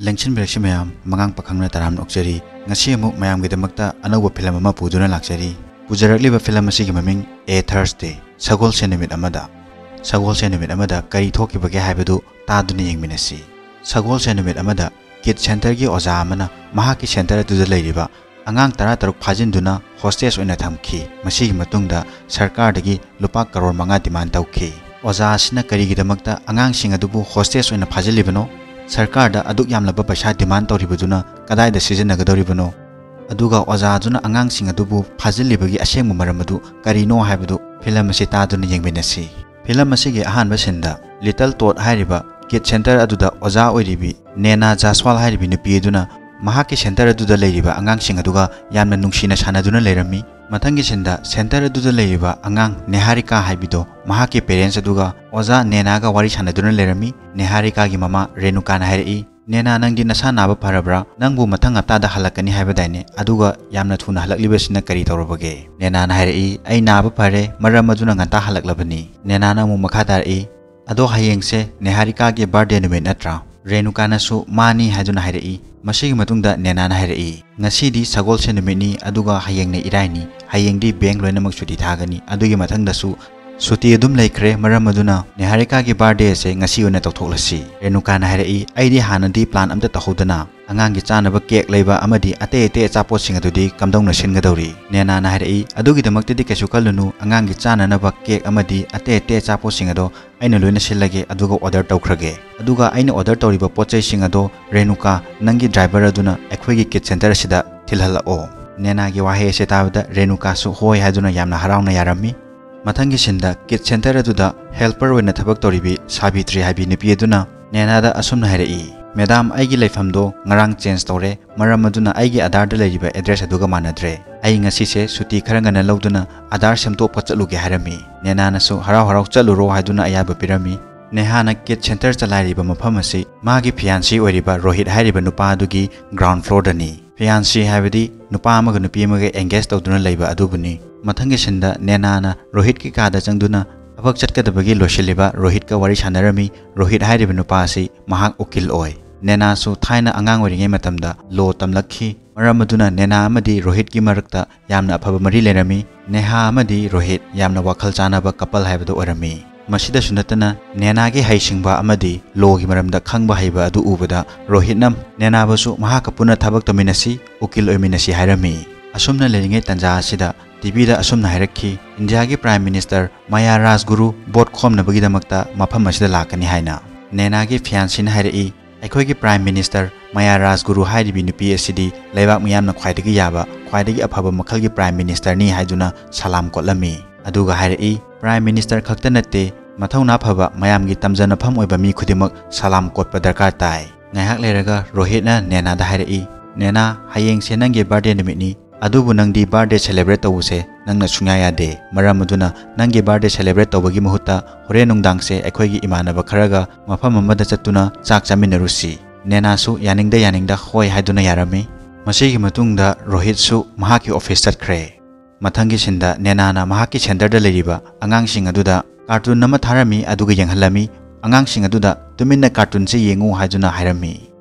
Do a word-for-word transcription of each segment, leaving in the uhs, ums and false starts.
ꯂꯦꯡꯁꯤꯟꯕꯤꯔꯛꯁꯤ ꯃꯌꯥꯝ, ꯃꯉꯥꯡ ꯄꯥꯈꯪꯅ ꯇꯔꯥꯝꯅ ꯑꯣꯛꯆꯔꯤ꯫ ꯉꯁꯤ ꯑꯃꯨꯛ ꯃꯌꯥꯝꯒꯤꯗꯃꯛꯇ ꯑꯅꯧꯕ ꯐꯤꯂꯝ ꯑꯃ ꯄꯨꯗꯨꯅ ꯂꯥꯛꯆꯔꯤ꯫ ꯄꯨꯖꯔꯛꯂꯤꯕ ꯐꯤꯂꯝ ꯑꯁꯤꯒꯤ ꯃꯃꯤꯡ A Thursday, ꯁꯒꯣꯜꯁꯦꯟ ꯅꯨꯃꯤꯠ ꯑꯃꯗ꯫ ꯁꯒꯣꯜꯁꯦꯟ ꯅꯨꯃꯤꯠ ꯑꯃꯗ ꯀꯔꯤ ꯊꯣꯛꯈꯤꯕꯒꯦ ꯍꯥꯏꯕꯗꯨ ꯇꯥꯗꯨꯅ ꯌꯦꯡꯃꯤꯟꯅꯁꯤ꯫ ꯁꯒꯣꯜꯁꯦꯟ ꯅꯨꯃꯤꯠ ꯑꯃꯗ ꯀꯤꯠ ꯁꯦꯟꯇꯔꯒꯤ ꯑꯣꯖꯥ ꯑꯃꯅ ꯃꯍꯥꯛꯀꯤ ꯁꯦꯟꯇꯔ ꯑꯗꯨꯗ ꯂꯩꯔꯤꯕ ꯑꯉꯥꯡ ꯇꯔꯥꯇꯔꯨꯛ ꯐꯥꯖꯤꯟꯗꯨꯅ ꯍꯣꯁꯇꯦꯖ ꯑꯣꯏꯅ ꯊꯝꯈꯤ꯫ ꯃꯁꯤꯒꯤ ꯃꯇꯨꯡꯗ ꯁꯔꯀꯥꯔꯗꯒꯤ ꯂꯨꯄꯥ ꯀꯔꯣꯔ ꯃꯉꯥ ꯗꯤꯃꯥꯟ ꯇꯧꯈꯤ꯫ ꯑꯣꯖꯥ ꯑꯁꯤꯅ ꯀꯔꯤꯒꯤꯗꯃꯛꯇ ꯑꯉꯥꯡꯁꯤꯡ ꯑꯗꯨꯕꯨ ꯍꯣꯁꯇꯦꯖ ꯑꯣꯏꯅ ꯐꯥꯖꯤꯜꯂꯤꯕꯅꯣ? ꯁꯔꯀꯥꯔꯗ ꯑꯗꯨꯛ ꯌꯥꯝꯂꯕ ꯄꯩꯁꯥ ꯗꯤꯃꯥꯟ ꯇꯧꯔꯤꯕꯗꯨꯅ ꯀꯗꯥꯏꯗ ꯁꯤꯖꯤꯟꯅꯒꯗꯧꯔꯤꯕꯅꯣ? ꯑꯗꯨꯒ ꯑꯣꯖꯥꯗꯨꯅ ꯑꯉꯥꯡꯁꯤꯡ ꯑꯗꯨꯕꯨ ꯐꯥꯖꯤꯜꯂꯤꯕꯒꯤ ꯑꯁꯦꯡꯕ ꯃꯔꯝ ꯑꯗꯨ ꯀꯔꯤꯅꯣ ꯍꯥꯏꯕꯗꯨ ꯐꯤꯂꯝ ꯑꯁꯤ ꯇꯥꯗꯨꯅ ꯌꯦꯡꯃꯤꯟꯅꯁꯤ꯫ ꯐꯤꯂꯝ ꯑꯁꯤꯒꯤ ꯑꯍꯥꯟꯕ ꯁꯤꯟꯗ ꯂꯤꯇꯜ ꯇꯣꯠ ꯍꯥꯏꯔꯤꯕ ꯀꯤꯠ ꯁꯦꯟꯇꯔ ꯑꯗꯨꯗ ꯑꯣꯖꯥ ꯑꯣꯏꯔꯤꯕꯤ ꯅꯦꯅꯥ ꯖꯥꯁꯋꯥꯜ ꯍꯥꯏꯔꯤꯕꯤ ꯅꯨꯄꯤ ꯑꯗꯨꯅ ꯃꯍꯥꯛꯀꯤ ꯁꯦꯟꯇꯔ ꯑꯗꯨꯗ ꯂꯩꯔꯤꯕ ꯑꯉꯥꯡꯁꯤꯡ ꯑꯗꯨꯒ ꯌꯥꯝꯅ ꯅꯨꯡꯁꯤꯅ ꯁꯥꯟꯅꯗꯨꯅ ꯂꯩꯔꯝꯃꯤ꯫ ꯃꯊꯪꯒꯤ ꯁꯤꯟꯗ ꯁꯦꯟꯇꯔ ꯑꯗꯨꯗ ꯂꯩꯔꯤꯕ ꯑꯉꯥꯡ ꯅꯦꯍꯥꯔꯤꯀꯥ ꯍꯥꯏꯕꯤꯗꯣ ꯃꯍꯥꯛꯀꯤ ꯄꯦꯔꯦꯟꯁ ꯑꯗꯨꯒ ꯑꯣꯖꯥ ꯅꯦꯅꯥꯒ ꯋꯥꯔꯤ ꯁꯥꯟꯅꯗꯨꯅ ꯂꯩꯔꯝꯃꯤ꯫ ꯅꯦꯍꯥꯔꯤꯀꯥꯒꯤ ꯃꯃꯥ ꯔꯦꯅꯨꯀꯥꯅ ꯍꯥꯏꯔꯛꯏ, "ꯅꯦꯅꯥ, ꯅꯪꯗꯤ ꯅꯁꯥ ꯅꯥꯕ ꯐꯔꯕ꯭ꯔꯥ? ꯅꯪꯕꯨ ꯃꯊꯪ ꯍꯞꯇꯥꯗ ꯍꯜꯂꯛꯀꯅꯤ ꯍꯥꯏꯕꯗꯥꯏꯅꯦ? ꯑꯗꯨꯒ ꯌꯥꯝꯅ ꯊꯨꯅ ꯍꯜꯂꯛꯂꯤꯕꯁꯤꯅ ꯀꯔꯤ ꯇꯧꯔꯕꯒꯦ?" ꯅꯦꯅꯥꯅ ꯍꯥꯏꯔꯛꯏ, "ꯑꯩ ꯅꯥꯕ ꯐꯔꯦ, ꯃꯔꯝ ꯑꯗꯨꯅ ꯉꯟꯇꯥ ꯍꯜꯂꯛꯂꯕꯅꯤ꯫" ꯅꯦꯅꯥꯅ ꯑꯃꯨꯛ ꯃꯈꯥ ꯇꯥꯔꯛꯏ, "ꯑꯗꯣ ꯍꯌꯦꯡꯁꯦ ꯅꯦꯍꯥꯔꯤꯀꯥꯒꯤ ꯕꯥꯔꯗꯦ ꯅꯨꯃꯤꯠ ꯅꯠꯇ꯭ꯔꯥ?" ꯔꯦꯅꯨꯀꯥꯅꯁꯨ ꯃꯥꯅꯤ ꯍꯥꯏꯗꯨꯅ ꯍꯥꯏꯔꯛꯏ꯫ ꯃꯁꯤꯒꯤ ꯃꯇꯨꯡꯗ ꯅꯦꯅꯥꯅ ꯍꯥꯏꯔꯛꯏ, "ꯉꯁꯤꯗꯤ ꯁꯒꯣꯜꯁꯦꯟ ꯅꯨꯃꯤꯠꯅꯤ, ꯑꯗꯨꯒ ꯍꯌꯦꯡꯅ ꯏꯔꯥꯏꯅꯤ, ꯍꯌꯦꯡꯗꯤ ꯕꯦꯡ ꯂꯣꯏꯅꯃꯛ ꯁꯨꯇꯤ ꯊꯥꯒꯅꯤ, ꯑꯗꯨꯒꯤ ꯃꯊꯪꯗꯁꯨ ꯁꯨꯇꯤ ꯑꯗꯨꯝ ꯂꯩꯈ꯭ꯔꯦ, ꯃꯔꯝ ꯑꯗꯨꯅ ꯅꯦꯍꯥꯔꯤꯀꯥꯒꯤ ꯕꯥꯔꯗꯦ ꯑꯁꯦ ꯉꯁꯤ ꯑꯣꯏꯅ ꯇꯧꯊꯣꯛꯂꯁꯤ꯫" ꯔꯦꯅꯨꯀꯥꯅ ꯍꯥꯏꯔꯛꯏ, "ꯑꯩꯗꯤ ꯍꯥꯟꯅꯗꯤ ꯄ꯭ꯂꯥꯟ ꯑꯝꯇ ꯇꯧꯍꯧꯗꯅ ꯑꯉꯥꯡꯒꯤ ꯆꯥꯅꯕ ꯀꯦꯛ ꯂꯩꯕ ꯑꯃꯗꯤ ꯑꯇꯩ ꯑꯇꯩ ꯑꯆꯥꯄꯣꯠꯁꯤꯡ ꯑꯗꯨꯗꯤ ꯀꯝꯗꯧꯅ ꯁꯤꯟꯒꯗꯧꯔꯤ?" ꯅꯦꯅꯥꯅ ꯍꯥꯏꯔꯛꯏ, "ꯑꯗꯨꯒꯤꯗꯃꯛꯇꯗꯤ ꯀꯩꯁꯨ ꯈꯜꯂꯨꯅꯨ, ꯑꯉꯥꯡꯒꯤ ꯆꯥꯅꯅꯕ ꯀꯦꯛ ꯑꯃꯗꯤ ꯑꯇꯩ ꯑꯇꯩ ꯑꯆꯥꯄꯣꯠꯁꯤꯡ ꯑꯗꯣ ꯑꯩꯅ ꯂꯣꯏꯅ ꯁꯤꯜꯂꯒꯦ, ꯑꯗꯨꯒ ꯑꯣꯔꯗꯔ ꯇꯧꯈ꯭ꯔꯒꯦ꯫ ꯑꯗꯨꯒ ꯑꯩꯅ ꯑꯣꯔꯗꯔ ꯇꯧꯔꯤꯕ ꯄꯣꯠ ꯆꯩꯁꯤꯡ ꯑꯗꯣ ꯔꯦꯅꯨꯀꯥ, ꯅꯪꯒꯤ ꯗ꯭ꯔꯥꯏꯚꯔ ꯑꯗꯨꯅ ꯑꯩꯈꯣꯏꯒꯤ ꯀꯤꯠ ꯁꯦꯟꯇꯔ ꯑꯁꯤꯗ ꯊꯤꯜꯍꯜꯂꯛꯑꯣ꯫" ꯅꯦꯅꯥꯒꯤ ꯋꯥꯍꯩ ꯑꯁꯤ ꯇꯥꯕꯗ ꯔꯦꯅꯨꯀꯥꯁꯨ ꯍꯣꯏ ꯍꯥꯏꯗꯨꯅ ꯌꯥꯝꯅ ꯍꯔꯥꯎꯅ ꯌꯥꯔꯝꯃꯤ꯫ ꯃꯊꯪꯒꯤ ꯁꯤꯟꯗ ꯀꯤꯠ ꯁꯦꯟꯇꯔ ꯑꯗꯨꯗ ꯍꯦꯜꯄꯔ ꯑꯣꯏꯅ ꯊꯕꯛ ꯇꯧꯔꯤꯕꯤ ꯁꯥꯕꯤꯇ꯭ꯔꯤ ꯍꯥꯏꯕꯤ ꯅꯨꯄꯤ ꯑꯗꯨꯅ ꯅꯦꯅꯥꯗ ꯑꯁꯨꯝꯅ ꯍꯥꯏꯔꯛꯏ, "ꯃꯦꯗꯥꯝ, ꯑꯩꯒꯤ ꯂꯩꯐꯝꯗꯣ ꯉꯔꯥꯡ ꯆꯦꯟꯖ ꯇꯧꯔꯦ, ꯃꯔꯝ ꯑꯗꯨꯅ ꯑꯩꯒꯤ ꯑꯥꯙꯥꯔꯗ ꯂꯩꯔꯤꯕ ꯑꯦꯗ꯭ꯔꯦꯁ ꯑꯗꯨꯒ ꯃꯥꯟꯅꯗ꯭ꯔꯦ꯫ ꯑꯩ ꯉꯁꯤꯁꯦ ꯁꯨꯇꯤ ꯈꯔ ꯉꯟꯅ ꯂꯧꯗꯨꯅ ꯑꯥꯙꯥꯔ ꯁꯦꯝꯗꯣꯛꯄ ꯆꯠꯂꯨꯒꯦ" ꯍꯥꯏꯔꯝꯃꯤ꯫ ꯅꯦꯅꯥꯅꯁꯨ ꯍꯔꯥꯎ ꯍꯔꯥꯎ ꯆꯠꯂꯨꯔꯣ ꯍꯥꯏꯗꯨꯅ ꯑꯌꯥꯕ ꯄꯤꯔꯝꯃꯤ꯫ ꯅꯦꯍꯥꯅ ꯀꯤꯠ ꯁꯦꯟꯇꯔ ꯆꯂꯥꯏꯔꯤꯕ ꯃꯐꯝ ꯑꯁꯤ ꯃꯥꯒꯤ ꯐꯤꯌꯥꯟꯁꯤ ꯑꯣꯏꯔꯤꯕ ꯔꯣꯍꯤꯠ ꯍꯥꯏꯔꯤꯕ ꯅꯨꯄꯥ ꯑꯗꯨꯒꯤ ꯒ꯭ꯔꯥꯎꯟ ꯐ꯭ꯂꯣꯔꯗꯅꯤ꯫ ꯐꯤꯌꯥꯟꯁꯤ ꯍꯥꯏꯕꯗꯤ ꯅꯨꯄꯥ ꯑꯃꯒ ꯅꯨꯄꯤ ꯑꯃꯒ ꯑꯦꯡꯒꯦꯖ ꯇꯧꯗꯨꯅ ꯂꯩꯕ ꯑꯗꯨꯕꯨꯅꯤ꯫ ꯃꯊꯪꯒꯤ ꯁꯤꯟꯗ ꯅꯦꯅꯥꯅ ꯔꯣꯍꯤꯠꯀꯤ ꯀꯥꯗ ꯆꯪꯗꯨꯅ ꯊꯕꯛ ꯆꯠꯀꯗꯕꯒꯤ ꯂꯣꯏꯁꯤꯜꯂꯤꯕ ꯔꯣꯍꯤꯠꯀ ꯋꯥꯔꯤ ꯁꯥꯟꯅꯔꯝꯃꯤ꯫ ꯔꯣꯍꯤꯠ ꯍꯥꯏꯔꯤꯕ ꯅꯨꯄꯥ ꯑꯁꯤ ꯃꯍꯥꯛ ꯎꯀꯤꯜ ꯑꯣꯏ꯫ ꯅꯦꯅꯥꯁꯨ ꯊꯥꯏꯅ ꯑꯉꯥꯡ ꯑꯣꯏꯔꯤꯉꯩ ꯃꯇꯝꯗ ꯂꯣ ꯇꯝꯂꯛꯈꯤ꯫ ꯃꯔꯝ ꯑꯗꯨꯅ ꯅꯦꯅꯥ ꯑꯃꯗꯤ ꯔꯣꯍꯤꯠꯀꯤ ꯃꯔꯛꯇ ꯌꯥꯝꯅ ꯑꯐꯕ ꯃꯔꯤ ꯂꯩꯔꯝꯃꯤ꯫ ꯅꯦꯍꯥ ꯑꯃꯗꯤ ꯔꯣꯍꯤꯠ ꯌꯥꯝꯅ ꯋꯥꯈꯜ ꯆꯥꯟꯅꯕ ꯀꯄꯜ ꯍꯥꯏꯕꯗꯨ ꯑꯣꯏꯔꯝꯃꯤ꯫ ꯃꯁꯤꯗꯁꯨ ꯅꯠꯇꯅ ꯅꯦꯅꯥꯒꯤ ꯍꯩꯁꯤꯡꯕ ꯑꯃꯗꯤ ꯂꯣꯒꯤ ꯃꯔꯝꯗ ꯈꯪꯕ ꯍꯩꯕ ꯑꯗꯨ ꯎꯕꯗ ꯔꯣꯍꯤꯠꯅ ꯅꯦꯅꯥꯕꯨꯁꯨ ꯃꯍꯥꯛꯀ ꯄꯨꯟꯅ ꯊꯕꯛ ꯇꯧꯃꯤꯟꯅꯁꯤ, ꯎꯀꯤꯜ ꯑꯣꯏꯃꯤꯟꯅꯁꯤ ꯍꯥꯏꯔꯝꯃꯤ꯫ ꯑꯁꯨꯝꯅ ꯂꯩꯔꯤꯉꯩ ꯇꯥꯟꯖꯥ ꯑꯁꯤꯗ ꯇꯤꯚꯤꯗ ꯑꯁꯨꯝꯅ ꯍꯥꯏꯔꯛꯈꯤ, "ꯏꯟꯗꯤꯌꯥꯒꯤ ꯄ꯭ꯔꯥꯏꯝ ꯃꯤꯅꯤꯁꯇꯔ ꯃꯌꯥ ꯔꯥꯖꯒꯨꯔꯨ ꯚꯣꯠ ꯈꯣꯝꯅꯕꯒꯤꯗꯃꯛꯇ ꯃꯐꯝ ꯑꯁꯤꯗ ꯂꯥꯛꯀꯅꯤ" ꯍꯥꯏꯅ꯫ ꯅꯦꯅꯥꯒꯤ ꯐꯤꯌꯥꯟꯁꯤꯅ ꯍꯥꯏꯔꯛꯏ, "ꯑꯩꯈꯣꯏꯒꯤ ꯄ꯭ꯔꯥꯏꯝ ꯃꯤꯅꯤꯁꯇꯔ ꯃꯌꯥ ꯔꯥꯖꯒꯨꯔꯨ ꯍꯥꯏꯔꯤꯕꯤ ꯅꯨꯄꯤ ꯑꯁꯤꯗꯤ ꯂꯩꯕꯥꯛ ꯃꯤꯌꯥꯝꯅ ꯈ꯭ꯋꯥꯏꯗꯒꯤ ꯌꯥꯕ, ꯈ꯭ꯋꯥꯏꯗꯒꯤ ꯑꯐꯕ ꯃꯈꯜꯒꯤ ꯄ꯭ꯔꯥꯏꯝ ꯃꯤꯅꯤꯁꯇꯔꯅꯤ" ꯍꯥꯏꯗꯨꯅ ꯁꯂꯥꯝ ꯀꯣꯠꯂꯝꯃꯤ꯫ ꯑꯗꯨꯒ ꯍꯥꯏꯔꯛꯏ, "ꯄ꯭ꯔꯥꯏꯝ ꯃꯤꯅꯤꯁꯇꯔ ꯈꯛꯇ ꯅꯠꯇꯦ, ꯃꯊꯧꯅꯥ ꯐꯕ, ꯃꯌꯥꯝꯒꯤ ꯇꯝꯖꯅꯐꯝ ꯑꯣꯏꯕ ꯃꯤ ꯈꯨꯗꯤꯡꯃꯛ ꯁꯂꯥꯝ ꯀꯣꯠꯄ ꯗꯔꯀꯥꯔ ꯇꯥꯏ"꯫ ꯉꯥꯏꯍꯥꯛ ꯂꯩꯔꯒ ꯔꯣꯍꯤꯠꯅ ꯅꯦꯅꯥꯗ ꯍꯥꯏꯔꯛꯏ, "ꯅꯦꯅꯥ, ꯍꯌꯦꯡꯁꯦ ꯅꯪꯒꯤ ꯕꯥꯔꯗꯦ ꯅꯨꯃꯤꯠꯅꯤ, ꯑꯗꯨꯕꯨ ꯅꯪꯗꯤ ꯕꯥꯔꯗꯦ ꯁꯦꯂꯦꯕ꯭ꯔꯦꯠ ꯇꯧꯕꯁꯦ ꯅꯪꯅ ꯁꯨꯡꯌꯥ ꯌꯥꯗꯦ꯫ ꯃꯔꯝ ꯑꯗꯨꯅ ꯅꯪꯒꯤ ꯕꯥꯔꯗꯦ ꯁꯦꯂꯦꯕ꯭ꯔꯦꯠ ꯇꯧꯕꯒꯤ ꯃꯍꯨꯠꯇ ꯍꯣꯔꯦꯟ ꯅꯨꯡꯗꯥꯡꯁꯦ ꯑꯩꯈꯣꯏꯒꯤ ꯏꯃꯥꯟꯅꯕ ꯈꯔꯒ ꯃꯐꯝ ꯑꯃꯗ ꯆꯠꯇꯨꯅ ꯆꯥꯛ ꯆꯥꯃꯤꯟꯅꯔꯨꯁꯤ"꯫ ꯅꯦꯅꯥꯁꯨ ꯌꯥꯅꯤꯡꯗ ꯌꯥꯅꯤꯡꯗ ꯍꯣꯏ ꯍꯥꯏꯗꯨꯅ ꯌꯥꯔꯝꯃꯤ꯫ ꯃꯁꯤꯒꯤ ꯃꯇꯨꯡꯗ ꯔꯣꯍꯤꯠꯁꯨ ꯃꯍꯥꯛꯀꯤ ꯑꯣꯐꯤꯁ ꯆꯠꯈ꯭ꯔꯦ꯫ ꯃꯊꯪꯒꯤ ꯁꯤꯟꯗ ꯅꯦꯅꯥꯅ ꯃꯍꯥꯛꯀꯤ ꯁꯦꯟꯇꯔꯗ ꯂꯩꯔꯤꯕ ꯑꯉꯥꯡꯁꯤꯡ ꯑꯗꯨꯗ ꯀꯥꯔꯇꯨꯟ ꯑꯃ ꯊꯥꯔꯝꯃꯤ, ꯑꯗꯨꯒ ꯌꯦꯡꯍꯜꯂꯝꯃꯤ꯫ ꯑꯉꯥꯡꯁꯤꯡ ꯑꯗꯨꯗ "ꯇꯨꯃꯤꯟꯅ ꯀꯥꯔꯇꯨꯟꯁꯤ ꯌꯦꯡꯉꯨ" ꯍꯥꯏꯗꯨꯅ ꯍꯥꯏꯔꯝꯃꯤ꯫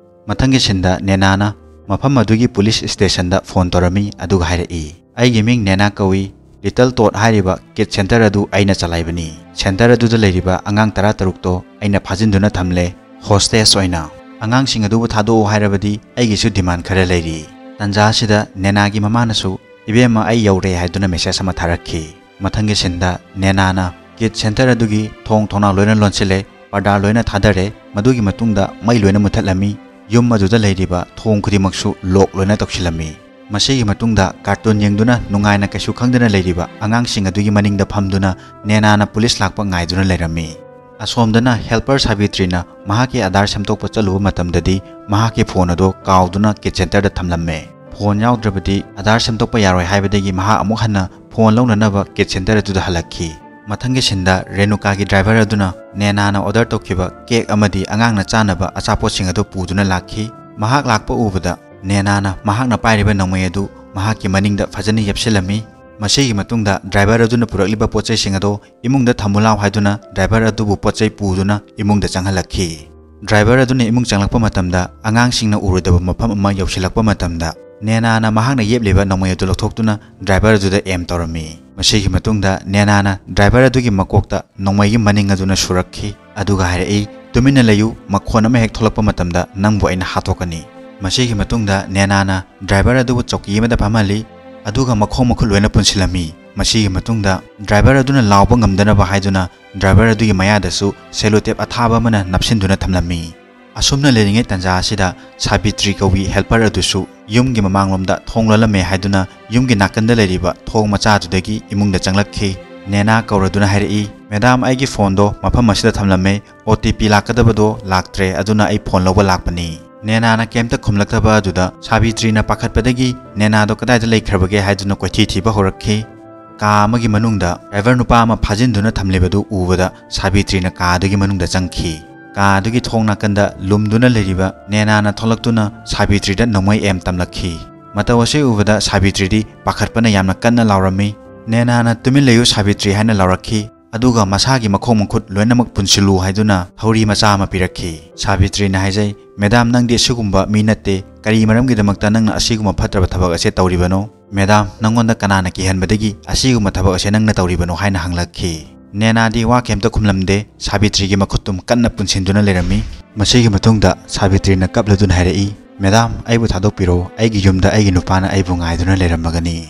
ꯃꯊꯪꯒꯤ ꯁꯤꯟꯗ ꯅꯦꯅꯥꯅ ꯃꯐꯝ ꯑꯗꯨꯒꯤ ꯄꯨꯂꯤꯁ ꯁ꯭ꯇꯦꯁꯟꯗ ꯐꯣꯟ ꯇꯧꯔꯝꯃꯤ, ꯑꯗꯨꯒ ꯍꯥꯏꯔꯛꯏ, "ꯑꯩꯒꯤ ꯃꯤꯡ ꯅꯦꯅꯥ ꯀꯧꯏ꯫ ꯂꯤꯇꯜ ꯇꯣꯠ ꯍꯥꯏꯔꯤꯕ ꯀꯤꯠ ꯁꯦꯟꯇꯔ ꯑꯗꯨ ꯑꯩꯅ ꯆꯂꯥꯏꯕꯅꯤ꯫ ꯁꯦꯟꯇꯔ ꯑꯗꯨꯗ ꯂꯩꯔꯤꯕ ꯑꯉꯥꯡ ꯇꯔꯥ ꯇꯔꯨꯛꯇꯣ ꯑꯩꯅ ꯐꯥꯖꯤꯟꯗꯨꯅ ꯊꯝꯂꯦ ꯍꯣꯁꯇꯦꯖ ꯑꯣꯏꯅ꯫ ꯑꯉꯥꯡꯁꯤꯡ ꯑꯗꯨꯕꯨ ꯊꯥꯗꯣꯛꯑꯣ ꯍꯥꯏꯔꯕꯗꯤ ꯑꯩꯒꯤꯁꯨ ꯗꯤꯃꯥꯟ ꯈꯔ ꯂꯩꯔꯤ"꯫ ꯇꯥꯟꯖꯥ ꯑꯁꯤꯗ ꯅꯦꯅꯥꯒꯤ ꯃꯃꯥꯅꯁꯨ, "ꯏꯕꯦꯝꯃ, ꯑꯩ ꯌꯧꯔꯦ" ꯍꯥꯏꯗꯨꯅ ꯃꯦꯁꯦꯖ ꯑꯃ ꯊꯥꯔꯛꯈꯤ꯫ ꯃꯊꯪꯒꯤ ꯁꯤꯟꯗ ꯅꯦꯅꯥꯅ ꯀꯤꯠ ꯁꯦꯟꯇꯔ ꯑꯗꯨꯒꯤ ꯊꯣꯡ ꯊꯣꯡꯅꯥꯎ ꯂꯣꯏꯅ ꯂꯣꯟꯁꯤꯜꯂꯦ, ꯄꯔꯗꯥ ꯂꯣꯏꯅ ꯊꯥꯗꯔꯦ, ꯃꯗꯨꯒꯤ ꯃꯇꯨꯡꯗ ꯃꯩ ꯂꯣꯏꯅ ꯃꯨꯊꯠꯂꯝꯃꯤ, ꯌꯨꯝ ꯑꯗꯨꯗ ꯂꯩꯔꯤꯕ ꯊꯣꯡ ꯈꯨꯗꯤꯡꯃꯛꯁꯨ ꯂꯣꯛ ꯂꯣꯏꯅ ꯇꯧꯁꯤꯜꯂꯝꯃꯤ꯫ ꯃꯁꯤꯒꯤ ꯃꯇꯨꯡꯗ ꯀꯥꯔꯇꯨꯟ ꯌꯦꯡꯗꯨꯅ ꯅꯨꯡꯉꯥꯏꯅ ꯀꯩꯁꯨ ꯈꯪꯗꯅ ꯂꯩꯔꯤꯕ ꯑꯉꯥꯡꯁꯤꯡ ꯑꯗꯨꯒꯤ ꯃꯅꯤꯡꯗ ꯐꯝꯗꯨꯅ ꯅꯦꯅꯥꯅ ꯄꯨꯂꯤꯁ ꯂꯥꯛꯄ ꯉꯥꯏꯗꯨꯅ ꯂꯩꯔꯝꯃꯤ꯫ ꯑꯁꯣꯝꯗꯅ ꯍꯦꯜꯄꯔ ꯁꯥꯕꯤꯇ꯭ꯔꯤꯅ ꯃꯍꯥꯛꯀꯤ ꯑꯙꯥꯔ ꯁꯦꯝꯗꯣꯛꯄ ꯆꯠꯂꯨꯕ ꯃꯇꯝꯗꯗꯤ ꯃꯍꯥꯛꯀꯤ ꯐꯣꯟ ꯑꯗꯨ ꯀꯥꯎꯗꯨꯅ ꯀꯤꯠ ꯁꯦꯟꯇꯔꯗ ꯊꯝꯂꯝꯃꯦ꯫ ꯐꯣꯟ ꯌꯥꯎꯗ꯭ꯔꯕꯗꯤ ꯑꯙꯥꯔ ꯁꯦꯝꯗꯣꯛꯄ ꯌꯥꯔꯣꯏ ꯍꯥꯏꯕꯗꯒꯤ ꯃꯍꯥꯛ ꯑꯃꯨꯛ ꯍꯟꯅ ꯐꯣꯟ ꯂꯧꯅꯅꯕ ꯀꯤꯠ ꯁꯦꯟꯇꯔ ꯑꯗꯨꯗ ꯍꯜꯂꯛꯈꯤ꯫ ꯃꯊꯪꯒꯤ ꯁꯤꯟꯗ ꯔꯦꯅꯨꯀꯥꯒꯤ ꯗ꯭ꯔꯥꯏꯚꯔ ꯑꯗꯨꯅ ꯅꯦꯅꯥꯅ ꯑꯣꯔꯗꯔ ꯇꯧꯈꯤꯕ ꯀꯦꯛ ꯑꯃꯗꯤ ꯑꯉꯥꯡꯅ ꯆꯥꯅꯕ ꯑꯆꯥꯄꯣꯠꯁꯤꯡ ꯑꯗꯨ ꯄꯨꯗꯨꯅ ꯂꯥꯛꯈꯤ꯫ ꯃꯍꯥꯛ ꯂꯥꯛꯄ ꯎꯕꯗ ꯅꯦꯅꯥꯅ ꯃꯍꯥꯛꯅ ꯄꯥꯏꯔꯤꯕ ꯅꯣꯡꯃꯩ ꯑꯗꯨ ꯃꯍꯥꯛꯀꯤ ꯃꯅꯤꯡꯗ ꯐꯖꯅ ꯌꯦꯞꯁꯤꯜꯂꯝꯃꯤ꯫ ꯃꯁꯤꯒꯤ ꯃꯇꯨꯡꯗ ꯗ꯭ꯔꯥꯏꯚꯔ ꯑꯗꯨꯅ ꯄꯨꯔꯛꯂꯤꯕ ꯄꯣꯠ ꯆꯩꯁꯤꯡ ꯑꯗꯨ ꯏꯃꯨꯡꯗ ꯊꯝꯃꯨ ꯂꯥꯎ ꯍꯥꯏꯗꯨꯅ ꯗ꯭ꯔꯥꯏꯚꯔ ꯑꯗꯨꯕꯨ ꯄꯣꯠ ꯆꯩ ꯄꯨꯗꯨꯅ ꯏꯃꯨꯡꯗ ꯆꯪꯍꯜꯂꯛꯈꯤ꯫ ꯗ꯭ꯔꯥꯏꯚꯔ ꯑꯗꯨꯅ ꯏꯃꯨꯡ ꯆꯪꯂꯛꯄ ꯃꯇꯝꯗ, ꯑꯉꯥꯡꯁꯤꯡꯅ ꯎꯔꯣꯏꯗꯕ ꯃꯐꯝ ꯑꯃ ꯌꯧꯁꯤꯜꯂꯛꯄ ꯃꯇꯝꯗ, ꯅꯦꯅꯥꯅ ꯃꯍꯥꯛꯅ ꯌꯦꯞꯂꯤꯕ ꯅꯣꯡꯃꯩ ꯑꯗꯨ ꯂꯧꯊꯣꯛꯇꯨꯅ ꯗ꯭ꯔꯥꯏꯚꯔ ꯑꯗꯨꯗ ꯑꯦꯝ ꯇꯧꯔꯝꯃꯤ꯫ ꯃꯁꯤꯒꯤ ꯃꯇꯨꯡꯗ ꯅꯦꯅꯥꯅ ꯗ꯭ꯔꯥꯏꯚꯔ ꯑꯗꯨꯒꯤ ꯃꯀꯣꯛꯇ ꯅꯣꯡꯃꯩꯒꯤ ꯃꯅꯤꯡ ꯑꯗꯨꯅ ꯁꯨꯔꯛꯈꯤ, ꯑꯗꯨꯒ ꯍꯥꯏꯔꯛꯏ, "ꯇꯨꯃꯤꯟꯅ ꯂꯩꯌꯨ, ꯃꯈꯣꯟ ꯑꯃ ꯍꯦꯛ ꯊꯣꯛꯂꯛꯄ ꯃꯇꯝꯗ ꯅꯪꯕꯨ ꯑꯩꯅ ꯍꯥꯠꯇꯣꯛꯀꯅꯤ"꯫ ꯃꯁꯤꯒꯤ ꯃꯇꯨꯡꯗ ꯅꯦꯅꯥꯅ ꯗ꯭ꯔꯥꯏꯚꯔ ꯑꯗꯨꯕꯨ ꯆꯧꯀꯤ ꯑꯃꯗ ꯐꯝꯍꯜꯂꯤ, ꯑꯗꯨꯒ ꯃꯈꯣꯡ ꯃꯈꯨꯠ ꯂꯣꯏꯅ ꯄꯨꯟꯁꯤꯜꯂꯝꯃꯤ꯫ ꯃꯁꯤꯒꯤ ꯃꯇꯨꯡꯗ ꯗ꯭ꯔꯥꯏꯚꯔ ꯑꯗꯨꯅ ꯂꯥꯎꯕ ꯉꯝꯗꯅꯕ ꯍꯥꯏꯗꯨꯅ ꯗ꯭ꯔꯥꯏꯚꯔ ꯑꯗꯨꯒꯤ ꯃꯌꯥꯗꯁꯨ ꯁꯦꯂꯣꯇꯦꯞ ꯑꯊꯥꯕ ꯑꯃꯅ ꯅꯞꯁꯤꯟꯗꯨꯅ ꯊꯝꯂꯝꯃꯤ꯫ ꯑꯁꯨꯝꯅ ꯂꯩꯔꯤꯉꯩ ꯇꯥꯟꯖꯥ ꯑꯁꯤꯗ ꯁꯥꯕꯤꯇ꯭ꯔꯤ ꯀꯧꯕꯤ ꯍꯦꯜꯄꯔ ꯑꯗꯨꯁꯨ ꯌꯨꯝꯒꯤ ꯃꯃꯥꯡꯂꯣꯝꯗ ꯊꯣꯡ ꯂꯣꯜꯂꯝꯃꯦ ꯍꯥꯏꯗꯨꯅ ꯌꯨꯝꯒꯤ ꯅꯥꯀꯟꯗ ꯂꯩꯔꯤꯕ ꯊꯣꯡ ꯃꯆꯥꯗꯨꯗꯒꯤ ꯏꯃꯨꯡꯗ ꯆꯪꯂꯛꯈꯤ꯫ ꯅꯦꯅꯥ ꯀꯧꯔꯗꯨꯅ ꯍꯥꯏꯔꯛꯏ, "ꯃꯦꯗꯥꯝ, ꯑꯩꯒꯤ ꯐꯣꯟꯗꯣ ꯃꯐꯝ ꯑꯁꯤꯗ ꯊꯝꯂꯝꯃꯦ, ꯑꯣ ꯇꯤ ꯄꯤ ꯂꯥꯛꯀꯗꯕꯗꯣ ꯂꯥꯛꯇ꯭ꯔꯦ, ꯑꯗꯨꯅ ꯑꯩ ꯐꯣꯟ ꯂꯧꯕ ꯂꯥꯛꯄꯅꯤ"꯫ ꯅꯦꯅꯥꯅ ꯀꯩꯝꯇ ꯈꯨꯝꯂꯛꯇꯕ ꯑꯗꯨꯗ ꯁꯥꯕꯤꯇ꯭ꯔꯤꯅ ꯄꯥꯈꯠꯄꯗꯒꯤ ꯅꯦꯅꯥꯗꯣ ꯀꯗꯥꯏꯗ ꯂꯩꯈ꯭ꯔꯕꯒꯦ ꯍꯥꯏꯗꯨꯅ ꯀꯣꯏꯊꯤ ꯊꯤꯕ ꯍꯧꯔꯛꯈꯤ꯫ ꯀꯥ ꯑꯃꯒꯤ ꯃꯅꯨꯡꯗ ꯗ꯭ꯔꯥꯏꯚꯔ ꯅꯨꯄꯥ ꯑꯃ ꯐꯥꯖꯤꯟꯗꯨꯅ ꯊꯝꯂꯤꯕꯗꯨ ꯎꯕꯗ ꯁꯥꯕꯤꯇ꯭ꯔꯤꯅ ꯀꯥ ꯑꯗꯨꯒꯤ ꯃꯅꯨꯡꯗ ꯆꯪꯈꯤ꯫ ꯀꯥ ꯑꯗꯨꯒꯤ ꯊꯣꯡ ꯅꯥꯀꯟꯗ ꯂꯨꯝꯗꯨꯅ ꯂꯩꯔꯤꯕ ꯅꯦꯅꯥꯅ ꯊꯣꯛꯂꯛꯇꯨꯅ ꯁꯥꯕꯤꯇ꯭ꯔꯤꯗ ꯅꯣꯡꯃꯩ ꯑꯦꯝ ꯇꯝꯂꯛꯈꯤ꯫ ꯃꯇꯧ ꯑꯁꯤ ꯎꯕꯗ ꯁꯥꯕꯤꯇ꯭ꯔꯤꯗꯤ ꯄꯥꯈꯠꯄꯅ ꯌꯥꯝꯅ ꯀꯟꯅ ꯂꯥꯎꯔꯝꯃꯤ꯫ ꯅꯦꯅꯥꯅ "ꯇꯨꯃꯤꯟ ꯂꯩꯌꯨ ꯁꯥꯕꯤꯇ꯭ꯔꯤ" ꯍꯥꯏꯅ ꯂꯥꯎꯔꯛꯈꯤ꯫ ꯑꯗꯨꯒ ꯃꯁꯥꯒꯤ ꯃꯈꯣꯡ ꯃꯈꯨꯠ ꯂꯣꯏꯅꯃꯛ ꯄꯨꯟꯁꯤꯜꯂꯨ ꯍꯥꯏꯗꯨꯅ ꯊꯧꯔꯤ ꯃꯆꯥ ꯑꯃ ꯄꯤꯔꯛꯈꯤ꯫ ꯁꯥꯕꯤꯇ꯭ꯔꯤꯅ ꯍꯥꯏꯖꯩ, "ꯃꯦꯗꯥꯝ, ꯅꯪꯗꯤ ꯑꯁꯤꯒꯨꯝꯕ ꯃꯤ ꯅꯠꯇꯦ꯫ ꯀꯔꯤ ꯃꯔꯝꯒꯤꯗꯃꯛꯇ ꯅꯪꯅ ꯑꯁꯤꯒꯨꯝꯕ ꯐꯠꯇ꯭ꯔꯕ ꯊꯕꯛ ꯑꯁꯦ ꯇꯧꯔꯤꯕꯅꯣ? ꯃꯦꯗꯥꯝ, ꯅꯪꯉꯣꯟꯗ ꯀꯅꯥꯅ ꯀꯤꯍꯟꯕꯗꯒꯤ ꯑꯁꯤꯒꯨꯝꯕ ꯊꯕꯛ ꯑꯁꯦ ꯅꯪꯅ ꯇꯧꯔꯤꯕꯅꯣ?" ꯍꯥꯏꯅ ꯍꯪꯂꯛꯈꯤ꯫ ꯅꯦꯅꯥꯗꯤ ꯋꯥ ꯀꯩꯝꯇ ꯈꯨꯝꯂꯝꯗꯦ, ꯁꯥꯕꯤꯇ꯭ꯔꯤꯒꯤ ꯃꯈꯨꯠꯇꯨꯝ ꯀꯟꯅ ꯄꯨꯟꯁꯤꯟꯗꯨꯅ ꯂꯩꯔꯝꯃꯤ꯫ ꯃꯁꯤꯒꯤ ꯃꯇꯨꯡꯗ ꯁꯥꯕꯤꯇ꯭ꯔꯤꯅ ꯀꯞꯂꯗꯨꯅ ꯍꯥꯏꯔꯛꯏ, "ꯃꯦꯗꯥꯝ, ꯑꯩꯕꯨ ꯊꯥꯗꯣꯛꯄꯤꯔꯣ, ꯑꯩꯒꯤ ꯌꯨꯝꯗ ꯑꯩꯒꯤ ꯅꯨꯄꯥꯅ ꯑꯩꯕꯨ ꯉꯥꯏꯗꯨꯅ ꯂꯩꯔꯝꯃꯒꯅꯤ"꯫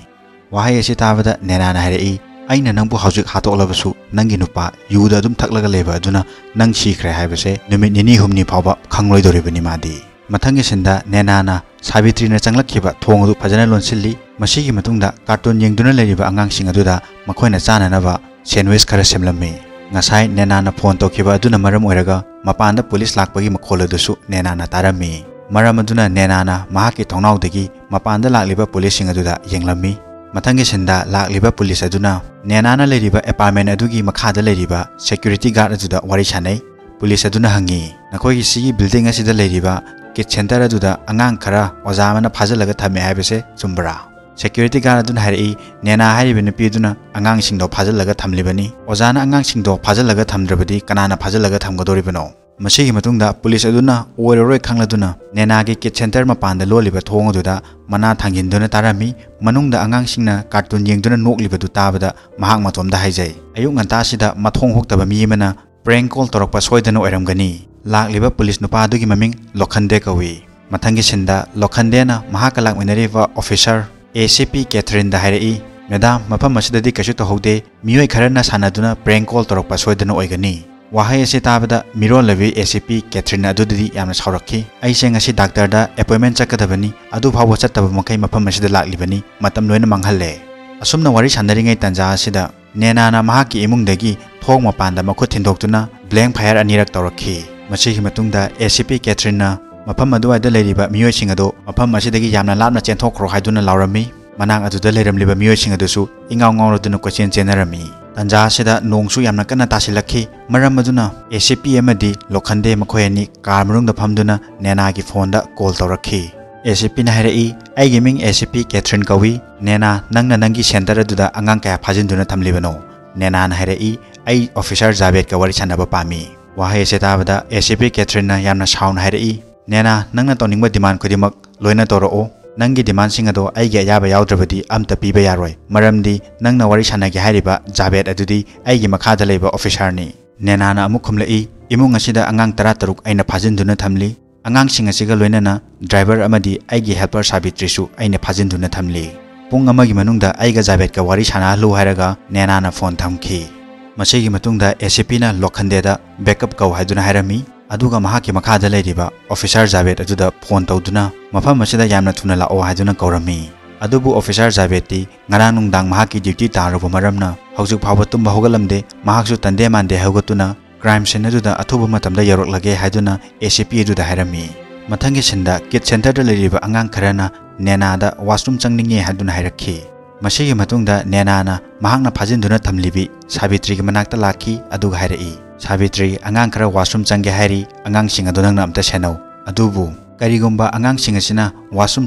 ꯋꯥꯍꯩ ꯑꯁꯤ ꯇꯥꯕꯗ ꯅꯦꯅꯥꯅ ꯍꯥꯏꯔꯛꯏ, "ꯑꯩꯅ ꯅꯪꯕꯨ ꯍꯧꯖꯤꯛ ꯍꯥꯠꯇꯣꯛꯂꯕꯁꯨ, ꯅꯪꯒꯤ ꯅꯨꯄꯥ ꯌꯨꯗ ꯑꯗꯨꯝ ꯊꯛꯂꯒ ꯂꯩꯕ ꯑꯗꯨꯅ ꯅꯪ ꯁꯤꯈ꯭ꯔꯦ ꯍꯥꯏꯕꯁꯦ ꯅꯨꯃꯤꯠ ꯅꯤꯅꯤ ꯍꯨꯝꯅꯤ ꯐꯥꯎꯕ ꯈꯪꯂꯣꯏꯗꯧꯔꯤꯕꯅꯤ ꯃꯥꯗꯤ"꯫ ꯃꯊꯪꯒꯤ ꯁꯤꯟꯗ ꯅꯦꯅꯥꯅ ꯁꯥꯕꯤꯇ꯭ꯔꯤꯅ ꯆꯪꯂꯛꯈꯤꯕ ꯊꯣꯡ ꯑꯗꯨ ꯐꯖꯅ ꯂꯣꯟꯁꯤꯜꯂꯤ꯫ ꯃꯁꯤꯒꯤ ꯃꯇꯨꯡꯗ ꯀꯥꯔꯇꯨꯟ ꯌꯦꯡꯗꯨꯅ ꯂꯩꯔꯤꯕ ꯑꯉꯥꯡꯁꯤꯡ ꯑꯗꯨꯗ ꯃꯈꯣꯏꯅ ꯆꯥꯅꯅꯕ ꯁꯦꯟꯋꯤꯁ ꯈꯔ ꯁꯦꯝꯂꯝꯃꯤ꯫ ꯉꯁꯥꯏ ꯅꯦꯅꯥꯅ ꯐꯣꯟ ꯇꯧꯈꯤꯕ ꯑꯗꯨꯅ ꯃꯔꯝ ꯑꯣꯏꯔꯒ ꯃꯄꯥꯟꯗ ꯄꯨꯂꯤꯁ ꯂꯥꯛꯄꯒꯤ ꯃꯈꯣꯜ ꯑꯗꯨꯁꯨ ꯅꯦꯅꯥꯅ ꯇꯥꯔꯝꯃꯤ꯫ ꯃꯔꯝ ꯑꯗꯨꯅ ꯅꯦꯅꯥꯅ ꯃꯍꯥꯛꯀꯤ ꯊꯣꯡꯅꯥꯎꯗꯒꯤ ꯃꯄꯥꯟꯗ ꯂꯥꯛꯂꯤꯕ ꯄꯨꯂꯤꯁꯁꯤꯡ ꯑꯗꯨꯗ ꯌꯦꯡꯂꯝꯃꯤ꯫ ꯃꯊꯪꯒꯤ ꯁꯤꯟꯗ ꯂꯥꯛꯂꯤꯕ ꯄꯨꯂꯤꯁ ꯑꯗꯨꯅ ꯅꯦꯅꯥꯅ ꯂꯩꯔꯤꯕ ꯑꯦꯄꯥꯔꯠꯃꯦꯟ ꯑꯗꯨꯒꯤ ꯃꯈꯥꯗ ꯂꯩꯔꯤꯕ ꯁꯦꯀ꯭ꯌꯨꯔꯤꯇꯤ ꯒꯥꯔꯗ ꯑꯗꯨꯗ ꯋꯥꯔꯤ ꯁꯥꯟꯅꯩ꯫ ꯄꯨꯂꯤꯁ ꯑꯗꯨꯅ ꯍꯪꯉꯤ, "ꯅꯈꯣꯏꯒꯤ ꯁꯤꯒꯤ ꯕꯤꯜꯗꯤꯡ ꯑꯁꯤꯗ ꯂꯩꯔꯤꯕ ꯀꯤꯠ ꯁꯦꯟꯇꯔ ꯑꯗꯨꯗ ꯑꯉꯥꯡ ꯈꯔ ꯑꯣꯖꯥ ꯑꯃꯅ ꯐꯥꯖꯤꯜꯂꯒ ꯊꯝꯃꯦ ꯍꯥꯏꯕꯁꯦ ꯆꯨꯝꯕ꯭ꯔꯥ?" ꯁꯦꯀ꯭ꯌꯨꯔꯤꯇꯤ ꯒꯥꯔꯗ ꯑꯗꯨꯅ ꯍꯥꯏꯔꯛꯏ, "ꯅꯦꯅꯥ ꯍꯥꯏꯔꯤꯕ ꯅꯨꯄꯤ ꯑꯗꯨꯅ ꯑꯉꯥꯡꯁꯤꯡꯗꯣ ꯐꯥꯖꯤꯜꯂꯒ ꯊꯝꯂꯤꯕꯅꯤ꯫ ꯑꯣꯖꯥꯅ ꯑꯉꯥꯡꯁꯤꯡꯗꯣ ꯐꯥꯖꯤꯜꯂꯒ ꯊꯝꯗ꯭ꯔꯕꯗꯤ ꯀꯅꯥꯅ ꯐꯥꯖꯤꯜꯂꯒ ꯊꯝꯒꯗꯧꯔꯤꯕꯅꯣ?" ꯃꯁꯤꯒꯤ ꯃꯇꯨꯡꯗ ꯄꯨꯂꯤꯁ ꯑꯗꯨꯅ ꯑꯣꯏꯔꯔꯣꯏ ꯈꯪꯂꯗꯨꯅ ꯅꯦꯅꯥꯒꯤ ꯀꯤꯠ ꯁꯦꯟꯇꯔ ꯃꯄꯥꯟꯗ ꯂꯣꯜꯂꯤꯕ ꯊꯣꯡ ꯑꯗꯨꯗ ꯃꯅꯥ ꯊꯥꯡꯖꯤꯟꯗꯨꯅ ꯇꯥꯔꯝꯃꯤ꯫ ꯃꯅꯨꯡꯗ ꯑꯉꯥꯡꯁꯤꯡꯅ ꯀꯥꯔꯇꯨꯟ ꯌꯦꯡꯗꯨꯅ ꯅꯣꯛꯂꯤꯕꯗꯨ ꯇꯥꯕꯗ ꯃꯍꯥꯛ ꯃꯇꯣꯝꯗ ꯍꯥꯏꯖꯩ꯫ ꯑꯌꯨꯛ ꯉꯟꯇꯥꯁꯤꯗ ꯃꯊꯣꯡ ꯍꯨꯛꯇꯕ ꯃꯤ ꯑꯃꯅ prank call ꯇꯧꯔꯛꯄ ꯁꯣꯏꯗꯅ ꯑꯣꯏꯔꯝꯒꯅꯤ꯫ ꯂꯥꯛꯂꯤꯕ ꯄꯨꯂꯤꯁ ꯅꯨꯄꯥ ꯑꯗꯨꯒꯤ ꯃꯃꯤꯡ ꯂꯣꯈꯟꯗꯦ ꯀꯧꯏ꯫ ꯃꯊꯪꯒꯤ ꯁꯤꯟꯗ ꯂꯣꯈꯟꯗꯦꯅ ꯃꯍꯥꯛꯀ ꯂꯥꯛꯃꯤꯟꯅꯔꯤꯕ ꯑꯣꯐꯤꯁꯥꯔ ꯑꯦ ꯁꯤ ꯄꯤ ꯀꯦꯊꯔꯤꯟꯗ ꯍꯥꯏꯔꯛꯏ, "ꯃꯦꯗꯥꯝ, ꯃꯐꯝ ꯑꯁꯤꯗꯗꯤ ꯀꯩꯁꯨ ꯇꯧꯍꯧꯗꯦ꯫ ꯃꯤꯑꯣꯏ ꯈꯔꯅ ꯁꯥꯟꯅꯗꯨꯅ prank call ꯇꯧꯔꯛꯄ ꯁꯣꯏꯗꯅ ꯑꯣꯏꯒꯅꯤ꯫" ꯋꯥꯍꯩ ꯑꯁꯤ ꯇꯥꯕꯗ ꯃꯤꯔꯣꯜꯂꯕꯤ ꯑꯦ ꯁꯤ ꯄꯤ ꯀꯦꯊꯔꯤꯟ ꯑꯗꯨꯗꯗꯤ ꯌꯥꯝꯅ ꯁꯥꯎꯔꯛꯈꯤ꯫ "ꯑꯩꯁꯦ ꯉꯁꯤ ꯗꯥꯛꯇꯔꯗ appointment ꯆꯠꯀꯗꯕꯅꯤ, ꯑꯗꯨꯐꯥꯎꯕ ꯆꯠꯇꯕ ꯃꯈꯩ ꯃꯐꯝ ꯑꯁꯤꯗ ꯂꯥꯛꯂꯤꯕꯅꯤ꯫ ꯃꯇꯝ ꯂꯣꯏꯅ ꯃꯥꯡꯍꯜꯂꯦ꯫" ꯑꯁꯨꯝꯅ ꯋꯥꯔꯤ ꯁꯥꯟꯅꯔꯤꯉꯩ ꯇꯥꯟꯖꯥ ꯑꯁꯤꯗ ꯅꯦꯅꯥꯅ ꯃꯍꯥꯛꯀꯤ ꯏꯃꯨꯡꯗꯒꯤ ꯊꯣꯡ ꯃꯄꯥꯟꯗ ꯃꯈꯨꯠ ꯊꯤꯟꯗꯣꯛꯇꯨꯅ blank fire ꯑꯅꯤꯔꯛ ꯇꯧꯔꯛꯈꯤ꯫ ꯃꯁꯤꯒꯤ ꯃꯇꯨꯡꯗ ꯑꯦ ꯁꯤ ꯄꯤ ꯀꯦꯊꯔꯤꯟꯅ ꯃꯐꯝ ꯑꯗꯨꯋꯥꯏꯗ ꯂꯩꯔꯤꯕ ꯃꯤꯑꯣꯏꯁꯤꯡ ꯑꯗꯨ ꯃꯐꯝ ꯑꯁꯤꯗꯒꯤ ꯌꯥꯝꯅ ꯂꯥꯞꯅ ꯆꯦꯟꯊꯣꯛꯈ꯭ꯔꯣ ꯍꯥꯏꯗꯨꯅ ꯂꯥꯎꯔꯝꯃꯤ꯫ ꯃꯅꯥꯛ ꯑꯗꯨꯗ ꯂꯩꯔꯝꯂꯤꯕ ꯃꯤꯑꯣꯏꯁꯤꯡ ꯑꯗꯨꯁꯨ ꯏꯉꯥꯎ ꯉꯥꯎꯔꯗꯨꯅ ꯀꯣꯏꯆꯦꯟ ꯆꯦꯟꯅꯔꯝꯃꯤ꯫ ꯇꯥꯟꯖꯥ ꯑꯁꯤꯗ ꯅꯣꯡꯁꯨ ꯌꯥꯝꯅ ꯀꯟꯅ ꯇꯥꯁꯤꯜꯂꯛꯈꯤ꯫ ꯃꯔꯝ ꯑꯗꯨꯅ ꯑꯦ ꯁꯤ ꯄꯤ ꯑꯃꯗꯤ ꯂꯣꯈꯟꯗꯦ ꯃꯈꯣꯏ ꯑꯅꯤ ꯀꯥꯔ ꯃꯅꯨꯡꯗ ꯐꯝꯗꯨꯅ ꯅꯦꯅꯥꯒꯤ ꯐꯣꯟꯗ ꯀꯣꯜ ꯇꯧꯔꯛꯈꯤ꯫ ꯑꯦ ꯁꯤ ꯄꯤꯅ ꯍꯥꯏꯔꯛꯏ, "ꯑꯩꯒꯤ ꯃꯤꯡ ꯑꯦ ꯁꯤ ꯄꯤ ꯀꯦꯊꯔꯤꯟ ꯀꯧꯏ꯫ ꯅꯦꯅꯥ, ꯅꯪꯅ ꯅꯪꯒꯤ ꯁꯦꯟꯇꯔ ꯑꯗꯨꯗ ꯑꯉꯥꯡ ꯀꯌꯥ ꯐꯥꯖꯤꯟꯗꯨꯅ ꯊꯝꯂꯤꯕꯅꯣ?" ꯅꯦꯅꯥꯅ ꯍꯥꯏꯔꯛꯏ, "ꯑꯩ ꯑꯣꯐꯤꯁꯥꯔ ꯖꯥꯕꯦꯗꯀ ꯋꯥꯔꯤ ꯁꯥꯟꯅꯕ ꯄꯥꯝꯃꯤ꯫" ꯋꯥꯍꯩ ꯑꯁꯤ ꯇꯥꯕꯗ ꯑꯦ ꯁꯤ ꯄꯤ ꯀꯦꯊꯔꯤꯟꯅ ꯌꯥꯝꯅ ꯁꯥꯎꯅ ꯍꯥꯏꯔꯛꯏ, "ꯅꯦꯅꯥ, ꯅꯪꯅ ꯇꯧꯅꯤꯡꯕ demand ꯈꯨꯗꯤꯡꯃꯛ ꯂꯣꯏꯅ ꯇꯧꯔꯛꯎ꯫ ꯅꯪꯒꯤ demandꯁꯤꯡ ꯑꯗꯣ ꯑꯩꯒꯤ ꯑꯌꯥꯕ ꯌꯥꯎꯗ꯭ꯔꯕꯗꯤ ꯑꯝꯇ ꯄꯤꯕ ꯌꯥꯔꯣꯏ, ꯃꯔꯝꯗꯤ ꯅꯪꯅ ꯋꯥꯔꯤ ꯁꯥꯟꯅꯒꯦ ꯍꯥꯏꯔꯤꯕ ꯖꯥꯕꯦꯗ ꯑꯗꯨꯗꯤ ꯑꯩꯒꯤ ꯃꯈꯥꯗ ꯂꯩꯕ ꯑꯣꯐꯤꯁꯥꯔꯅꯤ꯫" ꯅꯦꯅꯥꯅ ꯑꯃꯨꯛ ꯈꯨꯝꯂꯛꯏ, "ꯏꯃꯨꯡ ꯑꯁꯤꯗ ꯑꯉꯥꯡ ꯇꯔꯥꯇꯔꯨꯛ ꯑꯩꯅ ꯐꯥꯖꯤꯟꯗꯨꯅ ꯊꯝꯂꯤ꯫ ꯑꯉꯥꯡꯁꯤꯡ ꯑꯁꯤꯒ ꯂꯣꯏꯅꯅ driver ꯑꯃꯗꯤ ꯑꯩꯒꯤ helper ꯁꯥꯕꯤꯇ꯭ꯔꯤꯁꯨ ꯑꯩꯅ ꯐꯥꯖꯤꯟꯗꯨꯅ ꯊꯝꯂꯤ꯫ ꯄꯨꯡ ꯑꯃꯒꯤ ꯃꯅꯨꯡꯗ ꯑꯩꯒ ꯖꯥꯕꯦꯗꯀ ꯋꯥꯔꯤ ꯁꯥꯟꯅꯍꯜꯂꯨ" ꯍꯥꯏꯔꯒ ꯅꯦꯅꯥꯅ ꯐꯣꯟ ꯊꯝꯈꯤ꯫ ꯃꯁꯤꯒꯤ ꯃꯇꯨꯡꯗ ꯑꯦ ꯁꯤ ꯄꯤꯅ ꯂꯣꯈꯟꯗꯦꯗ backup ꯀꯧ ꯍꯥꯏꯗꯨꯅ ꯍꯥꯏꯔꯝꯃꯤ꯫ ꯑꯗꯨꯒ ꯃꯍꯥꯛꯀꯤ ꯃꯈꯥꯗ ꯂꯩꯔꯤꯕ ꯑꯣꯐꯤꯁꯥꯔ ꯖꯥꯕꯦꯗ ꯑꯗꯨꯗ ꯐꯣꯟ ꯇꯧꯗꯨꯅ ꯃꯐꯝ ꯑꯁꯤꯗ ꯌꯥꯝꯅ ꯊꯨꯅ ꯂꯥꯛꯑꯣ ꯍꯥꯏꯗꯨꯅ ꯀꯧꯔꯝꯃꯤ꯫ ꯑꯗꯨꯕꯨ ꯑꯣꯐꯤꯁꯥꯔ ꯖꯥꯕꯦꯗꯇꯤ ꯉꯔꯥꯡ ꯅꯨꯡꯗꯥꯡ ꯃꯍꯥꯛꯀꯤ duty ꯇꯥꯔꯨꯕ ꯃꯔꯝꯅ ꯍꯧꯖꯤꯛ ꯐꯥꯎꯕ ꯇꯨꯝꯕ ꯍꯧꯒꯠꯂꯝꯗꯦ꯫ ꯃꯍꯥꯛꯁꯨ ꯇꯟꯗꯦ ꯃꯥꯟꯗꯦ ꯍꯧꯒꯠꯇꯨꯅ crime scene ꯑꯗꯨꯗ ꯑꯊꯨꯕ ꯃꯇꯝꯗ ꯌꯧꯔꯛꯂꯒꯦ ꯍꯥꯏꯗꯨꯅ ꯑꯦ ꯁꯤ ꯄꯤ ꯑꯗꯨꯗ ꯍꯥꯏꯔꯝꯃꯤ꯫ ꯃꯊꯪꯒꯤ ꯁꯤꯟꯗ ꯀꯤꯠ ꯁꯦꯟꯇꯔꯗ ꯂꯩꯔꯤꯕ ꯑꯉꯥꯡ ꯈꯔꯅ ꯅꯦꯅꯥꯗ washroom ꯆꯪꯅꯤꯡꯉꯦ ꯍꯥꯏꯗꯨꯅ ꯍꯥꯏꯔꯛꯈꯤ꯫ ꯃꯁꯤꯒꯤ ꯃꯇꯨꯡꯗ ꯅꯦꯅꯥꯅ ꯃꯍꯥꯛꯅ ꯐꯥꯖꯤꯟꯗꯨꯅ ꯊꯝꯂꯤꯕꯤ ꯁꯥꯕꯤꯇ꯭ꯔꯤꯒꯤ ꯃꯅꯥꯛꯇ ꯂꯥꯛꯈꯤ, ꯑꯗꯨꯒ ꯍꯥꯏꯔꯛꯏ, "ꯁꯥꯕꯤꯇ꯭ꯔꯤ, ꯑꯉꯥꯡ ꯈꯔ washroom ꯆꯪꯒꯦ ꯍꯥꯏꯔꯤ, ꯑꯉꯥꯡꯁꯤꯡ ꯑꯗꯨ ꯅꯪꯅ ꯑꯝꯇ ꯁꯦꯟꯅꯧ꯫ ꯑꯗꯨꯕꯨ ꯀꯔꯤꯒꯨꯝꯕ ꯑꯉꯥꯡꯁꯤꯡ ꯑꯁꯤꯅ washroom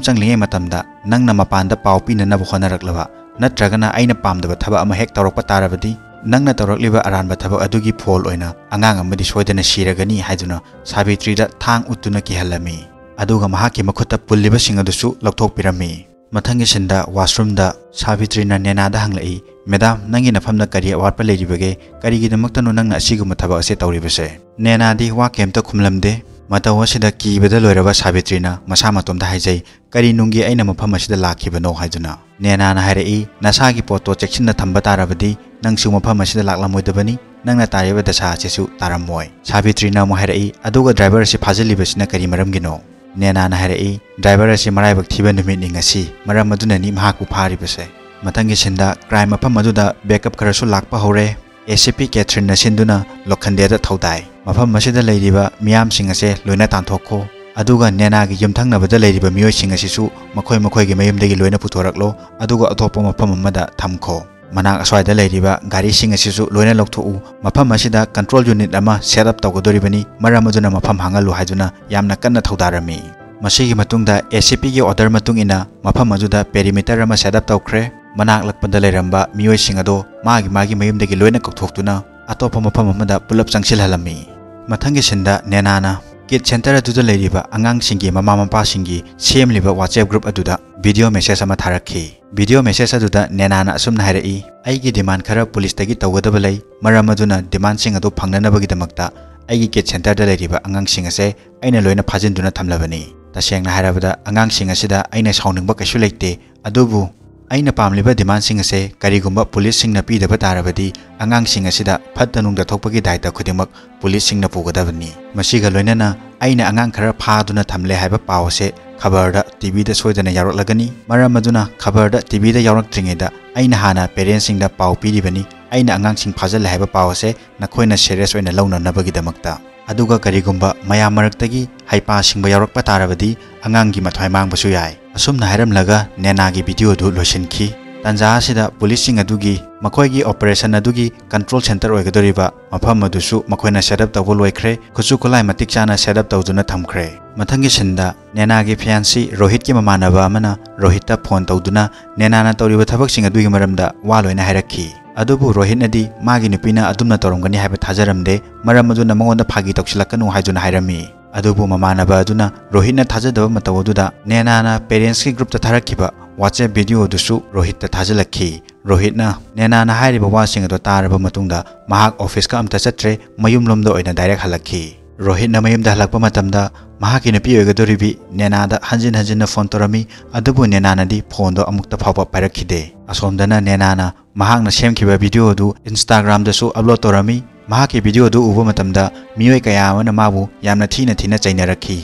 ꯆꯪꯂꯤꯉꯩ ꯃꯇꯝꯗ ꯅꯪꯅ ꯃꯄꯥꯟꯗ ꯄꯥꯎ ꯄꯤꯅꯅꯕ ꯍꯣꯠꯅꯔꯛꯂꯕ ꯅꯠꯇ꯭ꯔꯒꯅ ꯑꯩꯅ ꯄꯥꯝꯗꯕ ꯊꯕꯛ ꯑꯃ ꯍꯦꯛ ꯇꯧꯔꯛꯄ ꯇꯥꯔꯕꯗꯤ "ꯅꯪꯅ ꯇꯧꯔꯛꯂꯤꯕ ꯑꯔꯥꯟꯕ ꯊꯕꯛ ꯑꯗꯨꯒꯤ ꯐꯣꯜ ꯑꯣꯏꯅ ꯑꯉꯥꯡ ꯑꯃꯗꯤ ꯁꯣꯏꯗꯅ ꯁꯤꯔꯒꯅꯤ" ꯍꯥꯏꯗꯨꯅ ꯁꯥꯕꯤꯇ꯭ꯔꯤꯗ ꯊꯥꯡ ꯎꯠꯇꯨꯅ ꯀꯤꯍꯜꯂꯝꯃꯤ꯫ ꯑꯗꯨꯒ ꯃꯍꯥꯛꯀꯤ ꯃꯈꯨꯠꯇ ꯄꯨꯜꯂꯤꯕꯁꯤꯡ ꯑꯗꯨꯁꯨ ꯂꯧꯊꯣꯛꯄꯤꯔꯝꯃꯤ꯫ ꯃꯊꯪꯒꯤ ꯁꯤꯟꯗ ꯋꯥꯁꯔꯨꯝꯗ ꯁꯥꯕꯤꯇ꯭ꯔꯤꯅ ꯅꯦꯅꯥꯗ ꯍꯪꯂꯛꯏ, "ꯃꯦꯗꯥꯝ, ꯅꯪꯒꯤ ꯅꯐꯝꯗ ꯀꯔꯤ ꯑꯋꯥꯠꯄ ꯂꯩꯔꯤꯕꯒꯦ? ꯀꯔꯤꯒꯤꯗꯃꯛꯇꯅꯣ ꯅꯪꯅ ꯑꯁꯤꯒꯨꯝꯕ ꯊꯕꯛ ꯑꯁꯦ ꯇꯧꯔꯤꯕꯁꯦ?" ꯅꯦꯅꯥꯗꯤ ꯋꯥ ꯀꯩꯝꯇ ꯈꯨꯝꯂꯝꯗꯦ꯫ ꯃꯇꯧ ꯑꯁꯤꯗ ꯀꯤꯕꯗ ꯂꯣꯏꯔꯕ ꯁꯥꯕꯤꯇ꯭ꯔꯤꯅ ꯃꯁꯥ ꯃꯇꯣꯝꯗ ꯍꯥꯏꯖꯩ, "ꯀꯔꯤ ꯅꯨꯡꯒꯤ ꯑꯩꯅ ꯃꯐꯝ ꯑꯁꯤꯗ ꯂꯥꯛꯈꯤꯕꯅꯣ?" ꯍꯥꯏꯗꯨꯅ꯫ ꯅꯦꯅꯥꯅ ꯍꯥꯏꯔꯛꯏ, "ꯅꯁꯥꯒꯤ ꯄꯣꯠꯇꯣ ꯆꯦꯛꯁꯤꯟꯅ ꯊꯝꯕ ꯇꯥꯔꯕꯗꯤ ꯅꯪꯁꯨ ꯃꯐꯝ ꯑꯁꯤꯗ ꯂꯥꯛꯂꯝꯃꯣꯏꯗꯕꯅꯤ, ꯅꯪꯅ ꯇꯥꯔꯤꯕ ꯗꯁꯥ ꯑꯁꯤꯁꯨ ꯇꯥꯔꯝꯃꯣꯏ꯫" ꯁꯥꯕꯤꯇ꯭ꯔꯤꯅ ꯑꯃꯨꯛ ꯍꯥꯏꯔꯛꯏ, "ꯑꯗꯨꯒ ꯗ꯭ꯔꯥꯏꯚꯔ ꯑꯁꯤ ꯐꯥꯖꯤꯜꯂꯤꯕꯁꯤꯅ ꯀꯔꯤ ꯃꯔꯝꯒꯤꯅꯣ?" ꯅꯦꯅꯥꯅ ꯍꯥꯏꯔꯛꯏ, "ꯗ꯭ꯔꯥꯏꯚꯔ ꯑꯁꯤ ꯃꯔꯥꯏꯕꯛ ꯊꯤꯕ ꯅꯨꯃꯤꯠꯅꯤ ꯉꯁꯤ, ꯃꯔꯝ ꯑꯗꯨꯅꯅꯤ ꯃꯍꯥꯛꯄꯨ ꯐꯥꯔꯤꯕꯁꯦ꯫" ꯃꯊꯪꯒꯤ ꯁꯤꯟꯗ ꯀ꯭ꯔꯥꯏꯝ ꯃꯐꯝ ꯑꯗꯨꯗ ꯕꯦꯛꯑꯞ ꯈꯔꯁꯨ ꯂꯥꯛꯄ ꯍꯧꯔꯦ꯫ ꯑꯦ ꯁꯤ ꯄꯤ ꯀꯦꯊ꯭ꯔꯤꯟꯅ ꯁꯤꯟꯗꯨꯅ ꯂꯣꯈꯟꯗꯦꯗ ꯊꯧꯗꯥꯏ꯫ ꯃꯐꯝ ꯑꯁꯤꯗ ꯂꯩꯔꯤꯕ ꯃꯤꯌꯥꯝꯁꯤꯡ ꯑꯁꯦ ꯂꯣꯏꯅ ꯇꯥꯟꯊꯣꯛꯈꯣ, ꯑꯗꯨꯒ ꯅꯦꯅꯥꯒꯤ ꯌꯨꯝꯊꯪꯅꯕꯗ ꯂꯩꯔꯤꯕ ꯃꯤꯑꯣꯏꯁꯤꯡ ꯑꯁꯤꯁꯨ ꯃꯈꯣꯏ ꯃꯈꯣꯏꯒꯤ ꯃꯌꯨꯝꯗꯒꯤ ꯂꯣꯏꯅ ꯄꯨꯊꯣꯔꯛꯂꯣ, ꯑꯗꯨꯒ ꯑꯇꯣꯞꯄ ꯃꯐꯝ ꯑꯃꯗ ꯊꯝꯈꯣ꯫ ꯃꯅꯥꯛ ꯑꯁ꯭ꯋꯥꯏꯗ ꯂꯩꯔꯤꯕ ꯒꯥꯔꯤꯁꯤꯡ ꯑꯁꯤꯁꯨ ꯂꯣꯏꯅ ꯂꯧꯊꯣꯛꯎ꯫ ꯃꯐꯝ ꯑꯁꯤꯗ ꯀꯟꯇ꯭ꯔꯣꯜ ꯌꯨꯅꯤꯠ ꯑꯃ ꯁꯦꯠ ꯑꯞ ꯇꯧꯒꯗꯣꯔꯤꯕꯅꯤ, ꯃꯔꯝ ꯑꯗꯨꯅ ꯃꯐꯝ ꯍꯥꯡꯍꯜꯂꯨ ꯍꯥꯏꯗꯨꯅ ꯌꯥꯝꯅ ꯀꯟꯅ ꯊꯧꯗꯥꯔꯝꯃꯤ꯫ ꯃꯁꯤꯒꯤ ꯃꯇꯨꯡꯗ ꯑꯦ ꯁꯤ ꯄꯤꯒꯤ ꯑꯣꯔꯗꯔ ꯃꯇꯨꯡ ꯏꯟꯅ ꯃꯐꯝ ꯑꯗꯨꯗ ꯄꯦꯔꯤꯃꯤꯇꯔ ꯑꯃ ꯁꯦꯠ ꯑꯞ ꯇꯧꯈ꯭ꯔꯦ꯫ ꯃꯅꯥꯛ ꯅꯛꯄꯗ ꯂꯩꯔꯝꯕ ꯃꯤꯑꯣꯏꯁꯤꯡ ꯑꯗꯣ ꯃꯥꯒꯤ ꯃꯥꯒꯤ ꯃꯌꯨꯝꯗꯒꯤ ꯂꯣꯏꯅ ꯀꯧꯊꯣꯛꯇꯨꯅ ꯑꯇꯣꯞꯄ ꯃꯐꯝ ꯑꯃꯗ ꯄꯨꯂꯞ ꯆꯪꯁꯤꯜꯍꯜꯂꯝꯃꯤ꯫ ꯃꯊꯪꯒꯤ ꯁꯤꯟꯗ ꯅꯦꯅꯥꯅ ꯀꯤꯠ ꯁꯦꯟꯇꯔ ꯑꯗꯨꯗ ꯂꯩꯔꯤꯕ ꯑꯉꯥꯡꯁꯤꯡꯒꯤ ꯃꯃꯥ ꯃꯄꯥꯁꯤꯡꯒꯤ ꯁꯦꯝꯂꯤꯕ WhatsApp ꯒ꯭ꯔꯨꯞ ꯑꯗꯨꯗ ꯚꯤꯗꯤꯑꯣ ꯃꯦꯁꯦꯖ ꯑꯃ ꯊꯥꯔꯛꯈꯤ꯫ ꯚꯤꯗꯤꯑꯣ ꯃꯦꯁꯦꯖ ꯑꯗꯨꯗ ꯅꯦꯅꯥꯅ ꯑꯁꯨꯝꯅ ꯍꯥꯏꯔꯛꯏ, "ꯑꯩꯒꯤ ꯗꯤꯃꯥꯟ ꯈꯔ ꯄꯨꯂꯤꯁꯇꯒꯤ ꯇꯧꯒꯗꯕ ꯂꯩ, ꯃꯔꯝ ꯑꯗꯨꯅ ꯗꯤꯃꯥꯟꯁꯤꯡ ꯑꯗꯨ ꯐꯪꯅꯅꯕꯒꯤꯗꯃꯛꯇ ꯑꯩꯒꯤ ꯀꯤꯠ ꯁꯦꯟꯇꯔꯗ ꯂꯩꯔꯤꯕ ꯑꯉꯥꯡꯁꯤꯡ ꯑꯁꯦ ꯑꯩꯅ ꯂꯣꯏꯅ ꯐꯥꯖꯤꯟꯗꯨꯅ ꯊꯝꯂꯕꯅꯤ꯫ ꯇꯁꯦꯡꯅ ꯍꯥꯏꯔꯕꯗ ꯑꯉꯥꯡꯁꯤꯡ ꯑꯁꯤꯗ ꯑꯩꯅ ꯁꯥꯎꯅꯤꯡꯕ ꯀꯩꯁꯨ ꯂꯩꯇꯦ, ꯑꯗꯨꯕꯨ ꯑꯩꯅ ꯄꯥꯝꯂꯤꯕ ꯗꯤꯃꯥꯟꯁꯤꯡ ꯑꯁꯦ ꯀꯔꯤꯒꯨꯝꯕ ꯄꯨꯂꯤꯁꯁꯤꯡꯅ ꯄꯤꯗꯕ ꯇꯥꯔꯕꯗꯤ ꯑꯉꯥꯡꯁꯤꯡ ꯑꯁꯤꯗ ꯐꯠꯇ ꯅꯨꯡꯗ ꯊꯣꯛꯄꯒꯤ ꯗꯥꯏꯇ ꯈꯨꯗꯤꯡꯃꯛ ꯄꯨꯂꯤꯁꯁꯤꯡꯅ ꯄꯨꯒꯗꯕꯅꯤ꯫ ꯃꯁꯤꯒ ꯂꯣꯏꯅꯅ ꯑꯩꯅ ꯑꯉꯥꯡ ꯈꯔ ꯐꯥꯗꯨꯅ ꯊꯝꯂꯦ ꯍꯥꯏꯕ ꯄꯥꯎ ꯑꯁꯦ ꯈꯕꯔꯗ, ꯇꯤ ꯚꯤꯗ ꯁꯣꯏꯗꯅ ꯌꯥꯎꯔꯛꯂꯒꯅꯤ꯫ ꯃꯔꯝ ꯑꯗꯨꯅ ꯈꯕꯔꯗ, ꯇꯤ ꯚꯤꯗ ꯌꯥꯎꯔꯛꯇ꯭ꯔꯤꯉꯩꯗ ꯑꯩꯅ ꯍꯥꯟꯅ ꯄꯦꯔꯦꯟꯁꯁꯤꯡꯗ ꯄꯥꯎ ꯄꯤꯔꯤꯕꯅꯤ, ꯑꯩꯅ ꯑꯉꯥꯡꯁꯤꯡ ꯐꯥꯖꯤꯜꯂꯦ ꯍꯥꯏꯕ ꯄꯥꯎ ꯑꯁꯦ ꯅꯈꯣꯏꯅ ꯁꯦꯔꯤꯌꯁ ꯑꯣꯏꯅ ꯂꯧꯅꯅꯕꯒꯤꯗꯃꯛꯇ꯫ ꯑꯗꯨꯒ ꯀꯔꯤꯒꯨꯝꯕ ꯃꯌꯥꯝ ꯃꯔꯛꯇꯒꯤ ꯍꯩꯄꯥ ꯁꯤꯡꯕ ꯌꯥꯎꯔꯛꯄ ꯇꯥꯔꯕꯗꯤ ꯑꯉꯥꯡꯒꯤ ꯃꯊ꯭ꯋꯥꯏ ꯃꯥꯡꯕꯁꯨ ꯌꯥꯏ꯫" ꯑꯁꯨꯝꯅ ꯍꯥꯏꯔꯝꯂꯒ ꯅꯦꯅꯥꯒꯤ ꯚꯤꯗꯤꯑꯣꯗꯨ ꯂꯣꯏꯁꯤꯟꯈꯤ꯫ ꯇꯥꯟꯖꯥ ꯑꯁꯤꯗ ꯄꯨꯂꯤꯁꯁꯤꯡ ꯑꯗꯨꯒꯤ ꯃꯈꯣꯏꯒꯤ operation ꯑꯗꯨꯒꯤ control centre ꯑꯣꯏꯒꯗꯧꯔꯤꯕ ꯃꯐꯝ ꯑꯗꯨꯁꯨ ꯃꯈꯣꯏꯅ set up ꯇꯧꯕ ꯂꯣꯏꯈ꯭ꯔꯦ, ꯈꯨꯠꯁꯨ ꯈꯨꯠꯂꯥꯏ ꯃꯇꯤꯛ ꯆꯥꯅ set up ꯇꯧꯗꯨꯅ ꯊꯝꯈ꯭ꯔꯦ꯫ ꯃꯊꯪꯒꯤ ꯁꯤꯟꯗ ꯅꯦꯅꯥꯒꯤ ꯐꯤꯌꯥꯟꯁꯤ ꯔꯣꯍꯤꯠꯀꯤ ꯃꯃꯥꯟꯅꯕ ꯑꯃꯅ ꯔꯣꯍꯤꯠꯇ ꯐꯣꯟ ꯇꯧꯗꯨꯅ ꯅꯦꯅꯥꯅ ꯇꯧꯔꯤꯕ ꯊꯕꯛꯁꯤꯡ ꯑꯗꯨꯒꯤ ꯃꯔꯝꯗ ꯋꯥ ꯂꯣꯏꯅ ꯍꯥꯏꯔꯛꯈꯤ꯫ ꯑꯗꯨꯕꯨ ꯔꯣꯍꯤꯠꯅꯗꯤ ꯃꯥꯒꯤ ꯅꯨꯄꯤꯅ ꯑꯗꯨꯝꯅ ꯇꯧꯔꯝꯒꯅꯤ ꯍꯥꯏꯕ ꯊꯥꯖꯔꯝꯗꯦ, ꯃꯔꯝ ꯑꯗꯨꯅ ꯃꯉꯣꯟꯗ ꯐꯥꯒꯤ ꯇꯧꯁꯤꯜꯂꯛꯀꯅꯨ ꯍꯥꯏꯗꯨꯅ ꯍꯥꯏꯔꯝꯃꯤ꯫ ꯑꯗꯨꯕꯨ ꯃꯃꯥꯟꯅꯕ ꯑꯗꯨꯅ ꯔꯣꯍꯤꯠꯅ ꯊꯥꯖꯗꯕ ꯃꯇꯧ ꯑꯗꯨꯗ ꯅꯦꯅꯥꯅ parentsꯀꯤ groupꯇ ꯊꯥꯔꯛꯈꯤꯕ WhatsApp video ꯑꯗꯨꯁꯨ ꯔꯣꯍꯤꯠꯇ ꯊꯥꯖꯤꯜꯂꯛꯈꯤ꯫ ꯔꯣꯍꯤꯠꯅ ꯅꯦꯅꯥꯅ ꯍꯥꯏꯔꯤꯕ ꯋꯥꯁꯤꯡ ꯑꯗꯨ ꯇꯥꯔꯕ ꯃꯇꯨꯡꯗ ꯃꯍꯥꯛ officeꯀ ꯑꯝꯇ ꯆꯠꯇ꯭ꯔꯦ, ꯃꯌꯨꯝꯂꯣꯝꯗ ꯑꯣꯏꯅ direct ꯍꯜꯂꯛꯈꯤ꯫ ꯔꯣꯍꯤꯠꯅ ꯃꯌꯨꯝꯗ ꯍꯜꯂꯛꯄ ꯃꯇꯝꯗ ꯃꯍꯥꯛꯀꯤ ꯅꯨꯄꯤ ꯑꯣꯏꯒꯗꯧꯔꯤꯕꯤ ꯅꯦꯅꯥꯗ ꯍꯟꯖꯤꯟ ꯍꯟꯖꯤꯟꯅ ꯐꯣꯟ ꯇꯧꯔꯝꯃꯤ, ꯑꯗꯨꯕꯨ ꯅꯦꯅꯥꯅꯗꯤ ꯐꯣꯟꯗꯣ ꯑꯃꯨꯛꯇ ꯐꯥꯎꯕ ꯄꯥꯏꯔꯛꯈꯤꯗꯦ꯫ ꯑꯁꯣꯝꯗꯅ ꯅꯦꯅꯥꯅ ꯃꯍꯥꯛꯅ ꯁꯦꯝꯈꯤꯕ video ꯑꯗꯨ Instagramꯗꯁꯨ upload ꯇꯧꯔꯝꯃꯤ꯫ ꯃꯍꯥꯛꯀꯤ video ꯑꯗꯨ ꯎꯕ ꯃꯇꯝꯗ ꯃꯤꯑꯣꯏ ꯀꯌꯥ ꯑꯃꯅ ꯃꯥꯕꯨ ꯌꯥꯝꯅ ꯊꯤꯅ ꯊꯤꯅ ꯆꯩꯅꯔꯛꯈꯤ꯫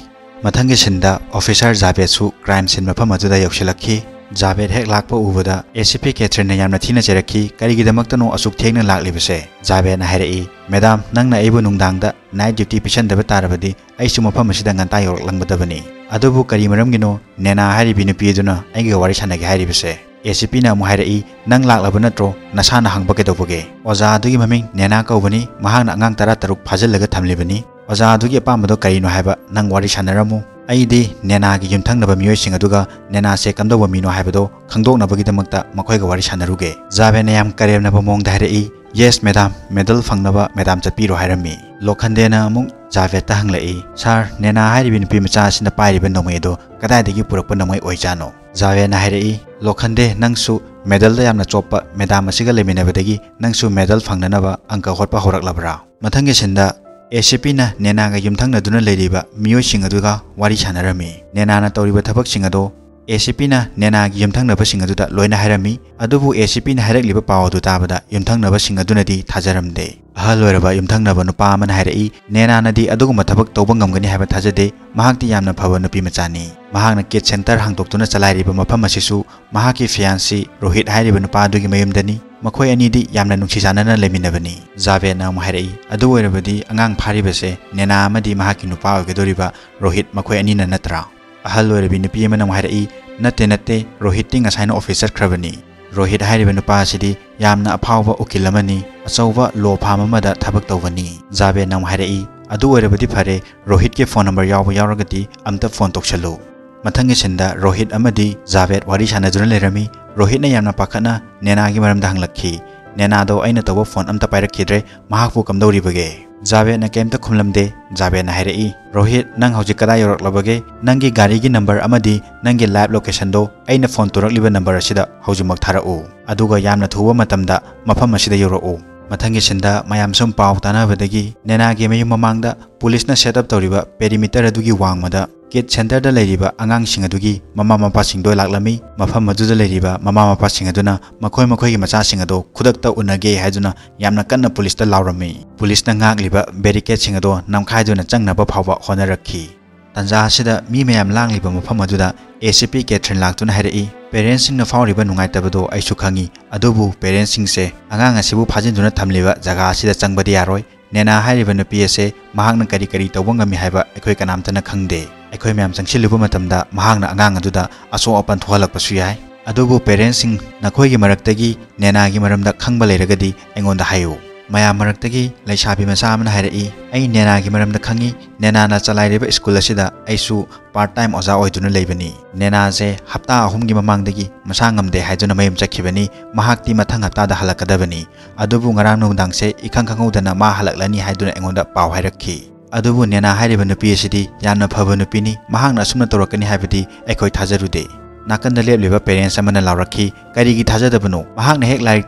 ꯃꯊꯪꯒꯤ ꯁꯤꯟꯗ officer ꯖꯥꯕꯦꯗꯁꯨ crime scene ꯃꯐꯝ ꯑꯗꯨꯗ ꯌꯧꯁꯤꯜꯂꯛꯈꯤ꯫ ꯖꯥꯕꯦꯗ ꯍꯦꯛ ꯂꯥꯛꯄ ꯎꯕꯗ ACP ꯀꯦꯊ꯭ꯔꯤꯟꯅ ꯌꯥꯝꯅ ꯊꯤꯅ ꯆꯩꯔꯛꯈꯤ, "ꯀꯔꯤꯒꯤꯗꯃꯛꯇꯅꯣ ꯑꯁꯨꯛ ꯊꯦꯡꯅ ꯂꯥꯛꯂꯤꯕꯁꯦ?" ꯖꯥꯕꯦꯗꯅ ꯍꯥꯏꯔꯛꯏ, "ꯃꯦꯗꯥꯝ, ꯅꯪꯅ ꯑꯩꯕꯨ ꯅꯨꯡꯗꯥꯡꯗ night duty ꯄꯤꯁꯟꯗꯕ ꯇꯥꯔꯕꯗꯤ ꯑꯩꯁꯨ ꯃꯐꯝ ꯑꯁꯤꯗ ꯉꯟꯇꯥ ꯌꯧꯔꯛꯂꯝꯒꯗꯕꯅꯤ꯫ ꯑꯗꯨꯕꯨ ꯀꯔꯤ ꯃꯔꯝꯒꯤꯅꯣ ꯅꯦꯅꯥ ꯍꯥꯏꯔꯤꯕꯤ ꯅꯨꯄꯤ ꯑꯗꯨꯅ ꯑꯩꯒ ꯋꯥꯔꯤ ꯁꯥꯟꯅꯒꯦ ꯍꯥꯏꯔꯤꯕꯁꯦ?" ACPꯅ ꯑꯃꯨꯛ ꯍꯥꯏꯔꯛꯏ, "ꯅꯪ ꯂꯥꯛꯂꯕ ꯅꯠꯇ꯭ꯔꯣ? ꯅꯁꯥꯅ ꯍꯪꯕ ꯀꯩꯗꯧꯕꯒꯦ?" "ꯑꯣꯖꯥ ꯑꯗꯨꯒꯤ ꯃꯃꯤꯡ ꯅꯦꯅꯥ ꯀꯧꯕꯅꯤ, ꯃꯍꯥꯛꯅ ꯑꯉꯥꯡ ꯇꯔꯥꯇꯔꯨꯛ ꯐꯥꯖꯤꯜꯂꯒ ꯊꯝꯂꯤꯕꯅꯤ꯫ ꯑꯣꯖꯥ ꯑꯗꯨꯒꯤ ꯑꯄꯥꯝꯕꯗꯣ ꯀꯔꯤꯅꯣ ꯍꯥꯏꯕ ꯅꯪ ꯋꯥꯔꯤ ꯁꯥꯟꯅꯔꯝꯃꯨ꯫ ꯑꯩꯗꯤ ꯅꯦꯅꯥꯒꯤ ꯌꯨꯝꯊꯪꯅꯕ ꯃꯤꯑꯣꯏꯁꯤꯡ ꯑꯗꯨꯒ ꯅꯦꯅꯥꯁꯦ ꯀꯝꯗꯧꯕ ꯃꯤꯅꯣ ꯍꯥꯏꯕꯗꯣ ꯈꯪꯗꯣꯛꯅꯕꯒꯤꯗꯃꯛꯇ ꯃꯈꯣꯏꯒ ꯋꯥꯔꯤ ꯁꯥꯟꯅꯔꯨꯒꯦ꯫" ꯖꯥꯕꯦꯗꯅ ꯌꯥꯝ ꯀꯔꯦꯝꯅꯕ ꯃꯑꯣꯡꯗ ꯍꯥꯏꯔꯛꯏ, "Yes madam, medal ꯐꯪꯅꯕ madam ꯆꯠꯄꯤꯔꯣ" ꯍꯥꯏꯔꯝꯃꯤ꯫ ꯂꯣꯈꯟꯗꯦꯅ ꯑꯃꯨꯛ ꯖꯥꯕꯦꯗꯇ ꯍꯪꯂꯛꯏ, "Sir, ꯅꯦꯅꯥ ꯍꯥꯏꯔꯤꯕꯤ ꯅꯨꯄꯤ ꯃꯆꯥ ꯑꯁꯤꯅ ꯄꯥꯏꯔꯤꯕ ꯅꯣꯡꯃꯩ ꯑꯗꯣ ꯀꯗꯥꯏꯗꯒꯤ ꯄꯨꯔꯛꯄ ꯅꯣꯡꯃꯩ ꯑꯣꯏꯖꯥꯠꯅꯣ?" ꯖꯥꯕꯦꯗꯅ ꯍꯥꯏꯔꯛꯏ, "ꯂꯣꯈꯟꯗꯦ, ꯅꯪꯁꯨ medalꯗ ꯌꯥꯝꯅ ꯆꯣꯞꯄ madam ꯑꯁꯤꯒ ꯂꯩꯃꯤꯟꯅꯕꯗꯒꯤ ꯅꯪꯁꯨ medal ꯐꯪꯅꯅꯕ ꯑꯪꯀ ꯍꯣꯠꯄ ꯍꯧꯔꯛꯂꯕ꯭ꯔꯥ?" ꯃꯊꯪꯒꯤ ꯁꯤꯟꯗ ACPꯅ ꯅꯦꯅꯥꯒ ꯌꯨꯝꯊꯪꯅꯗꯨꯅ ꯂꯩꯔꯤꯕ ꯃꯤꯑꯣꯏꯁꯤꯡ ꯑꯗꯨꯒ ꯋꯥꯔꯤ ꯁꯥꯟꯅꯔꯝꯃꯤ꯫ ꯅꯦꯅꯥꯅ ꯇꯧꯔꯤꯕ ꯊꯕꯛꯁꯤꯡ ꯑꯗꯣ ACPꯅ ꯅꯦꯅꯥꯒꯤ ꯌꯨꯝꯊꯪꯅꯕꯁꯤꯡ ꯑꯗꯨꯗ ꯂꯣꯏꯅ ꯍꯥꯏꯔꯝꯃꯤ꯫ ꯑꯗꯨꯕꯨ ACPꯅ ꯍꯥꯏꯔꯛꯂꯤꯕ ꯄꯥꯎ ꯑꯗꯨ ꯇꯥꯕꯗ ꯌꯨꯝꯊꯪꯅꯕꯁꯤꯡ ꯑꯗꯨꯅꯗꯤ ꯊꯥꯖꯔꯝꯗꯦ꯫ ꯑꯍꯜ ꯑꯣꯏꯔꯕ ꯌꯨꯝꯊꯪꯅꯕ ꯅꯨꯄꯥ ꯑꯃꯅ ꯍꯥꯏꯔꯛꯏ, "ꯅꯦꯅꯥꯅꯗꯤ ꯑꯗꯨꯒꯨꯝꯕ ꯊꯕꯛ ꯇꯧꯕ ꯉꯝꯒꯅꯤ ꯍꯥꯏꯕ ꯊꯥꯖꯗꯦ꯫ ꯃꯍꯥꯛꯇꯤ ꯌꯥꯝꯅ ꯐꯕ ꯅꯨꯄꯤ ꯃꯆꯥꯅꯤ꯫ ꯃꯍꯥꯛꯅ kid centre ꯍꯥꯡꯗꯣꯛꯇꯨꯅ ꯆꯂꯥꯏꯔꯤꯕ ꯃꯐꯝ ꯑꯁꯤꯁꯨ ꯃꯍꯥꯛꯀꯤ fiancé ꯔꯣꯍꯤꯠ ꯍꯥꯏꯔꯤꯕ ꯅꯨꯄꯥ ꯑꯗꯨꯒꯤ ꯃꯌꯨꯝꯗꯅꯤ꯫ ꯃꯈꯣꯏ ꯑꯅꯤꯗꯤ ꯌꯥꯝꯅ ꯅꯨꯡꯁꯤ ꯆꯥꯟꯅꯅ ꯂꯩꯃꯤꯟꯅꯕꯅꯤ꯫" ꯖꯥꯕꯦꯗꯅ ꯑꯃꯨꯛ ꯍꯥꯏꯔꯛꯏ, "ꯑꯗꯨ ꯑꯣꯏꯔꯕꯗꯤ ꯑꯉꯥꯡ ꯐꯥꯔꯤꯕꯁꯦ ꯅꯦꯅꯥ ꯑꯃꯗꯤ ꯃꯍꯥꯛꯀꯤ ꯅꯨꯄꯥ ꯑꯣꯏꯒꯗꯧꯔꯤꯕ ꯔꯣꯍꯤꯠ ꯃꯈꯣꯏ ꯑꯅꯤꯅ ꯅꯠꯇ꯭ꯔꯥ?" ꯑꯍꯜ ꯑꯣꯏꯔꯕꯤ ꯅꯨꯄꯤ ꯑꯃꯅ ꯑꯃꯨꯛ ꯍꯥꯏꯔꯛꯏ, "ꯅꯠꯇꯦ, ꯅꯠꯇꯦ, ꯔꯣꯍꯤꯠꯇꯤ ꯉꯁꯥꯏꯅ office ꯆꯠꯈ꯭ꯔꯕꯅꯤ꯫" ꯔꯣꯍꯤꯠ ꯍꯥꯏꯔꯤꯕ ꯅꯨꯄꯥ ꯑꯁꯤꯗꯤ ꯌꯥꯝꯅ ꯑꯐꯥꯎꯕ ꯎꯀꯤꯜ ꯑꯃꯅꯤ, ꯑꯆꯧꯕ ꯂꯣ ꯐꯥꯔꯝ ꯑꯃꯗ ꯊꯕꯛ ꯇꯧꯕꯅꯤ꯫ ꯖꯥꯕꯦꯗꯅ ꯑꯃꯨꯛ ꯍꯥꯏꯔꯛꯏ, "ꯑꯗꯨ ꯑꯣꯏꯔꯕꯗꯤ ꯐꯔꯦ, ꯔꯣꯍꯤꯠꯀꯤ ꯐꯣꯟ ꯅꯝꯕꯔ ꯌꯥꯎꯕ ꯌꯥꯎꯔꯒꯗꯤ ꯑꯝꯇ ꯐꯣꯟ ꯇꯧꯁꯜꯂꯨ"꯫ ꯃꯊꯪꯒꯤ ꯁꯤꯟꯗ ꯔꯣꯍꯤꯠ ꯑꯃꯗꯤ ꯖꯥꯕꯦꯗ ꯋꯥꯔꯤ ꯁꯥꯟꯅꯗꯨꯅ ꯂꯩꯔꯝꯃꯤ꯫ ꯔꯣꯍꯤꯠꯅ ꯌꯥꯝꯅ ꯄꯥꯈꯠꯅ ꯅꯦꯅꯥꯒꯤ ꯃꯔꯝꯗ ꯍꯪꯂꯛꯈꯤ꯫ ꯅꯦꯅꯥꯗꯣ ꯑꯩꯅ ꯇꯧꯕ ꯐꯣꯟ ꯑꯝꯇ ꯄꯥꯏꯔꯛꯈꯤꯗ꯭ꯔꯦ, ꯃꯍꯥꯛꯄꯨ ꯀꯝꯗꯧꯔꯤꯕꯒꯦ? ꯖꯥꯕꯦꯗꯅ ꯀꯩꯝꯇ ꯈꯨꯝꯂꯝꯗꯦ꯫ ꯖꯥꯕꯦꯗꯅ ꯍꯥꯏꯔꯛꯏ, "ꯔꯣꯍꯤꯠ, ꯅꯪ ꯍꯧꯖꯤꯛ ꯀꯗꯥꯏ ꯌꯧꯔꯛꯂꯕꯒꯦ? ꯅꯪꯒꯤ ꯒꯥꯔꯤꯒꯤ ꯅꯝꯕꯔ ꯑꯃꯗꯤ ꯅꯪꯒꯤ ꯂꯥꯏꯚ ꯂꯣꯀꯦꯁꯟꯗꯣ ꯑꯩꯅ ꯐꯣꯟ ꯇꯧꯔꯛꯂꯤꯕ ꯅꯝꯕꯔ ꯑꯁꯤꯗ ꯍꯧꯖꯤꯛꯃꯛ ꯊꯥꯔꯛꯎ꯫ ꯑꯗꯨꯒ ꯌꯥꯝꯅ ꯊꯨꯕ ꯃꯇꯝꯗ ꯃꯐꯝ ꯑꯁꯤꯗ ꯌꯧꯔꯛꯎ"꯫ ꯃꯊꯪꯒꯤ ꯁꯤꯟꯗ ꯃꯌꯥꯝ ꯁꯨꯝ ꯄꯥꯎ ꯇꯥꯟꯅꯕꯗꯒꯤ ꯅꯦꯅꯥꯒꯤ ꯃꯌꯨꯝ ꯃꯃꯥꯡꯗ ꯄꯨꯂꯤꯁꯅ ꯁꯦꯠ ꯑꯞ ꯇꯧꯔꯤꯕ ꯄꯦꯔꯤꯃꯤꯇꯔ ꯑꯗꯨꯒꯤ ꯋꯥꯡꯃꯗ ꯀꯤꯗ ꯁꯦꯟꯇꯔꯗ ꯂꯩꯔꯤꯕ ꯑꯉꯥꯡꯁꯤꯡ ꯑꯗꯨꯒꯤ ꯃꯃꯥ ꯃꯄꯥꯁꯤꯡꯗꯣ ꯂꯥꯛꯂꯝꯃꯤ꯫ ꯃꯐꯝ ꯑꯗꯨꯗ ꯂꯩꯔꯤꯕ ꯃꯃꯥ ꯃꯄꯥꯁꯤꯡ ꯑꯗꯨꯅ ꯃꯈꯣꯏ ꯃꯈꯣꯏꯒꯤ ꯃꯆꯥꯁꯤꯡ ꯑꯗꯣ ꯈꯨꯗꯛꯇ ꯎꯅꯒꯦ ꯍꯥꯏꯗꯨꯅ ꯌꯥꯝꯅ ꯀꯟꯅ ꯄꯨꯂꯤꯁꯇ ꯂꯥꯎꯔꯝꯃꯤ꯫ ꯄꯨꯂꯤꯁꯅ ꯉꯥꯛꯂꯤꯕ ꯕꯦꯔꯤꯀꯦꯗꯁꯤꯡ ꯑꯗꯣ ꯅꯝꯈꯥꯏꯗꯨꯅ ꯆꯪꯅꯕ ꯐꯥꯎꯕ ꯍꯣꯠꯅꯔꯛꯈꯤ꯫ ꯇꯟꯖꯥ ꯑꯁꯤꯗ ꯃꯤ ꯃꯌꯥꯝ ꯂꯥꯡꯂꯤꯕ ꯃꯐꯝ ꯑꯗꯨꯗ ꯑꯦ ꯁꯤ ꯄꯤ ꯀꯦꯊ꯭ꯔꯤꯟ ꯂꯥꯛꯇꯨꯅ ꯍꯥꯏꯔꯛꯏ, "ꯄꯦꯔꯦꯟꯁꯁꯤꯡꯅ ꯐꯥꯎꯔꯤꯕ ꯅꯨꯡꯉꯥꯏꯇꯕꯗꯣ ꯑꯩꯁꯨ ꯈꯪꯏ, ꯑꯗꯨꯕꯨ ꯄꯦꯔꯦꯟꯁꯁꯤꯡꯁꯦ ꯑꯉꯥꯡ ꯑꯁꯤꯕꯨ ꯐꯥꯖꯤꯟꯗꯨꯅ ꯊꯝꯂꯤꯕ ꯖꯒꯥ ꯑꯁꯤꯗ ꯆꯪꯕꯗꯤ ꯌꯥꯔꯣꯏ꯫ ꯅꯦꯅꯥ ꯍꯥꯏꯔꯤꯕ ꯅꯨꯄꯤ ꯑꯁꯦ ꯃꯍꯥꯛꯅ ꯀꯔꯤ ꯀꯔꯤ ꯇꯧꯕ ꯉꯝꯃꯤ ꯍꯥꯏꯕ ꯑꯩꯈꯣꯏ ꯀꯅꯥꯝꯇꯅ ꯈꯪꯗꯦ꯫ ꯑꯩꯈꯣꯏ ꯃꯌꯥꯝ ꯆꯪꯁꯤꯜꯂꯨꯕ ꯃꯇꯝꯗ ꯃꯍꯥꯛꯅ ꯑꯉꯥꯡ ꯑꯗꯨꯗ ꯑꯁꯣꯛ ꯑꯄꯟ ꯊꯣꯛꯍꯜꯂꯛꯄꯁꯨ ꯌꯥꯏ꯫ ꯑꯗꯨꯕꯨ ꯄꯦꯔꯦꯟꯁꯁꯤꯡ, ꯅꯈꯣꯏꯒꯤ ꯃꯔꯛꯇꯒꯤ ꯅꯦꯅꯥꯒꯤ ꯃꯔꯝꯗ ꯈꯪꯕ ꯂꯩꯔꯒꯗꯤ ꯑꯩꯉꯣꯟꯗ ꯍꯥꯏꯌꯨ"꯫ ꯃꯌꯥꯝ ꯃꯔꯛꯇꯒꯤ ꯂꯩꯁꯥꯕꯤ ꯃꯆꯥ ꯑꯃꯅ ꯍꯥꯏꯔꯛꯏ, "ꯑꯩ ꯅꯦꯅꯥꯒꯤ ꯃꯔꯝꯗ ꯈꯪꯏ꯫ ꯅꯦꯅꯥꯅ ꯆꯂꯥꯏꯔꯤꯕ ꯁ꯭ꯀꯨꯜ ꯑꯁꯤꯗ ꯑꯩꯁꯨ ꯄꯥꯔꯠ ꯇꯥꯏꯝ ꯑꯣꯖꯥ ꯑꯣꯏꯗꯨꯅ ꯂꯩꯕꯅꯤ꯫ ꯅꯦꯅꯥꯁꯦ ꯍꯞꯇꯥ ꯑꯍꯨꯝꯒꯤ ꯃꯃꯥꯡꯗꯒꯤ ꯃꯁꯥ ꯉꯝꯗꯦ ꯍꯥꯏꯗꯨꯅ ꯃꯌꯨꯝ ꯆꯠꯈꯤꯕꯅꯤ꯫ ꯃꯍꯥꯛꯇꯤ ꯃꯊꯪ ꯍꯞꯇꯥꯗ ꯍꯜꯂꯛꯀꯗꯕꯅꯤ꯫ ꯑꯗꯨꯕꯨ ꯉꯔꯥꯡ ꯅꯨꯡꯗꯥꯡꯁꯦ ꯏꯈꯪ ꯈꯪꯍꯧꯗꯅ ꯃꯥ ꯍꯜꯂꯛꯂꯅꯤ ꯍꯥꯏꯗꯨꯅ ꯑꯩꯉꯣꯟꯗ ꯄꯥꯎ ꯍꯥꯏꯔꯛꯈꯤ"꯫ ꯑꯗꯨꯕꯨ ꯅꯦꯅꯥ ꯍꯥꯏꯔꯤꯕ ꯅꯨꯄꯤ ꯑꯁꯤꯗꯤ ꯌꯥꯝꯅ ꯐꯕ ꯅꯨꯄꯤꯅꯤ꯫ ꯃꯍꯥꯛꯅ ꯑꯁꯨꯝꯅ ꯇꯧꯔꯛꯀꯅꯤ ꯍꯥꯏꯕꯗꯤ ꯑꯩꯈꯣꯏ ꯊꯥꯖꯔꯨꯗꯦ꯫ ꯅꯥꯀꯟꯗ ꯂꯦꯞꯂꯤꯕ ꯄꯦꯔꯦꯟꯁ ꯑꯃꯅ ꯂꯥꯎꯔꯛꯈꯤ, "ꯀꯔꯤꯒꯤ ꯊꯥꯖꯗꯕꯅꯣ? ꯃꯍꯥꯛꯅ ꯍꯦꯛ ꯂꯥꯏꯔꯤꯛ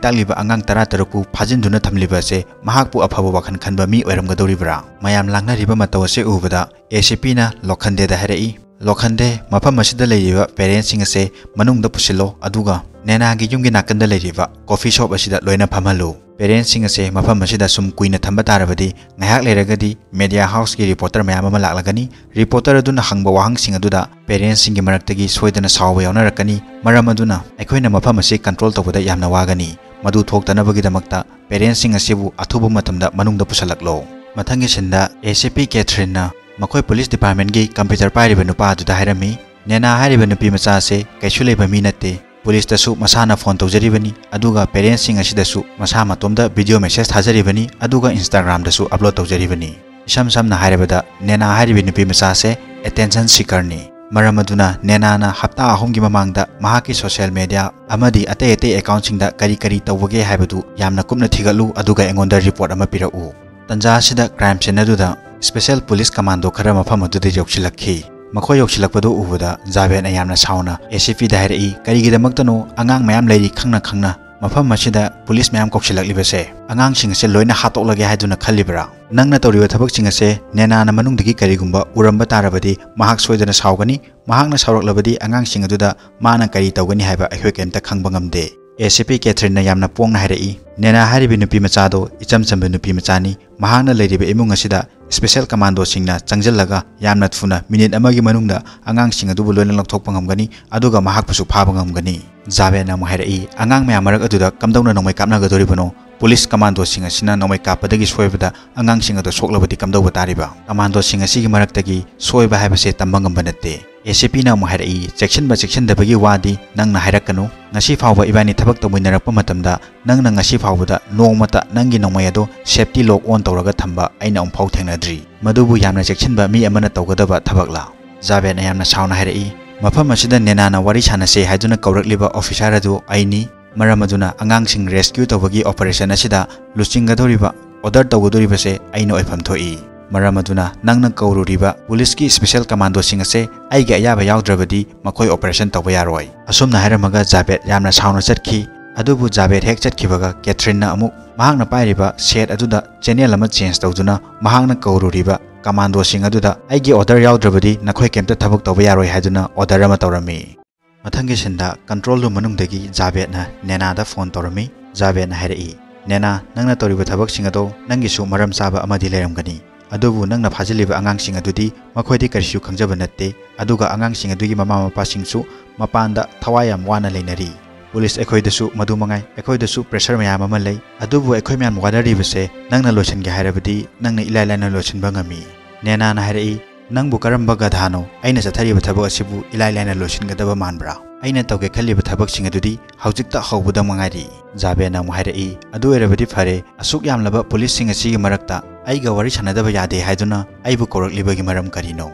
ꯇꯥꯛꯂꯤꯕ ꯑꯉꯥꯡ ꯇꯔꯥ ꯇꯔꯨꯛꯄꯨ ꯐꯥꯖꯤꯟꯗꯨꯅ ꯊꯝꯂꯤꯕ ꯑꯁꯦ ꯃꯍꯥꯛꯄꯨ ꯑꯐꯕ ꯋꯥꯈꯜ ꯈꯟꯕ ꯃꯤ ꯑꯣꯏꯔꯝꯒꯗꯧꯔꯤꯕ꯭ꯔꯥ?" ꯃꯌꯥꯝ ꯂꯥꯡꯅꯔꯤꯕ ꯃꯇꯧ ꯑꯁꯦ ꯎꯕꯗ ꯑꯦ ꯁꯤ ꯄꯤꯅ ꯂꯣꯈꯟꯗꯦꯗ ꯍꯥꯏꯔꯛꯏ, "ꯂꯣꯈꯟꯗꯦ, ꯃꯐꯝ ꯑꯁꯤꯗ ꯂꯩꯔꯤꯕ ꯄꯦꯔꯦꯟꯁꯁꯤꯡ ꯑꯁꯦ ꯃꯅꯨꯡꯗ ꯄꯨꯁꯤꯜꯂꯣ, ꯑꯗꯨꯒ ꯅꯦꯅꯥꯒꯤ ꯌꯨꯝꯒꯤ ꯅꯥꯀꯟꯗ ꯂꯩꯔꯤꯕ ꯀꯣꯐꯤ ꯁꯣꯞ ꯑꯁꯤꯗ ꯂꯣꯏꯅ ꯐꯝꯍꯜꯂꯨ꯫ ꯄꯦꯔꯦꯟꯁꯁꯤꯡ ꯑꯁꯦ ꯃꯐꯝ ꯑꯁꯤꯗ ꯁꯨꯝ ꯀꯨꯏꯅ ꯊꯝꯕ ꯇꯥꯔꯕꯗꯤ ꯉꯥꯏꯍꯥꯛ ꯂꯩꯔꯒꯗꯤ ꯃꯦꯗꯤꯌꯥ ꯍꯥꯎꯁꯀꯤ ꯔꯤꯄꯣꯔꯇꯔ ꯃꯌꯥꯝ ꯑꯃ ꯂꯥꯛꯂꯒꯅꯤ꯫ ꯔꯤꯄꯣꯔꯇꯔ ꯑꯗꯨꯅ ꯍꯪꯕ ꯋꯥꯍꯪꯁꯤꯡ ꯑꯗꯨꯗ ꯄꯦꯔꯦꯟꯁꯁꯤꯡꯒꯤ ꯃꯔꯛꯇꯒꯤ ꯁꯣꯏꯗꯅ ꯁꯥꯎꯕ ꯌꯥꯎꯅꯔꯛꯀꯅꯤ꯫ ꯃꯔꯝ ꯑꯗꯨꯅ ꯑꯩꯈꯣꯏꯅ ꯃꯐꯝ ꯑꯁꯤ ꯀꯟꯇ꯭ꯔꯣꯜ ꯇꯧꯕꯗ ꯌꯥꯝꯅ ꯋꯥꯒꯅꯤ꯫ ꯃꯗꯨ ꯊꯣꯛꯇꯅꯕꯒꯤꯗꯃꯛꯇ ꯄꯦꯔꯦꯟꯁꯁꯤꯡ ꯑꯁꯤꯕꯨ ꯑꯊꯨꯕ ꯃꯇꯝꯗ ꯃꯅꯨꯡꯗ ꯄꯨꯁꯤꯜꯂꯛꯂꯣ"꯫ ꯃꯊꯪꯒꯤ ꯁꯤꯟꯗ ꯑꯦ ꯁꯤ ꯄꯤ ꯀꯦꯊ꯭ꯔꯤꯟꯅ ꯃꯈꯣꯏ ꯄꯨꯂꯤꯁ ꯗꯤꯄꯥꯔꯠꯃꯦꯟꯒꯤ ꯀꯝꯄ꯭ꯌꯨꯇꯔ ꯄꯥꯏꯔꯤꯕ ꯅꯨꯄꯥ ꯑꯗꯨꯗ ꯍꯥꯏꯔꯝꯃꯤ, "ꯅꯦꯅꯥ ꯍꯥꯏꯔꯤꯕ ꯅꯨꯄꯤ ꯃꯆꯥ ꯑꯁꯦ ꯀꯩꯁꯨ ꯂꯩꯕ ꯃꯤ ꯅꯠꯇꯦ꯫ ꯄꯨꯂꯤꯁꯇꯁꯨ ꯃꯁꯥꯅ ꯐꯣꯟ ꯇꯧꯖꯔꯤꯕꯅꯤ, ꯑꯗꯨꯒ ꯄꯦꯔꯦꯟꯁꯁꯤꯡ ꯑꯁꯤꯗꯁꯨ ꯃꯁꯥ ꯃꯇꯣꯝꯗ ꯚꯤꯗꯤꯑꯣ ꯃꯦꯁꯦꯖ ꯊꯥꯖꯔꯤꯕꯅꯤ, ꯑꯗꯨꯒ ꯏꯟꯁꯇꯥꯒ꯭ꯔꯥꯝꯗꯁꯨ ꯑꯞꯂꯣꯗ ꯇꯧꯖꯔꯤꯕꯅꯤ꯫ ꯏꯁꯝ ꯁꯝꯅ ꯍꯥꯏꯔꯕꯗ, ꯅꯦꯅꯥ ꯍꯥꯏꯔꯤꯕꯤ ꯅꯨꯄꯤ ꯃꯆꯥꯁꯦ ꯑꯦꯇꯦꯟꯁꯟ ꯁꯤꯀꯔꯅꯤ꯫ ꯃꯔꯝ ꯑꯗꯨꯅ ꯅꯦꯅꯥꯅ ꯍꯞꯇꯥ ꯑꯍꯨꯝꯒꯤ ꯃꯃꯥꯡꯗ ꯃꯍꯥꯛꯀꯤ ꯁꯣꯁꯤꯌꯦꯜ ꯃꯦꯗꯤꯌꯥ ꯑꯃꯗꯤ ꯑꯇꯩ ꯑꯇꯩ ꯑꯦꯀꯥꯎꯟꯁꯤꯡꯗ ꯀꯔꯤ ꯀꯔꯤ ꯇꯧꯕꯒꯦ ꯍꯥꯏꯕꯗꯨ ꯌꯥꯝꯅ ꯀꯨꯞꯅ ꯊꯤꯒꯠꯂꯨ, ꯑꯗꯨꯒ ꯑꯩꯉꯣꯟꯗ ꯔꯤꯄꯣꯔꯠ ꯑꯃ ꯄꯤꯔꯛꯎ꯫ ꯇꯟꯖꯥ ꯑꯁꯤꯗ ꯀ꯭ꯔꯥꯏꯝ ꯁꯤꯟ ꯑꯗꯨꯗ ꯁ꯭ꯄꯦꯁꯦꯜ ꯄꯨꯂꯤꯁ ꯀꯃꯥꯟꯗꯣ ꯈꯔ ꯃꯐꯝ ꯑꯗꯨꯗ ꯌꯧꯁꯤꯜꯂꯛꯈꯤ꯫ ꯃꯈꯣꯏ ꯌꯧꯁꯤꯜꯂꯛꯄꯗꯨ ꯎꯕꯗ ꯖꯥꯕꯦꯗꯅ ꯌꯥꯝꯅ ꯁꯥꯎꯅ ꯑꯦ ꯁꯤ ꯄꯤꯗ ꯍꯥꯏꯔꯛꯏ, "ꯀꯔꯤꯒꯤꯗꯃꯛꯇꯅꯣ ꯑꯉꯥꯡ ꯃꯌꯥꯝ ꯂꯩꯔꯤ ꯈꯪꯅ ꯈꯪꯅ ꯃꯐꯝ ꯑꯁꯤꯗ ꯄꯨꯂꯤꯁ ꯃꯌꯥꯝ ꯀꯧꯁꯤꯜꯂꯛꯂꯤꯕꯁꯦ? ꯑꯉꯥꯡꯁꯤꯡ ꯑꯁꯦ ꯂꯣꯏꯅ ꯍꯥꯠꯇꯣꯛꯂꯒꯦ ꯍꯥꯏꯗꯨꯅ ꯈꯜꯂꯤꯕ꯭ꯔꯥ? ꯅꯪꯅ ꯇꯧꯔꯤꯕ ꯊꯕꯛꯁꯤꯡ ꯑꯁꯦ ꯅꯦꯅꯥꯅ ꯃꯅꯨꯡꯗꯒꯤ ꯀꯔꯤꯒꯨꯝꯕ ꯎꯔꯝꯕ ꯇꯥꯔꯕꯗꯤ ꯃꯍꯥꯛ ꯁꯣꯏꯗꯅ ꯁꯥꯎꯒꯅꯤ꯫ ꯃꯍꯥꯛꯅ ꯁꯥꯎꯔꯛꯂꯕꯗꯤ ꯑꯉꯥꯡꯁꯤꯡ ꯑꯗꯨꯗ ꯃꯥꯅ ꯀꯔꯤ ꯇꯧꯒꯅꯤ ꯍꯥꯏꯕ ꯑꯩꯈꯣꯏ ꯀꯔꯤꯝꯇ ꯈꯪꯕ ꯉꯝꯗꯦ"꯫ ꯑꯦ ꯁꯤ ꯄꯤ ꯀꯦꯊ꯭ꯔꯤꯟꯅ ꯌꯥꯝꯅ ꯄꯣꯡꯅ ꯍꯥꯏꯔꯛꯏ, "ꯅꯦꯅꯥ ꯍꯥꯏꯔꯤꯕꯤ ꯅꯨꯄꯤ ꯃꯆꯥꯗꯣ ꯏꯆꯝ ꯆꯝꯕ ꯅꯨꯄꯤ ꯃꯆꯥꯅꯤ꯫ ꯃꯍꯥꯛꯅ ꯂꯩꯔꯤꯕ ꯏꯃꯨꯡ ꯑꯁꯤꯗ ꯁ꯭ꯄꯦꯁꯦꯜ ꯀꯃꯥꯟꯗꯣꯁꯤꯡꯅ ꯆꯪꯁꯤꯜꯂꯒ ꯌꯥꯝꯅ ꯊꯨꯅ ꯃꯤꯅꯤꯠ ꯑꯃꯒꯤ ꯃꯅꯨꯡꯗ ꯑꯉꯥꯡꯁꯤꯡ ꯑꯗꯨꯕꯨ ꯂꯣꯏꯅ ꯂꯧꯊꯣꯛꯄ ꯉꯝꯒꯅꯤ, ꯑꯗꯨꯒ ꯃꯍꯥꯛꯄꯨꯁꯨ ꯐꯥꯕ ꯉꯝꯒꯅꯤ"꯫ ꯖꯥꯕꯦꯗꯅ ꯑꯃꯨꯛ ꯍꯥꯏꯔꯛꯏ, "ꯑꯉꯥꯡ ꯃꯌꯥꯝ ꯃꯔꯛ ꯑꯗꯨꯗ ꯀꯝꯗꯧꯅ ꯅꯣꯡꯃꯩ ꯀꯥꯞꯅꯒꯗꯣꯔꯤꯕꯅꯣ? ꯄꯨꯂꯤꯁ ꯀꯃꯥꯟꯗꯣꯁꯤꯡ ꯑꯁꯤꯅ ꯅꯣꯡꯃꯩ ꯀꯥꯞꯄꯗꯒꯤ ꯁꯣꯏꯕꯗ ꯑꯉꯥꯡꯁꯤꯡ ꯑꯗꯨ ꯁꯣꯛꯂꯕꯗꯤ ꯀꯝꯗꯧꯕ ꯇꯥꯔꯤꯕ? ꯀꯃꯥꯟꯗꯣꯁꯤꯡ ꯑꯁꯤꯒꯤ ꯃꯔꯛꯇꯒꯤ ꯁꯣꯏꯕ ꯍꯥꯏꯕꯁꯦ ꯇꯝꯕ ꯉꯝꯕ ꯅꯠꯇꯦ"꯫ ꯑꯦ ꯁꯤ ꯄꯤꯅ ꯑꯃꯨꯛ ꯍꯥꯏꯔꯛꯏ, "ꯆꯦꯛꯁꯤꯟꯕ ꯆꯦꯛꯁꯤꯟꯗꯕꯒꯤ ꯋꯥꯗꯤ ꯅꯪꯅ ꯍꯥꯏꯔꯛꯀꯅꯨ꯫ ꯉꯁꯤ ꯐꯥꯎꯕ ꯏꯕꯥꯅꯤ ꯊꯕꯛ ꯇꯧꯃꯤꯟꯅꯔꯛꯄ ꯃꯇꯝꯗ ꯅꯪꯅ ꯉꯁꯤ ꯐꯥꯎꯕꯗ ꯅꯣꯡꯃꯇ ꯅꯪꯒꯤ ꯅꯣꯡꯃꯩ ꯑꯗꯣ ꯁꯦꯐꯇꯤ ꯂꯣꯛ ꯑꯣꯟ ꯇꯧꯔꯒ ꯊꯝꯕ ꯑꯩꯅ ꯑꯃꯨꯛꯐꯥꯎ ꯊꯦꯡꯅꯗ꯭ꯔꯤ꯫ ꯃꯗꯨꯕꯨ ꯌꯥꯝꯅ ꯆꯦꯛꯁꯤꯟꯕ ꯃꯤ ꯑꯃꯅ ꯇꯧꯒꯗꯕ ꯊꯕꯛꯂꯥ?" ꯖꯥꯕꯦꯗꯅ ꯌꯥꯝꯅ ꯁꯥꯎꯅ ꯍꯥꯏꯔꯛꯏ, "ꯃꯐꯝ ꯑꯁꯤꯗ ꯅꯦꯅꯥꯅ ꯋꯥꯔꯤ ꯁꯥꯟꯅꯁꯦ ꯍꯥꯏꯗꯨꯅ ꯀꯧꯔꯛꯂꯤꯕ ꯑꯣꯐꯤꯁꯥꯔ ꯑꯗꯨ ꯑꯩꯅꯤ꯫ ꯃꯔꯝ ꯑꯗꯨꯅ ꯑꯉꯥꯡꯁꯤꯡ ꯔꯦꯁꯀ꯭ꯌꯨ ꯇꯧꯕꯒꯤ ꯑꯣꯄꯔꯦꯁꯟ ꯑꯁꯤꯗ ꯂꯨꯆꯤꯡꯒꯗꯧꯔꯤꯕ, ꯑꯣꯔꯗꯔ ꯇꯧꯒꯗꯧꯔꯤꯕꯁꯦ ꯑꯩꯅ ꯑꯣꯏꯐꯝ ꯊꯣꯛꯏ꯫ ꯃꯔꯝ ꯑꯗꯨꯅ ꯅꯪꯅ ꯀꯧꯔꯨꯔꯤꯕ ꯄꯨꯂꯤꯁꯀꯤ ꯁ꯭ꯄꯦꯁꯦꯜ ꯀꯃꯥꯟꯗꯣꯁꯤꯡ ꯑꯁꯦ ꯑꯩꯒꯤ ꯑꯌꯥꯕ ꯌꯥꯎꯗ꯭ꯔꯕꯗꯤ ꯃꯈꯣꯏ ꯑꯣꯄꯔꯦꯁꯟ ꯇꯧꯕ ꯌꯥꯔꯣꯏ"꯫ ꯑꯁꯨꯝꯅ ꯍꯥꯏꯔꯝꯃꯒ ꯖꯥꯕꯦꯗ ꯌꯥꯝꯅ ꯁꯥꯎꯅ ꯆꯠꯈꯤ꯫ ꯑꯗꯨꯕꯨ ꯖꯥꯕꯦꯗ ꯍꯦꯛ ꯆꯠꯈꯤꯕꯒ ꯀꯦꯊ꯭ꯔꯤꯟꯅ ꯑꯃꯨꯛ ꯃꯍꯥꯛꯅ ꯄꯥꯏꯔꯤꯕ ꯁꯦꯠ ꯑꯗꯨꯗ ꯆꯦꯅꯦꯜ ꯑꯃ ꯆꯦꯟꯖ ꯇꯧꯗꯨꯅ ꯃꯍꯥꯛꯅ ꯀꯧꯔꯨꯔꯤꯕ ꯀꯃꯥꯟꯗꯣꯁꯤꯡ ꯑꯗꯨꯗ "ꯑꯩꯒꯤ ꯑꯣꯔꯗꯔ ꯌꯥꯎꯗ꯭ꯔꯕꯗꯤ ꯅꯈꯣꯏ ꯀꯩꯝꯇ ꯊꯕꯛ ꯇꯧꯕ ꯌꯥꯔꯣꯏ" ꯍꯥꯏꯗꯨꯅ ꯑꯣꯔꯗꯔ ꯑꯃ ꯇꯧꯔꯝꯃꯤ꯫ ꯃꯊꯪꯒꯤ ꯁꯤꯟꯗ ꯀꯟꯇ꯭ꯔꯣꯜ ꯔꯨꯝ ꯃꯅꯨꯡꯗꯒꯤ ꯖꯥꯕꯦꯗꯅ ꯅꯦꯅꯥꯗ ꯐꯣꯟ ꯇꯧꯔꯝꯃꯤ꯫ ꯖꯥꯕꯦꯗꯅ ꯍꯥꯏꯔꯛꯏ, "ꯅꯦꯅꯥ, ꯅꯪꯅ ꯇꯧꯔꯤꯕ ꯊꯕꯛꯁꯤꯡ ꯑꯗꯣ ꯅꯪꯒꯤꯁꯨ ꯃꯔꯝ ꯆꯥꯕ ꯑꯃꯗꯤ ꯂꯩꯔꯝꯒꯅꯤ꯫ ꯑꯗꯨꯕꯨ ꯅꯪꯅ ꯐꯥꯖꯤꯜꯂꯤꯕ ꯑꯉꯥꯡꯁꯤꯡ ꯑꯗꯨꯗꯤ ꯃꯈꯣꯏꯗꯤ ꯀꯔꯤꯁꯨ ꯈꯪꯖꯕ ꯅꯠꯇꯦ꯫ ꯑꯗꯨꯒ ꯑꯉꯥꯡꯁꯤꯡ ꯑꯗꯨꯒꯤ ꯃꯃꯥ ꯃꯄꯥꯁꯤꯡꯁꯨ ꯃꯄꯥꯟꯗ ꯊꯋꯥꯏ ꯌꯥꯝ ꯋꯥꯅ ꯂꯩꯅꯔꯤ꯫ ꯄꯨꯂꯤꯁ ꯑꯩꯈꯣꯏꯗꯁꯨ ꯃꯗꯨ ꯃꯉꯥꯏ, ꯑꯩꯈꯣꯏꯗꯁꯨ ꯄ꯭ꯔꯦꯁꯔ ꯃꯌꯥꯝ ꯑꯃ ꯂꯩ꯫ ꯑꯗꯨꯕꯨ ꯑꯩꯈꯣꯏ ꯃꯌꯥꯝ ꯋꯥꯅꯔꯤꯕꯁꯦ ꯅꯪꯅ ꯂꯣꯏꯁꯤꯟꯒꯦ ꯍꯥꯏꯔꯕꯗꯤ ꯅꯪꯅ ꯏꯂꯥꯏ ꯂꯥꯏꯅ ꯂꯣꯏꯁꯤꯟꯕ ꯉꯝꯃꯤ"꯫ ꯅꯦꯅꯥꯅ ꯍꯥꯏꯔꯛꯏ, "ꯅꯪꯕꯨ ꯀꯔꯝꯕ ꯒꯙꯥꯅꯣ? ꯑꯩꯅ ꯆꯠꯊꯔꯤꯕ ꯊꯕꯛ ꯑꯁꯤꯕꯨ ꯏꯂꯥꯏ ꯂꯥꯏꯅ ꯂꯣꯏꯁꯤꯟꯒꯗꯕ ꯃꯥꯟꯕ꯭ꯔꯥ? ꯑꯩꯅ ꯇꯧꯒꯦ ꯈꯜꯂꯤꯕ ꯊꯕꯛꯁꯤꯡ ꯑꯗꯨꯗꯤ ꯍꯧꯖꯤꯛꯇ ꯍꯧꯕꯗ ꯉꯥꯏꯔꯤ꯫ ꯖꯥꯕꯦꯗꯅ ꯑꯃꯨꯛ ꯍꯥꯏꯔꯛꯏ, "ꯑꯗꯨ ꯑꯣꯏꯔꯕꯗꯤ ꯐꯔꯦ, ꯑꯁꯨꯛ ꯌꯥꯝꯂꯕ ꯄꯨꯂꯤꯁꯁꯤꯡ ꯑꯁꯤꯒꯤ ꯃꯔꯛꯇ ꯑꯩꯒ ꯋꯥꯔꯤ ꯁꯥꯟꯅꯗꯕ ꯌꯥꯗꯦ ꯍꯥꯏꯗꯨꯅ ꯑꯩꯕꯨ ꯀꯧꯔꯛꯂꯤꯕꯒꯤ ꯃꯔꯝ ꯀꯔꯤꯅꯣ?"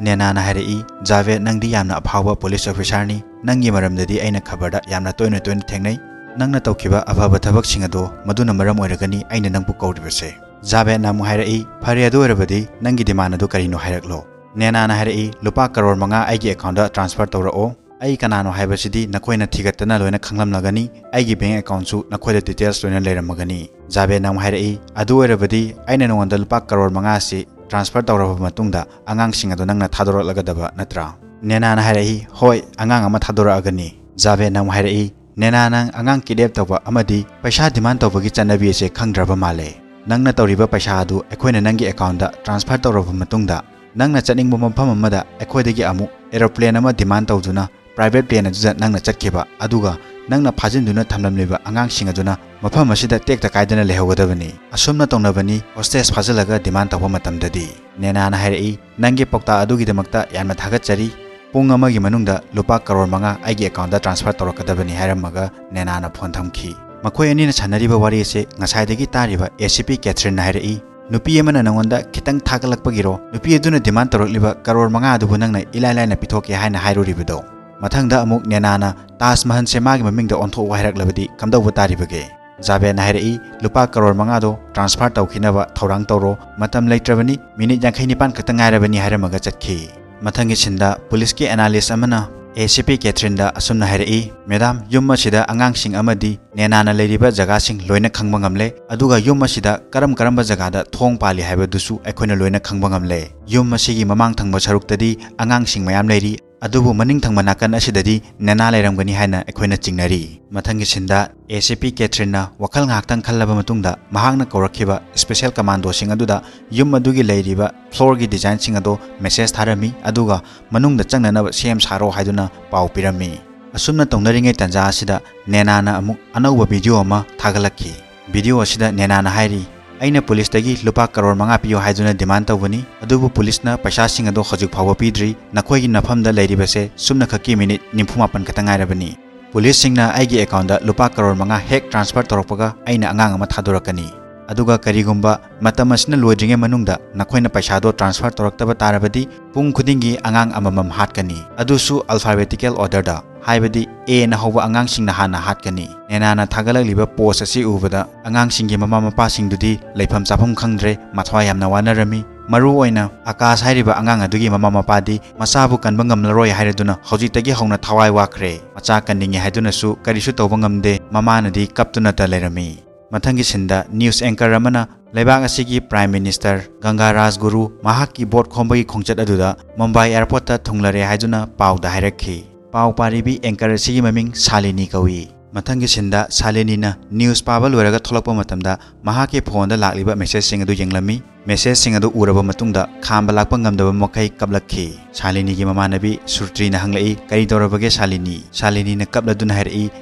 ꯅꯦꯅꯥꯅ ꯍꯥꯏꯔꯛꯏ, "ꯖꯥꯕꯦꯗ, ꯅꯪꯗꯤ ꯌꯥꯝꯅ ꯑꯐꯥꯎꯕ ꯄꯨꯂꯤꯁ ꯑꯣꯐꯤꯁꯥꯔꯅꯤ꯫ ꯅꯪꯒꯤ ꯃꯔꯝꯗꯗꯤ ꯑꯩꯅ ꯈꯕꯔꯗ ꯌꯥꯝꯅ ꯇꯣꯏꯅ ꯇꯣꯏꯅ ꯊꯦꯡꯅꯩ꯫ ꯅꯪꯅ ꯇꯧꯈꯤꯕ ꯑꯐꯕ ꯊꯕꯛꯁꯤꯡ ꯑꯗꯣ ꯃꯗꯨꯅ ꯃꯔꯝ ꯑꯣꯏꯔꯒꯅꯤ ꯑꯩꯅ ꯅꯪꯕꯨ ꯀꯧꯔꯤꯕꯁꯦ꯫" ꯖꯥꯕꯦꯗꯅ ꯑꯃꯨꯛ ꯍꯥꯏꯔꯛꯏ, "ꯐꯔꯦ, ꯑꯗꯨ ꯑꯣꯏꯔꯕꯗꯤ ꯅꯪꯒꯤ demand ꯑꯗꯨ ꯀꯔꯤꯅꯣ ꯍꯥꯏꯔꯛꯂꯣ꯫" ꯅꯦꯅꯥꯅ ꯍꯥꯏꯔꯛꯏ, "ꯂꯨꯄꯥ ꯀꯔꯣꯔ ꯃꯉꯥ ꯑꯩꯒꯤ accountꯗ transfer ꯇꯧꯔꯛꯑꯣ꯫ ꯑꯩ ꯀꯅꯥꯅꯣ ꯍꯥꯏꯕꯁꯤꯗꯤ ꯅꯈꯣꯏꯅ ꯊꯤꯒꯠꯇꯅ ꯂꯣꯏꯅ ꯈꯪꯂꯝꯂꯒꯅꯤ꯫ ꯑꯩꯒꯤ bank accountꯁꯨ ꯅꯈꯣꯏꯗ details ꯂꯣꯏꯅ ꯂꯩꯔꯝꯃꯒꯅꯤ꯫" ꯖꯥꯕꯦꯗꯅ ꯑꯃꯨꯛ ꯍꯥꯏꯔꯛꯏ, "ꯑꯗꯨ ꯑꯣꯏꯔꯕꯗꯤ ꯑꯩꯅ ꯅꯉꯣꯟꯗ ꯂꯨꯄꯥ ꯀꯔꯣꯔ ꯃꯉꯥ ꯑꯁꯤ transfer ꯇꯧꯔꯕ ꯃꯇꯨꯡꯗ ꯑꯉꯥꯡꯁꯤꯡ ꯑꯗꯨ ꯅꯪꯅ ꯊꯥꯗꯣꯔꯛꯂꯒꯗꯕ ꯅꯠꯇ꯭ꯔꯥ?" ꯅꯦꯅꯥꯅ ꯍꯥꯏꯔꯛꯏ, "ꯍꯣꯏ, ꯑꯉꯥꯡ ꯑꯃ ꯊꯥꯗꯣꯔꯛꯑꯒꯅꯤ꯫" ꯖꯥꯕꯦꯗꯅ ꯑꯃꯨꯛ ꯍꯥꯏꯔꯛꯏ, "ꯅꯦꯅꯥ, ꯅꯪ ꯑꯉꯥꯡ kidnap ꯇꯧꯕ ꯑꯃꯗꯤ ꯄꯩꯁꯥ demand ꯇꯧꯕꯒꯤ ꯆꯠꯅꯕꯤ ꯑꯁꯦ ꯈꯪꯗ꯭ꯔꯕ ꯃꯥꯜꯂꯦ꯫ ꯅꯪꯅ ꯇꯧꯔꯤꯕ ꯄꯩꯁꯥ ꯑꯗꯨ ꯑꯩꯈꯣꯏꯅ ꯅꯪꯒꯤ accountꯗ transfer ꯇꯧꯔꯕ ꯃꯇꯨꯡꯗ, ꯅꯪꯅ ꯆꯠꯅꯤꯡꯕ ꯃꯐꯝ ꯑꯃꯗ ꯑꯩꯈꯣꯏꯗꯒꯤ ꯑꯃꯨꯛ aeroplane ꯑꯃ demand ꯇꯧꯗꯨꯅ private plane ꯑꯗꯨꯗ ꯅꯪꯅ ꯆꯠꯈꯤꯕ, ꯑꯗꯨꯒ ꯅꯪꯅ ꯐꯥꯖꯤꯟꯗꯨꯅ ꯊꯝꯂꯝꯂꯤꯕ ꯑꯉꯥꯡꯁꯤꯡ ꯑꯗꯨꯅ ꯃꯐꯝ ꯑꯁꯤꯗ ꯇꯦꯛꯇ ꯀꯥꯏꯗꯅ ꯂꯩꯍꯧꯒꯗꯕꯅꯤ꯫ ꯑꯁꯨꯝꯅ ꯇꯧꯅꯕꯅꯤ hostage ꯐꯥꯖꯤꯜꯂꯒ demand ꯇꯧꯕ ꯃꯇꯝꯗꯗꯤ꯫" ꯅꯦꯅꯥꯅ ꯍꯥꯏꯔꯛꯏ, "ꯅꯪꯒꯤ ꯄꯥꯎꯇꯥꯛ ꯑꯗꯨꯒꯤꯗꯃꯛꯇ ꯌꯥꯝꯅ ꯊꯥꯒꯠꯆꯔꯤ꯫ ꯄꯨꯡ ꯑꯃꯒꯤ ꯃꯅꯨꯡꯗ ꯂꯨꯄꯥ ꯀꯔꯣꯔ ꯃꯉꯥ ꯑꯩꯒꯤ accountꯗ transfer ꯇꯧꯔꯛꯀꯗꯕꯅꯤ," ꯍꯥꯏꯔꯝꯃꯒ ꯅꯦꯅꯥꯅ phone ꯊꯝꯈꯤ꯫ ꯃꯈꯣꯏ ꯑꯅꯤꯅ ꯁꯥꯟꯅꯔꯤꯕ ꯋꯥꯔꯤ ꯑꯁꯤ ꯉꯁꯥꯏꯗꯒꯤ ꯇꯥꯔꯤꯕ ACP ꯀꯦꯊ꯭ꯔꯤꯟꯅ ꯍꯥꯏꯔꯛꯏ, "ꯅꯨꯄꯤ ꯑꯃꯅ ꯅꯉꯣꯟꯗ ꯈꯤꯇꯪ ꯊꯥꯒꯠꯂꯛꯄꯒꯤꯔꯣ ꯅꯨꯄꯤ ꯑꯗꯨꯅ demand ꯇꯧꯔꯛꯂꯤꯕ ꯀꯔꯣꯔ ꯃꯉꯥ ꯑꯗꯨꯕꯨ ꯅꯪꯅ ꯏꯂꯥꯏ ꯂꯥꯏꯅ ꯄꯤꯊꯣꯛꯀꯦ ꯍꯥꯏꯅ ꯍꯥꯏꯔꯨꯔꯤꯕꯗꯣ?" ꯃꯊꯪꯗ ꯑꯃꯨꯛ ꯅꯦꯅꯥꯅ, "ꯇꯥꯖ ꯃꯍꯜꯁꯦ ꯃꯥꯒꯤ ꯃꯃꯤꯡꯗ ꯑꯣꯟꯊꯣꯛꯑꯣ ꯍꯥꯏꯔꯛꯂꯕꯗꯤ ꯀꯝꯗꯧꯕ ꯇꯥꯔꯤꯕꯒꯦ?" ꯖꯥꯕꯦꯗꯅ ꯍꯥꯏꯔꯛꯏ, "ꯂꯨꯄꯥ ꯀꯔꯣꯔ ꯃꯉꯥꯗꯣ transfer ꯇꯧꯈꯤꯅꯕ ꯊꯧꯔꯥꯡ ꯇꯧꯔꯣ꯫ ꯃꯇꯝ ꯂꯩꯇ꯭ꯔꯕꯅꯤ, minute ꯌꯥꯡꯈꯩ ꯅꯤꯄꯥꯟ ꯈꯛꯇ ꯉꯥꯏꯔꯕꯅꯤ," ꯍꯥꯏꯔꯝꯃꯒ ꯆꯠꯈꯤ꯫ ꯃꯊꯪꯒꯤ sceneꯗ ꯄꯨꯂꯤꯁꯀꯤ analyst ꯑꯃꯅ ACP ꯀꯦꯊ꯭ꯔꯤꯟꯗ ꯑꯁꯨꯝꯅ ꯍꯥꯏꯔꯛꯏ, "ꯃꯦꯗꯥꯝ, ꯌꯨꯝ ꯑꯁꯤꯗ ꯑꯉꯥꯡꯁꯤꯡ ꯑꯃꯗꯤ ꯅꯦꯅꯥꯅ ꯂꯩꯔꯤꯕ ꯖꯒꯥꯁꯤꯡ ꯂꯣꯏꯅ ꯈꯪꯕ ꯉꯝꯂꯦ, ꯑꯗꯨꯒ ꯌꯨꯝ ꯑꯁꯤꯗ ꯀꯔꯝ ꯀꯔꯝꯕ ꯖꯒꯥꯗ ꯊꯣꯡ ꯄꯥꯜꯂꯤ ꯍꯥꯏꯕꯗꯨꯁꯨ ꯑꯩꯈꯣꯏꯅ ꯂꯣꯏꯅ ꯈꯪꯕ ꯉꯝꯂꯦ꯫ ꯌꯨꯝ ꯑꯁꯤꯒꯤ ꯃꯃꯥꯡ ꯊꯪꯕ ꯁꯔꯨꯛꯇꯗꯤ ꯑꯉꯥꯡꯁꯤꯡ ꯃꯌꯥꯝ ꯂꯩꯔꯤ, ꯑꯗꯨꯕꯨ ꯃꯅꯤꯡ ꯊꯪꯕ ꯅꯥꯀꯟ ꯑꯁꯤꯗꯗꯤ ꯅꯦꯅꯥ ꯂꯩꯔꯝꯒꯅꯤ ꯍꯥꯏꯅ ꯑꯩꯈꯣꯏꯅ ꯆꯤꯡꯅꯔꯤ꯫" ꯃꯊꯪꯒꯤ sceneꯗ ACP ꯀꯦꯊ꯭ꯔꯤꯟꯅ ꯋꯥꯈꯜ ꯉꯥꯏꯍꯥꯛꯇꯪ ꯈꯜꯂꯕ ꯃꯇꯨꯡꯗ ꯃꯍꯥꯛꯅ ꯀꯧꯔꯛꯈꯤꯕ special commandoꯁꯤꯡ ꯑꯗꯨꯗ ꯌꯨꯝ ꯑꯗꯨꯒꯤ ꯂꯩꯔꯤꯕ floorꯒꯤ designꯁꯤꯡ ꯑꯗꯣ message ꯊꯥꯔꯝꯃꯤ, ꯑꯗꯨꯒ ꯃꯅꯨꯡꯗ ꯆꯪꯅꯅꯕ ꯁꯦꯝ ꯁꯥꯔꯣ ꯍꯥꯏꯗꯨꯅ ꯄꯥꯎ ꯄꯤꯔꯝꯃꯤ꯫ ꯑꯁꯨꯝꯅ ꯇꯧꯅꯔꯤꯉꯩ ꯇꯥꯟꯖꯥ ꯑꯁꯤꯗ ꯅꯦꯅꯥꯅ ꯑꯃꯨꯛ ꯑꯅꯧꯕ video ꯑꯃ ꯊꯥꯒꯠꯂꯛꯈꯤ꯫ Video ꯑꯁꯤꯗ ꯅꯦꯅꯥꯅ ꯍꯥꯏꯔꯤ, ꯑꯩꯅ ꯄꯨꯂꯤꯁꯇꯒꯤ ꯂꯨꯄꯥ ꯀꯔꯣꯔ ꯃꯉꯥ ꯄꯤꯌꯨ ꯍꯥꯏꯗꯨꯅ ꯗꯤꯃꯥꯟ ꯇꯧꯕꯅꯤ, ꯑꯗꯨꯕꯨ ꯄꯨꯂꯤꯁꯅ ꯄꯩꯁꯥꯁꯤꯡ ꯑꯗꯣ ꯍꯧꯖꯤꯛ ꯐꯥꯎꯕ ꯄꯤꯗ꯭ꯔꯤ꯫ ꯅꯈꯣꯏꯒꯤ ꯅꯐꯝꯗ ꯂꯩꯔꯤꯕꯁꯦ ꯁꯨꯞꯅꯈꯛꯀꯤ ꯃꯤꯅꯤꯠ ꯅꯤꯐꯨ ꯃꯥꯄꯟ ꯈꯛꯇ ꯉꯥꯏꯔꯕꯅꯤ꯫ ꯄꯨꯂꯤꯁꯁꯤꯡꯅ ꯑꯩꯒꯤ ꯑꯦꯀꯥꯎꯟꯗ ꯂꯨꯄꯥ ꯀꯔꯣꯔ ꯃꯉꯥ ꯍꯦꯛ ꯇ꯭ꯔꯥꯟꯁꯐꯔ ꯇꯧꯔꯛꯄꯒ ꯑꯩꯅ ꯑꯉꯥꯡ ꯑꯃ ꯊꯥꯗꯣꯔꯛꯀꯅꯤ꯫ ꯑꯗꯨꯒ ꯀꯔꯤꯒꯨꯝꯕ ꯃꯇꯝ ꯑꯁꯤꯅ ꯂꯣꯏꯗ꯭ꯔꯤꯉꯩ ꯃꯅꯨꯡꯗ ꯅꯈꯣꯏꯅ ꯄꯩꯁꯥꯗꯣ ꯇ꯭ꯔꯥꯟꯁꯐꯔ ꯇꯧꯔꯛꯇꯕ ꯇꯥꯔꯕꯗꯤ ꯄꯨꯡ ꯈꯨꯗꯤꯡꯒꯤ ꯑꯉꯥꯡ ꯑꯃꯃꯝ ꯍꯥꯠꯀꯅꯤ, ꯑꯗꯨꯁꯨ alphabetical orderꯗ, ꯍꯥꯏꯕꯗꯤ Aꯅ ꯍꯧꯕ ꯑꯉꯥꯡꯁꯤꯡꯅ ꯍꯥꯟꯅ ꯍꯥꯠꯀꯅꯤ꯫ ꯅꯦꯅꯥꯅ ꯊꯥꯒꯠꯂꯛꯂꯤꯕ ꯄꯣꯁ ꯑꯁꯤ ꯎꯕꯗ ꯑꯉꯥꯡꯁꯤꯡꯒꯤ ꯃꯃꯥ ꯃꯄꯥꯁꯤꯡꯗꯨꯗꯤ ꯂꯩꯐꯝ ꯆꯥꯐꯝ ꯈꯪꯗ꯭ꯔꯦ, ꯃꯊ꯭ꯋꯥꯏ ꯌꯥꯝꯅ ꯋꯥꯅꯔꯝꯃꯤ꯫ ꯃꯔꯨ ꯑꯣꯏꯅ ꯑꯀꯥꯁ ꯍꯥꯏꯔꯤꯕ ꯑꯉꯥꯡ ꯑꯗꯨꯒꯤ ꯃꯃꯥ ꯃꯄꯥꯗꯤ ꯃꯆꯥꯕꯨ ꯀꯟꯕ ꯉꯝꯂꯔꯣꯏ ꯍꯥꯏꯔꯗꯨꯅ ꯍꯧꯖꯤꯛꯇꯒꯤ ꯍꯧꯅ ꯊꯋꯥꯏ ꯋꯥꯈ꯭ꯔꯦ꯫ ꯃꯆꯥ ꯀꯟꯅꯤꯡꯉꯤ ꯍꯥꯏꯗꯨꯅꯁꯨ ꯀꯔꯤꯁꯨ ꯇꯧꯕ ꯉꯝꯗꯦ, ꯃꯃꯥꯅꯗꯤ ꯀꯞꯇꯨꯅꯇ ꯂꯩꯔꯝꯃꯤ꯫ ꯃꯊꯪꯒꯤ ꯁꯤꯟꯗ ꯅ꯭ꯌꯨꯁ ꯑꯦꯡꯀꯔ ꯑꯃꯅ ꯂꯩꯕꯥꯛ ꯑꯁꯤꯒꯤ ꯄ꯭ꯔꯥꯏꯝ ꯃꯤꯅꯤꯁꯇꯔ ꯒꯪꯒꯥ ꯔꯥꯖꯒꯨꯔꯨ ꯃꯍꯥꯛꯀꯤ ꯚꯣꯠ ꯈꯣꯝꯕꯒꯤ ꯈꯣꯡꯆꯠ ꯑꯗꯨꯗ ꯃꯨꯝꯕꯥꯏ ꯑꯦꯌꯔꯄꯣꯔꯠꯇ ꯊꯨꯡꯂꯔꯦ ꯍꯥꯏꯗꯨꯅ ꯄꯥꯎꯗ ꯍꯥꯏꯔꯛꯈꯤ꯫ ꯄꯥꯎ ꯄꯥꯔꯤꯕꯤ ꯑꯦꯡꯀꯔ ꯑꯁꯤꯒꯤ ꯃꯃꯤꯡ ꯁꯥꯂꯤꯅꯤ ꯀꯧꯏ꯫ ꯃꯊꯪꯒꯤ ꯁꯤꯟꯗ ꯁꯥꯂꯤꯅꯤꯅ ꯅ꯭ꯌꯨꯁ ꯄꯥꯕ ꯂꯣꯏꯔꯒ ꯊꯣꯛꯂꯛꯄ ꯃꯇꯝꯗ ꯃꯍꯥꯛꯀꯤ ꯐꯣꯟꯗ ꯂꯥꯛꯂꯤꯕ ꯃꯦꯁꯦꯖꯁꯤꯡ ꯑꯗꯨ ꯌꯦꯡꯂꯝꯃꯤ꯫ ꯃꯦꯁꯦꯖꯁꯤꯡ ꯑꯗꯨ ꯎꯔꯕ ꯃꯇꯨꯡꯗ ꯈꯥꯝꯕ ꯂꯥꯛꯄ ꯉꯝꯗꯕ ꯃꯈꯩ ꯀꯞꯂꯛꯈꯤ꯫ ꯁꯥꯂꯤꯅꯤꯒꯤ ꯃꯃꯥꯟꯅꯕꯤ ꯁꯨꯔꯇ꯭ꯔꯤꯅ ꯍꯪꯂꯛꯏ, "ꯀꯔꯤ ꯇꯧꯔꯕꯒꯦ ꯁꯥꯂꯤꯅꯤ?" ꯁꯥꯂꯤꯅꯤꯅ ꯀꯞꯂꯗꯨꯅ ꯍꯥꯏꯔꯛꯏ,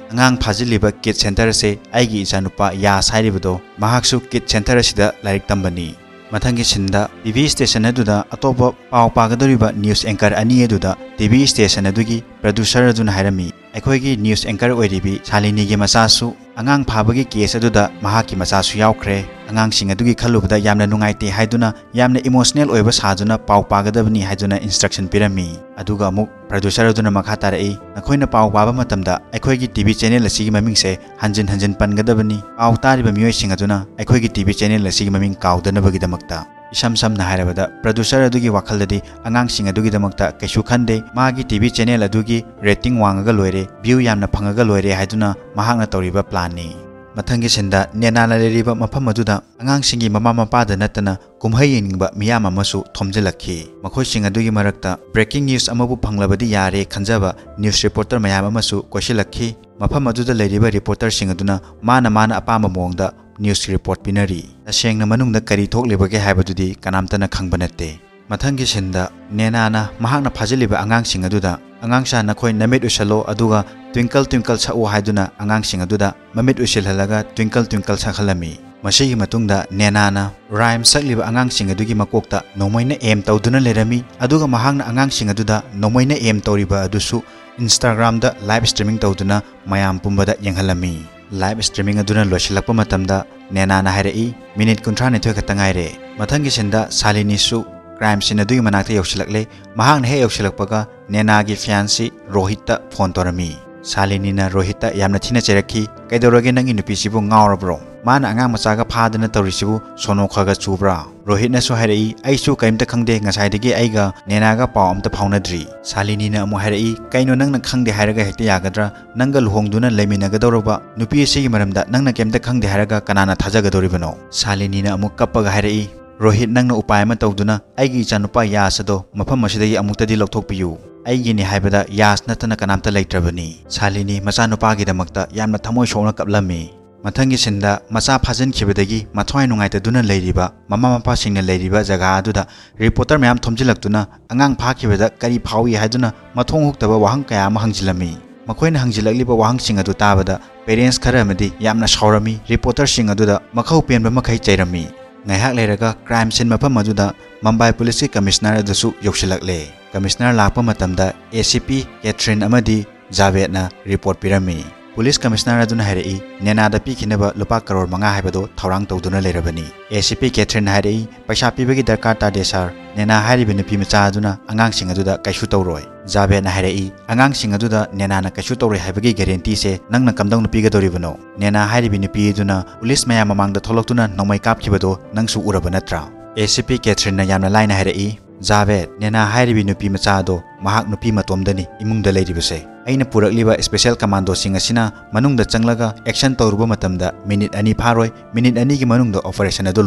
"ꯑꯉꯥꯡ ꯐꯥꯖꯤꯜꯂꯤꯕ ꯀꯤꯠ ꯁꯦꯟꯇꯔ ꯑꯁꯦ ꯑꯩꯒꯤ ꯏꯆꯥꯅꯨꯄꯥ ꯌꯥꯁ ꯍꯥꯏꯔꯤꯕꯗꯣ, ꯃꯍꯥꯛꯁꯨ ꯀꯤꯠ ꯁꯦꯟꯇꯔ ꯑꯁꯤꯗ ꯂꯥꯏꯔꯤꯛ ꯇꯝꯕꯅꯤ"꯫ ꯃꯊꯪꯒꯤ ꯁꯤꯟꯗ ꯇꯤꯚꯤ ꯁ꯭ꯇꯦꯁꯟ ꯑꯗꯨꯗ ꯑꯇꯣꯞꯄ ꯄꯥꯎ ꯄꯥꯒꯗꯧꯔꯤꯕ ꯅ꯭ꯌꯨꯁ ꯑꯦꯡꯀꯔ ꯑꯅꯤ ꯑꯗꯨꯗ ꯇꯤꯚꯤ ꯁ꯭ꯇꯦꯁꯟ ꯑꯗꯨꯒꯤ ꯄ꯭ꯔꯗ꯭ꯌꯨꯁꯔ ꯑꯗꯨꯅ ꯍꯥꯏꯔꯝꯃꯤ, "ꯑꯩꯈꯣꯏꯒꯤ ꯅ꯭ꯌꯨꯁ ꯑꯦꯡꯀꯔ ꯑꯣꯏꯔꯤꯕꯤ ꯁꯥꯂꯤꯅꯤꯒꯤ ꯃꯆꯥꯁꯨ ꯑꯉꯥꯡ ꯐꯥꯕꯒꯤ ꯀꯦꯁ ꯑꯗꯨꯗ ꯃꯍꯥꯛꯀꯤ ꯃꯆꯥꯁꯨ ꯌꯥꯎꯈ꯭ꯔꯦ꯫ ꯑꯉꯥꯡꯁꯤꯡ ꯑꯗꯨꯒꯤ ꯈꯜꯂꯨꯕꯗ ꯌꯥꯝꯅ ꯅꯨꯡꯉꯥꯏꯇꯦ" ꯍꯥꯏꯗꯨꯅ ꯌꯥꯝꯅ ꯏꯃꯣꯁꯅꯦꯜ ꯑꯣꯏꯕ ꯁꯥꯗꯨꯅ ꯄꯥꯎ ꯄꯥꯒꯗꯕꯅꯤ ꯍꯥꯏꯗꯨꯅ ꯏꯟꯁꯇ꯭ꯔꯛꯁꯟ ꯄꯤꯔꯝꯃꯤ꯫ ꯑꯗꯨꯒ ꯑꯃꯨꯛ ꯄ꯭ꯔꯗ꯭ꯌꯨꯁꯔ ꯑꯗꯨꯅ ꯃꯈꯥ ꯇꯥꯔꯛꯏ, "ꯅꯈꯣꯏꯅ ꯄꯥꯎ ꯄꯥꯕ ꯃꯇꯝꯗ ꯑꯩꯈꯣꯏꯒꯤ ꯇꯤꯚꯤ ꯆꯦꯅꯦꯜ ꯑꯁꯤꯒꯤ ꯃꯃꯤꯡꯁꯦ ꯍꯟꯖꯤꯟ ꯍꯟꯖꯤꯟ ꯄꯟꯒꯗꯕꯅꯤ꯫ ꯄꯥꯎ ꯇꯥꯔꯤꯕ ꯃꯤꯑꯣꯏꯁꯤꯡ ꯑꯗꯨꯅ ꯑꯩꯈꯣꯏꯒꯤ ꯇꯤꯚꯤ ꯆꯦꯅꯦꯜ ꯑꯁꯤꯒꯤ ꯃꯃꯤꯡ ꯀꯥꯎꯗꯅꯕꯒꯤꯗꯃꯛꯇ"꯫ ꯏꯁꯝ ꯁꯝꯅ ꯍꯥꯏꯔꯕꯗ, ꯄ꯭ꯔꯗ꯭ꯌꯨꯁꯔ ꯑꯗꯨꯒꯤ ꯋꯥꯈꯜꯗꯗꯤ ꯑꯉꯥꯡꯁꯤꯡ ꯑꯗꯨꯒꯤꯗꯃꯛꯇ ꯀꯩꯁꯨ ꯈꯟꯗꯦ, ꯃꯥꯒꯤ ꯇꯤꯚꯤ ꯆꯦꯅꯦꯜ ꯑꯗꯨꯒꯤ ꯔꯦꯇꯤꯡ ꯋꯥꯡꯉꯒ ꯂꯣꯏꯔꯦ, ꯚ꯭ꯌꯨ ꯌꯥꯝꯅ ꯐꯪꯉꯒ ꯂꯣꯏꯔꯦ ꯍꯥꯏꯗꯨꯅ ꯃꯍꯥꯛꯅ ꯇꯧꯔꯤꯕ ꯄ꯭ꯂꯥꯟꯅꯤ꯫ ꯃꯊꯪꯒꯤ ꯁꯤꯟꯗ ꯅꯦꯅꯥꯅ ꯂꯩꯔꯤꯕ ꯃꯐꯝ ꯑꯗꯨꯗ ꯑꯉꯥꯡꯁꯤꯡꯒꯤ ꯃꯃꯥ ꯃꯄꯥꯗ ꯅꯠꯇꯅ ꯀꯨꯝꯍꯩ ꯌꯦꯡꯅꯤꯡꯕ ꯃꯤꯌꯥꯝ ꯑꯃꯁꯨ ꯊꯣꯝꯖꯤꯜꯂꯛꯈꯤ꯫ ꯃꯈꯣꯏꯁꯤꯡ ꯑꯗꯨꯒꯤ ꯃꯔꯛꯇ ꯕ꯭ꯔꯦꯀꯤꯡ ꯅ꯭ꯌꯨꯁ ꯑꯃꯕꯨ ꯐꯪꯂꯕꯗꯤ ꯌꯥꯔꯦ ꯈꯟꯖꯕ ꯅ꯭ꯌꯨꯁ ꯔꯤꯄꯣꯔꯇꯔ ꯃꯌꯥꯝ ꯑꯃꯁꯨ ꯀꯣꯏꯁꯤꯜꯂꯛꯈꯤ꯫ ꯃꯐꯝ ꯑꯗꯨꯗ ꯂꯩꯔꯤꯕ ꯔꯤꯄꯣꯔꯇꯔꯁꯤꯡ ꯑꯗꯨꯅ ꯃꯥꯅ ꯃꯥꯅ ꯑꯄꯥꯝꯕ ꯃꯑꯣꯡꯗ ꯅ꯭ꯌꯨꯁ ꯔꯤꯄꯣꯔꯠ ꯄꯤꯅꯔꯤ꯫ ꯇꯁꯦꯡꯅ ꯃꯅꯨꯡꯗ ꯀꯔꯤ ꯊꯣꯛꯂꯤꯕꯒꯦ ꯍꯥꯏꯕꯗꯨꯗꯤ ꯀꯅꯥꯝꯇꯅ ꯈꯪꯕ ꯅꯠꯇꯦ꯫ ꯃꯊꯪꯒꯤ ꯁꯤꯟꯗ ꯅꯦꯅꯥꯅ ꯃꯍꯥꯛꯅ ꯐꯥꯖꯤꯜꯂꯤꯕ ꯑꯉꯥꯡꯁꯤꯡ ꯑꯗꯨꯗ, "ꯑꯉꯥꯡꯁꯥ, ꯅꯈꯣꯏ ꯅꯃꯤꯠ ꯎꯏꯁꯜꯂꯣ, ꯑꯗꯨꯒ ꯇ꯭ꯋꯤꯡꯀꯜ ꯇ꯭ꯋꯤꯡꯀꯜ ꯁꯛꯎ" ꯍꯥꯏꯗꯨꯅ ꯑꯉꯥꯡꯁꯤꯡ ꯑꯗꯨꯗ ꯃꯃꯤꯠ ꯎꯏꯁꯤꯜꯍꯜꯂꯒ ꯇ꯭ꯋꯤꯡꯀꯜ ꯇ꯭ꯋꯤꯡꯀꯜ ꯁꯛꯍꯜꯂꯝꯃꯤ꯫ ꯃꯁꯤꯒꯤ ꯃꯇꯨꯡꯗ ꯅꯦꯅꯥꯅ ꯔꯥꯏꯝ ꯁꯛꯂꯤꯕ ꯑꯉꯥꯡꯁꯤꯡ ꯑꯗꯨꯒꯤ ꯃꯀꯣꯛꯇ ꯅꯣꯡꯃꯩꯅ ꯑꯦꯝ ꯇꯧꯗꯨꯅ ꯂꯩꯔꯝꯃꯤ, ꯑꯗꯨꯒ ꯃꯍꯥꯛꯅ ꯑꯉꯥꯡꯁꯤꯡ ꯑꯗꯨꯗ ꯅꯣꯡꯃꯩꯅ ꯑꯦꯝ ꯇꯧꯔꯤꯕ ꯑꯗꯨꯁꯨ Instagram-ꯗ live streaming ꯇꯧꯗꯨꯅ ꯃꯌꯥꯝ ꯄꯨꯝꯕꯗ ꯌꯦꯡꯍꯜꯂꯝꯃꯤ꯫ Live streaming ꯑꯗꯨꯅ ꯂꯣꯏꯁꯤꯜꯂꯛꯄ ꯃꯇꯝꯗ ꯅꯦꯅꯥꯅ ꯍꯥꯏꯔꯛꯏ, "ꯃꯤꯅꯤꯠ ꯀꯨꯟꯊ꯭ꯔꯥ ꯅꯤꯊꯣꯏ ꯈꯛꯇ ꯉꯥꯏꯔꯦ"꯫ ꯃꯊꯪꯒꯤ scene-ꯗ ꯁꯥꯂꯤꯅꯤꯁꯨ crime scene ꯑꯗꯨꯒꯤ ꯃꯅꯥꯛꯇ ꯌꯧꯁꯤꯜꯂꯛꯂꯦ꯫ ꯃꯍꯥꯛꯅ ꯍꯦꯛ ꯌꯧꯁꯤꯜꯂꯛꯄꯒ ꯅꯦꯅꯥꯒꯤ fiancé ꯔꯣꯍꯤꯠꯇ phone ꯇꯧꯔꯝꯃꯤ꯫ ꯁꯥꯂꯤꯅꯤꯅ ꯔꯣꯍꯤꯠꯇ ꯌꯥꯝꯅ ꯊꯤꯅ ꯆꯩꯔꯛꯈꯤ, "ꯀꯩꯗꯧꯔꯒꯦ, ꯅꯪꯒꯤ ꯅꯨꯄꯤꯁꯤꯕꯨ ꯉꯥꯎꯔꯕ꯭ꯔꯣ? ꯃꯥꯅ ꯑꯉꯥꯡ ꯃꯆꯥꯒ ꯐꯥꯗꯅ ꯇꯧꯔꯤꯁꯤꯕꯨ ꯁꯣꯅꯣ ꯈꯔ ꯈꯔ ꯆꯨꯕ꯭ꯔꯥ?" ꯔꯣꯍꯤꯠꯅꯁꯨ ꯍꯥꯏꯔꯛꯏ, "ꯑꯩꯁꯨ ꯀꯔꯤꯝꯇ ꯈꯪꯗꯦ, ꯉꯁꯥꯏꯗꯒꯤ ꯑꯩꯒ ꯅꯦꯅꯥꯒ ꯄꯥꯎ ꯑꯝꯇ ꯐꯥꯎꯅꯗ꯭ꯔꯤ"꯫ ꯁꯥꯂꯤꯅꯤꯅ ꯑꯃꯨꯛ ꯍꯥꯏꯔꯛꯏ, "ꯀꯩꯅꯣ, ꯅꯪꯅ ꯈꯪꯗꯦ ꯍꯥꯏꯔꯒ ꯍꯦꯛꯇ ꯌꯥꯒꯗ꯭ꯔꯥ? ꯅꯪꯒ ꯂꯨꯍꯣꯡꯗꯨꯅ ꯂꯩꯃꯤꯟꯅꯒꯗꯧꯔꯕ ꯅꯨꯄꯤ ꯑꯁꯤꯒꯤ ꯃꯔꯝꯗ ꯅꯪꯅ ꯀꯩꯝꯇ ꯈꯪꯗꯦ ꯍꯥꯏꯔꯒ ꯀꯅꯥꯅ ꯊꯥꯖꯒꯗꯧꯔꯤꯕꯅꯣ?" ꯁꯥꯂꯤꯅꯤꯅ ꯑꯃꯨꯛ ꯀꯞꯄꯒ ꯍꯥꯏꯔꯛꯏ, "ꯔꯣꯍꯤꯠ, ꯅꯪꯅ ꯎꯄꯥꯏ ꯑꯃ ꯇꯧꯗꯨꯅ ꯑꯩꯒꯤ ꯏꯆꯥꯅꯨꯄꯥ ꯌꯥꯁ ꯑꯗꯣ ꯃꯐꯝ ꯑꯁꯤꯗꯒꯤ ꯑꯃꯨꯛꯇꯗꯤ ꯂꯧꯊꯣꯛꯄꯤꯌꯨ꯫ ꯑꯩꯒꯤꯅꯤ ꯍꯥꯏꯕꯗ ꯌꯥꯁ ꯅꯠꯇꯅ ꯀꯅꯥꯝꯇ ꯂꯩꯇ꯭ꯔꯕꯅꯤ"꯫ ꯁꯥꯂꯤꯅꯤ ꯃꯆꯥꯅꯨꯄꯥꯒꯤꯗꯃꯛꯇ ꯌꯥꯝꯅ ꯊꯃꯣꯏ ꯁꯣꯛꯅ ꯀꯞꯂꯝꯃꯤ꯫ ꯃꯊꯪꯒꯤ scene-ꯗ ꯃꯆꯥ ꯐꯥꯖꯤꯟꯈꯤꯕꯗꯒꯤ ꯃꯊ꯭ꯋꯥꯏ ꯅꯨꯡꯉꯥꯏꯇꯗꯨꯅ ꯂꯩꯔꯤꯕ ꯃꯃꯥ ꯃꯄꯥꯁꯤꯡꯅ ꯂꯩꯔꯤꯕ ꯖꯒꯥ ꯑꯗꯨꯗ reporter ꯃꯌꯥꯝ ꯊꯣꯝꯖꯤꯜꯂꯛꯇꯨꯅ ꯑꯉꯥꯡ ꯐꯥꯈꯤꯕꯗ ꯀꯔꯤ ꯐꯥꯎꯏ ꯍꯥꯏꯗꯨꯅ ꯃꯊꯣꯡ ꯍꯨꯛꯇꯕ ꯋꯥꯍꯪ ꯀꯌꯥ ꯑꯃ ꯍꯪꯖꯤꯜꯂꯝꯃꯤ꯫ ꯃꯈꯣꯏꯅ ꯍꯪꯖꯤꯜꯂꯛꯂꯤꯕ ꯋꯥꯍꯪꯁꯤꯡ ꯑꯗꯨ ꯇꯥꯕꯗ parents ꯈꯔ ꯑꯃꯗꯤ ꯌꯥꯝꯅ ꯁꯥꯎꯔꯝꯃꯤ, reporter-ꯁꯤꯡ ꯑꯗꯨꯗ ꯃꯈꯧ ꯄꯦꯟꯕ ꯃꯈꯩ ꯆꯩꯔꯝꯃꯤ꯫ ꯉꯥꯏꯍꯥꯛ ꯂꯩꯔꯒ crime scene ꯃꯐꯝ ꯑꯗꯨꯗ ꯃꯨꯝꯕꯥꯏ ꯄꯨꯂꯤꯁꯀꯤ commissioner ꯑꯗꯨꯁꯨ ꯌꯧꯁꯤꯜꯂꯛꯂꯦ꯫ Commissioner ꯂꯥꯛꯄ ꯃꯇꯝꯗ A C P ꯀꯦꯊ꯭ꯔꯤꯟ ꯑꯃꯗꯤ ꯖꯥꯚꯦꯗꯅ report ꯄꯤꯔꯝꯃꯤ꯫ ꯄꯨꯂꯤꯁ commissioner ꯑꯗꯨꯅ ꯍꯥꯏꯔꯛꯏ, "ꯅꯦꯅꯥꯗ ꯄꯤꯈꯤꯅꯕ ꯂꯨꯄꯥ ꯀꯔꯣꯔ ꯃꯉꯥ ꯍꯥꯏꯕꯗꯨ ꯊꯧꯔꯥꯡ ꯇꯧꯗꯨꯅ ꯂꯩꯔꯕꯅꯤ"꯫ A C P ꯀꯦꯊ꯭ꯔꯤꯟꯅ ꯍꯥꯏꯔꯛꯏ, "ꯄꯩꯁꯥ ꯄꯤꯕꯒꯤ ꯗꯔꯀꯥꯔ ꯇꯥꯗꯦ ꯁꯥꯔ, ꯅꯦꯅꯥ ꯍꯥꯏꯔꯤꯕ ꯅꯨꯄꯤ ꯃꯆꯥ ꯑꯗꯨꯅ ꯑꯉꯥꯡꯁꯤꯡ ꯑꯗꯨꯗ ꯀꯩꯁꯨ ꯇꯧꯔꯣꯏ"꯫ ꯖꯥꯚꯦꯗꯅ ꯍꯥꯏꯔꯛꯏ, "ꯑꯉꯥꯡꯁꯤꯡ ꯑꯗꯨꯗ ꯅꯦꯅꯥꯅ ꯀꯩꯁꯨ ꯇꯧꯔꯣꯏ ꯍꯥꯏꯕꯒꯤ guarantee-ꯁꯦ ꯅꯪꯅ ꯀꯝꯗꯧꯅ ꯄꯤꯒꯗꯧꯔꯤꯕꯅꯣ? ꯅꯦꯅꯥ ꯍꯥꯏꯔꯤꯕꯤ ꯅꯨꯄꯤ ꯑꯗꯨꯅ ꯄꯨꯂꯤꯁ ꯃꯌꯥꯝ ꯃꯃꯥꯡꯗ ꯊꯣꯛꯂꯛꯇꯨꯅ ꯅꯣꯡꯃꯩ ꯀꯥꯞꯈꯤꯕꯗꯣ ꯅꯪꯁꯨ ꯎꯔꯕ ꯅꯠꯇ꯭ꯔꯥ?" A C P ꯀꯦꯊ꯭ꯔꯤꯟꯅ ꯌꯥꯝꯅ ꯂꯥꯏꯅ ꯍꯥꯏꯔꯛꯏ, "ꯖꯥꯚꯦꯗ, ꯅꯦꯅꯥ ꯍꯥꯏꯔꯤꯕꯤ ꯅꯨꯄꯤ ꯃꯆꯥ ꯑꯗꯣ ꯃꯍꯥꯛ ꯅꯨꯄꯤ ꯃꯇꯣꯝꯗꯅꯤ ꯏꯃꯨꯡꯗ ꯂꯩꯔꯤꯕꯁꯦ꯫ ꯑꯩꯅ ꯄꯨꯔꯛꯂꯤꯕ special commando-ꯁꯤꯡ ꯑꯁꯤꯅ ꯃꯅꯨꯡꯗ ꯆꯪꯂꯒ action ꯇꯧꯔꯨꯕ ꯃꯇꯝꯗ ꯃꯤꯅꯤꯠ ꯑꯅꯤ ꯐꯥꯔꯣꯏ, ꯃꯤꯅꯤꯠ ꯑꯅꯤꯒꯤ ꯃꯅꯨꯡꯗ operation ꯑꯗꯨ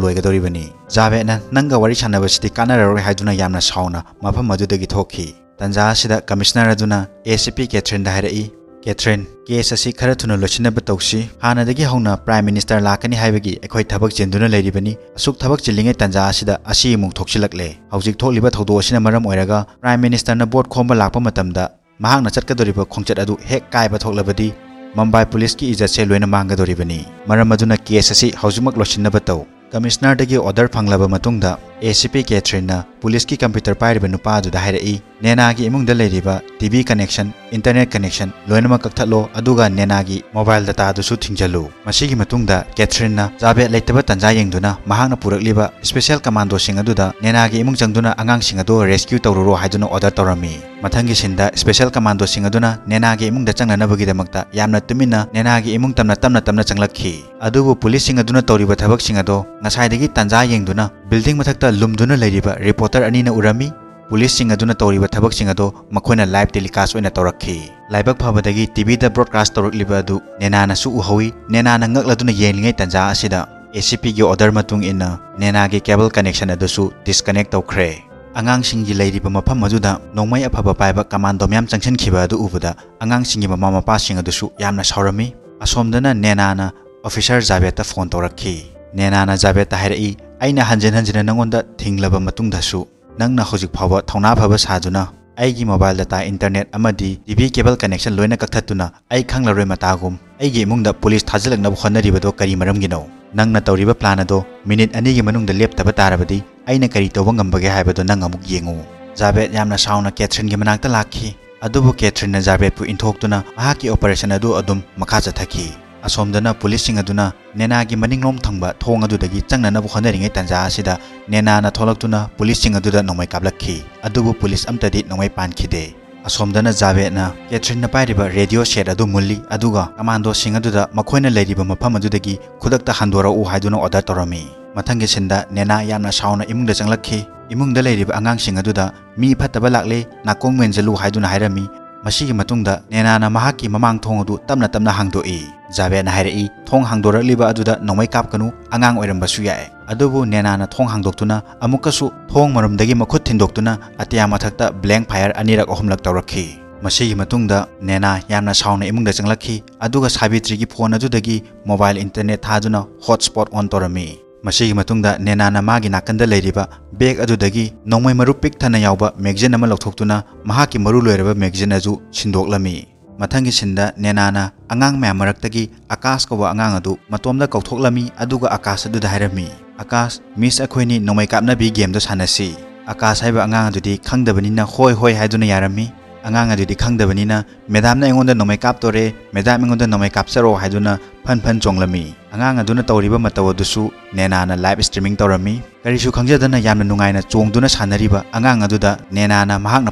ꯂꯣꯏꯒꯗꯧꯔꯤꯕꯅꯤ"꯫ ꯖꯥꯚꯦꯗꯅ ꯅꯪꯒ ꯋꯥꯔꯤ ꯁꯥꯟꯅꯕꯁꯤꯗꯤ ꯀꯥꯟꯅꯔꯔꯣꯏ ꯍꯥꯏꯗꯨꯅ ꯌꯥꯝꯅ ꯁꯥꯎꯅ ꯃꯐꯝ ꯑꯗꯨꯗꯒꯤ ꯊꯣꯛꯈꯤ꯫ ꯇꯟꯖꯥ ꯑꯁꯤꯗ commissioner ꯑꯗꯨꯅ A C P ꯀꯦꯊ꯭ꯔꯤꯟꯗ ꯍꯥꯏꯔꯛꯏ, "ꯀꯦꯊ꯭ꯔꯤꯟ, case ꯑꯁꯤ ꯈꯔ ꯊꯨꯅ ꯂꯣꯏꯁꯤꯟꯅꯕ ꯇꯧꯁꯤ꯫ ꯍꯥꯟꯅꯗꯒꯤ ꯍꯧꯅ Prime Minister ꯂꯥꯛꯀꯅꯤ ꯍꯥꯏꯕꯒꯤ ꯑꯩꯈꯣꯏ ꯊꯕꯛ ꯆꯤꯟꯗꯨꯅ ꯂꯩꯔꯤꯕꯅꯤ꯫ ꯑꯁꯨꯛ ꯊꯕꯛ ꯆꯤꯜꯂꯤꯉꯩ ꯇꯟꯖꯥ ꯑꯁꯤꯗ ꯑꯁꯤ ꯑꯃꯨꯛ ꯊꯣꯛꯆꯤꯜꯂꯛꯂꯦ꯫ ꯍꯧꯖꯤꯛ ꯊꯣꯛꯂꯤꯕ ꯊꯧꯗꯣꯛ ꯑꯁꯤꯅ ꯃꯔꯝ ꯑꯣꯏꯔꯒ Prime Minister-ꯅ vote ꯈꯣꯝꯕ ꯂꯥꯛꯄ ꯃꯇꯝꯗ ꯃꯍꯥꯛꯅ ꯆꯠꯀꯗꯧꯔꯤꯕ ꯈꯣꯡꯆꯠ ꯑꯗꯨ ꯍꯦꯛ ꯀꯥꯏꯕ ꯊꯣꯛꯂꯕꯗꯤ ꯃꯨꯝꯕꯥꯏ ꯄꯨꯂꯤꯁꯀꯤ ꯏꯖꯠꯁꯦ ꯂꯣꯏꯅ ꯃꯥꯡꯒꯗꯧꯔꯤꯕꯅꯤ꯫ ꯃꯔꯝ ꯑꯗꯨꯅ ꯀꯦꯁ ꯑꯁꯤ ꯍꯧꯖꯤꯛꯃꯛ ꯂꯣꯏꯁꯤꯟꯅꯕ ꯇꯧ꯫ ꯀꯃꯤꯁꯅꯔꯗꯒꯤ ꯑꯣꯔꯗꯔ ꯐꯪꯂꯕ ꯃꯇꯨꯡꯗ, ꯑꯦ ꯁꯤ ꯄꯤ ꯀꯦꯊ꯭ꯔꯤꯟꯅ ꯄꯨꯂꯤꯁꯀꯤ ꯀꯝꯄ꯭ꯌꯨꯇꯔ ꯄꯥꯏꯔꯤꯕ ꯅꯨꯄꯥ ꯑꯗꯨꯗ ꯍꯥꯏꯔꯛꯏ, "ꯅꯦꯅꯥꯒꯤ ꯏꯃꯨꯡꯗ ꯂꯩꯔꯤꯕ T V connection, internet connection ꯂꯣꯏꯅꯃꯛ ꯀꯛꯊꯠꯂꯣ, ꯑꯗꯨꯒ ꯅꯦꯅꯥꯒꯤ ꯃꯣꯕꯥꯏꯜ ꯗꯇꯥꯗꯨꯁꯨ ꯊꯤꯡꯖꯜꯂꯨ꯫" ꯃꯁꯤꯒꯤ ꯃꯇꯨꯡꯗ ꯀꯦꯊ꯭ꯔꯤꯟꯅ ꯖꯥꯕꯦꯗ ꯂꯩꯇꯕ ꯇꯥꯟꯖꯥ ꯌꯦꯡꯗꯨꯅ ꯃꯍꯥꯛꯅ ꯄꯨꯔꯛꯂꯤꯕ ꯁ꯭ꯄꯦꯁꯦꯜ ꯀꯃꯥꯟꯗꯣꯁꯤꯡ ꯑꯗꯨꯗ ꯅꯦꯅꯥꯒꯤ ꯏꯃꯨꯡ ꯆꯪꯗꯨꯅ ꯑꯉꯥꯡꯁꯤꯡ ꯑꯗꯨ ꯔꯦꯁꯀ꯭ꯌꯨ ꯇꯧꯔꯨꯔꯣ ꯍꯥꯏꯗꯨꯅ ꯑꯣꯔꯗꯔ ꯇꯧꯔꯝꯃꯤ꯫ ꯃꯊꯪꯒꯤ ꯁꯤꯟꯗ ꯁ꯭ꯄꯦꯁꯦꯜ ꯀꯃꯥꯟꯗꯣꯁꯤꯡ ꯑꯗꯨꯅ ꯅꯦꯅꯥꯒꯤ ꯏꯃꯨꯡꯗ ꯆꯪꯅꯅꯕꯒꯤꯗꯃꯛꯇ ꯌꯥꯝꯅ ꯇꯨꯃꯤꯟꯅ ꯅꯦꯅꯥꯒꯤ ꯏꯃꯨꯡ ꯇꯝꯅ ꯇꯞꯅ ꯇꯞꯅ ꯆꯪꯂꯛꯈꯤ꯫ ꯑꯗꯨꯕꯨ ꯄꯨꯂꯤꯁꯁꯤꯡ ꯑꯗꯨꯅ ꯇꯧꯔꯤꯕ ꯊꯕꯛꯁꯤꯡ ꯑꯗꯣ ꯉꯁꯥꯏꯗꯒꯤ ꯇꯥꯟꯖꯥ ꯌꯦꯡꯗꯨꯅ ꯕꯤꯜꯗꯤꯡ ꯃꯊꯛꯇ ꯂꯨꯝꯗꯨꯅ ꯂꯩꯔꯤꯕ ꯔꯤꯄꯣꯔꯇꯔ ꯑꯅꯤꯅ ꯎꯔꯝꯃꯤ꯫ ꯄꯨꯂꯤꯁꯁꯤꯡ ꯑꯗꯨꯅ ꯇꯧꯔꯤꯕ ꯊꯕꯛꯁꯤꯡ ꯑꯗꯣ ꯃꯈꯣꯏꯅ ꯂꯥꯏꯚ ꯇꯦꯂꯤꯀꯥꯁ ꯑꯣꯏꯅ ꯇꯧꯔꯛꯈꯤ꯫ ꯂꯥꯏꯕꯛ ꯐꯕꯗꯒꯤ ꯇꯤ ꯚꯤꯗ ꯕ꯭ꯔꯣꯗꯀꯥꯁ ꯇꯧꯔꯛꯂꯤꯕ ꯑꯗꯨ ꯅꯦꯅꯥꯅꯁꯨ ꯎꯍꯧꯏ꯫ ꯅꯦꯅꯥꯅ ꯉꯛꯂꯗꯨꯅ ꯌꯦꯡꯂꯤꯉꯩ ꯇꯥꯟꯖꯥ ꯑꯁꯤꯗ ꯑꯦ ꯁꯤ ꯄꯤꯒꯤ ꯑꯣꯔꯗꯔ ꯃꯇꯨꯡ ꯏꯟꯅ ꯅꯦꯅꯥꯒꯤ ꯀꯦꯕꯜ ꯀꯅꯦꯛꯁꯟ ꯑꯗꯨꯁꯨ ꯗꯤꯁꯀꯅꯦꯛ ꯇꯧꯈ꯭ꯔꯦ꯫ ꯑꯉꯥꯡꯁꯤꯡꯒꯤ ꯂꯩꯔꯤꯕ ꯃꯐꯝ ꯑꯗꯨꯗ ꯅꯣꯡꯃꯩ ꯑꯐꯕ ꯄꯥꯏꯕ ꯀꯃꯥꯟꯗꯣ ꯃꯌꯥꯝ ꯆꯪꯁꯤꯟꯈꯤꯕ ꯑꯗꯨ ꯎꯕꯗ ꯑꯉꯥꯡꯁꯤꯡꯒꯤ ꯃꯃꯥ ꯃꯄꯥꯁꯤꯡ ꯑꯗꯨꯁꯨ ꯌꯥꯝꯅ ꯁꯥꯎꯔꯝꯃꯤ꯫ ꯑꯁꯣꯝꯗꯅ ꯅꯦꯅꯥꯅ ꯑꯣꯐꯤꯁꯔ ꯖꯥꯕꯦꯗꯇ ꯐꯣꯟ ꯇꯧꯔꯛꯈꯤ꯫ ꯅꯦꯅꯥꯅ ꯖꯥꯕꯦꯗꯇ ꯍꯥꯏꯔꯛꯏ, "ꯑꯩꯅ ꯍꯟꯖꯤꯟ ꯍꯟꯖꯤꯟꯅ ꯅꯉꯣꯟꯗ ꯊꯤꯡꯂꯕ ꯃꯇꯨꯡꯗꯁꯨ ꯅꯪꯅ ꯍꯧꯖꯤꯛ ꯐꯥꯎꯕ ꯊꯧꯅꯥ ꯐꯕ ꯁꯥꯗꯨꯅ ꯑꯩꯒꯤ ꯃꯣꯕꯥꯏꯜ ꯗꯇꯥ, ꯏꯟꯇꯔꯅꯦꯠ ꯑꯃꯗꯤ ꯇꯤ ꯚꯤ ꯀꯦꯕꯜ ꯀꯅꯦꯛꯁꯟ ꯂꯣꯏꯅ ꯀꯛꯊꯠꯇꯨꯅ ꯑꯩ ꯈꯪꯂꯔꯣꯏ ꯃꯇꯥꯒꯨꯝ ꯑꯩꯒꯤ ꯏꯃꯨꯡꯗ ꯄꯨꯂꯤꯁ ꯊꯥꯖꯤꯜꯂꯛꯅꯕ ꯍꯣꯠꯅꯔꯤꯕꯗꯣ ꯀꯔꯤ ꯃꯔꯝꯒꯤꯅꯣ? ꯅꯪꯅ ꯇꯧꯔꯤꯕ ꯄ꯭ꯂꯥꯟ ꯑꯗꯣ ꯃꯤꯅꯤꯠ ꯑꯅꯤꯒꯤ ꯃꯅꯨꯡꯗ ꯂꯦꯞꯇꯕ ꯇꯥꯔꯕꯗꯤ ꯑꯩꯅ ꯀꯔꯤ ꯇꯧꯕ ꯉꯝꯕꯒꯦ ꯍꯥꯏꯕꯗꯣ ꯅꯪ ꯑꯃꯨꯛ ꯌꯦꯡꯉꯨ꯫" ꯖꯥꯕꯦꯗ ꯌꯥꯝꯅ ꯁꯥꯎꯅ ꯀꯦꯊ꯭ꯔꯤꯟꯒꯤ ꯃꯅꯥꯛꯇ ꯂꯥꯛꯈꯤ꯫ ꯑꯗꯨꯕꯨ ꯀꯦꯊ꯭ꯔꯤꯟꯅ ꯖꯥꯕꯦꯗꯄꯨ ꯏꯟꯊꯣꯛꯇꯨꯅ ꯃꯍꯥꯛꯀꯤ ꯑꯣꯄꯔꯦꯁꯟ ꯑꯗꯨ ꯑꯗꯨꯝ ꯃꯈꯥ ꯆꯠꯊꯈꯤ꯫ ꯑꯁꯣꯝꯗꯅ ꯄꯨꯂꯤꯁꯁꯤꯡ ꯑꯗꯨꯅ ꯅꯦꯅꯥꯒꯤ ꯃꯅꯤꯡꯂꯣꯝ ꯊꯪꯕ ꯊꯣꯡ ꯑꯗꯨꯗꯒꯤ ꯆꯪꯅꯅꯕ ꯍꯣꯠꯅꯔꯤꯉꯩ ꯇꯥꯟꯖꯥ ꯑꯁꯤꯗ ꯅꯦꯅꯥꯅ ꯊꯣꯛꯂꯛꯇꯨꯅ ꯄꯨꯂꯤꯁꯁꯤꯡ ꯑꯗꯨꯗ ꯅꯣꯡꯃꯩ ꯀꯥꯞꯂꯛꯈꯤ꯫ ꯑꯗꯨꯕꯨ ꯄꯨꯂꯤꯁ ꯑꯝꯇꯗꯤ ꯅꯣꯡꯃꯩ ꯄꯥꯟꯈꯤꯗꯦ꯫ ꯑꯁꯣꯝꯗꯅ ꯖꯥꯕꯦꯗꯅ ꯀꯦꯊ꯭ꯔꯤꯟꯅ ꯄꯥꯏꯔꯤꯕ ꯔꯦꯗꯤꯑꯣ ꯁꯦꯠ ꯑꯗꯨ ꯃꯨꯜꯂꯤ, ꯑꯗꯨꯒ ꯀꯃꯥꯟꯗꯣꯁꯤꯡ ꯑꯗꯨꯗ ꯃꯈꯣꯏꯅ ꯂꯩꯔꯤꯕ ꯃꯐꯝ ꯑꯗꯨꯗꯒꯤ ꯈꯨꯗꯛꯇ ꯍꯟꯗꯣꯔꯛꯎ ꯍꯥꯏꯗꯨꯅ ꯑꯣꯔꯗꯔ ꯇꯧꯔꯝꯃꯤ꯫ ꯃꯊꯪꯒꯤ ꯁꯤꯟꯗ ꯅꯦꯅꯥ ꯌꯥꯝꯅ ꯁꯥꯎꯅ ꯏꯃꯨꯡꯗ ꯆꯪꯂꯛꯈꯤ꯫ ꯏꯃꯨꯡꯗ ꯂꯩꯔꯤꯕ ꯑꯉꯥꯡꯁꯤꯡ ꯑꯗꯨꯗ "ꯃꯤ ꯐꯠꯇꯕ ꯂꯥꯛꯂꯦ, ꯅꯥꯀꯣꯡ ꯃꯦꯟꯖꯜꯂꯨ" ꯍꯥꯏꯗꯨꯅ ꯍꯥꯏꯔꯝꯃꯤ꯫ ꯃꯁꯤꯒꯤ ꯃꯇꯨꯡꯗ ꯅꯦꯅꯥꯅ ꯃꯍꯥꯛꯀꯤ ꯃꯃꯥꯡ ꯊꯣꯡ ꯑꯗꯨ ꯇꯞꯅ ꯇꯞꯅ ꯍꯥꯡꯗꯣꯛꯏ꯫ ꯖꯥꯕꯦꯗꯅ ꯍꯥꯏꯔꯛꯏ, "ꯊꯣꯡ ꯍꯥꯡꯗꯣꯔꯛꯂꯤꯕ ꯑꯗꯨꯗ ꯅꯣꯡꯃꯩ ꯀꯥꯞꯀꯅꯨ, ꯑꯉꯥꯡ ꯑꯣꯏꯔꯝꯕꯁꯨ ꯌꯥꯏ꯫" ꯑꯗꯨꯕꯨ ꯅꯦꯅꯥꯅ ꯊꯣꯡ ꯍꯥꯡꯗꯣꯛꯇꯨꯅ ꯑꯃꯨꯛꯀꯁꯨ ꯊꯣꯡ ꯃꯔꯨꯝꯗꯒꯤ ꯃꯈꯨꯠ ꯊꯤꯟꯗꯣꯛꯇꯨꯅ ꯑꯇꯤꯌꯥ ꯃꯊꯛꯇ ꯕ꯭ꯂꯦꯡ ꯐꯥꯌꯔ ꯑꯅꯤꯔꯛ ꯑꯍꯨꯝꯂꯛ ꯇꯧꯔꯛꯈꯤ꯫ ꯃꯁꯤꯒꯤ ꯃꯇꯨꯡꯗ ꯅꯦꯅꯥ ꯌꯥꯝꯅ ꯁꯥꯎꯅ ꯏꯃꯨꯡꯗ ꯆꯪꯂꯛꯈꯤ, ꯑꯗꯨꯒ ꯁꯥꯕꯤꯇ꯭ꯔꯤꯒꯤ ꯐꯣꯟ ꯑꯗꯨꯗꯒꯤ ꯃꯣꯕꯥꯏꯜ ꯏꯟꯇꯔꯅꯦꯠ ꯊꯥꯗꯨꯅ ꯍꯣꯠꯁꯄꯣꯠ ꯑꯣꯟ ꯇꯧꯔꯝꯃꯤ꯫ ꯃꯁꯤꯒꯤ ꯃꯇꯨꯡꯗ ꯅꯦꯅꯥꯅ ꯃꯥꯒꯤ ꯅꯥꯀꯟꯗ ꯂꯩꯔꯤꯕ ꯕꯦꯒ ꯑꯗꯨꯗꯒꯤ ꯅꯣꯡꯃꯩ ꯃꯔꯨ ꯄꯤꯛ ꯊꯟꯅ ꯌꯥꯎꯕ ꯃꯦꯒꯖꯤꯟ ꯑꯃ ꯂꯧꯊꯣꯛꯇꯨꯅ ꯃꯍꯥꯛꯀꯤ ꯃꯔꯨ ꯂꯣꯏꯔꯕ ꯃꯦꯒꯖꯤꯟ ꯑꯗꯨ ꯁꯤꯟꯗꯣꯛꯂꯝꯃꯤ꯫ ꯃꯊꯪꯒꯤ ꯁꯤꯟꯗ ꯅꯦꯅꯥꯅ ꯑꯉꯥꯡ ꯃꯌꯥꯝ ꯃꯔꯛꯇꯒꯤ ꯑꯀꯥꯁ ꯀꯧꯕ ꯑꯉꯥꯡ ꯑꯗꯨ ꯃꯇꯣꯝꯗ ꯀꯧꯊꯣꯛꯂꯝꯃꯤ, ꯑꯗꯨꯒ ꯑꯀꯥꯁ ꯑꯗꯨꯗ ꯍꯥꯏꯔꯝꯃꯤ, "ꯑꯀꯥꯁ, ꯃꯤꯁ, ꯑꯩꯈꯣꯏꯅꯤ ꯅꯣꯡꯃꯩ ꯀꯥꯞꯅꯕꯤ ꯒꯦꯝꯗꯣ ꯁꯥꯟꯅꯁꯤ꯫" ꯑꯀꯥꯁ ꯍꯥꯏꯕ ꯑꯉꯥꯡ ꯑꯗꯨꯗꯤ ꯈꯪꯗꯕꯅꯤꯅ "ꯍꯣꯏ, ꯍꯣꯏ" ꯍꯥꯏꯗꯨꯅ ꯌꯥꯔꯝꯃꯤ꯫ ꯑꯉꯥꯡ ꯑꯗꯨꯗꯤ ꯈꯪꯗꯕꯅꯤꯅ "ꯃꯦꯗꯥꯝꯅ ꯑꯩꯉꯣꯟꯗ ꯅꯣꯡꯃꯩ ꯀꯥꯞꯇꯣꯔꯦ, ꯃꯦꯗꯥꯝ ꯑꯩꯉꯣꯟꯗ ꯅꯣꯡꯃꯩ ꯀꯥꯞꯆꯔꯣ" ꯍꯥꯏꯗꯨꯅ ꯐꯟ ꯐꯟ ꯆꯣꯡꯂꯝꯃꯤ꯫ ꯑꯉꯥꯡ ꯑꯗꯨꯅ ꯇꯧꯔꯤꯕ ꯃꯇꯧ ꯑꯗꯨꯁꯨ ꯅꯦꯅꯥꯅ ꯂꯥꯏꯚ ꯁ꯭ꯇ꯭ꯔꯤꯃꯤꯡ ꯇꯧꯔꯝꯃꯤ꯫ ꯀꯔꯤꯁꯨ ꯈꯪꯖꯗꯅ ꯌꯥꯝꯅ ꯅꯨꯡꯉꯥꯏꯅ ꯆꯣꯡꯗꯨꯅ ꯁꯥꯟꯅꯔꯤꯕ ꯑꯉꯥꯡ ꯑꯗꯨꯗ ꯅꯦꯅꯥꯅ ꯃꯍꯥꯛꯅ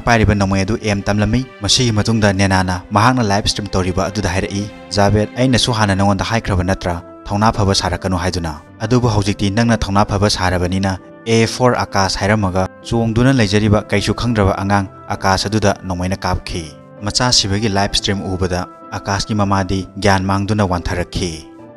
ꯄꯥꯏꯔꯤꯕ ꯅꯣꯡꯃꯩ ꯑꯗꯨ ꯑꯦꯝ ꯇꯝꯂꯝꯃꯤ꯫ ꯃꯁꯤꯒꯤ ꯃꯇꯨꯡꯗ ꯅꯦꯅꯥꯅ ꯃꯍꯥꯛꯅ ꯂꯥꯏꯚ ꯁ꯭ꯇ꯭ꯔꯤꯝ ꯇꯧꯔꯤꯕ ꯑꯗꯨꯗ ꯍꯥꯏꯔꯛꯏ, "ꯖꯥꯕꯦꯗ, ꯑꯩꯅꯁꯨ ꯍꯥꯟꯅ ꯅꯉꯣꯟꯗ ꯍꯥꯏꯈ꯭ꯔꯕ ꯅꯠꯇ꯭ꯔꯥ, ꯊꯧꯅꯥ ꯐꯕ ꯁꯥꯔꯛꯀꯅꯨ ꯍꯥꯏꯗꯨꯅ? ꯑꯗꯨꯕꯨ ꯍꯧꯖꯤꯛꯇꯤ ꯅꯪꯅ ꯊꯧꯅꯥ ꯐꯕ ꯁꯥꯔꯕꯅꯤꯅ ꯑꯦ ꯐꯣꯔ ꯑꯀꯥꯁ ꯍꯥꯏꯔꯝꯃꯒ ꯆꯣꯡꯗꯨꯅ ꯂꯩꯖꯔꯤꯕ ꯀꯩꯁꯨ ꯈꯪꯗ꯭ꯔꯕ ꯑꯉꯥꯡ ꯑꯀꯥꯁ ꯑꯗꯨꯗ ꯅꯣꯡꯃꯩꯅ ꯀꯥꯞꯈꯤ꯫" ꯃꯆꯥꯁꯤꯕꯒꯤ ꯂꯥꯏꯚ ꯁ꯭ꯇ꯭ꯔꯤꯝ ꯎꯕꯗ ꯑꯀꯥꯁꯀꯤ ꯃꯃꯥꯗꯤ ꯒ꯭ꯌꯥꯟ ꯃꯥꯡꯗꯨꯅ ꯋꯥꯟꯊꯔꯛꯈꯤ꯫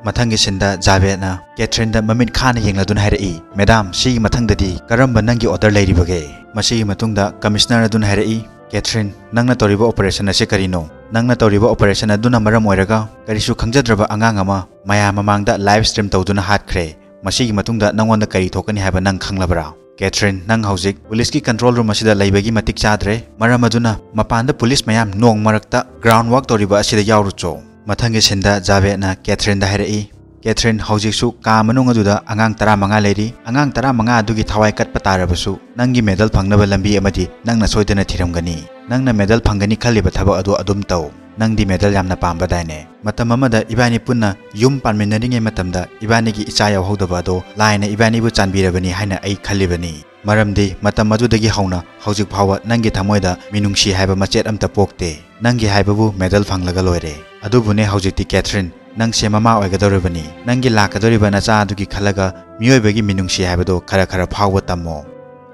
ꯃꯊꯪꯒꯤ ꯁꯤꯟꯗ ꯖꯥꯕꯦꯗꯅ ꯀꯦꯊ꯭ꯔꯤꯟꯗ ꯃꯃꯤꯠ ꯈꯥꯅ ꯌꯦꯡꯂꯗꯨꯅ ꯍꯥꯏꯔꯛꯏ, "ꯃꯦꯗꯥꯝ, ꯁꯤꯒꯤ ꯃꯊꯪꯗꯗꯤ ꯀꯔꯝꯕ ꯅꯪꯒꯤ ꯑꯣꯔꯗꯔ ꯂꯩꯔꯤꯕꯒꯦ?" ꯃꯁꯤꯒꯤ ꯃꯇꯨꯡꯗ ꯀꯃꯤꯁꯅꯔ ꯑꯗꯨꯅ ꯍꯥꯏꯔꯛꯏ, "ꯀꯦꯊ꯭ꯔꯤꯟ, ꯅꯪꯅ ꯇꯧꯔꯤꯕ ꯑꯣꯄꯔꯦꯁꯟ ꯑꯁꯤ ꯀꯔꯤꯅꯣ? ꯅꯪꯅ ꯇꯧꯔꯤꯕ ꯑꯣꯄꯔꯦꯁꯟ ꯑꯗꯨꯅ ꯃꯔꯝ ꯑꯣꯏꯔꯒ ꯀꯔꯤꯁꯨ ꯈꯪꯖꯗ꯭ꯔꯕ ꯑꯉꯥꯡ ꯑꯃ ꯃꯌꯥꯝ ꯃꯃꯥꯡꯗ ꯂꯥꯏꯚ ꯁ꯭ꯇ꯭ꯔꯤꯝ ꯇꯧꯗꯨꯅ ꯍꯥꯠꯈ꯭ꯔꯦ꯫ ꯃꯁꯤꯒꯤ ꯃꯇꯨꯡꯗ ꯅꯪꯉꯣꯟꯗ ꯀꯔꯤ ꯊꯣꯛꯀꯅꯤ ꯍꯥꯏꯕ ꯅꯪ ꯈꯪꯂꯕ꯭ꯔꯥ? ꯀꯦꯊ꯭ꯔꯤꯟ, ꯅꯪ ꯍꯧꯖꯤꯛ ꯄꯨꯂꯤꯁꯀꯤ ꯀꯟꯇ꯭ꯔꯣꯜ ꯔꯨꯝ ꯑꯁꯤꯗ ꯂꯩꯕꯒꯤ ꯃꯇꯤꯛ ꯆꯥꯗ꯭ꯔꯦ꯫ ꯃꯔꯝ ꯑꯗꯨꯅ ꯃꯄꯥꯟꯗ ꯄꯨꯂꯤꯁ ꯃꯌꯥꯝ ꯅꯣꯡ ꯃꯔꯛꯇ ꯒ꯭ꯔꯥꯎꯟ ꯋꯥꯛ ꯇꯧꯔꯤꯕ ꯑꯁꯤꯗ ꯌꯥꯎꯔꯨꯆꯣ꯫" ꯃꯊꯪꯒꯤ ꯁꯤꯟꯗ ꯖꯥꯕꯦꯗꯅ ꯀꯦꯊ꯭ꯔꯤꯟꯗ ꯍꯥꯏꯔꯛꯏ, "ꯀꯦꯊ꯭ꯔꯤꯟ, ꯍꯧꯖꯤꯛꯁꯨ ꯀꯥ ꯃꯅꯨꯡ ꯑꯗꯨꯗ ꯑꯉꯥꯡ ꯇꯔꯥꯃꯉꯥ ꯂꯩꯔꯤ꯫ ꯑꯉꯥꯡ ꯇꯔꯥꯃꯉꯥ ꯑꯗꯨꯒꯤ ꯊꯋꯥꯏ ꯀꯠꯄ ꯇꯥꯔꯕꯁꯨ ꯅꯪꯒꯤ ꯃꯦꯗꯜ ꯐꯪꯅꯕ ꯂꯝꯕꯤ ꯑꯃꯗꯤ ꯅꯪꯅ ꯁꯣꯏꯗꯅ ꯊꯤꯔꯝꯒꯅꯤ꯫ ꯅꯪꯅ ꯃꯦꯗꯜ ꯐꯪꯒꯅꯤ ꯈꯜꯂꯤꯕ ꯊꯕꯛ ꯑꯗꯨ ꯑꯗꯨꯝ ꯇꯧ꯫ ꯅꯪꯗꯤ ꯃꯦꯗꯜ ꯌꯥꯝꯅ ꯄꯥꯝꯕꯗꯥꯏꯅꯦ? ꯃꯇꯝ ꯑꯃꯗ ꯏꯕꯥꯅꯤ ꯄꯨꯟꯅ ꯌꯨꯝ ꯄꯥꯟꯃꯤꯟꯅꯔꯤꯉꯩ ꯃꯇꯝꯗ ꯏꯕꯥꯅꯤꯒꯤ ꯏꯆꯥ ꯌꯥꯎꯍꯧꯗꯕ ꯑꯗꯣ ꯂꯥꯏꯅ ꯏꯕꯥꯅꯤꯕꯨ ꯆꯥꯟꯕꯤꯔꯕꯅꯤ ꯍꯥꯏꯅ ꯑꯩ ꯈꯜꯂꯤꯕꯅꯤ꯫ ꯃꯔꯝꯗꯤ ꯃꯇꯝ ꯑꯗꯨꯗꯒꯤ ꯍꯧꯅ ꯍꯧꯖꯤꯛ ꯐꯥꯎꯕ ꯅꯪꯒꯤ ꯊꯃꯣꯏꯗ ꯃꯤꯅꯨꯡꯁꯤ ꯍꯥꯏꯕ ꯃꯆꯦꯠ ꯑꯝꯇ ꯄꯣꯛꯇꯦ꯫ ꯅꯪꯒꯤ ꯍꯥꯏꯕꯕꯨ ꯃꯦꯗꯜ ꯐꯪꯂꯒ ꯂꯣꯏꯔꯦ꯫ ꯑꯗꯨꯕꯨꯅꯦ ꯍꯧꯖꯤꯛꯇꯤ ꯀꯦꯊ꯭ꯔꯤꯟ, ꯅꯪꯁꯦ ꯃꯃꯥ ꯑꯣꯏꯒꯗꯧꯔꯤꯕꯅꯤ꯫ ꯅꯪꯒꯤ ꯂꯥꯛꯀꯗꯧꯔꯤꯕ ꯅꯆꯥ ꯑꯗꯨꯒꯤ ꯈꯜꯂꯒ ꯃꯤꯑꯣꯏꯕꯒꯤ ꯃꯤꯅꯨꯡꯁꯤ ꯍꯥꯏꯕꯗꯣ ꯈꯔ ꯈꯔ ꯐꯥꯎꯕ ꯇꯝꯃꯣ꯫"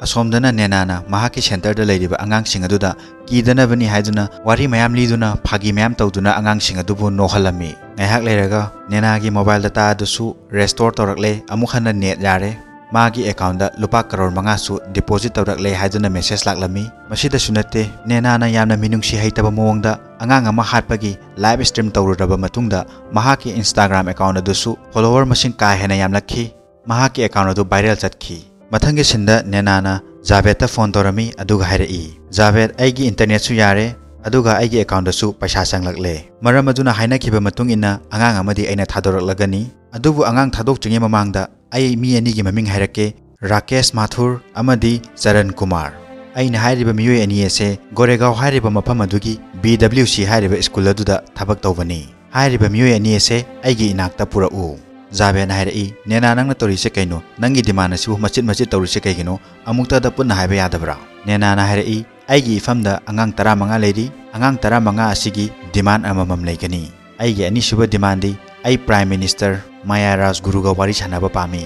ꯑꯁꯣꯝꯗꯅ ꯅꯦꯅꯥꯅ ꯃꯍꯥꯛꯀꯤ ꯁꯦꯟꯇꯔꯗ ꯂꯩꯔꯤꯕ ꯑꯉꯥꯡꯁꯤꯡ ꯑꯗꯨꯗ ꯀꯤꯗꯅꯕꯅꯤ ꯍꯥꯏꯗꯨꯅ ꯋꯥꯔꯤ ꯃꯌꯥꯝ ꯂꯤꯗꯨꯅ ꯐꯥꯒꯤ ꯃꯌꯥꯝ ꯇꯧꯗꯨꯅ ꯑꯉꯥꯡꯁꯤꯡ ꯑꯗꯨꯕꯨ ꯅꯣꯛꯍꯜꯂꯝꯃꯤ꯫ ꯉꯥꯏꯍꯥꯛ ꯂꯩꯔꯒ ꯅꯦꯅꯥꯒꯤ ꯃꯣꯕꯥꯏꯜ ꯗꯇꯥ ꯑꯗꯨꯁꯨ ꯔꯦꯁꯇꯣꯔ ꯇꯧꯔꯛꯂꯦ, ꯑꯃꯨꯛ ꯍꯟꯅ ꯅꯦꯠ ꯌꯥꯔꯦ꯫ ꯃꯥꯒꯤ ꯑꯦꯀꯥꯎꯟꯗ ꯂꯨꯄꯥ ꯀꯔꯣꯔ ꯃꯉꯥꯁꯨ ꯗꯤꯄꯣꯖꯤꯠ ꯇꯧꯔꯛꯂꯦ ꯍꯥꯏꯗꯨꯅ ꯃꯦꯁꯦꯖ ꯂꯥꯛꯂꯝꯃꯤ꯫ ꯃꯁꯤꯗꯁꯨ ꯅꯠꯇꯦ, ꯅꯦꯅꯥꯅ ꯌꯥꯝꯅ ꯃꯤꯅꯨꯡꯁꯤ ꯍꯩꯇꯕ ꯃꯑꯣꯡꯗ ꯑꯉꯥꯡ ꯑꯃ ꯍꯥꯠꯄꯒꯤ ꯂꯥꯏꯚ ꯁ꯭ꯇ꯭ꯔꯤꯝ ꯇꯧꯔꯨꯔꯕ ꯃꯇꯨꯡꯗ ꯃꯍꯥꯛꯀꯤ ꯏꯟꯁꯇꯥꯒ꯭ꯔꯥꯝ ꯑꯦꯀꯥꯎꯟ ꯑꯗꯨꯁꯨ ꯐꯣꯂꯣꯋꯔ ꯃꯁꯤꯡ ꯀꯥ ꯍꯦꯟꯅ ꯌꯥꯝꯂꯛꯈꯤ꯫ ꯃꯍꯥꯛꯀꯤ ꯑꯦꯀꯥꯎꯟ ꯑꯗꯨ ꯚꯥꯏꯔꯦꯜ ꯆꯠꯈꯤ꯫ ꯃꯊꯪꯒꯤ ꯁꯤꯟꯗ ꯅꯦꯅꯥꯅ ꯖꯥꯕꯦꯗꯇ ꯐꯣꯟ ꯇꯧꯔꯝꯃꯤ, ꯑꯗꯨꯒ ꯍꯥꯏꯔꯛꯏ, "ꯖꯥꯕꯦꯗ, ꯑꯩꯒꯤ ꯏꯟꯇꯔꯅꯦꯠꯁꯨ ꯌꯥꯔꯦ, ꯑꯗꯨꯒ ꯑꯩꯒꯤ ꯑꯦꯀꯥꯎꯟꯗꯁꯨ ꯄꯩꯁꯥ ꯆꯪꯂꯛꯂꯦ꯫ ꯃꯔꯝ ꯑꯗꯨꯅ ꯍꯥꯏꯅꯈꯤꯕ ꯃꯇꯨꯡ ꯏꯟꯅ ꯑꯉꯥꯡ ꯑꯃꯗꯤ ꯑꯩꯅ ꯊꯥꯗꯣꯔꯛꯂꯒꯅꯤ꯫ ꯑꯗꯨꯕꯨ ꯑꯉꯥꯡ ꯊꯥꯗꯣꯛꯇ꯭ꯔꯤꯉꯩ ꯃꯃꯥꯡꯗ ꯑꯩ ꯃꯤ ꯑꯅꯤꯒꯤ ꯃꯃꯤꯡ ꯍꯥꯏꯔꯛꯀꯦ, ꯔꯥꯀꯦꯁ ꯃꯥꯊꯨꯔ ꯑꯃꯗꯤ ꯆꯔꯟ ꯀꯨꯃꯥꯔ꯫ ꯑꯩꯅ ꯍꯥꯏꯔꯤꯕ ꯃꯤꯑꯣꯏ ꯑꯅꯤ ꯑꯁꯦ ꯒꯣꯔꯦꯒꯥꯎ ꯍꯥꯏꯔꯤꯕ ꯃꯐꯝ ꯑꯗꯨꯒꯤ ꯕꯤ ꯗꯕ꯭ꯂꯤꯎ ꯁꯤ ꯍꯥꯏꯔꯤꯕ ꯁ꯭ꯀꯨꯜ ꯑꯗꯨꯗ ꯊꯕꯛ ꯇꯧꯕꯅꯤ꯫ ꯍꯥꯏꯔꯤꯕ ꯃꯤꯑꯣꯏ ꯑꯅꯤ ꯑꯁꯦ ꯑꯩꯒꯤ ꯏꯅꯥꯛꯇ ꯄꯨꯔꯛꯎ꯫ ꯖꯥꯕꯦꯗꯅ ꯍꯥꯏꯔꯛꯏ, "ꯅꯦꯅꯥ, ꯅꯪꯅ ꯇꯧꯔꯤꯁꯦ ꯀꯩꯅꯣ? ꯅꯪꯒꯤ ꯗꯤꯃꯥꯟ ꯑꯁꯤꯕꯨ ꯃꯆꯤꯠ ꯃꯆꯤꯠ ꯇꯧꯔꯤꯁꯦ ꯀꯩꯒꯤꯅꯣ? ꯑꯃꯨꯛꯇꯗ ꯄꯨꯟꯅ ꯍꯥꯏꯕ ꯌꯥꯗꯕ꯭ꯔꯥ?" ꯅꯦꯅꯥꯅ ꯍꯥꯏꯔꯛꯏ, "ꯑꯩꯒꯤ ꯏꯐꯝꯗ ꯑꯉꯥꯡ ꯇꯔꯥꯃꯉꯥ ꯂꯩꯔꯤ꯫ ꯑꯉꯥꯡ ꯇꯔꯥꯃꯉꯥ ꯑꯁꯤꯒꯤ ꯗꯤꯃꯥꯟ ꯑꯃꯃꯝ ꯂꯩꯒꯅꯤ꯫ ꯑꯩꯒꯤ ꯑꯅꯤꯁꯨꯕ ꯗꯤꯃꯥꯟꯗꯤ ꯑꯩ ꯄ꯭ꯔꯥꯏꯝ ꯃꯤꯅꯤꯁꯇꯔ ꯃꯌꯥ ꯔꯥꯖꯒꯨꯔꯨꯒ ꯋꯥꯔꯤ ꯁꯥꯟꯅꯕ ꯄꯥꯝꯃꯤ꯫"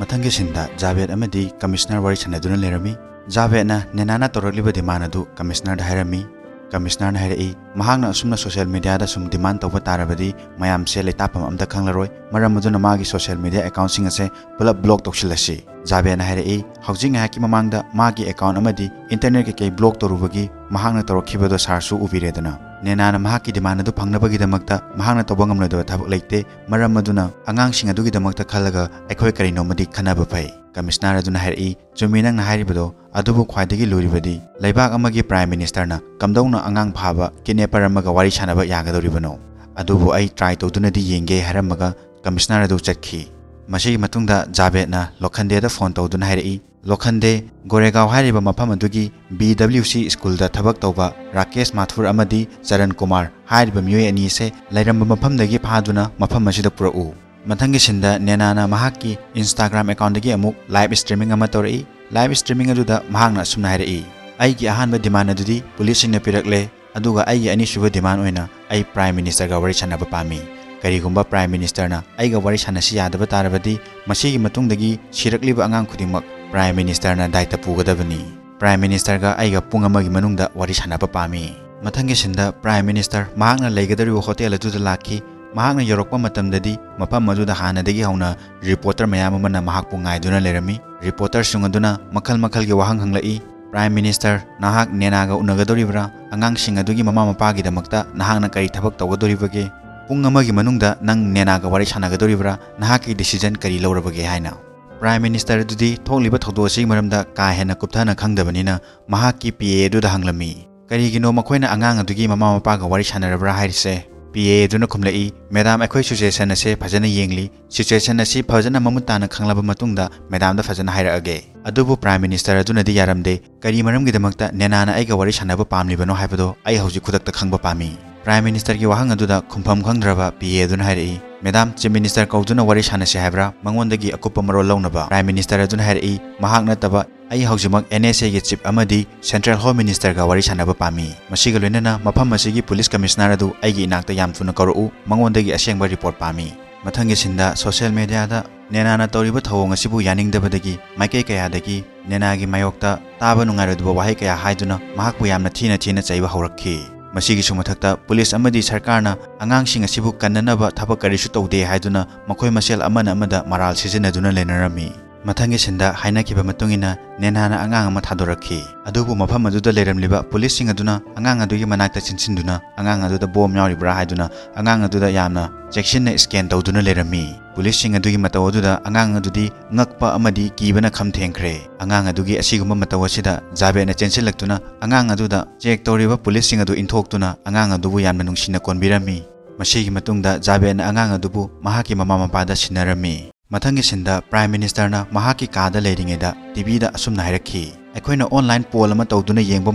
ꯃꯊꯪꯒꯤ ꯁꯤꯟꯗ ꯖꯥꯕꯦꯗ ꯑꯃꯗꯤ ꯀꯃꯤꯁꯅꯔ ꯋꯥꯔꯤ ꯁꯥꯟꯅꯗꯨꯅ ꯂꯩꯔꯝꯃꯤ꯫ ꯖꯥꯕꯦꯗꯅ ꯅꯦꯅꯥꯅ ꯇꯧꯔꯛꯂꯤꯕ ꯗꯤꯃꯥꯟ ꯑꯗꯨ ꯀꯃꯤꯁꯅꯔꯗ ꯍꯥꯏꯔꯝꯃꯤ꯫ ꯀꯃꯤꯁꯅꯔꯅ ꯍꯥꯏꯔꯛꯏ, "ꯃꯍꯥꯛꯅ ꯑꯁꯨꯝꯅ ꯁꯣꯁꯤꯌꯦꯜ ꯃꯤꯗꯤꯌꯥꯗ ꯁꯨꯝ ꯗꯤꯃꯥꯟ ꯇꯧꯕ ꯇꯥꯔꯕꯗꯤ ꯃꯌꯥꯝꯁꯦ ꯂꯩꯇꯥꯐꯝ ꯑꯝꯇ ꯈꯪꯂꯔꯣꯏ꯫ ꯃꯔꯝ ꯑꯗꯨꯅ ꯃꯥꯒꯤ ꯁꯣꯁꯤꯌꯦꯜ ꯃꯤꯗꯤꯌꯥ ꯑꯦꯀꯥꯎꯟꯁꯤꯡ ꯑꯁꯦ ꯄꯨꯂꯞ ꯕ꯭ꯂꯣꯛ ꯇꯧꯁꯤꯜꯂꯁꯤ꯫" ꯖꯥꯕꯦꯗꯅ ꯍꯥꯏꯔꯛꯏ, "ꯍꯧꯖꯤꯛ ꯉꯥꯏꯍꯥꯛꯀꯤ ꯃꯃꯥꯡꯗ ꯃꯥꯒꯤ ꯑꯦꯀꯥꯎꯟ ꯑꯃꯗꯤ ꯏꯟꯇꯔꯅꯦꯠ ꯀꯩꯀꯩ ꯕ꯭ꯂꯣꯛ ꯇꯧꯔꯨꯕꯒꯤ ꯃꯍꯥꯛꯅ ꯇꯧꯔꯛꯈꯤꯕꯗꯣ ꯁꯥꯔꯁꯨ ꯎꯕꯤꯔꯦꯗꯅ꯫ ꯅꯦꯅꯥꯅ ꯃꯍꯥꯛꯀꯤ ꯗꯤꯃꯥꯟ ꯑꯗꯨ ꯐꯪꯅꯕꯒꯤꯗꯃꯛꯇ ꯃꯍꯥꯛꯅ ꯇꯧꯕ ꯉꯝꯂꯣꯏꯗꯕ ꯊꯕꯛ ꯂꯩꯇꯦ꯫ ꯃꯔꯝ ꯑꯗꯨꯅ ꯑꯉꯥꯡꯁꯤꯡ ꯑꯗꯨꯒꯤꯗꯃꯛꯇ ꯈꯜꯂꯒ ꯑꯩꯈꯣꯏ ꯀꯔꯤꯅꯣꯃꯗꯤ ꯈꯟꯅꯕ ꯐꯩ꯫" ꯀꯃꯤꯁꯅꯔ ꯑꯗꯨꯅ ꯍꯥꯏꯔꯛꯏ, "ꯆꯨꯝꯃꯤ ꯅꯪꯅ ꯍꯥꯏꯔꯤꯕꯗꯣ, ꯑꯗꯨꯕꯨ ꯈ꯭ꯋꯥꯏꯗꯒꯤ ꯂꯨꯔꯤꯕꯗꯤ ꯂꯩꯕꯥꯛ ꯑꯃꯒꯤ ꯄ꯭ꯔꯥꯏꯝ ꯃꯤꯅꯤꯁꯇꯔꯅ ꯀꯝꯗꯧꯅ ꯑꯉꯥꯡ ꯐꯥꯕ ꯀꯤꯗꯅꯦꯄꯔ ꯑꯃꯒ ꯋꯥꯔꯤ ꯁꯥꯟꯅꯕ ꯌꯥꯒꯗꯧꯔꯤꯕꯅꯣ? ꯑꯗꯨꯕꯨ ꯑꯩ ꯇ꯭ꯔꯥꯏ ꯇꯧꯗꯨꯅꯗꯤ ꯌꯦꯡꯒꯦ," ꯍꯥꯏꯔꯝꯃꯒ ꯀꯃꯤꯁꯅꯔ ꯑꯗꯨ ꯆꯠꯈꯤ꯫ ꯃꯁꯤꯒꯤ ꯃꯇꯨꯡꯗ ꯖꯥꯕꯦꯗꯅ ꯂꯣꯈꯟꯗꯦꯗ ꯐꯣꯟ ꯇꯧꯗꯨꯅ ꯍꯥꯏꯔꯛꯏ, "ꯂꯣꯈꯟꯗꯦ, ꯒꯣꯔꯦꯒꯥꯎ ꯍꯥꯏꯔꯤꯕ ꯃꯐꯝ ꯑꯗꯨꯒꯤ ꯕꯤ ꯗꯕ꯭ꯂꯤꯎ ꯁꯤ ꯁ꯭ꯀꯨꯜꯗ ꯊꯕꯛ ꯇꯧꯕ ꯔꯥꯀꯦꯁ ꯃꯥꯊꯨꯔ ꯑꯃꯗꯤ ꯆꯔꯟ ꯀꯨꯃꯥꯔ ꯍꯥꯏꯔꯤꯕ ꯃꯤꯑꯣꯏ ꯑꯅꯤ ꯑꯁꯦ ꯂꯩꯔꯝꯕ ꯃꯐꯝꯗꯒꯤ ꯐꯥꯗꯨꯅ ꯃꯐꯝ ꯑꯁꯤꯗ ꯄꯨꯔꯛꯎ꯫" ꯃꯊꯪꯒꯤ ꯁꯤꯟꯗ ꯅꯦꯅꯥꯅ ꯃꯍꯥꯛꯀꯤ ꯏꯟꯁꯇꯥꯒ꯭ꯔꯥꯝ ꯑꯦꯀꯥꯎꯟꯗꯒꯤ ꯑꯃꯨꯛ ꯂꯥꯏꯚ ꯁ꯭ꯇ꯭ꯔꯤꯃꯤꯡ ꯑꯃ ꯇꯧꯔꯛꯏ꯫ ꯂꯥꯏꯚ ꯁ꯭ꯇ꯭ꯔꯤꯃꯤꯡ ꯑꯗꯨꯗ ꯃꯍꯥꯛꯅ ꯑꯁꯨꯝꯅ ꯍꯥꯏꯔꯛꯏ, "ꯑꯩꯒꯤ ꯑꯍꯥꯟꯕ ꯗꯤꯃꯥꯟ ꯑꯗꯨꯗꯤ ꯄꯨꯂꯤꯁꯁꯤꯡꯅ ꯄꯤꯔꯛꯂꯦ, ꯑꯗꯨꯒ ꯑꯩꯒꯤ ꯑꯅꯤꯁꯨꯕ ꯗꯤꯃꯥꯟ ꯑꯣꯏꯅ ꯑꯩ ꯄ꯭ꯔꯥꯏꯝ ꯃꯤꯅꯤꯁꯇꯔꯒ ꯋꯥꯔꯤ ꯁꯥꯟꯅꯕ ꯄꯥꯝꯃꯤ꯫ ꯀꯔꯤꯒꯨꯝꯕ ꯄ꯭ꯔꯥꯏꯝ ꯃꯤꯅꯤꯁꯇꯔꯅ ꯑꯩꯒ ꯋꯥꯔꯤ ꯁꯥꯟꯅꯁꯤ ꯌꯥꯗꯕ ꯇꯥꯔꯕꯗꯤ ꯃꯁꯤꯒꯤ ꯃꯇꯨꯡꯗꯒꯤ ꯁꯤꯔꯛꯂꯤꯕ ꯑꯉꯥꯡ ꯈꯨꯗꯤꯡꯃꯛ ꯄ꯭ꯔꯥꯏꯝ ꯃꯤꯅꯤꯁꯇꯔꯅ ꯗꯥꯏꯇ ꯄꯨꯒꯗꯕꯅꯤ꯫ ꯄ꯭ꯔꯥꯏꯝ ꯃꯤꯅꯤꯁꯇꯔꯒ ꯑꯩꯒ ꯄꯨꯡ ꯑꯃꯒꯤ ꯃꯅꯨꯡꯗ ꯋꯥꯔꯤ ꯁꯥꯟꯅꯕ ꯄꯥꯝꯃꯤ꯫" ꯃꯊꯪꯒꯤ ꯁꯤꯟꯗ ꯄ꯭ꯔꯥꯏꯝ ꯃꯤꯅꯤꯁꯇꯔ ꯃꯍꯥꯛꯅ ꯂꯩꯒꯗꯧꯔꯤꯕ ꯍꯣꯇꯦꯜ ꯑꯗꯨꯗ ꯂꯥꯛꯈꯤ꯫ ꯃꯍꯥꯛꯅ ꯌꯧꯔꯛꯄ ꯃꯇꯝꯗꯗꯤ ꯃꯐꯝ ꯑꯗꯨꯗ ꯍꯥꯟꯅꯗꯒꯤ ꯍꯧꯅ ꯔꯤꯄꯣꯔꯇꯔ ꯃꯌꯥꯝ ꯑꯃꯅ ꯃꯍꯥꯛꯄꯨ ꯉꯥꯏꯗꯨꯅ ꯂꯩꯔꯝꯃꯤ꯫ ꯔꯤꯄꯣꯔꯇꯔꯁꯤꯡ ꯑꯗꯨꯅ ꯃꯈꯜ ꯃꯈꯜꯒꯤ ꯋꯥꯍꯪ ꯍꯪꯂꯛꯏ꯫ "ꯄ꯭ꯔꯥꯏꯝ ꯃꯤꯅꯤꯁꯇꯔ, ꯅꯍꯥꯛ ꯅꯦꯅꯥꯒ ꯎꯅꯒꯗꯧꯔꯤꯕ꯭ꯔꯥ? ꯑꯉꯥꯡꯁꯤꯡ ꯑꯗꯨꯒꯤ ꯃꯃꯥ ꯃꯄꯥꯒꯤꯗꯃꯛꯇ ꯅꯍꯥꯛꯅ ꯀꯔꯤ ꯊꯕꯛ ꯇꯧꯒꯗꯧꯔꯤꯕꯒꯦ? ꯄꯨꯡ ꯑꯃꯒꯤ ꯃꯅꯨꯡꯗ ꯅꯪ ꯅꯦꯅꯥꯒ ꯋꯥꯔꯤ ꯁꯥꯟꯅꯒꯗꯧꯔꯤꯕ꯭ꯔꯥ? ꯅꯍꯥꯛꯀꯤ ꯗꯤꯁꯤꯖꯟ ꯀꯔꯤ ꯂꯧꯔꯕꯒꯦ?" ꯍꯥꯏꯅ꯫ ꯄ꯭ꯔꯥꯏꯝ ꯃꯤꯅꯤꯁꯇꯔ ꯑꯗꯨꯗꯤ ꯊꯣꯛꯂꯤꯕ ꯊꯧꯗꯣꯛ ꯑꯁꯤꯒꯤ ꯃꯔꯝꯗ ꯀꯥ ꯍꯦꯟꯅ ꯀꯨꯞꯊꯅ ꯈꯪꯗꯕꯅꯤꯅ ꯃꯍꯥꯛꯀꯤ ꯄꯤ ꯑꯦ ꯑꯗꯨꯗ ꯍꯪꯂꯝꯃꯤ꯫ "ꯀꯔꯤꯒꯤꯅꯣ ꯃꯈꯣꯏꯅ ꯑꯉꯥꯡ ꯑꯗꯨꯒꯤ ꯃꯃꯥ ꯃꯄꯥꯒ ꯋꯥꯔꯤ ꯁꯥꯟꯅꯔꯕ꯭ꯔꯥ?" ꯍꯥꯏꯔꯤꯁꯦ꯫ ꯄꯤ ꯑꯦ ꯑꯗꯨꯅ ꯈꯨꯝꯂꯛꯏ, "ꯃꯦꯗꯥꯝ, ꯑꯩꯈꯣꯏ ꯁꯤꯆꯨꯋꯦꯁꯟ ꯑꯁꯦ ꯐꯖꯅ ꯌꯦꯡꯂꯤ꯫ ꯁꯤꯆꯨꯋꯦꯁꯟ ꯑꯁꯤ ꯐꯖꯅ ꯃꯃꯨꯠ ꯇꯥꯅ ꯈꯪꯂꯕ ꯃꯇꯨꯡꯗ ꯃꯦꯗꯥꯝꯗ ꯐꯖꯅ ꯍꯥꯏꯔꯛꯑꯒꯦ꯫" ꯑꯗꯨꯕꯨ ꯄ꯭ꯔꯥꯏꯝ ꯃꯤꯅꯤꯁꯇꯔ ꯑꯗꯨꯅꯗꯤ ꯌꯥꯔꯝꯗꯦ꯫ "ꯀꯔꯤ ꯃꯔꯝꯒꯤꯗꯃꯛꯇ ꯅꯦꯅꯥꯅ ꯑꯩꯒ ꯋꯥꯔꯤ ꯁꯥꯟꯅꯕ ꯄꯥꯝꯂꯤꯕꯅꯣ ꯍꯥꯏꯕꯗꯣ ꯑꯩ ꯍꯧꯖꯤꯛ ꯈꯨꯗꯛꯇ ꯈꯪꯕ ꯄꯥꯝꯃꯤ꯫" ꯄ꯭ꯔꯥꯏꯝ ꯃꯤꯅꯤꯁꯇꯔꯒꯤ ꯋꯥꯍꯪ ꯑꯗꯨꯗ ꯈꯨꯝꯐꯝ ꯈꯪꯗ꯭ꯔꯕ ꯄꯤ ꯑꯦ ꯑꯗꯨꯅ ꯍꯥꯏꯔꯛꯏ, "ꯃꯦꯗꯥꯝ, ꯆꯤꯐ ꯃꯤꯅꯤꯁꯇꯔ ꯀꯧꯗꯨꯅ ꯋꯥꯔꯤ ꯁꯥꯟꯅꯁꯤ ꯍꯥꯏꯕ꯭ꯔꯥ? ꯃꯉꯣꯟꯗꯒꯤ ꯑꯀꯨꯞꯄ ꯃꯔꯣꯜ ꯂꯧꯅꯕ?" ꯄ꯭ꯔꯥꯏꯝ ꯃꯤꯅꯤꯁꯇꯔ ꯑꯗꯨꯅ ꯍꯥꯏꯔꯛꯏ, "ꯃꯍꯥꯛ ꯅꯠꯇꯕ ꯑꯩ ꯍꯧꯖꯤꯛꯃꯛ ꯑꯦꯟ ꯑꯦꯁ ꯑꯦꯒꯤ ꯆꯤꯐ ꯑꯃꯗꯤ ꯁꯦꯟꯇ꯭ꯔꯦꯜ ꯍꯣꯝ ꯃꯤꯅꯤꯁꯇꯔꯒ ꯋꯥꯔꯤ ꯁꯥꯟꯅꯕ ꯄꯥꯝꯃꯤ꯫ ꯃꯁꯤꯒ ꯂꯣꯏꯅꯅ ꯃꯐꯝ ꯑꯁꯤꯒꯤ ꯄꯨꯂꯤꯁ ꯀꯃꯤꯁꯅꯔ ꯑꯗꯨ ꯑꯩꯒꯤ ꯏꯅꯥꯛꯇ ꯌꯥꯝ ꯊꯨꯅ ꯀꯧꯔꯛꯎ꯫ ꯃꯉꯣꯟꯗꯒꯤ ꯑꯁꯦꯡꯕ ꯔꯤꯄꯣꯔꯠ ꯄꯥꯝꯃꯤ꯫" ꯃꯊꯪꯒꯤ ꯁꯤꯟꯗ ꯁꯣꯁꯤꯌꯦꯜ ꯃꯦꯗꯤꯌꯥꯗ ꯅꯦꯅꯥꯅ ꯇꯧꯔꯤꯕ ꯊꯧꯑꯣꯡ ꯑꯁꯤꯕꯨ ꯌꯥꯅꯤꯡꯗꯕꯗꯒꯤ ꯃꯥꯏꯀꯩ ꯀꯌꯥꯗꯒꯤ ꯅꯦꯅꯥꯒꯤ ꯃꯥꯌꯣꯛꯇ ꯇꯥꯕ ꯅꯨꯡꯉꯥꯏꯔꯣꯏꯗꯕ ꯋꯥꯍꯩ ꯀꯌꯥ ꯍꯥꯏꯗꯨꯅ ꯃꯍꯥꯛꯄꯨ ꯌꯥꯝꯅ ꯊꯤꯅ ꯊꯤꯅ ꯆꯩꯕ ꯍꯧꯔꯛꯈꯤ꯫ ꯃꯁꯤꯒꯤꯁꯨ ꯃꯊꯛꯇ ꯄꯨꯂꯤꯁ ꯑꯃꯗꯤ ꯁꯔꯀꯥꯔꯅ ꯑꯉꯥꯡꯁꯤꯡ ꯑꯁꯤꯕꯨ ꯀꯟꯅꯅꯕ ꯊꯕꯛ ꯀꯔꯤꯁꯨ ꯇꯧꯗꯦ ꯍꯥꯏꯗꯨꯅ ꯃꯈꯣꯏ ꯃꯁꯦꯜ ꯑꯃꯅ ꯑꯃꯗ ꯃꯔꯥꯜ ꯁꯤꯖꯤꯟꯅꯗꯨꯅ ꯂꯩꯅꯔꯝꯃꯤ꯫ ꯃꯊꯪꯒꯤ ꯁꯤꯟꯗ ꯍꯥꯏꯅꯈꯤꯕ ꯃꯇꯨꯡ ꯏꯟꯅ ꯅꯦꯅꯥꯅ ꯑꯉꯥꯡ ꯑꯃ ꯊꯥꯗꯣꯔꯛꯈꯤ꯫ ꯑꯗꯨꯕꯨ ꯃꯐꯝ ꯑꯗꯨꯗ ꯂꯩꯔꯝꯂꯤꯕ ꯄꯨꯂꯤꯁꯁꯤꯡ ꯑꯗꯨꯅ ꯑꯉꯥꯡ ꯑꯗꯨꯒꯤ ꯃꯅꯥꯛꯇ ꯆꯦꯟꯁꯤꯟꯗꯨꯅ ꯑꯉꯥꯡ ꯑꯗꯨꯗ ꯕꯣꯝ ꯌꯥꯎꯔꯤꯕ꯭ꯔꯥ ꯍꯥꯏꯗꯨꯅ ꯑꯉꯥꯡ ꯑꯗꯨꯗ ꯌꯥꯝꯅ ꯆꯦꯛꯁꯤꯟꯅ ꯁ꯭ꯀꯦꯟ ꯇꯧꯗꯨꯅ ꯂꯩꯔꯝꯃꯤ꯫ ꯄꯨꯂꯤꯁꯁꯤꯡ ꯑꯗꯨꯒꯤ ꯃꯇꯧ ꯑꯗꯨꯗ ꯑꯉꯥꯡ ꯑꯗꯨꯗꯤ ꯉꯛꯄ ꯑꯃꯗꯤ ꯀꯤꯕꯅ ꯈꯝ ꯊꯦꯡꯈ꯭ꯔꯦ꯫ ꯑꯉꯥꯡ ꯑꯗꯨꯒꯤ ꯑꯁꯤꯒꯨꯝꯕ ꯃꯇꯧ ꯑꯁꯤꯗ ꯖꯥꯕꯦꯗꯅ ꯆꯦꯟꯁꯤꯜꯂꯛꯇꯨꯅ ꯑꯉꯥꯡ ꯑꯗꯨꯗ ꯆꯦꯛ ꯇꯧꯔꯤꯕ ꯄꯨꯂꯤꯁꯁꯤꯡ ꯑꯗꯨ ꯏꯟꯊꯣꯛꯇꯨꯅ ꯑꯉꯥꯡ ꯑꯗꯨꯕꯨ ꯌꯥꯝꯅ ꯅꯨꯡꯁꯤꯅ ꯀꯣꯟꯕꯤꯔꯝꯃꯤ꯫ ꯃꯁꯤꯒꯤ ꯃꯇꯨꯡꯗ ꯖꯥꯕꯦꯗꯅ ꯑꯉꯥꯡ ꯑꯗꯨꯕꯨ ꯃꯍꯥꯛꯀꯤ ꯃꯃꯥ ꯃꯄꯥꯗ ꯁꯤꯟꯅꯔꯝꯃꯤ꯫ ꯃꯊꯪꯒꯤ ꯁꯤꯟꯗ ꯄ꯭ꯔꯥꯏꯝ ꯃꯤꯅꯤꯁꯇꯔꯅ ꯃꯍꯥꯛꯀꯤ ꯀꯥꯗ ꯂꯩꯔꯤꯉꯩꯗ ꯇꯤ ꯚꯤꯗ ꯑꯁꯨꯝꯅ ꯍꯥꯏꯔꯛꯈꯤ, "ꯑꯩꯈꯣꯏꯅ ꯑꯣꯟꯂꯥꯏꯟ ꯄꯣꯜ ꯑꯃ ꯇꯧꯗꯨꯅ ꯌꯦꯡꯕ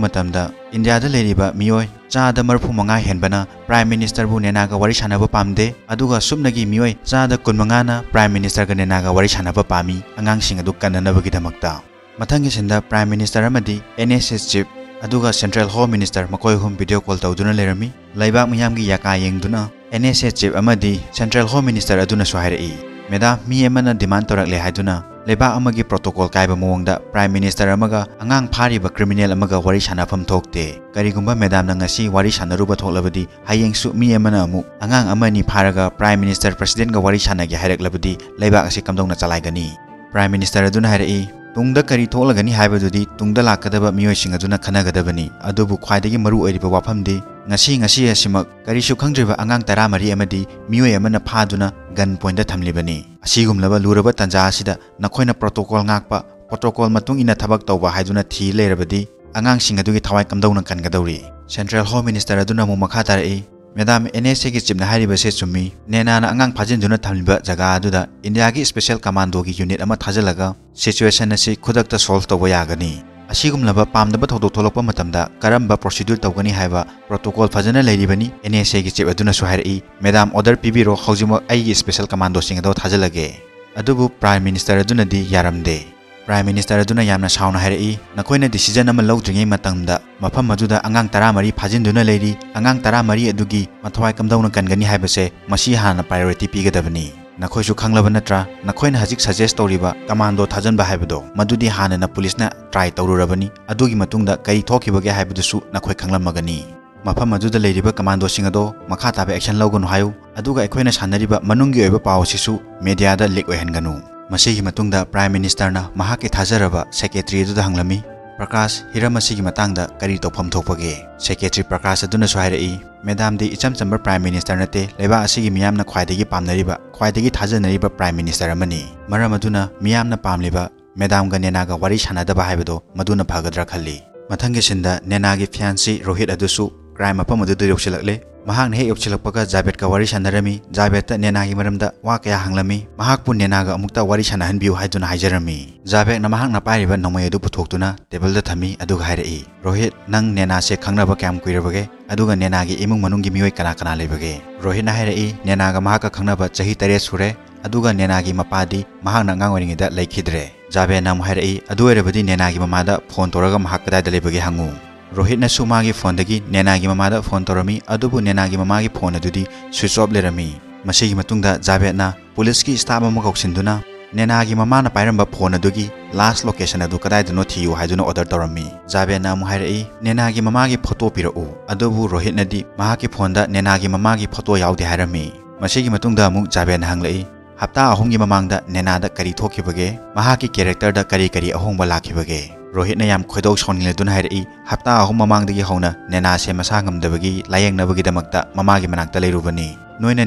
ꯃꯇꯝꯗ ꯏꯟꯗꯤꯌꯥꯗ ꯂꯩꯔꯤꯕ ꯃꯤꯑꯣꯏ ꯆꯥꯗ ꯃꯔꯤꯐꯨ ꯃꯉꯥ ꯍꯦꯟꯕꯅ ꯄ꯭ꯔꯥꯏꯝ ꯃꯤꯅꯤꯁꯇꯔꯕꯨ ꯅꯦꯅꯥꯒ ꯋꯥꯔꯤ ꯁꯥꯟꯅꯕ ꯄꯥꯝꯗꯦ, ꯑꯗꯨꯒ ꯁꯨꯞꯅꯒꯤ ꯃꯤꯑꯣꯏ ꯆꯥꯗ ꯀꯨꯟ ꯃꯉꯥꯅ ꯄ꯭ꯔꯥꯏꯝ ꯃꯤꯅꯤꯁꯇꯔꯒ ꯅꯦꯅꯥꯒ ꯋꯥꯔꯤ ꯁꯥꯟꯅꯕ ꯄꯥꯝꯃꯤ, ꯑꯉꯥꯡꯁꯤꯡ ꯑꯗꯨ ꯀꯟꯅꯅꯕꯒꯤꯗꯃꯛꯇ꯫" ꯃꯊꯪꯒꯤ ꯁꯤꯟꯗ ꯄ꯭ꯔꯥꯏꯝ ꯃꯤꯅꯤꯁꯇꯔ ꯑꯃꯗꯤ ꯑꯦꯟ ꯑꯦꯁ ꯑꯦ ꯆꯤꯐ ꯑꯗꯨꯒ ꯁꯦꯟꯇ꯭ꯔꯦꯜ ꯍꯣꯝ ꯃꯤꯅꯤꯁꯇꯔ ꯃꯈꯣꯏ ꯑꯍꯨꯝ ꯚꯤꯗꯤꯑꯣ ꯀꯣꯜ ꯇꯧꯗꯨꯅ ꯂꯩꯔꯝꯃꯤ꯫ ꯂꯩꯕꯥꯛ ꯃꯤꯌꯥꯝꯒꯤ ꯌꯥꯀꯥ ꯌꯦꯡꯗꯨꯅ ꯑꯦꯟ ꯑꯦꯁ ꯑꯦ ꯆꯤꯐ ꯑꯃꯗꯤ ꯁꯦꯟꯇ꯭ꯔꯦꯜ ꯍꯣꯝ ꯃꯤꯅꯤꯁꯇꯔ ꯑꯗꯨꯅꯁꯨ ꯍꯥꯏꯔꯛꯏ, "ꯃꯦꯗꯥꯝ, ꯃꯤ ꯑꯃꯅ ꯗꯤꯃꯥꯟ ꯇꯧꯔꯛꯂꯦ ꯍꯥꯏꯗꯨꯅ ꯂꯩꯕꯥꯛ ꯑꯃꯒꯤ ꯄ꯭ꯔꯣꯇꯣꯀꯣꯜ ꯀꯥꯏꯕ ꯃꯑꯣꯡꯗ ꯄ꯭ꯔꯥꯏꯝ ꯃꯤꯅꯤꯁꯇꯔ ꯑꯃꯒ ꯑꯉꯥꯡ ꯐꯥꯔꯤꯕ ꯀ꯭ꯔꯤꯃꯤꯅꯦꯜ ꯑꯃꯒ ꯋꯥꯔꯤ ꯁꯥꯟꯅꯐꯝ ꯊꯣꯛꯇꯦ꯫ ꯀꯔꯤꯒꯨꯝꯕ ꯃꯦꯗꯥꯝꯅ ꯉꯁꯤ ꯋꯥꯔꯤ ꯁꯥꯟꯅꯔꯨꯕ ꯊꯣꯛꯂꯕꯗꯤ ꯍꯌꯦꯡꯁꯨ ꯃꯤ ꯑꯃꯅ ꯑꯃꯨꯛ ꯑꯉꯥꯡ ꯑꯃ ꯑꯅꯤ ꯐꯥꯔꯒ ꯄ꯭ꯔꯥꯏꯝ ꯃꯤꯅꯤꯁꯇꯔ ꯄ꯭ꯔꯁꯤꯗꯦꯟꯒ ꯋꯥꯔꯤ ꯁꯥꯟꯅꯒꯦ ꯍꯥꯏꯔꯛꯂꯕꯗꯤ ꯂꯩꯕꯥꯛ ꯑꯁꯤ ꯀꯝꯗꯧꯅ ꯆꯂꯥꯏꯒꯅꯤ?" ꯄ꯭ꯔꯥꯏꯝ ꯃꯤꯅꯤꯁꯇꯔ ꯑꯗꯨꯅ ꯍꯥꯏꯔꯛꯏ, "ꯇꯨꯡꯗ ꯀꯔꯤ ꯊꯣꯛꯂꯒꯅꯤ ꯍꯥꯏꯕꯗꯨꯗꯤ ꯇꯨꯡꯗ ꯂꯥꯛꯀꯗꯕ ꯃꯤꯑꯣꯏꯁꯤꯡ ꯑꯗꯨꯅ ꯈꯟꯅꯒꯗꯕꯅꯤ꯫ ꯑꯗꯨꯕꯨ ꯈ꯭ꯋꯥꯏꯗꯒꯤ ꯃꯔꯨ ꯑꯣꯏꯔꯤꯕ ꯋꯥꯐꯝꯗꯤ ꯉꯁꯤ, ꯉꯁꯤ ꯑꯁꯤꯃꯛ ꯀꯔꯤꯁꯨ ꯈꯪꯗ꯭ꯔꯤꯕ ꯑꯉꯥꯡ ꯇꯔꯥꯃꯔꯤ ꯑꯃꯗꯤ ꯃꯤꯑꯣꯏ ꯑꯃꯅ ꯐꯥꯗꯨꯅ ꯒꯟ ꯄꯣꯏꯟꯗ ꯊꯝꯂꯤꯕꯅꯤ꯫ ꯑꯁꯤꯒꯨꯝꯂꯕ ꯂꯨꯔꯕ ꯇꯥꯟꯖꯥ ꯑꯁꯤꯗ ꯅꯈꯣꯏꯅ ꯄ꯭ꯔꯣꯇꯣꯀꯣꯜ ꯉꯥꯛꯄ, ꯄ꯭ꯔꯣꯇꯣꯀꯣꯜ ꯃꯇꯨꯡ ꯏꯟꯅ ꯊꯕꯛ ꯇꯧꯕ ꯍꯥꯏꯗꯨꯅ ꯊꯤ ꯂꯩꯔꯕꯗꯤ ꯑꯉꯥꯡꯁꯤꯡ ꯑꯗꯨꯒꯤ ꯊꯋꯥꯏ ꯀꯝꯗꯧꯅ ꯀꯟꯒꯗꯧꯔꯤ? Central Home Minister ꯑꯗꯨꯅ ꯑꯃꯨꯛ ꯃꯈꯥ ꯇꯥꯔꯛꯏ, "Madam, NSAꯒꯤ chiefꯅ ꯍꯥꯏꯔꯤꯕꯁꯦ ꯆꯨꯝꯃꯤ꯫ ꯅꯦꯅꯥꯅ ꯑꯉꯥꯡ ꯐꯥꯖꯤꯟꯗꯨꯅ ꯊꯝꯂꯤꯕ ꯖꯒꯥ ꯑꯗꯨꯗ ꯏꯟꯗꯤꯌꯥꯒꯤ special commandoꯒꯤ unit ꯑꯃ ꯊꯥꯖꯤꯜꯂꯒ situation ꯑꯁꯤ ꯈꯨꯗꯛꯇ solve ꯇꯧꯕ ꯌꯥꯒꯅꯤ꯫ ꯑꯁꯤꯒꯨꯝꯂꯕ ꯄꯥꯝꯗꯕ ꯊꯧꯗꯣꯛ ꯊꯣꯛꯂꯛꯄ ꯃꯇꯝꯗ ꯀꯔꯝꯕ procedure ꯇꯧꯒꯅꯤ ꯍꯥꯏꯕ protocol ꯐꯖꯅ ꯂꯩꯔꯤꯕꯅꯤ NSAꯒꯤ chief ꯑꯗꯨꯅꯁꯨ ꯍꯥꯏꯔꯛꯏ꯫ Madam, order ꯄꯤꯕꯤꯔꯣ, ꯍꯧꯖꯤꯛꯃꯛ ꯑꯩꯒꯤ special commandoꯁꯤꯡ ꯑꯗꯣ ꯊꯥꯖꯤꯜꯂꯒꯦ"꯫ ꯑꯗꯨꯕꯨ Prime Minister ꯑꯗꯨꯅꯗꯤ ꯌꯥꯔꯝꯗꯦ꯫ Prime Minister ꯑꯗꯨꯅ ꯌꯥꯝꯅ ꯁꯥꯎꯅ ꯍꯥꯏꯔꯛꯏ, "ꯅꯈꯣꯏꯅ decision ꯑꯃ ꯂꯧꯗ꯭ꯔꯤꯉꯩ ꯃꯇꯝꯗ ꯃꯐꯝ ꯑꯗꯨꯗ ꯑꯉꯥꯡ ꯇꯔꯥꯃꯔꯤ ꯐꯥꯖꯤꯟꯗꯨꯅ ꯂꯩꯔꯤ꯫ ꯑꯉꯥꯡ ꯇꯔꯥꯃꯔꯤ ꯑꯗꯨꯒꯤ ꯃꯊ꯭ꯋꯥꯏ ꯀꯝꯗꯧꯅ ꯀꯟꯒꯅꯤ ꯍꯥꯏꯕꯁꯦ ꯃꯁꯤ ꯍꯥꯟꯅ priority ꯄꯤꯒꯗꯕꯅꯤ꯫ ꯅꯈꯣꯏꯁꯨ ꯈꯪꯂꯕ ꯅꯠꯇ꯭ꯔꯥ? ꯅꯈꯣꯏꯅ ꯍꯧꯖꯤꯛ suggest ꯇꯧꯔꯤꯕ commando ꯊꯥꯖꯤꯟꯕ ꯍꯥꯏꯕꯗꯣ, ꯃꯗꯨꯗꯤ ꯍꯥꯟꯅꯅ policeꯅ try ꯇꯧꯔꯨꯔꯕꯅꯤ꯫ ꯑꯗꯨꯒꯤ ꯃꯇꯨꯡꯗ ꯀꯔꯤ ꯊꯣꯛꯈꯤꯕꯒꯦ ꯍꯥꯏꯕꯗꯨꯁꯨ ꯅꯈꯣꯏ ꯈꯪꯂꯝꯃꯒꯅꯤ"꯫ ꯃꯐꯝ ꯑꯗꯨꯗ ꯂꯩꯔꯤꯕ commandoꯁꯤꯡ ꯑꯗꯣ ꯃꯈꯥ ꯇꯥꯕ action ꯂꯧꯒꯅꯨ ꯍꯥꯏꯌꯨ, ꯑꯗꯨꯒ ꯑꯩꯈꯣꯏꯅ ꯁꯥꯟꯅꯔꯤꯕ ꯃꯅꯨꯡꯒꯤ ꯑꯣꯏꯕ ꯄꯥꯎ ꯑꯁꯤꯁꯨ mediaꯗ leak ꯑꯣꯏꯍꯟꯒꯅꯨ꯫ ꯃꯁꯤꯒꯤ ꯃꯇꯨꯡꯗ Prime Ministerꯅ ꯃꯍꯥꯛꯀꯤ ꯊꯥꯖꯔꯕ secretary ꯑꯗꯨꯗ ꯍꯪꯂꯝꯃꯤ, "Prakash, ꯍꯤꯔꯝ ꯑꯁꯤꯒꯤ ꯃꯇꯥꯡꯗ ꯀꯔꯤ ꯇꯧꯐꯝ ꯊꯣꯛꯄꯒꯦ?" Secretary Prakash ꯑꯗꯨꯅꯁꯨ ꯍꯥꯏꯔꯛꯏ, "Madamꯗꯤ ꯏꯆꯝ ꯆꯝꯕ Prime Minister ꯅꯠꯇꯦ, ꯂꯩꯕꯥꯛ ꯑꯁꯤꯒꯤ ꯃꯤꯌꯥꯝꯅ ꯈ꯭ꯋꯥꯏꯗꯒꯤ ꯄꯥꯝꯅꯔꯤꯕ, ꯈ꯭ꯋꯥꯏꯗꯒꯤ ꯊꯥꯖꯅꯔꯤꯕ Prime Minister ꯑꯃꯅꯤ꯫ ꯃꯔꯝ ꯑꯗꯨꯅ ꯃꯤꯌꯥꯝꯅ ꯄꯥꯝꯂꯤꯕ Madamꯒ ꯅꯦꯅꯥꯒ ꯋꯥꯔꯤ ꯁꯥꯟꯅꯗꯕ ꯍꯥꯏꯕꯗꯣ ꯃꯗꯨꯅ ꯐꯒꯗ꯭ꯔꯥ ꯈꯜꯂꯤ"꯫ ꯃꯊꯪꯒꯤ sceneꯗ ꯅꯦꯅꯥꯒꯤ fiancé ꯔꯣꯍꯤꯠ ꯑꯗꯨꯁꯨ crime ꯃꯐꯝ ꯑꯗꯨꯗ ꯌꯧꯁꯤꯜꯂꯛꯂꯦ꯫ ꯃꯍꯥꯛꯅ ꯍꯦꯛ ꯌꯧꯁꯤꯜꯂꯛꯄꯒ ꯖꯥꯕꯦꯗꯀ ꯋꯥꯔꯤ ꯁꯥꯟꯅꯔꯝꯃꯤ꯫ ꯖꯥꯕꯦꯗꯇ ꯅꯦꯅꯥꯒꯤ ꯃꯔꯝꯗ ꯋꯥ ꯀꯌꯥ ꯍꯪꯂꯝꯃꯤ꯫ ꯃꯍꯥꯛꯄꯨ ꯅꯦꯅꯥꯒ ꯑꯃꯨꯛꯇ ꯋꯥꯔꯤ ꯁꯥꯟꯅꯍꯟꯕꯤꯌꯨ ꯍꯥꯏꯗꯨꯅ ꯍꯥꯏꯖꯔꯝꯃꯤ꯫ ꯖꯥꯕꯦꯗꯅ ꯃꯍꯥꯛꯅ ꯄꯥꯏꯔꯤꯕ ꯅꯣꯡꯃꯩ ꯑꯗꯨ ꯄꯨꯊꯣꯛꯇꯨꯅ tableꯗ ꯊꯝꯃꯤ, ꯑꯗꯨꯒ ꯍꯥꯏꯔꯛꯏ, "ꯔꯣꯍꯤꯠ, ꯅꯪ ꯅꯦꯅꯥꯁꯦ ꯈꯪꯅꯕ ꯀꯌꯥꯝ ꯀꯨꯏꯔꯕꯒꯦ? ꯑꯗꯨꯒ ꯅꯦꯅꯥꯒꯤ ꯏꯃꯨꯡ ꯃꯅꯨꯡꯒꯤ ꯃꯤꯑꯣꯏ ꯀꯅꯥ ꯀꯅꯥ ꯂꯩꯕꯒꯦ?" ꯔꯣꯍꯤꯠꯅ ꯍꯥꯏꯔꯛꯏ, "ꯅꯦꯅꯥꯒ ꯃꯍꯥꯛꯀ ꯈꯪꯅꯕ ꯆꯍꯤ ꯇꯔꯦꯠ ꯁꯨꯔꯦ꯫ ꯑꯗꯨꯒ ꯅꯦꯅꯥꯒꯤ ꯃꯄꯥꯗꯤ ꯃꯍꯥꯛꯅ ꯑꯉꯥꯡ ꯑꯣꯏꯔꯤꯉꯩꯗ ꯂꯩꯈꯤꯗ꯭ꯔꯦ"꯫ ꯖꯥꯕꯦꯗꯅ ꯑꯃꯨꯛ ꯍꯥꯏꯔꯛꯏ, "ꯑꯗꯨ ꯑꯣꯏꯔꯕꯗꯤ ꯅꯦꯅꯥꯒꯤ ꯃꯃꯥꯗ phone ꯇꯧꯔꯒ ꯃꯍꯥꯛ ꯀꯗꯥꯏꯗ ꯂꯩꯕꯒꯦ ꯍꯪꯉꯨ"꯫ ꯔꯣꯍꯤꯠꯅꯁꯨ ꯃꯥꯒꯤ phoneꯗꯒꯤ ꯅꯦꯅꯥꯒꯤ ꯃꯃꯥꯗ phone ꯇꯧꯔꯝꯃꯤ, ꯑꯗꯨꯕꯨ ꯅꯦꯅꯥꯒꯤ ꯃꯃꯥꯒꯤ phone ꯑꯗꯨꯗꯤ switch off ꯂꯩꯔꯝꯃꯤ꯫ ꯃꯁꯤꯒꯤ ꯃꯇꯨꯡꯗ ꯖꯥꯕꯦꯗꯅ policeꯀꯤ staff ꯑꯃ ꯀꯧꯁꯤꯟꯗꯨꯅ ꯅꯦꯅꯥꯒꯤ ꯃꯃꯥꯅ ꯄꯥꯏꯔꯝꯕ phone ꯑꯗꯨꯒꯤ last location ꯑꯗꯨ ꯀꯗꯥꯏꯗꯅꯣ ꯊꯤꯌꯨ ꯍꯥꯏꯗꯨꯅ order ꯇꯧꯔꯝꯃꯤ꯫ ꯖꯥꯕꯦꯗꯅ ꯑꯃꯨꯛ ꯍꯥꯏꯔꯛꯏ, "ꯅꯦꯅꯥꯒꯤ ꯃꯃꯥꯒꯤ photo ꯄꯤꯔꯛꯎ"꯫ ꯑꯗꯨꯕꯨ ꯔꯣꯍꯤꯠꯅꯗꯤ ꯃꯍꯥꯛꯀꯤ phoneꯗ ꯅꯦꯅꯥꯒꯤ ꯃꯃꯥꯒꯤ photo ꯌꯥꯎꯗꯦ ꯍꯥꯏꯔꯝꯃꯤ꯫ ꯃꯁꯤꯒꯤ ꯃꯇꯨꯡꯗ ꯑꯃꯨꯛ ꯖꯥꯕꯦꯗꯅ ꯍꯪꯂꯛꯏ, "ꯍꯞꯇꯥ ꯑꯍꯨꯝꯒꯤ ꯃꯃꯥꯡꯗ ꯅꯦꯅꯥꯗ ꯀꯔꯤ ꯊꯣꯛꯈꯤꯕꯒꯦ? ꯃꯍꯥꯛꯀꯤ characterꯗ ꯀꯔꯤ ꯀꯔꯤ ꯑꯍꯣꯡꯕ ꯂꯥꯛꯈꯤꯕꯒꯦ?" ꯔꯣꯍꯤꯠꯅ ꯌꯥꯝ ꯈꯣꯏꯗꯧ ꯁꯥꯎꯅꯤꯡꯂꯗꯨꯅ ꯍꯥꯏꯔꯛꯏ, "ꯍꯞꯇꯥ ꯑꯍꯨꯝ ꯃꯃꯥꯡꯗꯒꯤ ꯍꯧꯅ ꯅꯦꯅꯥꯁꯦ ꯃꯁꯥ ꯉꯝꯗꯕꯒꯤ ꯂꯥꯌꯦꯡꯅꯕꯒꯤꯗꯃꯛꯇ ꯃꯃꯥꯒꯤ ꯃꯅꯥꯛꯇ ꯂꯩꯔꯨꯕꯅꯤ"꯫ ꯅꯣꯏꯅ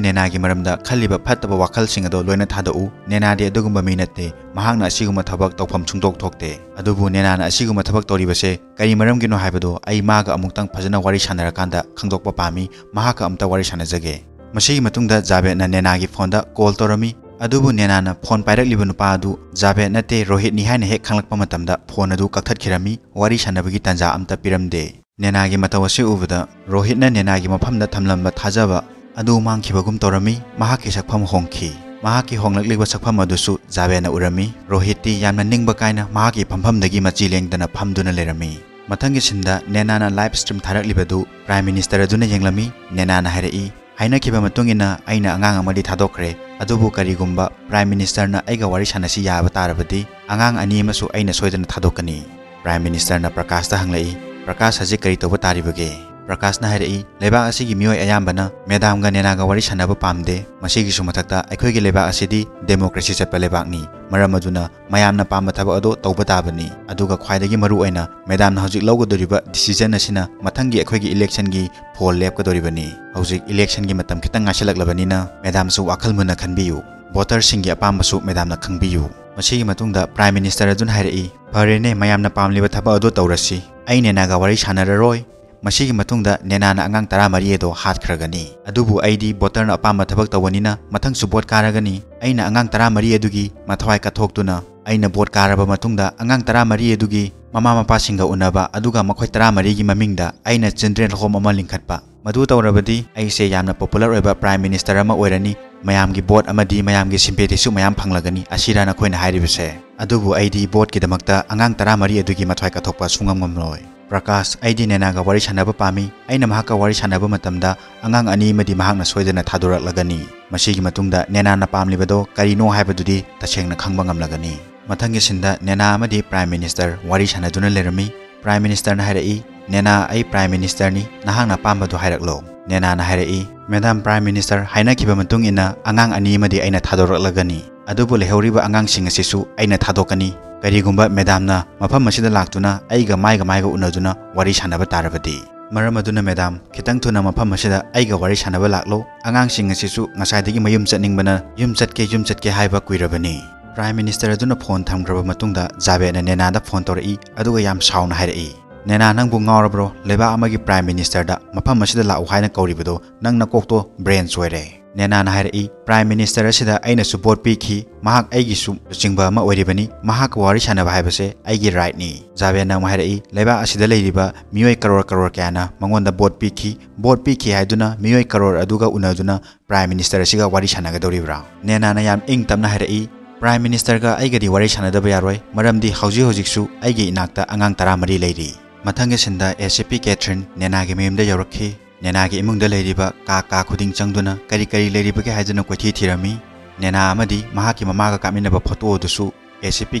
ꯅꯦꯅꯥꯒꯤ ꯃꯔꯝꯗ ꯈꯜꯂꯤꯕ ꯐꯠꯇꯕ ꯋꯥꯈꯜꯁꯤꯡ ꯑꯗꯣ ꯂꯣꯏꯅ ꯊꯥꯗꯣꯛꯎ꯫ ꯅꯦꯅꯥꯗꯤ ꯑꯗꯨꯒꯨꯝꯕ ꯃꯤ ꯅꯠꯇꯦ꯫ ꯃꯍꯥꯛꯅ ꯑꯁꯤꯒꯨꯝꯕ ꯊꯕꯛ ꯇꯧꯐꯝ ꯁꯨꯡꯊꯣꯛ ꯊꯣꯛꯇꯦ꯫ ꯑꯗꯨꯕꯨ ꯅꯦꯅꯥꯅ ꯑꯁꯤꯒꯨꯝꯕ ꯊꯕꯛ ꯇꯧꯔꯤꯕꯁꯦ ꯀꯔꯤ ꯃꯔꯝꯒꯤꯅꯣ ꯍꯥꯏꯕꯗꯣ ꯑꯩ ꯃꯥꯒ ꯑꯃꯨꯛꯇꯪ ꯐꯖꯅ ꯋꯥꯔꯤ ꯁꯥꯟꯅꯔꯀꯥꯟꯗ ꯈꯪꯗꯣꯛꯄ ꯄꯥꯝꯃꯤ꯫ ꯃꯍꯥꯛꯀ ꯑꯝꯇ ꯋꯥꯔꯤ ꯁꯥꯟꯅꯖꯒꯦ꯫" ꯃꯁꯤꯒꯤ ꯃꯇꯨꯡꯗ ꯖꯥꯕꯦꯗꯅ ꯅꯦꯅꯥꯒꯤ ꯐꯣꯟꯗ ꯀꯣꯜ ꯇꯧꯔꯝꯃꯤ꯫ ꯑꯗꯨꯕꯨ ꯅꯦꯅꯥꯅ ꯐꯣꯟ ꯄꯥꯏꯔꯛꯂꯤꯕ ꯅꯨꯄꯥ ꯑꯗꯨ ꯖꯥꯕꯦꯗ ꯅꯠꯇꯦ, ꯔꯣꯍꯤꯠꯅꯤ ꯍꯥꯏꯅ ꯍꯦꯛ ꯈꯪꯂꯛꯄ ꯃꯇꯝꯗ ꯐꯣꯟ ꯑꯗꯨ ꯀꯛꯊꯠꯈꯤꯔꯝꯃꯤ꯫ ꯋꯥꯔꯤ ꯁꯥꯟꯅꯕꯒꯤ ꯇꯥꯟꯖꯥ ꯑꯝꯇ ꯄꯤꯔꯝꯗꯦ꯫ ꯅꯦꯅꯥꯒꯤ ꯃꯇꯧ ꯑꯁꯤ ꯎꯕꯗ ꯔꯣꯍꯤꯠꯅ ꯅꯦꯅꯥꯒꯤ ꯃꯐꯝꯗ ꯊꯝꯂꯝꯕ ꯊꯥꯖꯕ ꯑꯗꯨ ꯃꯥꯡꯈꯤꯕꯒꯨꯝ ꯇꯧꯔꯝꯃꯤ꯫ ꯃꯍꯥꯛꯀꯤ ꯁꯛꯐꯝ ꯍꯣꯡꯈꯤ꯫ ꯃꯍꯥꯛꯀꯤ ꯍꯣꯡꯂꯛꯂꯤꯕ ꯁꯛꯐꯝ ꯑꯗꯨꯁꯨ ꯖꯥꯕꯦꯗꯅ ꯎꯔꯝꯃꯤ꯫ ꯔꯣꯍꯤꯠꯇꯤ ꯌꯥꯝꯅ ꯅꯤꯡꯕ ꯀꯥꯏꯅ ꯃꯍꯥꯛꯀꯤ ꯐꯝꯐꯝꯗꯒꯤ ꯃꯆꯤ ꯂꯦꯡꯗꯅ ꯐꯝꯗꯨꯅ ꯂꯩꯔꯝꯃꯤ꯫ ꯃꯊꯪꯒꯤ ꯁꯤꯟꯗ ꯅꯦꯅꯥꯅ ꯂꯥꯏꯚ ꯁ꯭ꯇ꯭ꯔꯤꯝ ꯊꯥꯔꯛꯂꯤꯕꯗꯨ ꯄ꯭ꯔꯥꯏꯝ ꯃꯤꯅꯤꯁꯇꯔ ꯑꯗꯨꯅ ꯌꯦꯡꯂꯝꯃꯤ꯫ ꯅꯦꯅꯥꯅ ꯍꯥꯏꯔꯛꯏ, "ꯍꯥꯏꯅꯈꯤꯕ ꯃꯇꯨꯡ ꯏꯟꯅ ꯑꯩꯅ ꯑꯉꯥꯡ ꯑꯃꯗꯤ ꯊꯥꯗꯣꯛꯈ꯭ꯔꯦ꯫ ꯑꯗꯨꯕꯨ ꯀꯔꯤꯒꯨꯝꯕ ꯄ꯭ꯔꯥꯏꯝ ꯃꯤꯅꯤꯁꯇꯔꯅ ꯑꯩꯒ ꯋꯥꯔꯤ ꯁꯥꯟꯅꯁꯤ ꯌꯥꯕ ꯇꯥꯔꯕꯗꯤ ꯑꯉꯥꯡ ꯑꯅꯤ ꯑꯃꯁꯨ ꯑꯩꯅ ꯁꯣꯏꯗꯅ ꯊꯥꯗꯣꯛꯀꯅꯤ꯫" ꯄ꯭ꯔꯥꯏꯝ ꯃꯤꯅꯤꯁꯇꯔꯅ ꯄ꯭ꯔꯀꯥꯁꯇ ꯍꯪꯂꯛꯏ, "ꯄ꯭ꯔꯀꯥꯁ, ꯍꯧꯖꯤꯛ ꯀꯔꯤ ꯇꯧꯕ ꯇꯥꯔꯤꯕꯒꯦ?" ꯄ꯭ꯔꯀꯥꯁꯅ ꯍꯥꯏꯔꯛꯏ, "ꯂꯩꯕꯥꯛ ꯑꯁꯤꯒꯤ ꯃꯤꯑꯣꯏ ꯑꯌꯥꯝꯕꯅ ꯃꯦꯗꯥꯝꯒ ꯅꯦꯅꯥꯒ ꯋꯥꯔꯤ ꯁꯥꯟꯅꯕ ꯄꯥꯝꯗꯦ꯫ ꯃꯁꯤꯒꯤꯁꯨ ꯃꯊꯛꯇ ꯑꯩꯈꯣꯏꯒꯤ ꯂꯩꯕꯥꯛ ꯑꯁꯤꯗꯤ ꯗꯦꯃꯣꯀ꯭ꯔꯦꯁꯤ ꯆꯠꯄ ꯂꯩꯕꯥꯛꯅꯤ꯫ ꯃꯔꯝ ꯑꯗꯨꯅ ꯃꯌꯥꯝꯅ ꯄꯥꯝꯕ ꯊꯕꯛ ꯑꯗꯨ ꯇꯧꯕ ꯇꯥꯕꯅꯤ꯫ ꯑꯗꯨꯒ ꯈ꯭ꯋꯥꯏꯗꯒꯤ ꯃꯔꯨ ꯑꯣꯏꯅ ꯃꯦꯗꯥꯝꯅ ꯍꯧꯖꯤꯛ ꯂꯧꯒꯗꯧꯔꯤꯕ ꯗꯤꯁꯤꯖꯟ ꯑꯁꯤꯅ ꯃꯊꯪꯒꯤ ꯑꯩꯈꯣꯏꯒꯤ ꯏꯂꯦꯛꯁꯟꯒꯤ ꯐꯣꯜ ꯂꯦꯞꯀꯗꯧꯔꯤꯕꯅꯤ꯫ ꯍꯧꯖꯤꯛ ꯏꯂꯦꯛꯁꯟꯒꯤ ꯃꯇꯝ ꯈꯤꯇꯪ ꯉꯥꯏꯁꯤꯜꯂꯛꯂꯕꯅꯤꯅ ꯃꯦꯗꯥꯝꯁꯨ ꯋꯥꯈꯜ ꯃꯨꯟꯅ ꯈꯟꯕꯤꯌꯨ꯫ ꯚꯣꯇꯔꯁꯤꯡꯒꯤ ꯑꯄꯥꯝꯕꯁꯨ ꯃꯦꯗꯥꯝꯅ ꯈꯪꯕꯤꯌꯨ꯫ ꯃꯁꯤꯒꯤ ꯃꯇꯨꯡꯗ ꯄ꯭ꯔꯥꯏꯝ ꯃꯤꯅꯤꯁꯇꯔ ꯑꯗꯨꯅ ꯍꯥꯏꯔꯛꯏ, "ꯐꯔꯦꯅꯦ, ꯃꯌꯥꯝꯅ ꯄꯥꯝꯂꯤꯕ ꯊꯕꯛ ꯑꯗꯨ ꯇꯧꯔꯁꯤ꯫ ꯑꯩ ꯅꯦꯅꯥꯒ ꯋꯥꯔꯤ ꯁꯥꯟꯅꯔꯔꯣꯏ꯫ ꯃꯁꯤꯒꯤ ꯃꯇꯨꯡꯗ ꯅꯦꯅꯥꯅ ꯑꯉꯥꯡ ꯇꯔꯥꯃꯔꯤ ꯑꯗꯣ ꯍꯥꯠꯈ꯭ꯔꯒꯅꯤ꯫ ꯑꯗꯨꯕꯨ ꯑꯩꯗꯤ ꯚꯣꯇꯔꯅ ꯑꯄꯥꯝꯕ ꯊꯕꯛ ꯇꯧꯕꯅꯤꯅ ꯃꯊꯪꯁꯨ ꯚꯣꯠ ꯀꯥꯔꯒꯅꯤ꯫ ꯑꯩꯅ ꯑꯉꯥꯡ ꯇꯔꯥꯃꯔꯤ ꯑꯗꯨꯒꯤ ꯃꯊ꯭ꯋꯥꯏ ꯀꯠꯊꯣꯛꯇꯨꯅ ꯑꯩꯅ ꯚꯣꯠ ꯀꯥꯔꯕ ꯃꯇꯨꯡꯗ ꯑꯉꯥꯡ ꯇꯔꯥꯃꯔꯤ ꯑꯗꯨꯒꯤ ꯃꯃꯥ ꯃꯄꯥꯁꯤꯡꯒ ꯎꯅꯕ, ꯑꯗꯨꯒ ꯃꯈꯣꯏ ꯇꯔꯥꯃꯔꯤꯒꯤ ꯃꯃꯤꯡꯗ ꯑꯩꯅ ꯆꯤꯜꯗ꯭ꯔꯦꯟ ꯍꯣꯝ ꯑꯃ ꯂꯤꯡꯈꯠꯄ꯫ ꯃꯗꯨ ꯇꯧꯔꯕꯗꯤ ꯑꯩꯁꯦ ꯌꯥꯝꯅ ꯄꯣꯄꯨꯂꯔ ꯑꯣꯏꯕ ꯄ꯭ꯔꯥꯏꯝ ꯃꯤꯅꯤꯁꯇꯔ ꯑꯃ ꯑꯣꯏꯔꯅꯤ, ꯃꯌꯥꯝꯒꯤ ꯚꯣꯠ ꯑꯃꯗꯤ ꯃꯌꯥꯝꯒꯤ ꯁꯤꯝꯄꯦꯊꯤꯁꯨ ꯃꯌꯥꯝ ꯐꯪꯂꯒꯅꯤ꯫ ꯑꯁꯤꯔꯥ ꯅꯈꯣꯏꯅ ꯍꯥꯏꯔꯤꯕꯁꯦ? ꯑꯗꯨꯕꯨ ꯑꯩꯗꯤ ꯚꯣꯠꯀꯤꯗꯃꯛꯇ ꯑꯉꯥꯡ ꯇꯔꯥꯃꯔꯤ ꯑꯗꯨꯒꯤ ꯃꯊ꯭ꯋꯥꯏ ꯀꯠꯊꯣꯛꯄ ꯁꯨꯡꯉꯝ ꯉꯝꯂꯣꯏ꯫ ꯄ꯭ꯔꯀꯥꯁ, ꯑꯩꯗꯤ ꯅꯦꯅꯥꯒ ꯋꯥꯔꯤ ꯁꯥꯟꯅꯕ ꯄꯥꯝꯃꯤ꯫ ꯑꯩꯅ ꯃꯍꯥꯛꯀ ꯋꯥꯔꯤ ꯁꯥꯟꯅꯕ ꯃꯇꯝꯗ ꯑꯉꯥꯡ ꯑꯅꯤ ꯑꯃꯗꯤ ꯃꯍꯥꯛꯅ ꯁꯣꯏꯗꯅ ꯊꯥꯗꯣꯔꯛꯂꯒꯅꯤ꯫ ꯃꯁꯤꯒꯤ ꯃꯇꯨꯡꯗ ꯅꯦꯅꯥꯅ ꯄꯥꯝꯂꯤꯕꯗꯣ ꯀꯔꯤꯅꯣ ꯍꯥꯏꯕꯗꯨꯗꯤ ꯇꯁꯦꯡꯅ ꯈꯪꯕ ꯉꯝꯂꯒꯅꯤ꯫" ꯃꯊꯪꯒꯤ ꯁꯤꯟꯗ ꯅꯦꯅꯥ ꯑꯃꯗꯤ ꯄ꯭ꯔꯥꯏꯝ ꯃꯤꯅꯤꯁꯇꯔ ꯋꯥꯔꯤ ꯁꯥꯟꯅꯗꯨꯅ ꯂꯩꯔꯝꯃꯤ꯫ ꯄ꯭ꯔꯥꯏꯝ ꯃꯤꯅꯤꯁꯇꯔꯅ ꯍꯥꯏꯔꯛꯏ, "ꯅꯦꯅꯥ, ꯑꯩ ꯄ꯭ꯔꯥꯏꯝ ꯃꯤꯅꯤꯁꯇꯔꯅꯤ, ꯅꯍꯥꯛꯅ ꯑꯄꯥꯝꯕꯗꯨ ꯍꯥꯏꯔꯛꯂꯣ꯫" ꯅꯦꯅꯥꯅ ꯍꯥꯏꯔꯛꯏ, "ꯃꯦꯗꯥꯝ ꯄ꯭ꯔꯥꯏꯝ ꯃꯤꯅꯤꯁꯇꯔ, ꯍꯥꯏꯅꯈꯤꯕ ꯃꯇꯨꯡ ꯏꯟꯅ ꯑꯉꯥꯡ ꯑꯅꯤ ꯑꯃꯗꯤ ꯑꯩꯅ ꯊꯥꯗꯣꯔꯛꯂꯒꯅꯤ, ꯑꯗꯨꯕꯨ ꯂꯩꯍꯧꯔꯤꯕ ꯑꯉꯥꯡꯁꯤꯡ ꯑꯁꯤꯁꯨ ꯑꯩꯅ ꯊꯥꯗꯣꯛꯀꯅꯤ, ꯀꯔꯤꯒꯨꯝꯕ ꯃꯦꯗꯥꯝꯅ ꯃꯐꯝ ꯑꯁꯤꯗ ꯂꯥꯛꯇꯨꯅ ꯑꯩꯒ ꯃꯥꯏꯒ ꯃꯥꯏꯒ ꯎꯅꯗꯨꯅ ꯋꯥꯔꯤ ꯁꯥꯟꯅꯕ ꯇꯥꯔꯕꯗꯤ꯫" "ꯃꯔꯝ ꯑꯗꯨꯅ ꯃꯦꯗꯥꯝ, ꯈꯤꯇꯪ ꯊꯨꯅ ꯃꯐꯝ ꯑꯁꯤꯗ ꯑꯩꯒ ꯋꯥꯔꯤ ꯁꯥꯟꯅꯕ ꯂꯥꯛꯂꯣ꯫ ꯑꯉꯥꯡꯁꯤꯡ ꯑꯁꯤꯁꯨ ꯉꯁꯥꯏꯗꯒꯤ ꯃꯌꯨꯝ ꯆꯠꯅꯤꯡꯕꯅ ꯌꯨꯝ ꯆꯠꯀꯦ, ꯌꯨꯝ ꯆꯠꯀꯦ ꯍꯥꯏꯕ ꯀꯨꯏꯔꯕꯅꯤ"꯫ ꯄ꯭ꯔꯥꯏꯝ ꯃꯤꯅꯤꯁꯇꯔ ꯑꯗꯨꯅ ꯐꯣꯟ ꯊꯝꯈ꯭ꯔꯕ ꯃꯇꯨꯡꯗ ꯖꯥꯕꯦꯗꯅ ꯅꯦꯅꯥꯗ ꯐꯣꯟ ꯇꯧꯔꯛꯏ, ꯑꯗꯨꯒ ꯌꯥꯝ ꯁꯥꯎꯅ ꯍꯥꯏꯔꯛꯏ, "ꯅꯦꯅꯥ, ꯅꯪꯕꯨ ꯉꯥꯎꯔꯕ꯭ꯔꯣ? ꯂꯩꯕꯥꯛ ꯑꯃꯒꯤ ꯄ꯭ꯔꯥꯏꯝ ꯃꯤꯅꯤꯁꯇꯔꯗ ꯃꯐꯝ ꯑꯁꯤꯗ ꯂꯥꯛꯎ ꯍꯥꯏꯅ ꯀꯧꯔꯤꯕꯗꯣ ꯅꯪ ꯅꯀꯣꯛꯇꯣ ꯕ꯭ꯔꯦꯟ ꯁꯣꯏꯔꯦ"꯫ ꯅꯦꯅꯥꯅ ꯍꯥꯏꯔꯛꯏ, "ꯄ꯭ꯔꯥꯏꯝ ꯃꯤꯅꯤꯁꯇꯔ ꯑꯁꯤꯗ ꯑꯩꯅꯁꯨ ꯚꯣꯠ ꯄꯤꯈꯤ, ꯃꯍꯥꯛ ꯑꯩꯒꯤꯁꯨ ꯂꯨꯆꯤꯡꯕ ꯑꯃ ꯑꯣꯏꯔꯤꯕꯅꯤ, ꯃꯍꯥꯛꯀ ꯋꯥꯔꯤ ꯁꯥꯟꯅꯕ ꯍꯥꯏꯕꯁꯦ ꯑꯩꯒꯤ ꯔꯥꯏꯠꯅꯤ"꯫ ꯖꯥꯕꯦꯗꯅ ꯑꯃꯨꯛ ꯍꯥꯏꯔꯛꯏ, "ꯂꯩꯕꯥꯛ ꯑꯁꯤꯗ ꯂꯩꯔꯤꯕ ꯃꯤꯑꯣꯏ ꯀꯔꯣꯔ ꯀꯔꯣꯔ ꯀꯌꯥꯅ ꯃꯉꯣꯟꯗ ꯚꯣꯠ ꯄꯤꯈꯤ, ꯚꯣꯠ ꯄꯤꯈꯤ ꯍꯥꯏꯗꯨꯅ ꯃꯤꯑꯣꯏ ꯀꯔꯣꯔ ꯑꯗꯨꯒ ꯎꯅꯗꯨꯅ ꯄ꯭ꯔꯥꯏꯝ ꯃꯤꯅꯤꯁꯇꯔ ꯑꯁꯤꯒ ꯋꯥꯔꯤ ꯁꯥꯟꯅꯒꯗꯧꯔꯤꯕ꯭ꯔꯥ?" ꯅꯦꯅꯥꯅ ꯌꯥꯝ ꯏꯪ ꯇꯞꯅ ꯍꯥꯏꯔꯛꯏ, "ꯄ꯭ꯔꯥꯏꯝ ꯃꯤꯅꯤꯁꯇꯔꯒ ꯑꯩꯒꯗꯤ ꯋꯥꯔꯤ ꯁꯥꯟꯅꯗꯕ ꯌꯥꯔꯣꯏ, ꯃꯔꯝꯗꯤ ꯍꯧꯖꯤꯛ ꯍꯧꯖꯤꯛꯁꯨ ꯑꯩꯒꯤ ꯏꯅꯥꯛꯇ ꯑꯉꯥꯡ ꯇꯔꯥꯃꯔꯤ ꯂꯩꯔꯤ"꯫ ꯃꯊꯪꯒꯤ ꯁꯤꯟꯗ ꯑꯦ ꯁꯤ ꯄꯤ ꯀꯦꯊ꯭ꯔꯤꯟ ꯅꯦꯅꯥꯒꯤ ꯃꯌꯨꯝꯗ ꯌꯧꯔꯛꯈꯤ꯫ ꯅꯦꯅꯥꯒꯤ ꯏꯃꯨꯡꯗ ꯂꯩꯔꯤꯕ ꯀꯥ ꯀꯥ ꯈꯨꯗꯤꯡ ꯆꯪꯗꯨꯅ ꯀꯔꯤ ꯀꯔꯤ ꯂꯩꯔꯤꯕꯒꯦ ꯍꯥꯏꯗꯨꯅ ꯀꯣꯏꯊꯤ ꯊꯤꯔꯝꯃꯤ꯫ ꯅꯦꯅꯥ ꯑꯃꯗꯤ ꯃꯍꯥꯛꯀꯤ ꯃꯃꯥꯒ ꯀꯥꯞꯃꯤꯟꯅꯕ ꯐꯣꯇꯣ ꯑꯗꯨꯁꯨ ꯑꯦ ꯁꯤ ꯄꯤ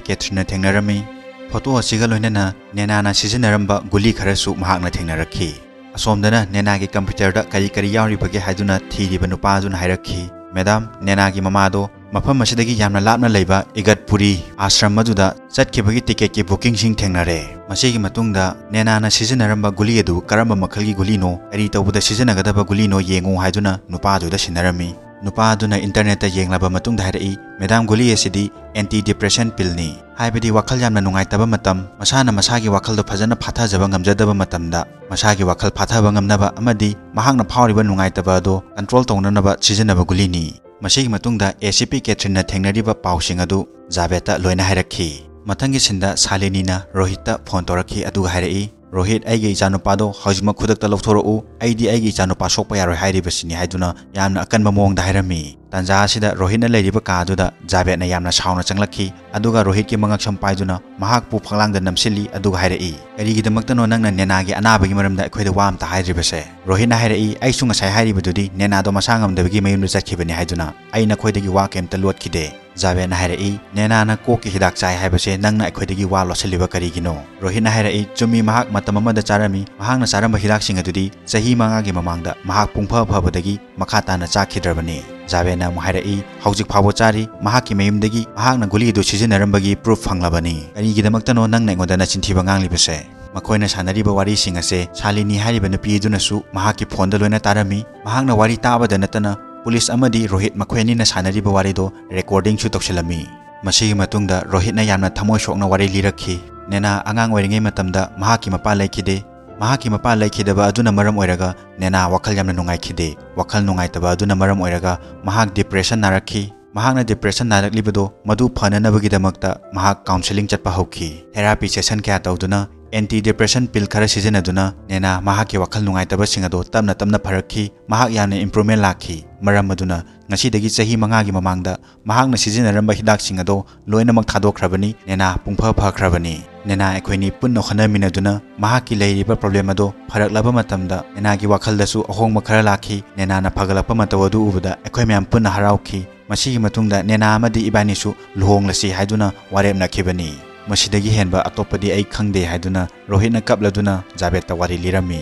ꯀꯦꯊ꯭ꯔꯤꯟꯅ ꯊꯦꯡꯅꯔꯝꯃꯤ꯫ ꯐꯣꯇꯣ ꯑꯁꯤꯒ ꯂꯣꯏꯅꯅ ꯅꯦꯅꯥꯅ ꯁꯤꯖꯤꯟꯅꯔꯝꯕ ꯒꯨꯂꯤ ꯈꯔꯁꯨ ꯃꯍꯥꯛꯅ ꯊꯦꯡꯅꯔꯛꯈꯤ꯫ ꯑꯁꯣꯝꯗꯅ ꯅꯦꯅꯥꯒꯤ ꯀꯝꯄ꯭ꯌꯨꯇꯔꯗ ꯀꯔꯤ ꯀꯔꯤ ꯌꯥꯎꯔꯤꯕꯒꯦ ꯍꯥꯏꯗꯨꯅ ꯊꯤꯔꯤꯕ ꯅꯨꯄꯥ ꯑꯗꯨꯅ ꯍꯥꯏꯔꯛꯈꯤ, "ꯃꯦꯗꯥꯝ, ꯅꯦꯅꯥꯒꯤ ꯃꯃꯥꯗꯣ ꯃꯐꯝ ꯑꯁꯤꯗꯒꯤ ꯌꯥꯝꯅ ꯂꯥꯞꯅ ꯂꯩꯕ ꯏꯒꯠꯄꯨꯔꯤ ꯑꯥꯁ꯭ꯔꯝ ꯑꯗꯨꯗ ꯆꯠꯈꯤꯕꯒꯤ ꯇꯤꯀꯦꯠꯀꯤ ꯕꯨꯀꯤꯡꯁꯤꯡ ꯊꯦꯡꯅꯔꯦ꯫ ꯃꯁꯤꯒꯤ ꯃꯇꯨꯡꯗ ꯅꯦꯅꯥꯅ ꯁꯤꯖꯤꯟꯅꯔꯝꯕ ꯒꯨꯂꯤ ꯑꯗꯨ ꯀꯔꯝꯕ ꯃꯈꯜꯒꯤ ꯒꯨꯂꯤꯅꯣ, ꯀꯔꯤ ꯇꯧꯕꯗ ꯁꯤꯖꯤꯟꯅꯒꯗꯕ ꯒꯨꯂꯤꯅꯣ ꯌꯦꯡꯉꯨ" ꯍꯥꯏꯗꯨꯅ ꯅꯨꯄꯥ ꯑꯗꯨꯗ ꯁꯤꯟꯅꯔꯝꯃꯤ꯫ ꯅꯨꯄꯥ ꯑꯗꯨꯅ ꯏꯟꯇꯔꯅꯦꯠꯇ ꯌꯦꯡꯂꯕ ꯃꯇꯨꯡꯗ ꯍꯥꯏꯔꯛꯏ, "ꯃꯦꯗꯥꯝ, ꯒꯨꯂꯤ ꯑꯁꯤꯗꯤ ꯑꯦꯟꯇꯤ ꯗꯤꯄ꯭ꯔꯦꯁꯟ ꯄꯤꯜꯅꯤ, ꯍꯥꯏꯕꯗꯤ ꯋꯥꯈꯜ ꯌꯥꯝꯅ ꯅꯨꯡꯉꯥꯏꯇꯕ ꯃꯇꯝ, ꯃꯁꯥꯅ ꯃꯁꯥꯒꯤ ꯋꯥꯈꯜꯗꯣ ꯐꯖꯅ ꯐꯥꯊꯖꯕ ꯉꯝꯖꯗꯕ ꯃꯇꯝꯗ ꯃꯁꯥꯒꯤ ꯋꯥꯈꯜ ꯐꯥꯊꯕ ꯉꯝꯅꯕ ꯑꯃꯗꯤ ꯃꯍꯥꯛꯅ ꯐꯥꯎꯔꯤꯕ ꯅꯨꯡꯉꯥꯏꯇꯕ ꯑꯗꯨ ꯀꯟꯇ꯭ꯔꯣꯜ ꯇꯧꯅꯅꯕ ꯁꯤꯖꯤꯟꯅꯕ ꯒꯨꯂꯤꯅꯤ"꯫ ꯃꯁꯤꯒꯤ ꯃꯇꯨꯡꯗ ꯑꯦ ꯁꯤ ꯄꯤ ꯀꯦꯊ꯭ꯔꯤꯟꯅ ꯊꯦꯡꯅꯔꯤꯕ ꯄꯥꯎꯁꯤꯡ ꯑꯗꯨ ꯖꯥꯕꯦꯗꯇ ꯂꯣꯏꯅ ꯍꯥꯏꯔꯛꯈꯤ꯫ ꯃꯊꯪꯒꯤ ꯁꯤꯟꯗ ꯁꯥꯂꯤꯅꯤꯅ ꯔꯣꯍꯤꯠꯇ ꯐꯣꯟ ꯇꯧꯔꯛꯈꯤ, ꯑꯗꯨꯒ ꯍꯥꯏꯔꯛꯏ, "ꯔꯣꯍꯤꯠ, ꯑꯩꯒꯤ ꯏꯆꯥꯅꯨꯄꯥꯗꯣ ꯍꯧꯖꯤꯛꯃꯛ ꯈꯨꯗꯛꯇ ꯂꯧꯊꯣꯔꯛꯎ, ꯑꯩꯗꯤ ꯑꯩꯒꯤ ꯏꯆꯥꯅꯨꯄꯥ ꯁꯣꯛꯄ ꯌꯥꯔꯣꯏ ꯍꯥꯏꯔꯤꯕꯁꯤꯅꯤ" ꯍꯥꯏꯗꯨꯅ ꯌꯥꯝꯅ ꯑꯀꯟꯕ ꯃꯑꯣꯡꯗ ꯍꯥꯏꯔꯝꯃꯤ꯫ ꯇꯥꯟꯖꯥ ꯑꯁꯤꯗ ꯔꯣꯍꯤꯠꯅ ꯂꯩꯔꯤꯕ ꯀꯥ ꯑꯗꯨꯗ ꯖꯥꯕꯦꯗꯅ ꯌꯥꯝꯅ ꯁꯥꯎꯅ ꯆꯪꯂꯛꯈꯤ, ꯑꯗꯨꯒ ꯔꯣꯍꯤꯠꯀꯤ ꯃꯉꯛꯁꯝ ꯄꯥꯏꯗꯨꯅ ꯃꯍꯥꯛꯄꯨ ꯐꯛꯂꯥꯡꯗ ꯅꯝꯁꯤꯜꯂꯤ, ꯑꯗꯨꯒ ꯍꯥꯏꯔꯛꯏ, "ꯀꯔꯤꯒꯤꯗꯃꯛꯇꯅꯣ ꯅꯪꯅ ꯅꯦꯅꯥꯒꯤ ꯑꯅꯥꯕꯒꯤ ꯃꯔꯝꯗ ꯑꯩꯈꯣꯏꯗ ꯋꯥ ꯑꯝꯇ ꯍꯥꯏꯗ꯭ꯔꯤꯕꯁꯦ?" ꯔꯣꯍꯤꯠꯅ ꯍꯥꯏꯔꯛꯏ, "ꯑꯩꯁꯨ ꯉꯁꯥꯏ ꯍꯥꯏꯔꯤꯕꯗꯨꯗꯤ ꯅꯦꯅꯥꯗꯣ ꯃꯁꯥ ꯉꯝꯗꯕꯒꯤ ꯃꯌꯨꯝꯗ ꯆꯠꯈꯤꯕꯅꯤ ꯍꯥꯏꯗꯨꯅ, ꯑꯩ ꯅꯈꯣꯏꯗꯒꯤ ꯋꯥ ꯀꯩꯝꯇ ꯂꯣꯠꯈꯤꯗꯦ"꯫ ꯖꯥꯕꯦꯗꯅ ꯍꯥꯏꯔꯛꯏ, "ꯅꯦꯅꯥꯅ ꯀꯣꯛꯀꯤ ꯍꯤꯗꯥꯛ ꯆꯥꯏ ꯍꯥꯏꯕꯁꯦ ꯅꯪꯅ ꯑꯩꯈꯣꯏꯗꯒꯤ ꯋꯥ ꯂꯣꯠꯁꯤꯜꯂꯤꯕ ꯀꯔꯤꯒꯤꯅꯣ?" ꯔꯣꯍꯤꯠꯅ ꯍꯥꯏꯔꯛꯏ, "ꯆꯨꯝꯃꯤ, ꯃꯍꯥꯛ ꯃꯇꯝ ꯑꯃꯗ ꯆꯥꯔꯝꯃꯤ꯫ ꯃꯍꯥꯛꯅ ꯆꯥꯔꯝꯕ ꯍꯤꯗꯥꯛꯁꯤꯡ ꯑꯗꯨꯗꯤ ꯆꯍꯤ ꯃꯉꯥꯒꯤ ꯃꯃꯥꯡꯗ ꯃꯍꯥꯛ ꯄꯨꯡꯐ ꯐꯕꯗꯒꯤ ꯃꯈꯥ ꯇꯥꯅ ꯆꯥꯈꯤꯗ꯭ꯔꯕꯅꯤ"꯫ ꯖꯥꯕꯦꯗꯅ ꯑꯃꯨꯛ ꯍꯥꯏꯔꯛꯏ, "ꯍꯧꯖꯤꯛ ꯐꯥꯎꯕ ꯆꯥꯔꯤ꯫ ꯃꯍꯥꯛꯀꯤ ꯃꯌꯨꯝꯗꯒꯤ ꯃꯍꯥꯛꯅ ꯒꯨꯂꯤ ꯑꯗꯨ ꯁꯤꯖꯤꯟꯅꯔꯝꯕꯒꯤ ꯄ꯭ꯔꯨꯐ ꯐꯪꯂꯕꯅꯤ꯫ ꯀꯔꯤꯒꯤꯗꯃꯛꯇꯅꯣ ꯅꯪꯅ ꯑꯩꯉꯣꯟꯗ ꯅꯆꯤꯟ ꯊꯤꯕ ꯉꯥꯡꯂꯤꯕꯁꯦ?" ꯃꯈꯣꯏꯅ ꯁꯥꯟꯅꯔꯤꯕ ꯋꯥꯔꯤꯁꯤꯡ ꯑꯁꯦ ꯁꯥꯂꯤꯅꯤ ꯍꯥꯏꯔꯤꯕ ꯅꯨꯄꯤ ꯑꯗꯨꯅꯁꯨ ꯃꯍꯥꯛꯀꯤ ꯐꯣꯟꯗ ꯂꯣꯏꯅ ꯇꯥꯔꯝꯃꯤ꯫ ꯃꯍꯥꯛꯅ ꯋꯥꯔꯤ ꯇꯥꯕꯗ ꯅꯠꯇꯅ ꯄꯨꯂꯤꯁ ꯑꯃꯗꯤ ꯔꯣꯍꯤꯠ ꯃꯈꯣꯏ ꯑꯅꯤꯅ ꯁꯥꯟꯅꯔꯤꯕ ꯋꯥꯔꯤꯗꯣ ꯔꯦꯀꯣꯔꯗꯤꯡꯁꯨ ꯇꯧꯁꯤꯜꯂꯝꯃꯤ꯫ ꯃꯁꯤꯒꯤ ꯃꯇꯨꯡꯗ ꯔꯣꯍꯤꯠꯅ ꯌꯥꯝꯅ ꯊꯃꯣꯏ ꯁꯣꯛꯅ ꯋꯥꯔꯤ ꯂꯤꯔꯛꯈꯤ꯫ ꯅꯦꯅꯥ ꯑꯉꯥꯡ ꯑꯣꯏꯔꯤꯉꯩ ꯃꯇꯝꯗ ꯃꯍꯥꯛꯀꯤ ꯃꯄꯥ ꯂꯩꯈꯤꯗꯦ꯫ ꯃꯍꯥꯛꯀꯤ ꯃꯄꯥ ꯂꯩꯈꯤꯗꯕ ꯑꯗꯨꯅ ꯃꯔꯝ ꯑꯣꯏꯔꯒ ꯅꯦꯅꯥ ꯋꯥꯈꯜ ꯌꯥꯝꯅ ꯅꯨꯡꯉꯥꯏꯈꯤꯗꯦ꯫ ꯋꯥꯈꯜ ꯅꯨꯡꯉꯥꯏꯇꯕ ꯑꯗꯨꯅ ꯃꯔꯝ ꯑꯣꯏꯔꯒ ꯃꯍꯥꯛ ꯗꯤꯄ꯭ꯔꯦꯁꯟ ꯅꯥꯔꯛꯈꯤ꯫ ꯃꯍꯥꯛꯅ ꯗꯤꯄ꯭ꯔꯦꯁꯟ ꯅꯥꯔꯛꯂꯤꯕꯗꯣ ꯃꯗꯨ ꯐꯅꯅꯕꯒꯤꯗꯃꯛꯇ ꯃꯍꯥꯛ ꯀꯥꯎꯟꯁꯦꯂꯤꯡ ꯆꯠꯄ ꯍꯧꯈꯤ꯫ ꯊꯦꯔꯥꯄꯤ ꯁꯦꯁꯟ ꯀꯌꯥ ꯇꯧꯗꯨꯅ ꯑꯦꯟꯇꯤ ꯗꯤꯄ꯭ꯔꯦꯁꯟ ꯄꯤꯜ ꯈꯔ ꯁꯤꯖꯤꯟꯅꯗꯨꯅ ꯅꯦꯅꯥ ꯃꯍꯥꯛꯀꯤ ꯋꯥꯈꯜ ꯅꯨꯡꯉꯥꯏꯇꯕꯁꯤꯡ ꯑꯗꯣ ꯇꯞꯅ ꯇꯞꯅ ꯐꯔꯛꯈꯤ꯫ ꯃꯍꯥꯛ ꯌꯥꯝꯅ ꯏꯝꯄ꯭ꯔꯨꯚꯃꯦꯟ ꯂꯥꯛꯈꯤ꯫ ꯃꯔꯝ ꯑꯗꯨꯅ ꯉꯁꯤꯗꯒꯤ ꯆꯍꯤ ꯃꯉꯥꯒꯤ ꯃꯃꯥꯡꯗ ꯃꯍꯥꯛꯅ ꯁꯤꯖꯤꯟꯅꯔꯝꯕ ꯍꯤꯗꯥꯛꯁꯤꯡ ꯑꯗꯣ ꯂꯣꯏꯅꯃꯛ ꯊꯥꯗꯣꯛꯈ꯭ꯔꯕꯅꯤ꯫ ꯅꯦꯅꯥ ꯄꯨꯡꯐ ꯐꯈ꯭ꯔꯕꯅꯤ꯫ ꯅꯦꯅꯥ ꯑꯩꯈꯣꯏꯅꯤ ꯄꯨꯟꯅ ꯍꯣꯠꯅꯃꯤꯟꯅꯗꯨꯅ ꯃꯍꯥꯛꯀꯤ ꯂꯩꯔꯤꯕ ꯄ꯭ꯔꯣꯕ꯭ꯂꯦꯝ ꯑꯗꯣ ꯐꯔꯛꯂꯕ ꯃꯇꯝꯗ ꯅꯦꯅꯥꯒꯤ ꯋꯥꯈꯜꯗꯁꯨ ꯑꯍꯣꯡꯕ ꯈꯔ ꯂꯥꯛꯈꯤ꯫ ꯅꯦꯅꯥꯅ ꯐꯒꯠꯂꯛꯄ ꯃꯇꯧ ꯑꯗꯨ ꯎꯕꯗ ꯑꯩꯈꯣꯏ ꯃꯌꯥꯝ ꯄꯨꯟꯅ ꯍꯔꯥꯎꯈꯤ꯫ ꯃꯁꯤꯒꯤ ꯃꯇꯨꯡꯗ ꯅꯦꯅꯥ ꯑꯃꯗꯤ ꯏꯕꯥꯅꯤꯁꯨ ꯂꯨꯍꯣꯡꯂꯁꯤ ꯍꯥꯏꯗꯨꯅ ꯋꯥꯔꯦꯞꯅꯈꯤꯕꯅꯤ꯫ ꯃꯁꯤꯗꯒꯤ ꯍꯦꯟꯕ ꯑꯇꯣꯞꯄꯗꯤ ꯑꯩ ꯈꯪꯗꯦ ꯍꯥꯏꯗꯨꯅ ꯔꯣꯍꯤꯠꯅ ꯀꯞꯂꯗꯨꯅ ꯖꯥꯕꯦꯗꯇ ꯋꯥꯔꯤ ꯂꯤꯔꯝꯃꯤ꯫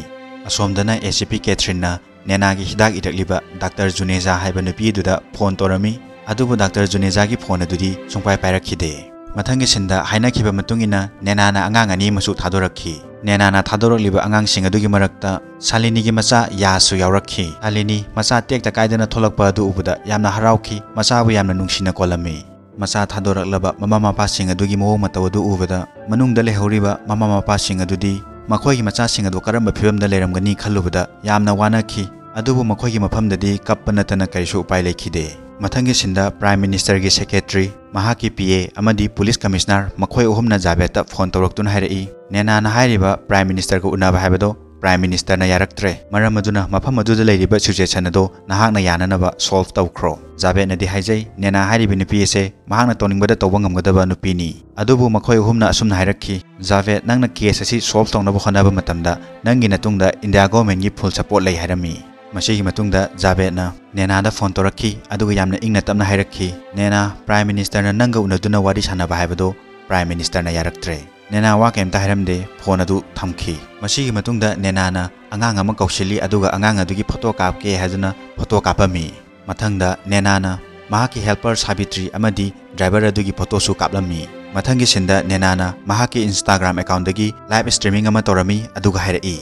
ꯑꯁꯣꯝꯗꯅ ꯑꯦ ꯁꯤ ꯄꯤ ꯀꯦꯊ꯭ꯔꯤꯟꯅ ꯅꯦꯅꯥꯒꯤ ꯍꯤꯗꯥꯛ ꯏꯔꯛꯂꯤꯕ ꯗꯥꯛꯇꯔ ꯖꯨꯅꯦꯖꯥ ꯍꯥꯏꯕ ꯅꯨꯄꯤ ꯑꯗꯨꯗ ꯐꯣꯟ ꯇꯧꯔꯝꯃꯤ꯫ ꯑꯗꯨꯕꯨ ꯗꯥꯛꯇꯔ ꯖꯨꯅꯦꯖꯥꯒꯤ ꯐꯣꯟ ꯑꯗꯨꯗꯤ ꯁꯨꯡꯄꯥꯏ ꯄꯥꯏꯔꯛꯈꯤꯗꯦ꯫ ꯃꯊꯪꯒꯤ ꯁꯤꯟꯗ ꯍꯥꯏꯅꯈꯤꯕ ꯃꯇꯨꯡ ꯏꯟꯅ ꯅꯦꯅꯥꯅ ꯑꯉꯥꯡ ꯑꯅꯤ ꯑꯃꯁꯨ ꯊꯥꯗꯣꯔꯛꯈꯤ꯫ ꯅꯦꯅꯥꯅ ꯊꯥꯗꯣꯔꯛꯂꯤꯕ ꯑꯉꯥꯡꯁꯤꯡ ꯑꯗꯨꯒꯤ ꯃꯔꯛꯇ ꯁꯥꯂꯤꯅꯤꯒꯤ ꯃꯆꯥ ꯌꯥꯁꯨ ꯌꯥꯎꯔꯛꯈꯤ꯫ ꯁꯥꯂꯤꯅꯤ ꯃꯆꯥ ꯇꯦꯛꯇ ꯀꯥꯏꯗꯅ ꯊꯣꯛꯂꯛꯄ ꯑꯗꯨ ꯎꯕꯗ ꯌꯥꯝꯅ ꯍꯔꯥꯎꯈꯤ꯫ ꯃꯆꯥꯕꯨ ꯌꯥꯝꯅ ꯅꯨꯡꯁꯤꯅ ꯀꯣꯜꯂꯝꯃꯤ꯫ ꯃꯆꯥ ꯊꯥꯗꯣꯔꯛꯂꯕ ꯃꯃꯥ ꯃꯄꯥꯁꯤꯡ ꯑꯗꯨꯒꯤ ꯃꯑꯣꯡ ꯃꯇꯧ ꯑꯗꯨ ꯎꯕꯗ ꯃꯅꯨꯡꯗ ꯂꯩꯍꯧꯔꯤꯕ ꯃꯃꯥ ꯃꯄꯥꯁꯤꯡ ꯑꯗꯨꯗꯤ ꯃꯈꯣꯏꯒꯤ ꯃꯆꯥꯁꯤꯡ ꯑꯗꯨ ꯀꯔꯝꯕ ꯐꯤꯕꯝꯗ ꯂꯩꯔꯝꯒꯅꯤ ꯈꯜꯂꯨꯕꯗ ꯌꯥꯝꯅ ꯋꯥꯅꯈꯤ꯫ ꯑꯗꯨꯕꯨ ꯃꯈꯣꯏꯒꯤ ꯃꯐꯝꯗꯗꯤ ꯀꯞꯄ ꯅꯠꯇꯅ ꯀꯔꯤꯁꯨ ꯎꯄꯥꯏ ꯂꯩꯈꯤꯗꯦ꯫ ꯃꯊꯪꯒꯤ ꯁꯤꯟꯗ ꯄ꯭ꯔꯥꯏꯝ ꯃꯤꯅꯤꯁꯇꯔꯒꯤ ꯁꯦꯀ꯭ꯔꯦꯇꯔꯤ, ꯃꯍꯥꯛꯀꯤ ꯄꯤ ꯑꯦ ꯑꯃꯗꯤ ꯄꯨꯂꯤꯁ ꯀꯃꯤꯁꯅꯔ ꯃꯈꯣꯏ ꯑꯍꯨꯝꯅ ꯖꯥꯕꯦꯗꯇ ꯐꯣꯟ ꯇꯧꯔꯛꯇꯨꯅ ꯍꯥꯏꯔꯛꯏ, ꯅꯦꯅꯥꯅ ꯍꯥꯏꯔꯤꯕ ꯄ꯭ꯔꯥꯏꯝ ꯃꯤꯅꯤꯁꯇꯔꯒ ꯎꯅꯕ ꯍꯥꯏꯕꯗꯣ ꯄ꯭ꯔꯥꯏꯝ ꯃꯤꯅꯤꯁꯇꯔꯅ ꯌꯥꯔꯛꯇ꯭ꯔꯦ꯫ ꯃꯔꯝ ꯑꯗꯨꯅ ꯃꯐꯝ ꯑꯗꯨꯗ ꯂꯩꯔꯤꯕ ꯁꯤꯆꯨꯋꯦꯁꯟ ꯑꯗꯣ ꯅꯍꯥꯛꯅ ꯌꯥꯅꯅꯕ ꯁꯣꯜꯚ ꯇꯧꯈ꯭ꯔꯣ꯫ ꯖꯥꯕꯦꯗꯅꯗꯤ ꯍꯥꯏꯖꯩ, ꯅꯦꯅꯥ ꯍꯥꯏꯔꯤꯕ ꯅꯨꯄꯤ ꯑꯁꯦ ꯃꯍꯥꯛꯅ ꯇꯧꯅꯤꯡꯕꯗ ꯇꯧꯕ ꯉꯝꯒꯗꯕ ꯅꯨꯄꯤꯅꯤ꯫ ꯑꯗꯨꯕꯨ ꯃꯈꯣꯏ ꯑꯍꯨꯝꯅ ꯑꯁꯨꯝꯅ ꯍꯥꯏꯔꯛꯈꯤ, ꯖꯥꯕꯦꯗ, ꯅꯪꯅ ꯀꯦꯁ ꯑꯁꯤ ꯁꯣꯜꯚ ꯇꯧꯅꯕ ꯍꯣꯠꯅꯕ ꯃꯇꯝꯗ ꯅꯪꯒꯤ ꯅꯇꯨꯡꯗ ꯏꯟꯗꯤꯌꯥ ꯒꯣꯚꯔꯟꯃꯦꯟꯠꯀꯤ ꯐꯨꯜ ꯁꯄꯣꯔꯠ ꯂꯩ ꯍꯥꯏꯔꯝꯃꯤ꯫ ꯃꯁꯤꯒꯤ ꯃꯇꯨꯡꯗ ꯖꯥꯕꯦꯗꯅ ꯅꯦꯅꯥꯗ ꯐꯣꯟ ꯇꯧꯔꯛꯈꯤ, ꯑꯗꯨꯒ ꯌꯥꯝꯅ ꯏꯪꯅ ꯇꯞꯅ ꯍꯥꯏꯔꯛꯈꯤ, ꯅꯦꯅꯥ, ꯄ꯭ꯔꯥꯏꯝ ꯃꯤꯅꯤꯁꯇꯔꯅ ꯅꯪꯒ ꯎꯅꯗꯨꯅ ꯋꯥꯔꯤ ꯁꯥꯟꯅꯕ ꯍꯥꯏꯕꯗꯨ ꯄ꯭ꯔꯥꯏꯝ ꯃꯤꯅꯤꯁꯇꯔꯅ ꯌꯥꯔꯛꯇ꯭ꯔꯦ꯫ ꯅꯦꯅꯥ ꯋꯥ ꯀꯩꯝꯇ ꯍꯥꯏꯔꯝꯗꯦ, ꯐꯣꯟ ꯑꯗꯨ ꯊꯝꯈꯤ꯫ ꯃꯁꯤꯒꯤ ꯃꯇꯨꯡꯗ ꯅꯦꯅꯥꯅ ꯑꯉꯥꯡ ꯑꯃ ꯀꯧꯁꯤꯜꯂꯤ, ꯑꯗꯨꯒ ꯑꯉꯥꯡ ꯑꯗꯨꯒꯤ ꯐꯣꯇꯣ ꯀꯥꯞꯀꯦ ꯍꯥꯏꯗꯨꯅ ꯐꯣꯇꯣ ꯀꯥꯞꯄꯝꯃꯤ꯫ ꯃꯊꯪꯗ ꯅꯦꯅꯥꯅ ꯃꯍꯥꯛꯀꯤ ꯍꯦꯜꯄꯔ ꯁꯥꯕꯤꯇ꯭ꯔꯤ ꯑꯃꯗꯤ ꯗ꯭ꯔꯥꯏꯚꯔ ꯑꯗꯨꯒꯤ ꯐꯣꯇꯣꯁꯨ ꯀꯥꯞꯂꯝꯃꯤ꯫ ꯃꯊꯪꯒꯤ ꯁꯤꯟꯗ ꯅꯦꯅꯥꯅ ꯃꯍꯥꯛꯀꯤ Instagram accountꯗꯒꯤ live streaming ꯑꯃ ꯇꯧꯔꯝꯃꯤ, ꯑꯗꯨꯒ ꯍꯥꯏꯔꯛꯏ,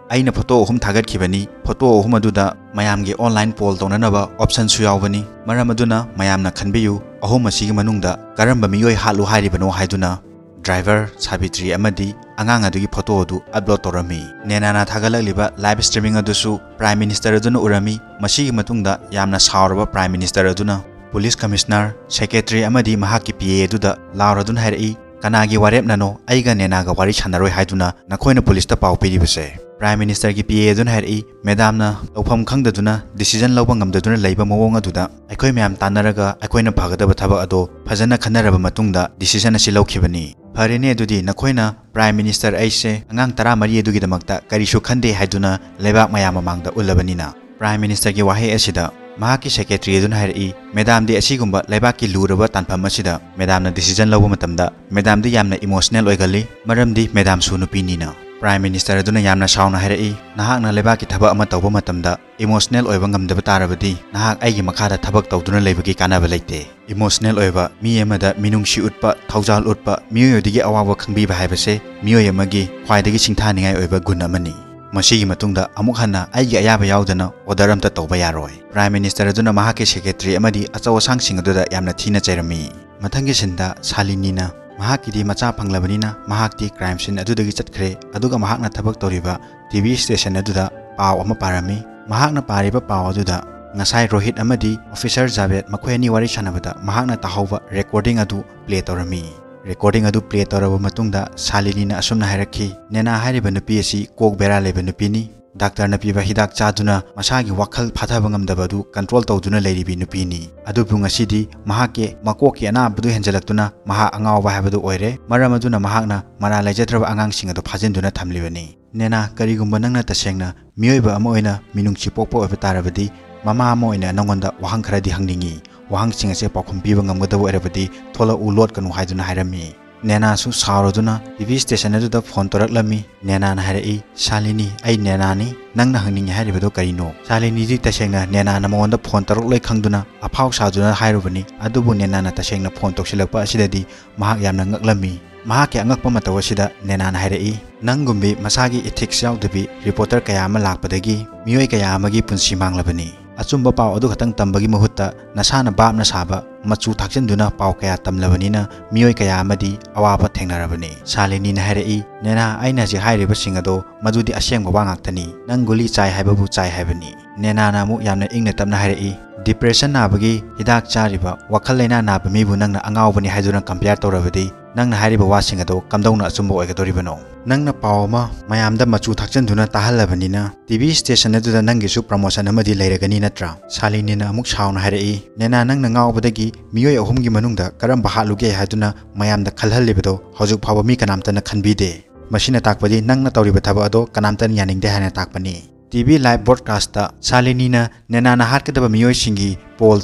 "ꯑꯩꯅ ꯐꯣꯇꯣ ꯑꯍꯨꯝ ꯊꯥꯒꯠꯈꯤꯕꯅꯤ꯫ ꯐꯣꯇꯣ ꯑꯍꯨꯝ ꯑꯗꯨꯗ ꯃꯌꯥꯝꯒꯤ online poll ꯇꯧꯅꯅꯕ optionꯁꯨ ꯌꯥꯎꯕꯅꯤ꯫ ꯃꯔꯝ ꯑꯗꯨꯅ ꯃꯌꯥꯝꯅ ꯈꯟꯕꯤꯌꯨ, ꯑꯍꯨꯝ ꯑꯁꯤꯒꯤ ꯃꯅꯨꯡꯗ ꯀꯔꯝꯕ ꯃꯤꯑꯣꯏ ꯍꯥꯠꯂꯨ ꯍꯥꯏꯔꯤꯕꯅꯣ?" ꯍꯥꯏꯗꯨꯅ driver, ꯁꯥꯕꯤꯇ꯭ꯔꯤ ꯑꯃꯗꯤ ꯑꯉꯥꯡ ꯑꯗꯨꯒꯤ ꯐꯣꯇꯣ ꯑꯗꯨ upload ꯇꯧꯔꯝꯃꯤ꯫ ꯅꯦꯅꯥꯅ ꯊꯥꯒꯠꯂꯛꯂꯤꯕ live streaming ꯑꯗꯨꯁꯨ Prime Minister ꯑꯗꯨꯅ ꯎꯔꯝꯃꯤ꯫ ꯃꯁꯤꯒꯤ ꯃꯇꯨꯡꯗ ꯌꯥꯝꯅ ꯁꯥꯎꯔꯕ Prime Minister ꯑꯗꯨꯅ Police Commissioner, Secretary ꯑꯃꯗꯤ ꯃꯍꯥꯛꯀꯤ P A ꯑꯗꯨꯗ ꯂꯥꯎꯔꯗꯨꯅ ꯍꯥꯏꯔꯛꯏ, "ꯀꯅꯥꯒꯤ ꯋꯥꯔꯦꯞꯅꯅꯣ ꯑꯩꯒ ꯅꯦꯅꯥꯒ ꯋꯥꯔꯤ ꯁꯥꯟꯅꯔꯣꯏ ꯍꯥꯏꯗꯨꯅ ꯅꯈꯣꯏꯅ policeꯇ ꯄꯥꯎ ꯄꯤꯔꯤꯕꯁꯦ?" Prime Ministerꯒꯤ P A ꯑꯗꯨꯅ ꯍꯥꯏꯔꯛꯏ, "Madamꯅ ꯇꯧꯐꯝ ꯈꯪꯗꯗꯨꯅ decision ꯂꯧꯕ ꯉꯝꯗꯗꯨꯅ ꯂꯩꯕ ꯃꯑꯣꯡ ꯑꯗꯨꯗ ꯑꯩꯈꯣꯏ ꯃꯌꯥꯝ ꯇꯥꯟꯅꯔꯒ ꯑꯩꯈꯣꯏꯅ ꯐꯒꯗꯕ ꯊꯕꯛ ꯑꯗꯣ ꯐꯖꯅ ꯈꯟꯅꯔꯕ ꯃꯇꯨꯡꯗ decision ꯑꯁꯤ ꯂꯧꯈꯤꯕꯅꯤ꯫ ꯐꯔꯦꯅꯦ, ꯑꯗꯨꯗꯤ ꯅꯈꯣꯏꯅ Prime Minister ꯑꯩꯁꯦ ꯑꯉꯥꯡ ꯇꯔꯥꯃꯔꯤ ꯑꯗꯨꯒꯤꯗꯃꯛꯇ ꯀꯔꯤꯁꯨ ꯈꯟꯗꯦ ꯍꯥꯏꯗꯨꯅ ꯂꯩꯕꯥꯛ ꯃꯌꯥꯝ ꯃꯃꯥꯡꯗ ꯎꯠꯂꯕꯅꯤꯅ?" Prime Ministerꯒꯤ ꯋꯥꯍꯩ ꯑꯁꯤꯗ ꯃꯍꯥꯛꯀꯤ Secretary ꯑꯗꯨꯅ ꯍꯥꯏꯔꯛꯏ, "Madamꯗꯤ ꯑꯁꯤꯒꯨꯝꯕ ꯂꯩꯕꯥꯛꯀꯤ ꯂꯨꯔꯕ ꯇꯥꯟꯐꯝ ꯑꯁꯤꯗ Madamꯅ decision ꯂꯧꯕ ꯃꯇꯝꯗ Madamꯗꯤ ꯌꯥꯝꯅ emotional ꯑꯣꯏꯒꯜꯂꯤ, ꯃꯔꯝꯗꯤ Madamꯁꯨ ꯅꯨꯄꯤꯅꯤꯅ꯫" Prime Minister ꯑꯗꯨꯅ ꯌꯥꯝꯅ ꯁꯥꯎꯅ ꯍꯥꯏꯔꯛꯏ, "ꯅꯍꯥꯛꯅ ꯂꯩꯕꯥꯛꯀꯤ ꯊꯕꯛ ꯑꯃ ꯇꯧꯕ ꯃꯇꯝꯗ emotional ꯑꯣꯏꯕ ꯉꯝꯗꯕ ꯇꯥꯔꯕꯗꯤ ꯅꯍꯥꯛ ꯑꯩꯒꯤ ꯃꯈꯥꯗ ꯊꯕꯛ ꯇꯧꯗꯨꯅ ꯂꯩꯕꯒꯤ ꯀꯥꯟꯅꯕ ꯂꯩꯇꯦ꯫" Emotional ꯑꯣꯏꯕ, ꯃꯤ ꯑꯃꯗ ꯃꯤꯅꯨꯡꯁꯤ ꯎꯠꯄ, ꯊꯧꯖꯥꯜ ꯎꯠꯄ, ꯃꯤꯑꯣꯏ ꯑꯗꯨꯒꯤ ꯑꯋꯥꯕ ꯈꯪꯕꯤꯕ ꯍꯥꯏꯕꯁꯦ ꯃꯤꯑꯣꯏ ꯑꯃꯒꯤ ꯈ꯭ꯋꯥꯏꯗꯒꯤ ꯁꯤꯡꯊꯥꯅꯤꯡꯉꯥꯏ ꯑꯣꯏꯕ ꯒꯨꯟ ꯑꯃꯅꯤ꯫ ꯃꯁꯤꯒꯤ ꯃꯇꯨꯡꯗ ꯑꯃꯨꯛ ꯍꯟꯅ ꯑꯩꯒꯤ ꯑꯌꯥꯕ ꯌꯥꯎꯗꯅ order ꯑꯃꯠꯇ ꯇꯧꯕ ꯌꯥꯔꯣꯏ꯫ Prime Minister ꯑꯗꯨꯅ ꯃꯍꯥꯛꯀꯤ Secretary ꯑꯃꯗꯤ ꯑꯆꯧ ꯑꯁꯥꯡꯁꯤꯡ ꯑꯗꯨꯗ ꯌꯥꯝꯅ ꯊꯤꯅ ꯆꯩꯔꯝꯃꯤ꯫ ꯃꯊꯪꯒꯤ ꯁꯤꯟꯗ ꯁꯥꯂꯤꯅꯤꯅ ꯃꯍꯥꯛꯀꯤꯗꯤ ꯃꯆꯥ ꯐꯪꯂꯕꯅꯤꯅ ꯃꯍꯥꯛꯇꯤ crime scene ꯑꯗꯨꯗꯒꯤ ꯆꯠꯈ꯭ꯔꯦ, ꯑꯗꯨꯒ ꯃꯍꯥꯛꯅ ꯊꯕꯛ ꯇꯧꯔꯤꯕ T V station ꯑꯗꯨꯗ ꯄꯥꯎ ꯑꯃ ꯄꯥꯔꯝꯃꯤ꯫ ꯃꯍꯥꯛꯅ ꯄꯥꯔꯤꯕ ꯄꯥꯎ ꯑꯗꯨꯗ ꯉꯁꯥꯏ ꯔꯣꯍꯤꯠ ꯑꯃꯗꯤ Officer ꯖꯥꯕꯦꯗ ꯃꯈꯣꯏ ꯑꯅꯤ ꯋꯥꯔꯤ ꯁꯥꯟꯅꯕꯗ ꯃꯍꯥꯛꯅ ꯇꯥꯍꯧꯕ recording ꯑꯗꯨ play ꯇꯧꯔꯝꯃꯤ꯫ Recording ꯑꯗꯨ play ꯇꯧꯔꯕ ꯃꯇꯨꯡꯗ ꯁꯥꯂꯤꯅꯤꯅ ꯑꯁꯨꯝꯅ ꯍꯥꯏꯔꯛꯈꯤ, "ꯅꯦꯅꯥ ꯍꯥꯏꯔꯤꯕ ꯅꯨꯄꯤ ꯑꯁꯤ ꯀꯣꯛ ꯕꯦꯔꯥ ꯂꯩꯕ ꯅꯨꯄꯤꯅꯤ꯫ Doctorꯅ ꯄꯤꯕ ꯍꯤꯗꯥꯛ ꯆꯥꯗꯨꯅ ꯃꯁꯥꯒꯤ ꯋꯥꯈꯜ ꯐꯥꯊꯕ ꯉꯝꯗꯕ ꯑꯗꯨ control ꯇꯧꯗꯨꯅ ꯂꯩꯔꯤꯕꯤ ꯅꯨꯄꯤꯅꯤ꯫ ꯑꯗꯨꯕꯨ ꯉꯁꯤꯗꯤ ꯃꯍꯥꯛꯀꯤ ꯃꯀꯣꯛꯀꯤ ꯑꯅꯥꯕꯗꯨ ꯍꯦꯟꯖꯜꯂꯛꯇꯨꯅ ꯃꯍꯥꯛ ꯑꯉꯥꯎꯕ ꯍꯥꯏꯕꯗꯨ ꯑꯣꯏꯔꯦ꯫ ꯃꯔꯝ ꯑꯗꯨꯅ ꯃꯍꯥꯛꯅ ꯃꯔꯥꯜ ꯂꯩꯖꯗ꯭ꯔꯕ ꯑꯉꯥꯡꯁꯤꯡ ꯑꯗꯨ ꯐꯥꯖꯤꯟꯗꯨꯅ ꯊꯝꯂꯤꯕꯅꯤ꯫ ꯅꯦꯅꯥ, ꯀꯔꯤꯒꯨꯝꯕ ꯅꯪꯅ ꯇꯁꯦꯡꯅ ꯃꯤꯑꯣꯏꯕ ꯑꯃ ꯑꯣꯏꯅ ꯃꯤꯅꯨꯡꯁꯤ ꯄꯣꯛꯄ ꯑꯣꯏꯕ ꯇꯥꯔꯕꯗꯤ, ꯃꯃꯥ ꯑꯃ ꯑꯣꯏꯅ ꯅꯉꯣꯟꯗ ꯋꯥꯍꯪ ꯈꯔꯗꯤ ꯍꯪꯅꯤꯡꯏ꯫ ꯋꯥꯍꯪꯁꯤꯡ ꯑꯁꯦ ꯄꯥꯎꯈꯨꯝ ꯄꯤꯕ ꯉꯝꯒꯗꯕ ꯑꯣꯏꯔꯕꯗꯤ ꯊꯣꯛꯂꯛꯎ, ꯂꯣꯠꯀꯅꯨ" ꯍꯥꯏꯗꯨꯅ ꯍꯥꯏꯔꯝꯃꯤ꯫ ꯅꯦꯅꯥꯁꯨ ꯁꯥꯎꯔꯗꯨꯅ ꯇꯤ ꯚꯤ ꯁ꯭ꯇꯦꯁꯟ ꯑꯗꯨꯗ ꯐꯣꯟ ꯇꯧꯔꯛꯂꯝꯃꯤ꯫ ꯅꯦꯅꯥꯅ ꯍꯥꯏꯔꯛꯏ, "ꯁꯥꯂꯤꯅꯤ, ꯑꯩ ꯅꯦꯅꯥꯅꯤ, ꯅꯪꯅ ꯍꯪꯅꯤꯡꯉꯦ ꯍꯥꯏꯔꯤꯕꯗꯣ ꯀꯔꯤꯅꯣ?" ꯁꯥꯂꯤꯅꯤꯗꯤ ꯇꯁꯦꯡꯅ ꯅꯦꯅꯥꯅ ꯃꯉꯣꯟꯗ ꯐꯣꯟ ꯇꯧꯔꯛꯂꯣꯏ ꯈꯪꯗꯨꯅ ꯑꯐꯥꯎ ꯁꯥꯗꯨꯅ ꯍꯥꯏꯔꯨꯕꯅꯤ꯫ ꯑꯗꯨꯕꯨ ꯅꯦꯅꯥꯅ ꯇꯁꯦꯡꯅ ꯐꯣꯟ ꯇꯧꯁꯤꯜꯂꯛꯄ ꯑꯁꯤꯗꯗꯤ ꯃꯍꯥꯛ ꯌꯥꯝꯅ ꯉꯛꯂꯝꯃꯤ꯫ ꯃꯍꯥꯛꯀꯤ ꯑꯉꯛꯄ ꯃꯇꯧ ꯑꯁꯤꯗ ꯅꯦꯅꯥꯅ ꯍꯥꯏꯔꯛꯏ, "ꯅꯪꯒꯨꯝꯕꯤ ꯃꯁꯥꯒꯤ ethics ꯌꯥꯎꯗꯕꯤ reporter ꯀꯌꯥ ꯑꯃ ꯂꯥꯛꯄꯗꯒꯤ ꯃꯤꯑꯣꯏ ꯀꯌꯥ ꯑꯃꯒꯤ ꯄꯨꯟꯁꯤ ꯃꯥꯡꯂꯕꯅꯤ꯫ ꯑꯆꯨꯝꯕ ꯄꯥꯎ ꯑꯗꯨ ꯈꯛꯇꯪ ꯇꯝꯕꯒꯤ ꯃꯍꯨꯠꯇ ꯅꯁꯥꯅ ꯚꯥꯞꯅ ꯁꯥꯕ, ꯃꯆꯨ ꯊꯥꯛꯆꯤꯟꯗꯨꯅ ꯄꯥꯎ ꯀꯌꯥ ꯇꯝꯂꯕꯅꯤꯅ ꯃꯤꯑꯣꯏ ꯀꯌꯥ ꯑꯃꯗꯤ ꯑꯋꯥꯕ ꯊꯦꯡꯅꯔꯕꯅꯤ꯫" ꯁꯥꯂꯤꯅꯤꯅ ꯍꯥꯏꯔꯛꯏ, "ꯅꯦꯅꯥ, ꯑꯩꯅ ꯍꯧꯖꯤꯛ ꯍꯥꯏꯔꯤꯕꯁꯤꯡ ꯑꯗꯣ ꯃꯗꯨꯗꯤ ꯑꯁꯦꯡꯕ ꯋꯥ ꯉꯥꯛꯇꯅꯤ꯫ ꯅꯪ ꯒꯨꯂꯤ ꯆꯥꯏ ꯍꯥꯏꯕꯕꯨ ꯆꯥꯏ ꯍꯥꯏꯕꯅꯤ꯫" ꯅꯦꯅꯥꯅ ꯑꯃꯨꯛ ꯌꯥꯝꯅ ꯏꯪꯅ ꯇꯞꯅ ꯍꯥꯏꯔꯛꯏ, "Depression ꯅꯥꯕꯒꯤ ꯍꯤꯗꯥꯛ ꯆꯥꯔꯤꯕ, ꯋꯥꯈꯜ ꯂꯩꯅꯥ ꯅꯥꯕ ꯃꯤꯕꯨ ꯅꯪꯅ ꯑꯉꯥꯎꯕꯅꯤ ꯍꯥꯏꯗꯨꯅ compare ꯇꯧꯔꯕꯗꯤ ꯅꯪꯅ ꯍꯥꯏꯔꯤꯕ ꯋꯥꯁꯤꯡ ꯑꯗꯣ ꯀꯝꯗꯧꯅ ꯑꯆꯨꯝꯕ ꯑꯣꯏꯒꯗꯧꯔꯤꯕꯅꯣ? ꯅꯪꯅ ꯄꯥꯎ ꯑꯃ ꯃꯌꯥꯝꯗ ꯃꯆꯨ ꯊꯥꯛꯆꯤꯟꯗꯨꯅ ꯇꯥꯍꯜꯂꯕꯅꯤꯅ ꯇꯤ ꯚꯤ ꯁ꯭ꯇꯦꯁꯟ ꯑꯗꯨꯗ ꯅꯪꯒꯤꯁꯨ promotion ꯑꯃꯗꯤ ꯂꯩꯔꯒꯅꯤ ꯅꯠꯇ꯭ꯔꯥ?" ꯁꯥꯂꯤꯅꯤꯅ ꯑꯃꯨꯛ ꯁꯥꯎꯅ ꯍꯥꯏꯔꯛꯏ, "ꯅꯦꯅꯥ, ꯅꯪꯅ ꯉꯥꯎꯕꯗꯒꯤ ꯃꯤꯑꯣꯏ ꯑꯍꯨꯝꯒꯤ ꯃꯅꯨꯡꯗ ꯀꯔꯝꯕ ꯍꯥꯠꯂꯨꯒꯦ ꯍꯥꯏꯗꯨꯅ ꯃꯌꯥꯝꯗ ꯈꯜꯍꯜꯂꯤꯕꯗꯣ ꯍꯧꯖꯤꯛ ꯐꯥꯎꯕ ꯃꯤ ꯀꯅꯥꯝꯇꯅ ꯈꯟꯕꯤꯗꯦ꯫ ꯃꯁꯤꯅ ꯇꯥꯛꯄꯗꯤ ꯅꯪꯅ ꯇꯧꯔꯤꯕ ꯊꯕꯛ ꯑꯗꯣ ꯀꯅꯥꯝꯇꯅ ꯌꯥꯅꯤꯡꯗꯦ ꯍꯥꯏꯅ ꯇꯥꯛꯄꯅꯤ꯫" ꯇꯤ ꯚꯤ live broadcastꯇ ꯁꯥꯂꯤꯅꯤꯅ ꯅꯦꯅꯥꯅ ꯍꯥꯠꯀꯗꯕ ꯃꯤꯑꯣꯏꯁꯤꯡꯒꯤ poll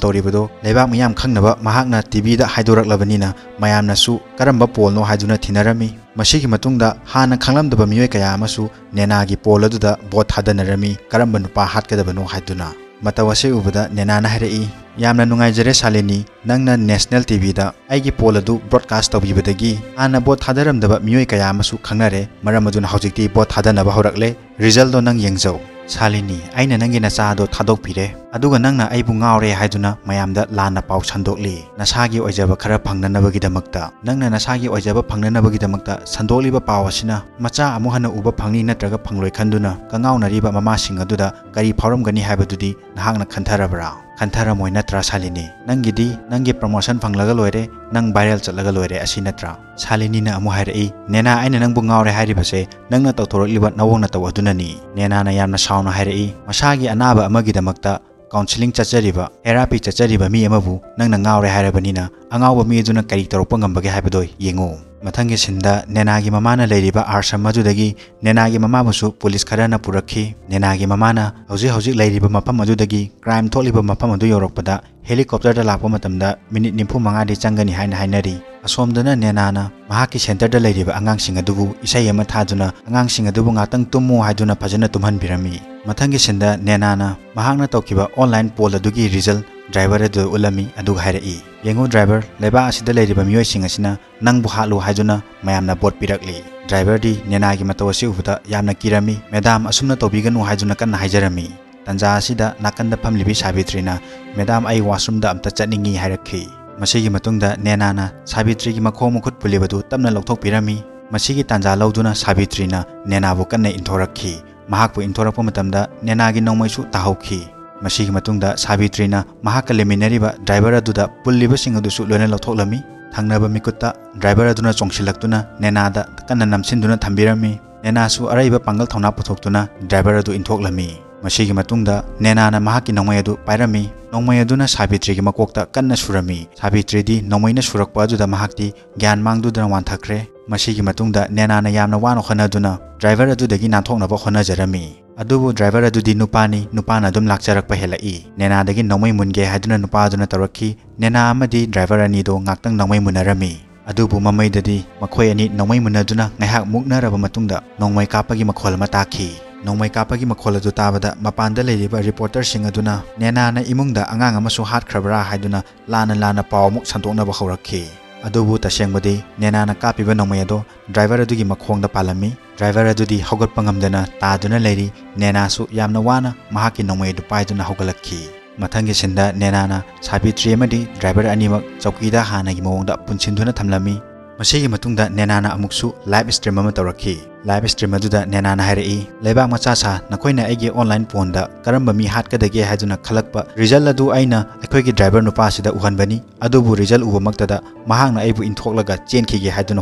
ꯇꯧꯔꯤꯕꯗꯨ ꯂꯩꯕꯥꯛ ꯃꯤꯌꯥꯝ ꯈꯪꯅꯕ ꯃꯍꯥꯛꯅ ꯇꯤ ꯚꯤꯗ ꯍꯥꯏꯗꯣꯔꯛꯂꯕꯅꯤꯅ ꯃꯌꯥꯝꯅꯁꯨ ꯀꯔꯝꯕ pollꯅꯣ ꯍꯥꯏꯗꯨꯅ ꯊꯤꯅꯔꯝꯃꯤ꯫ ꯃꯁꯤꯒꯤ ꯃꯇꯨꯡꯗ ꯍꯥꯟꯅ ꯈꯪꯂꯝꯗꯕ ꯃꯤꯑꯣꯏ ꯀꯌꯥ ꯑꯃꯁꯨ ꯅꯦꯅꯥꯒꯤ poll ꯑꯗꯨꯗ vote ꯊꯥꯗꯅꯔꯝꯃꯤ, ꯀꯔꯝꯕ ꯅꯨꯄꯥ ꯍꯥꯠꯀꯗꯕꯅꯣ ꯍꯥꯏꯗꯨꯅ꯫ ꯃꯇꯧ ꯑꯁꯤ ꯎꯕꯗ ꯅꯦꯅꯥꯅ ꯍꯥꯏꯔꯛꯏ, "ꯌꯥꯝꯅ ꯅꯨꯡꯉꯥꯏꯖꯔꯦ ꯁꯥꯂꯤꯅꯤ, ꯅꯪꯅ national ꯇꯤ ꯚꯤꯗ ꯑꯩꯒꯤ poll ꯑꯗꯨ broadcast ꯇꯧꯕꯤꯕꯗꯒꯤ ꯍꯥꯟꯅ vote ꯊꯥꯗꯔꯝꯗꯕ ꯃꯤꯑꯣꯏ ꯀꯌꯥ ꯑꯃꯁꯨ ꯈꯪꯅꯔꯦ, ꯃꯔꯝ ꯑꯗꯨꯅ ꯍꯧꯖꯤꯛꯇꯤ vote ꯊꯥꯗꯅꯕ ꯍꯧꯔꯛꯂꯦ꯫ Resultꯗꯣ ꯅꯪ ꯌꯦꯡꯖꯧ꯫ ꯁꯥꯂꯤꯅꯤ, ꯑꯩꯅ ꯅꯪꯒꯤ ꯅꯆꯥ ꯑꯗꯣ ꯊꯥꯗꯣꯛꯄꯤꯔꯦ, ꯑꯗꯨꯒ ꯅꯪꯅ ꯑꯩꯕꯨ ꯉꯥꯎꯔꯦ ꯍꯥꯏꯗꯨꯅ ꯃꯌꯥꯝꯗ ꯂꯥꯟꯅ ꯄꯥꯎ ꯁꯟꯗꯣꯛꯂꯤ꯫ ꯅꯁꯥꯒꯤ ꯑꯣꯏꯖꯕ ꯈꯔ ꯐꯪꯅꯅꯕꯒꯤꯗꯃꯛꯇ, ꯅꯪꯅ ꯅꯁꯥꯒꯤ ꯑꯣꯏꯖꯕ ꯐꯪꯅꯅꯕꯒꯤꯗꯃꯛꯇ ꯁꯟꯗꯣꯛꯂꯤꯕ ꯄꯥꯎ ꯑꯁꯤꯅ ꯃꯆꯥ ꯑꯃꯨꯛ ꯍꯟꯅ ꯎꯕ ꯐꯪꯅꯤ ꯅꯠꯇ꯭ꯔꯒ ꯐꯪꯂꯣꯏ ꯈꯟꯗꯨꯅ ꯀꯉꯥꯎꯅꯔꯤꯕ ꯃꯃꯥꯁꯤꯡ ꯑꯗꯨꯗ ꯀꯔꯤ ꯐꯥꯎꯔꯝꯒꯅꯤ ꯍꯥꯏꯕꯗꯨꯗꯤ ꯅꯍꯥꯛꯅ ꯈꯟꯊꯔꯕ꯭ꯔꯥ? ꯈꯟꯊꯔꯝꯃꯣꯏ ꯅꯠꯇ꯭ꯔꯥ ꯁꯥꯂꯤꯅꯤ? ꯅꯪꯒꯤꯗꯤ ꯅꯪꯒꯤ promotion ꯐꯪꯂꯒ ꯂꯣꯏꯔꯦ, ꯅꯪ viral ꯆꯠꯂꯒ ꯂꯣꯏꯔꯦ, ꯑꯁꯤ ꯅꯠꯇ꯭ꯔꯥ?" ꯁꯥꯂꯤꯅꯤꯅ ꯑꯃꯨꯛ ꯍꯥꯏꯔꯛꯏ, "ꯅꯦꯅꯥ, ꯑꯩꯅ ꯅꯪꯕꯨ ꯉꯥꯎꯔꯦ ꯍꯥꯏꯔꯤꯕꯁꯦ ꯅꯪꯅ ꯇꯧꯊꯣꯔꯛꯂꯤꯕ ꯅꯑꯣꯡ ꯅꯇꯧ ꯑꯗꯨꯅꯅꯤ꯫" ꯅꯦꯅꯥꯅ ꯌꯥꯝꯅ ꯁꯥꯎꯅ ꯍꯥꯏꯔꯛꯏ, "ꯃꯁꯥꯒꯤ ꯑꯅꯥꯕ ꯑꯃꯒꯤꯗꯃꯛꯇ counselling ꯆꯠꯆꯔꯤꯕ, therapy ꯆꯠꯆꯔꯤꯕ ꯃꯤ ꯑꯃꯕꯨ ꯅꯪꯅ ꯉꯥꯎꯔꯦ ꯍꯥꯏꯔꯕꯅꯤꯅ ꯑꯉꯥꯎꯕ ꯃꯤ ꯑꯗꯨꯅ ꯀꯔꯤ ꯇꯧꯔꯛꯄ ꯉꯝꯕꯒꯦ ꯍꯥꯏꯕꯗꯣ ꯌꯦꯡꯉꯨ꯫ ꯃꯊꯪꯒꯤ ꯁꯤꯟꯗ ꯅꯦꯅꯥꯒꯤ ꯃꯃꯥꯅ ꯂꯩꯔꯤꯕ ꯑꯥꯁ꯭ꯔꯝ ꯑꯗꯨꯗꯒꯤ ꯅꯦꯅꯥꯒꯤ ꯃꯃꯥꯕꯨꯁꯨ ꯄꯨꯂꯤꯁ ꯈꯔꯅ ꯄꯨꯔꯛꯈꯤ꯫ ꯅꯦꯅꯥꯒꯤ ꯃꯃꯥꯅ ꯍꯧꯖꯤꯛ ꯍꯧꯖꯤꯛ ꯂꯩꯔꯤꯕ ꯃꯐꯝ ꯑꯗꯨꯗꯒꯤ ꯀ꯭ꯔꯥꯏꯝ ꯊꯣꯛꯂꯤꯕ ꯃꯐꯝ ꯑꯗꯨ ꯌꯧꯔꯛꯄꯗ ꯍꯦꯂꯤꯀꯣꯞꯇꯔꯗ ꯂꯥꯛꯄ ꯃꯇꯝꯗ ꯃꯤꯅꯤꯠ ꯅꯤꯐꯨ ꯃꯉꯥꯗꯤ ꯆꯪꯒꯅꯤ ꯍꯥꯏꯅ ꯍꯥꯏꯅꯔꯤ꯫ ꯑꯁꯣꯝꯗꯅ ꯅꯦꯅꯥꯅ ꯃꯍꯥꯛꯀꯤ ꯁꯦꯟꯇꯔꯗ ꯂꯩꯔꯤꯕ ꯑꯉꯥꯡꯁꯤꯡ ꯑꯗꯨꯕꯨ ꯏꯁꯩ ꯑꯃ ꯊꯥꯗꯨꯅ ꯑꯉꯥꯡꯁꯤꯡ ꯑꯗꯨꯕꯨ ꯉꯥꯛꯇꯪ ꯇꯨꯝꯃꯨ ꯍꯥꯏꯗꯨꯅ ꯐꯖꯅ ꯇꯨꯝꯍꯟꯕꯤꯔꯝꯃꯤ꯫ ꯃꯊꯪꯒꯤ ꯁꯤꯟꯗ ꯅꯦꯅꯥꯅ ꯃꯍꯥꯛꯅ ꯇꯧꯈꯤꯕ ꯑꯣꯟꯂꯥꯏꯟ ꯄꯣꯜ ꯑꯗꯨꯒꯤ ꯔꯤꯖꯜ ꯗ꯭ꯔꯥꯏꯚꯔ ꯑꯗꯨꯗ ꯎꯠꯂꯝꯃꯤ, ꯑꯗꯨꯒ ꯍꯥꯏꯔꯛꯏ, "ꯌꯦꯡꯉꯨ ꯗ꯭ꯔꯥꯏꯚꯔ, ꯂꯩꯕꯥꯛ ꯑꯁꯤꯗ ꯂꯩꯔꯤꯕ ꯃꯤꯑꯣꯏꯁꯤꯡ ꯑꯁꯤꯅ ꯅꯪꯕꯨ ꯍꯥꯠꯂꯨ ꯍꯥꯏꯗꯨꯅ ꯃꯌꯥꯝꯅ ꯚꯣꯠ ꯄꯤꯔꯛꯂꯤ꯫" ꯗ꯭ꯔꯥꯏꯚꯔꯗꯤ ꯅꯦꯅꯥꯒꯤ ꯃꯇꯧ ꯑꯁꯤ ꯎꯕꯗ ꯌꯥꯝꯅ ꯀꯤꯔꯝꯃꯤ꯫ "ꯃꯦꯗꯥꯝ, ꯑꯁꯨꯝꯅ ꯇꯧꯕꯤꯒꯅꯨ" ꯍꯥꯏꯗꯨꯅ ꯀꯟꯅ ꯍꯥꯏꯖꯔꯝꯃꯤ꯫ ꯇꯥꯟꯖꯥ ꯑꯁꯤꯗ ꯅꯥꯀꯟꯗ ꯐꯝꯂꯤꯕꯤ ꯁꯥꯕꯤꯇ꯭ꯔꯤꯅ, "ꯃꯦꯗꯥꯝ, ꯑꯩ ꯋꯥꯁꯔꯨꯝꯗ ꯑꯝꯇ ꯆꯠꯅꯤꯡꯉꯤ" ꯍꯥꯏꯔꯛꯈꯤ꯫ ꯃꯁꯤꯒꯤ ꯃꯇꯨꯡꯗ ꯅꯦꯅꯥꯅ ꯁꯥꯕꯤꯇ꯭ꯔꯤꯒꯤ ꯃꯈꯣꯡ ꯃꯈꯨꯠ ꯄꯨꯜꯂꯤꯕꯗꯨ ꯇꯞꯅ ꯂꯧꯊꯣꯛꯄꯤꯔꯝꯃꯤ꯫ ꯃꯁꯤꯒꯤ ꯇꯥꯟꯖꯥ ꯂꯧꯗꯨꯅ ꯁꯥꯕꯤꯇ꯭ꯔꯤꯅ ꯅꯦꯅꯥꯕꯨ ꯀꯟꯅ ꯏꯟꯊꯣꯔꯛꯈꯤ꯫ ꯃꯍꯥꯛꯄꯨ ꯏꯟꯊꯣꯔꯛꯄ ꯃꯇꯝꯗ ꯅꯦꯅꯥꯒꯤ ꯅꯣꯡꯃꯩꯁꯨ ꯇꯥꯍꯧꯈꯤ꯫ ꯃꯁꯤꯒꯤ ꯃꯇꯨꯡꯗ ꯁꯥꯕꯤꯇ꯭ꯔꯤꯅ ꯃꯍꯥꯛꯀ ꯂꯩꯃꯤꯟꯅꯔꯤꯕ ꯗ꯭ꯔꯥꯏꯚꯔ ꯑꯗꯨꯗ ꯄꯨꯜꯂꯤꯕꯁꯤꯡ ꯑꯗꯨꯁꯨ ꯂꯣꯏꯅ ꯂꯧꯊꯣꯛꯂꯝꯃꯤ꯫ ꯊꯪꯅꯕ ꯃꯤꯀꯨꯠꯇ ꯗ꯭ꯔꯥꯏꯚꯔ ꯑꯗꯨꯅ ꯆꯣꯡꯁꯤꯜꯂꯛꯇꯨꯅ ꯅꯦꯅꯥꯗ ꯀꯟꯅ ꯅꯝꯁꯤꯟꯗꯨꯅ ꯊꯝꯕꯤꯔꯝꯃꯤ꯫ ꯅꯦꯅꯥꯁꯨ ꯑꯔꯩꯕ ꯄꯥꯡꯒꯜ ꯊꯧꯅꯥ ꯄꯨꯊꯣꯛꯇꯨꯅ ꯗ꯭ꯔꯥꯏꯚꯔ ꯑꯗꯨ ꯏꯟꯊꯣꯛꯂꯝꯃꯤ꯫ ꯃꯁꯤꯒꯤ ꯃꯇꯨꯡꯗ ꯅꯦꯅꯥꯅ ꯃꯍꯥꯛꯀꯤ ꯅꯣꯡꯃꯩ ꯑꯗꯨ ꯄꯥꯏꯔꯝꯃꯤ꯫ ꯅꯣꯡꯃꯩ ꯑꯗꯨꯅ ꯁꯥꯕꯤꯇ꯭ꯔꯤꯒꯤ ꯃꯀꯣꯛꯇ ꯀꯟꯅ ꯁꯨꯔꯝꯃꯤ꯫ ꯁꯥꯕꯤꯇ꯭ꯔꯤꯗꯤ ꯅꯣꯡꯃꯩꯅ ꯁꯨꯔꯛꯄ ꯑꯗꯨꯗ ꯃꯍꯥꯛꯇꯤ ꯒ꯭ꯌꯥꯟ ꯃꯥꯡꯗꯨꯗꯅ ꯋꯥꯟꯊꯈ꯭ꯔꯦ꯫ ꯃꯁꯤꯒꯤ ꯃꯇꯨꯡꯗ ꯅꯦꯅꯥꯅ ꯌꯥꯝꯅ ꯋꯥꯅ ꯍꯣꯠꯅꯗꯨꯅ ꯗ꯭ꯔꯥꯏꯚꯔ ꯑꯗꯨꯗꯒꯤ ꯅꯥꯟꯊꯣꯛꯅꯕ ꯍꯣꯠꯅꯖꯔꯝꯃꯤ꯫ ꯑꯗꯨꯕꯨ ꯗ꯭ꯔꯥꯏꯚꯔ ꯑꯗꯨꯗꯤ ꯅꯨꯄꯥꯅꯤ, ꯅꯨꯄꯥꯅ ꯑꯗꯨꯝ ꯂꯥꯛꯆꯔꯛꯄ ꯍꯦꯜꯂꯛꯏ꯫ ꯅꯦꯅꯥꯗꯒꯤ ꯅꯣꯡꯃꯩ ꯃꯨꯟꯒꯦ ꯍꯥꯏꯗꯨꯅ ꯅꯨꯄꯥ ꯑꯗꯨꯅ ꯇꯧꯔꯛꯈꯤ꯫ ꯅꯦꯅꯥ ꯑꯃꯗꯤ ꯗ꯭ꯔꯥꯏꯚꯔ ꯑꯅꯤꯗꯣ ꯉꯥꯛꯇꯪ ꯅꯣꯡꯃꯩ ꯃꯨꯟꯅꯔꯝꯃꯤ꯫ ꯑꯗꯨꯕꯨ ꯃꯃꯩꯗꯗꯤ ꯃꯈꯣꯏ ꯑꯅꯤ ꯅꯣꯡꯃꯩ ꯃꯨꯟꯅꯗꯨꯅ ꯉꯥꯏꯍꯥꯛ ꯃꯨꯛꯅꯔꯕ ꯃꯇꯨꯡꯗ ꯅꯣꯡꯃꯩ ꯀꯥꯞꯄꯒꯤ ꯃꯈꯣꯜ ꯑꯃ ꯇꯥꯈꯤ꯫ ꯅꯣꯡꯃꯩ ꯀꯥꯞꯄꯒꯤ ꯃꯈꯣꯜ ꯑꯗꯨ ꯇꯥꯕꯗ ꯃꯄꯥꯟꯗ ꯂꯩꯔꯤꯕ ꯔꯤꯄꯣꯔꯇꯔꯁꯤꯡ ꯑꯗꯨꯅ ꯅꯦꯅꯥꯅ ꯏꯃꯨꯡꯗ ꯑꯉꯥꯡ ꯑꯃꯁꯨ ꯍꯥꯠꯈ꯭ꯔꯕ꯭ꯔꯥ ꯍꯥꯏꯗꯨꯅ ꯂꯥꯟꯅ ꯂꯥꯟꯅ ꯄꯥꯎ ꯑꯃꯨꯛ ꯁꯟꯗꯣꯛꯅꯕ ꯍꯧꯔꯛꯈꯤ꯫ ꯑꯗꯨꯕꯨ ꯇꯁꯦꯡꯕꯗꯤ ꯅꯦꯅꯥꯅ ꯀꯥꯞꯄꯤꯕ ꯅꯣꯡꯃꯩ ꯑꯗꯣ ꯗ꯭ꯔꯥꯏꯚꯔ ꯑꯗꯨꯒꯤ ꯃꯈꯣꯡꯗ ꯄꯥꯜꯂꯝꯃꯤ꯫ ꯗ꯭ꯔꯥꯏꯚꯔ ꯑꯗꯨꯗꯤ ꯍꯧꯒꯠꯄ ꯉꯝꯗꯅ ꯇꯥꯗꯨꯅ ꯂꯩꯔꯤ꯫ ꯅꯦꯅꯥꯁꯨ ꯌꯥꯝꯅ ꯋꯥꯅ ꯃꯍꯥꯛꯀꯤ ꯅꯣꯡꯃꯩ ꯑꯗꯨ ꯄꯥꯏꯗꯨꯅ ꯍꯧꯒꯠꯂꯛꯈꯤ꯫ ꯃꯊꯪꯒꯤ ꯁꯤꯟꯗ ꯅꯦꯅꯥꯅ ꯁꯥꯕꯤꯇ꯭ꯔꯤ ꯑꯃꯗꯤ ꯗ꯭ꯔꯥꯏꯚꯔ ꯑꯅꯤꯃꯛ ꯆꯧꯀꯤꯗ ꯍꯥꯟꯅꯒꯤ ꯃꯑꯣꯡꯗ ꯄꯨꯟꯁꯤꯟꯗꯨꯅ ꯊꯝꯂꯝꯃꯤ꯫ ꯃꯁꯤꯒꯤ ꯃꯇꯨꯡꯗ ꯅꯦꯅꯥꯅ ꯑꯃꯨꯛꯁꯨ ꯂꯥꯏꯚ ꯁ꯭ꯇ꯭ꯔꯤꯝ ꯑꯃ ꯇꯧꯔꯛꯈꯤ꯫ ꯂꯥꯏꯚ ꯁ꯭ꯇ꯭ꯔꯤꯝ ꯑꯗꯨꯗ ꯅꯦꯅꯥꯅ ꯍꯥꯏꯔꯛꯏ, "ꯂꯩꯕꯥꯛ ꯃꯆꯥ ꯁꯥ, ꯅꯈꯣꯏꯅ ꯑꯩꯒꯤ ꯑꯣꯟꯂꯥꯏꯟ ꯄꯣꯟꯗ ꯀꯔꯝꯕ ꯃꯤ ꯍꯥꯠꯀꯗꯒꯦ ꯍꯥꯏꯗꯨꯅ ꯈꯜꯂꯛꯄ ꯔꯤꯖꯜ ꯑꯗꯨ ꯑꯩꯅ ꯑꯩꯈꯣꯏꯒꯤ ꯗ꯭ꯔꯥꯏꯚꯔ ꯅꯨꯄꯥ ꯑꯁꯤꯗ ꯎꯍꯟꯕꯅꯤ꯫ ꯑꯗꯨꯕꯨ ꯔꯤꯖꯜ ꯎꯕꯃꯛꯇꯗ ꯃꯍꯥꯛꯅ ꯑꯩꯕꯨ ꯏꯟꯊꯣꯛꯂꯒ ꯆꯦꯟꯈꯤꯒꯦ ꯍꯥꯏꯗꯨꯅ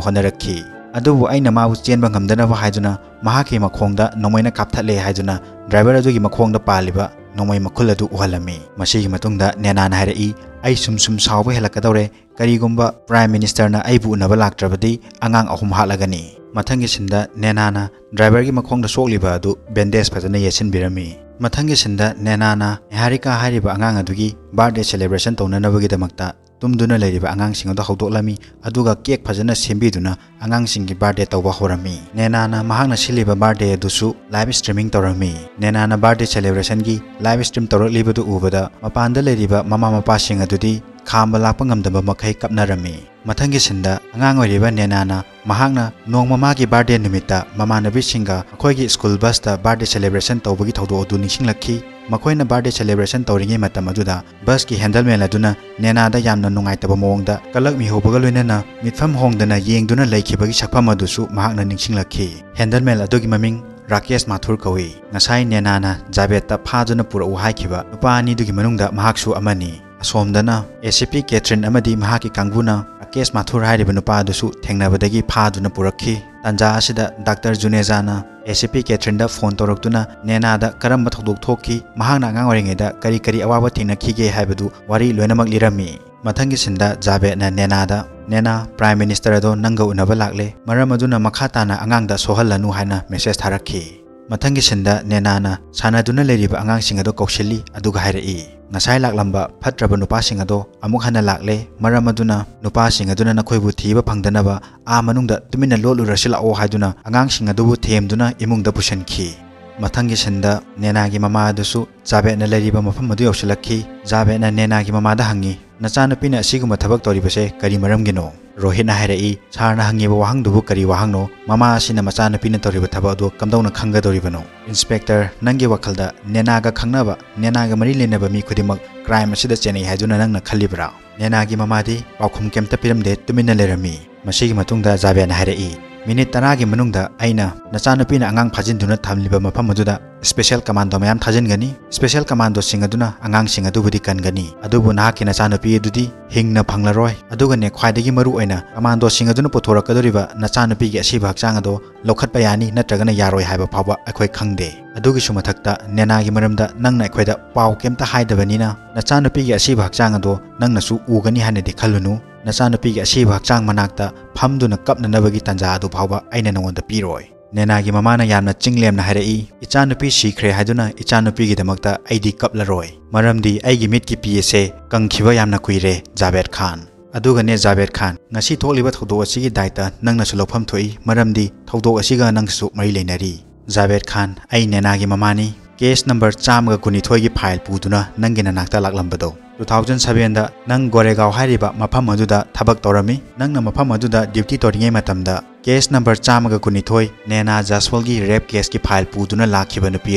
ꯍꯣꯠꯅꯔꯛꯈꯤ꯫ ꯑꯗꯨꯕꯨ ꯑꯩꯅ ꯃꯥꯕꯨ ꯆꯦꯟꯕ ꯉꯝꯗꯅꯕ ꯍꯥꯏꯗꯨꯅ ꯃꯍꯥꯛꯀꯤ ꯃꯈꯣꯡꯗ ꯅꯣꯡꯃꯩꯅ ꯀꯥꯞꯊꯠꯂꯦ" ꯍꯥꯏꯗꯨꯅ ꯗ꯭ꯔꯥꯏꯚꯔ ꯑꯗꯨꯒꯤ ꯃꯈꯣꯡꯗ ꯄꯥꯜꯂꯤꯕ ꯅꯣꯡꯃꯩ ꯃꯈꯨꯜ ꯑꯗꯨ ꯎꯍꯜꯂꯝꯃꯤ꯫ ꯃꯁꯤꯒꯤ ꯃꯇꯨꯡꯗ ꯅꯦꯅꯥꯅ ꯍꯥꯏꯔꯛꯏ, ꯑꯩ ꯁꯨꯝ ꯁꯨꯝ ꯁꯥꯎꯕ ꯍꯦꯜꯂꯛꯀꯗꯧꯔꯦ꯫ ꯀꯔꯤꯒꯨꯝꯕ Prime Ministerꯅ ꯑꯩꯕꯨ ꯎꯅꯕ ꯂꯥꯛꯇ꯭ꯔꯕꯗꯤ ꯑꯉꯥꯡ ꯑꯍꯨꯝ ꯍꯥꯠꯂꯒꯅꯤ꯫ ꯃꯊꯪꯒꯤ sceneꯗ ꯅꯦꯅꯥꯅ driverꯒꯤ ꯃꯈꯣꯡꯗ ꯁꯣꯛꯂꯤꯕ ꯑꯗꯨ bandage ꯐꯖꯅ ꯌꯦꯠꯁꯤꯟꯕꯤꯔꯝꯃꯤ꯫ ꯃꯊꯪꯒꯤ sceneꯗ ꯅꯦꯅꯥꯅ ꯅꯤꯍꯥꯔꯤꯀꯥ ꯍꯥꯏꯔꯤꯕ ꯑꯉꯥꯡ ꯑꯗꯨꯒꯤ birthday celebration ꯇꯧꯅꯅꯕꯒꯤꯗꯃꯛꯇ ꯇꯨꯝꯗꯨꯅ ꯂꯩꯔꯤꯕ ꯑꯉꯥꯡꯁꯤꯡ ꯑꯗꯨ ꯍꯧꯗꯣꯛꯂꯝꯃꯤ, ꯑꯗꯨꯒ cake ꯐꯖꯅ ꯁꯦꯝꯕꯤꯗꯨꯅ ꯑꯉꯥꯡꯁꯤꯡꯒꯤ birthday ꯇꯧꯕ ꯍꯧꯔꯝꯃꯤ꯫ ꯅꯦꯅꯥꯅ ꯃꯍꯥꯛꯅ ꯁꯤꯜꯂꯤꯕ birthday ꯑꯗꯨꯁꯨ live streaming ꯇꯧꯔꯝꯃꯤ꯫ ꯅꯦꯅꯥꯅ birthday celebrationꯒꯤ live stream ꯇꯧꯔꯛꯂꯤꯕꯗꯨ ꯎꯕꯗ ꯃꯄꯥꯟꯗ ꯂꯩꯔꯤꯕ ꯃꯃꯥ ꯃꯄꯥꯁꯤꯡ ꯑꯗꯨꯗꯤ ꯈꯥꯝꯕ ꯂꯥꯛꯄ ꯉꯝꯗꯕ ꯃꯈꯩ ꯀꯞꯅꯔꯝꯃꯤ꯫ ꯃꯊꯪꯒꯤ sceneꯗ ꯑꯉꯥꯡ ꯑꯣꯏꯔꯤꯕ ꯅꯦꯅꯥꯅ ꯃꯍꯥꯛꯅ ꯅꯣꯡꯃ ꯃꯥꯒꯤ birthday ꯅꯨꯃꯤꯠꯇ ꯃꯃꯥꯟꯅꯕꯤꯁꯤꯡꯒ ꯃꯈꯣꯏꯒꯤ school busꯇ birthday celebration ꯇꯧꯕꯒꯤ ꯊꯧꯗꯣꯛ ꯑꯗꯨ ꯅꯤꯡꯁꯤꯡꯂꯛꯈꯤ꯫ ꯃꯈꯣꯏꯅ birthday celebration ꯇꯧꯔꯤꯉꯩ ꯃꯇꯝ ꯑꯗꯨꯗ busꯀꯤ handleman ꯑꯗꯨꯅ ꯅꯦꯅꯥꯗ ꯌꯥꯝꯅ ꯅꯨꯡꯉꯥꯏꯇꯕ ꯃꯑꯣꯡꯗ ꯀꯂꯛ ꯃꯤꯍꯧꯕꯒ ꯂꯣꯏꯅꯅ ꯃꯤꯠꯐꯝ ꯍꯣꯡꯗꯅ ꯌꯦꯡꯗꯨꯅ ꯂꯩꯈꯤꯕꯒꯤ ꯁꯛꯐꯝ ꯑꯗꯨꯁꯨ ꯃꯍꯥꯛꯅ ꯅꯤꯡꯁꯤꯡꯂꯛꯈꯤ꯫ Handleman ꯑꯗꯨꯒꯤ ꯃꯃꯤꯡ ꯔꯥꯀꯦꯁ ꯃꯥꯊꯨꯔ ꯀꯧꯏ꯫ ꯉꯁꯥꯏ ꯅꯦꯅꯥꯅ ꯖꯥꯕꯦꯗꯇ ꯐꯥꯗꯨꯅ ꯄꯨꯔꯛꯎ ꯍꯥꯏꯈꯤꯕ ꯅꯨꯄꯥ ꯑꯅꯤꯗꯨꯒꯤ ꯃꯅꯨꯡꯗ ꯃꯍꯥꯛꯁꯨ ꯑꯃꯅꯤ꯫ ꯑꯁꯣꯝꯗꯅ ACP ꯀꯦꯊ꯭ꯔꯤꯟ ꯑꯃꯗꯤ ꯃꯍꯥꯛꯀꯤ ꯀꯥꯡꯕꯨꯅ ꯔꯥꯀꯦꯁ ꯃꯥꯊꯨꯔ ꯍꯥꯏꯔꯤꯕ ꯅꯨꯄꯥ ꯑꯗꯨꯁꯨ ꯊꯦꯡꯅꯕꯗꯒꯤ ꯐꯥꯗꯨꯅ ꯄꯨꯔꯛꯈꯤ꯫ ꯇꯥꯟꯖꯥ ꯑꯁꯤꯗ ꯗꯥꯛꯇꯔ ꯖꯨꯅꯦꯖꯥꯅ ACP ꯀꯦꯊ꯭ꯔꯤꯟꯗ phone ꯇꯧꯔꯛꯇꯨꯅ ꯅꯦꯅꯥꯗ ꯀꯔꯝꯕ ꯊꯧꯗꯣꯛ ꯊꯣꯛꯈꯤ, ꯃꯍꯥꯛꯅ ꯑꯉꯥꯡ ꯑꯣꯏꯔꯤꯉꯩꯗ ꯀꯔꯤ ꯀꯔꯤ ꯑꯋꯥꯕ ꯊꯦꯡꯅꯈꯤꯒꯦ ꯍꯥꯏꯕꯗꯨ ꯋꯥꯔꯤ ꯂꯣꯏꯅꯃꯛ ꯂꯤꯔꯝꯃꯤ꯫ ꯃꯊꯪꯒꯤ sceneꯗ ꯖꯥꯕꯦꯗꯅ ꯅꯦꯅꯥꯗ, "ꯅꯦꯅꯥ, Prime Minister ꯑꯗꯣ ꯅꯪꯒ ꯎꯅꯕ ꯂꯥꯛꯂꯦ, ꯃꯔꯝ ꯑꯗꯨꯅ ꯃꯈꯥ ꯇꯥꯅ ꯑꯉꯥꯡꯗ ꯁꯣꯛꯍꯜꯂꯅꯨ" ꯍꯥꯏꯅ message ꯊꯥꯔꯛꯈꯤ꯫ ꯃꯊꯪꯒꯤ sceneꯗ ꯅꯦꯅꯥꯅ ꯁꯥꯟꯅꯗꯨꯅ ꯂꯩꯔꯤꯕ ꯑꯉꯥꯡꯁꯤꯡ ꯑꯗꯨ ꯀꯧꯁꯤꯜꯂꯤ, ꯑꯗꯨꯒ ꯍꯥꯏꯔꯛꯏ, "ꯉꯁꯥꯏ ꯂꯥꯛꯂꯝꯕ ꯐꯠꯇ꯭ꯔꯕ ꯅꯨꯄꯥꯁꯤꯡ ꯑꯗꯣ ꯑꯃꯨꯛ ꯍꯟꯅ ꯂꯥꯛꯂꯦ, ꯃꯔꯝ ꯑꯗꯨꯅ ꯅꯨꯄꯥꯁꯤꯡ ꯑꯗꯨꯅ ꯅꯈꯣꯏꯕꯨ ꯊꯤꯕ ꯐꯪꯗꯅꯕ ꯑꯥ ꯃꯅꯨꯡꯗ ꯇꯨꯃꯤꯟꯅ ꯂꯣꯠꯂꯨꯔꯁꯤ ꯂꯥꯛꯑꯣ" ꯍꯥꯏꯗꯨꯅ ꯑꯉꯥꯡꯁꯤꯡ ꯑꯗꯨꯕꯨ ꯊꯦꯝꯗꯨꯅ ꯏꯃꯨꯡꯗ ꯄꯨꯁꯤꯟꯈꯤ꯫ ꯃꯊꯪꯒꯤ sceneꯗ ꯅꯦꯅꯥꯒꯤ ꯃꯃꯥ ꯑꯗꯨꯁꯨ ꯖꯥꯕꯦꯗꯅ ꯂꯩꯔꯤꯕ ꯃꯐꯝ ꯑꯗꯨ ꯌꯧꯁꯤꯜꯂꯛꯈꯤ꯫ ꯖꯥꯕꯦꯗꯅ ꯅꯦꯅꯥꯒꯤ ꯃꯃꯥꯗ ꯍꯪꯉꯤ, "ꯅꯆꯥꯅꯨꯄꯤꯅ ꯑꯁꯤꯒꯨꯝꯕ ꯊꯕꯛ ꯇꯧꯔꯤꯕꯁꯦ ꯀꯔꯤ ꯃꯔꯝꯒꯤꯅꯣ?" ꯔꯣꯍꯤꯠꯅ ꯍꯥꯏꯔꯛꯏ, "ꯁꯥꯔꯅ ꯍꯪꯉꯤꯕ ꯋꯥꯍꯪꯗꯨꯕꯨ ꯀꯔꯤ ꯋꯥꯍꯪꯅꯣ? ꯃꯃꯥ ꯑꯁꯤꯅ ꯃꯆꯥꯅꯨꯄꯤꯅ ꯇꯧꯔꯤꯕ ꯊꯕꯛ ꯑꯗꯨ ꯀꯝꯗꯧꯅ ꯈꯪꯒꯗꯧꯔꯤꯕꯅꯣ?" "Inspector, ꯅꯪꯒꯤ ꯋꯥꯈꯜꯗ ꯅꯦꯅꯥꯒ ꯈꯪꯅꯕ, ꯅꯦꯅꯥꯒ ꯃꯔꯤ ꯂꯩꯅꯕ ꯃꯤ ꯈꯨꯗꯤꯡꯃꯛ crime ꯑꯁꯤꯗ ꯆꯦꯟꯅꯩ ꯍꯥꯏꯗꯨꯅ ꯅꯪꯅ ꯈꯜꯂꯤꯕ꯭ꯔꯥ?" ꯅꯦꯅꯥꯒꯤ ꯃꯃꯥꯗꯤ ꯄꯥꯎꯈꯨꯝ ꯀꯩꯝꯇ ꯄꯤꯔꯝꯗꯦ, ꯇꯨꯃꯤꯟꯅ ꯂꯩꯔꯝꯃꯤ꯫ ꯃꯁꯤꯒꯤ ꯃꯇꯨꯡꯗ ꯖꯥꯕꯦꯗꯅ ꯍꯥꯏꯔꯛꯏ, ꯃꯤꯅꯤꯠ ꯇꯔꯥꯒꯤ ꯃꯅꯨꯡꯗ ꯑꯩꯅ ꯅꯆꯥꯅꯨꯄꯤꯅ ꯑꯉꯥꯡ ꯐꯥꯖꯤꯟꯗꯨꯅ ꯊꯝꯂꯤꯕ ꯃꯐꯝ ꯑꯗꯨꯗ special commando ꯃꯌꯥꯝ ꯊꯥꯖꯤꯟꯒꯅꯤ꯫ Special commandoꯁꯤꯡ ꯑꯗꯨꯅ ꯑꯉꯥꯡꯁꯤꯡ ꯑꯗꯨꯕꯨꯗꯤ ꯀꯟꯒꯅꯤ, ꯑꯗꯨꯕꯨ ꯅꯍꯥꯛꯀꯤ ꯅꯆꯥꯅꯨꯄꯤ ꯑꯗꯨꯗꯤ ꯍꯤꯡꯅ ꯐꯪꯂꯔꯣꯏ꯫ ꯑꯗꯨꯒꯅꯦ, ꯈ꯭ꯋꯥꯏꯗꯒꯤ ꯃꯔꯨ ꯑꯣꯏꯅ commandoꯁꯤꯡ ꯑꯗꯨꯅ ꯄꯨꯊꯣꯔꯛꯀꯗꯧꯔꯤꯕ ꯅꯆꯥꯅꯨꯄꯤꯒꯤ ꯑꯁꯤꯕ ꯍꯛꯆꯥꯡ ꯑꯗꯣ ꯂꯧꯈꯠꯄ ꯌꯥꯅꯤ ꯅꯠꯇ꯭ꯔꯒꯅ ꯌꯥꯔꯣꯏ ꯍꯥꯏꯕ ꯐꯥꯎꯕ ꯑꯩꯈꯣꯏ ꯈꯪꯗꯦ꯫ ꯑꯗꯨꯒꯤꯁꯨ ꯃꯊꯛꯇ, ꯅꯦꯅꯥꯒꯤ ꯃꯔꯝꯗ ꯅꯪꯅ ꯑꯩꯈꯣꯏꯗ ꯄꯥꯎ ꯀꯩꯝꯇ ꯍꯥꯏꯗꯕꯅꯤꯅ, ꯅꯆꯥꯅꯨꯄꯤꯒꯤ ꯑꯁꯤꯕ ꯍꯛꯆꯥꯡ ꯑꯗꯣ ꯅꯪꯅꯁꯨ ꯎꯒꯅꯤ ꯍꯥꯏꯅꯗꯤ ꯈꯜꯂꯨꯅꯨ꯫ ꯅꯆꯥꯅꯨꯄꯤꯒꯤ ꯑꯁꯤꯕ ꯍꯛꯆꯥꯡ ꯃꯅꯥꯛꯇ ꯐꯝꯗꯨꯅ ꯀꯞꯅꯅꯕꯒꯤ ꯇꯥꯟꯖꯥ ꯑꯗꯨ ꯐꯥꯎꯕ ꯑꯩꯅ ꯅꯉꯣꯟꯗ ꯄꯤꯔꯣꯏ꯫ ꯅꯦꯅꯥꯒꯤ ꯃꯃꯥꯅ ꯌꯥꯝꯅ ꯆꯤꯡꯂꯦꯝꯅ ꯍꯥꯏꯔꯛꯏ, "ꯏꯆꯥꯅꯨꯄꯤ ꯁꯤꯈ꯭ꯔꯦ ꯍꯥꯏꯗꯨꯅ ꯏꯆꯥꯅꯨꯄꯤꯒꯤꯗꯃꯛꯇ ꯑꯩꯗꯤ ꯀꯞꯂꯔꯣꯏ, ꯃꯔꯝꯗꯤ ꯑꯩꯒꯤ ꯃꯤꯠꯀꯤ ꯄꯤ ꯑꯁꯦ ꯀꯪꯈꯤꯕ ꯌꯥꯝꯅ ꯀꯨꯏꯔꯦ, ꯖꯥꯕꯦꯗ ꯈꯥꯟ꯫ ꯑꯗꯨꯒꯅꯦ ꯖꯥꯕꯦꯗ ꯈꯥꯟ, ꯉꯁꯤ ꯊꯣꯛꯂꯤꯕ ꯊꯧꯗꯣꯛ ꯑꯁꯤꯒꯤ ꯗꯥꯏꯇ ꯅꯪꯅꯁꯨ ꯂꯧꯐꯝ ꯊꯣꯛꯏ, ꯃꯔꯝꯗꯤ ꯊꯧꯗꯣꯛ ꯑꯁꯤꯒ ꯅꯪꯁꯨ ꯃꯔꯤ ꯂꯩꯅꯔꯤ꯫ ꯖꯥꯕꯦꯗ ꯈꯥꯟ, ꯑꯩ ꯅꯦꯅꯥꯒꯤ ꯃꯃꯥꯅꯤ꯫ Case number ꯆꯥꯝꯃꯒ ꯀꯨꯟꯅꯤꯊꯣꯏꯒꯤ file ꯄꯨꯗꯨꯅ ꯅꯪꯒꯤ ꯅꯅꯥꯛꯇ ꯂꯥꯛꯂꯝꯕꯗꯣ꯫ Two thousand sevenꯗ ꯅꯪ ꯒꯣꯔꯦꯒꯥꯎ ꯍꯥꯏꯔꯤꯕ ꯃꯐꯝ ꯑꯗꯨꯗ ꯊꯕꯛ ꯇꯧꯔꯝꯃꯤ꯫ ꯅꯪꯅ ꯃꯐꯝ ꯑꯗꯨꯗ duty ꯇꯧꯔꯤꯉꯩ ꯃꯇꯝꯗ case number ꯆꯥꯝꯃꯒ ꯀꯨꯟꯅꯤꯊꯣꯏ, ꯅꯦꯅꯥ ꯖꯥꯁꯋꯥꯜꯒꯤ rape caseꯀꯤ file ꯄꯨꯗꯨꯅ ꯂꯥꯛꯈꯤꯕ ꯅꯨꯄꯤ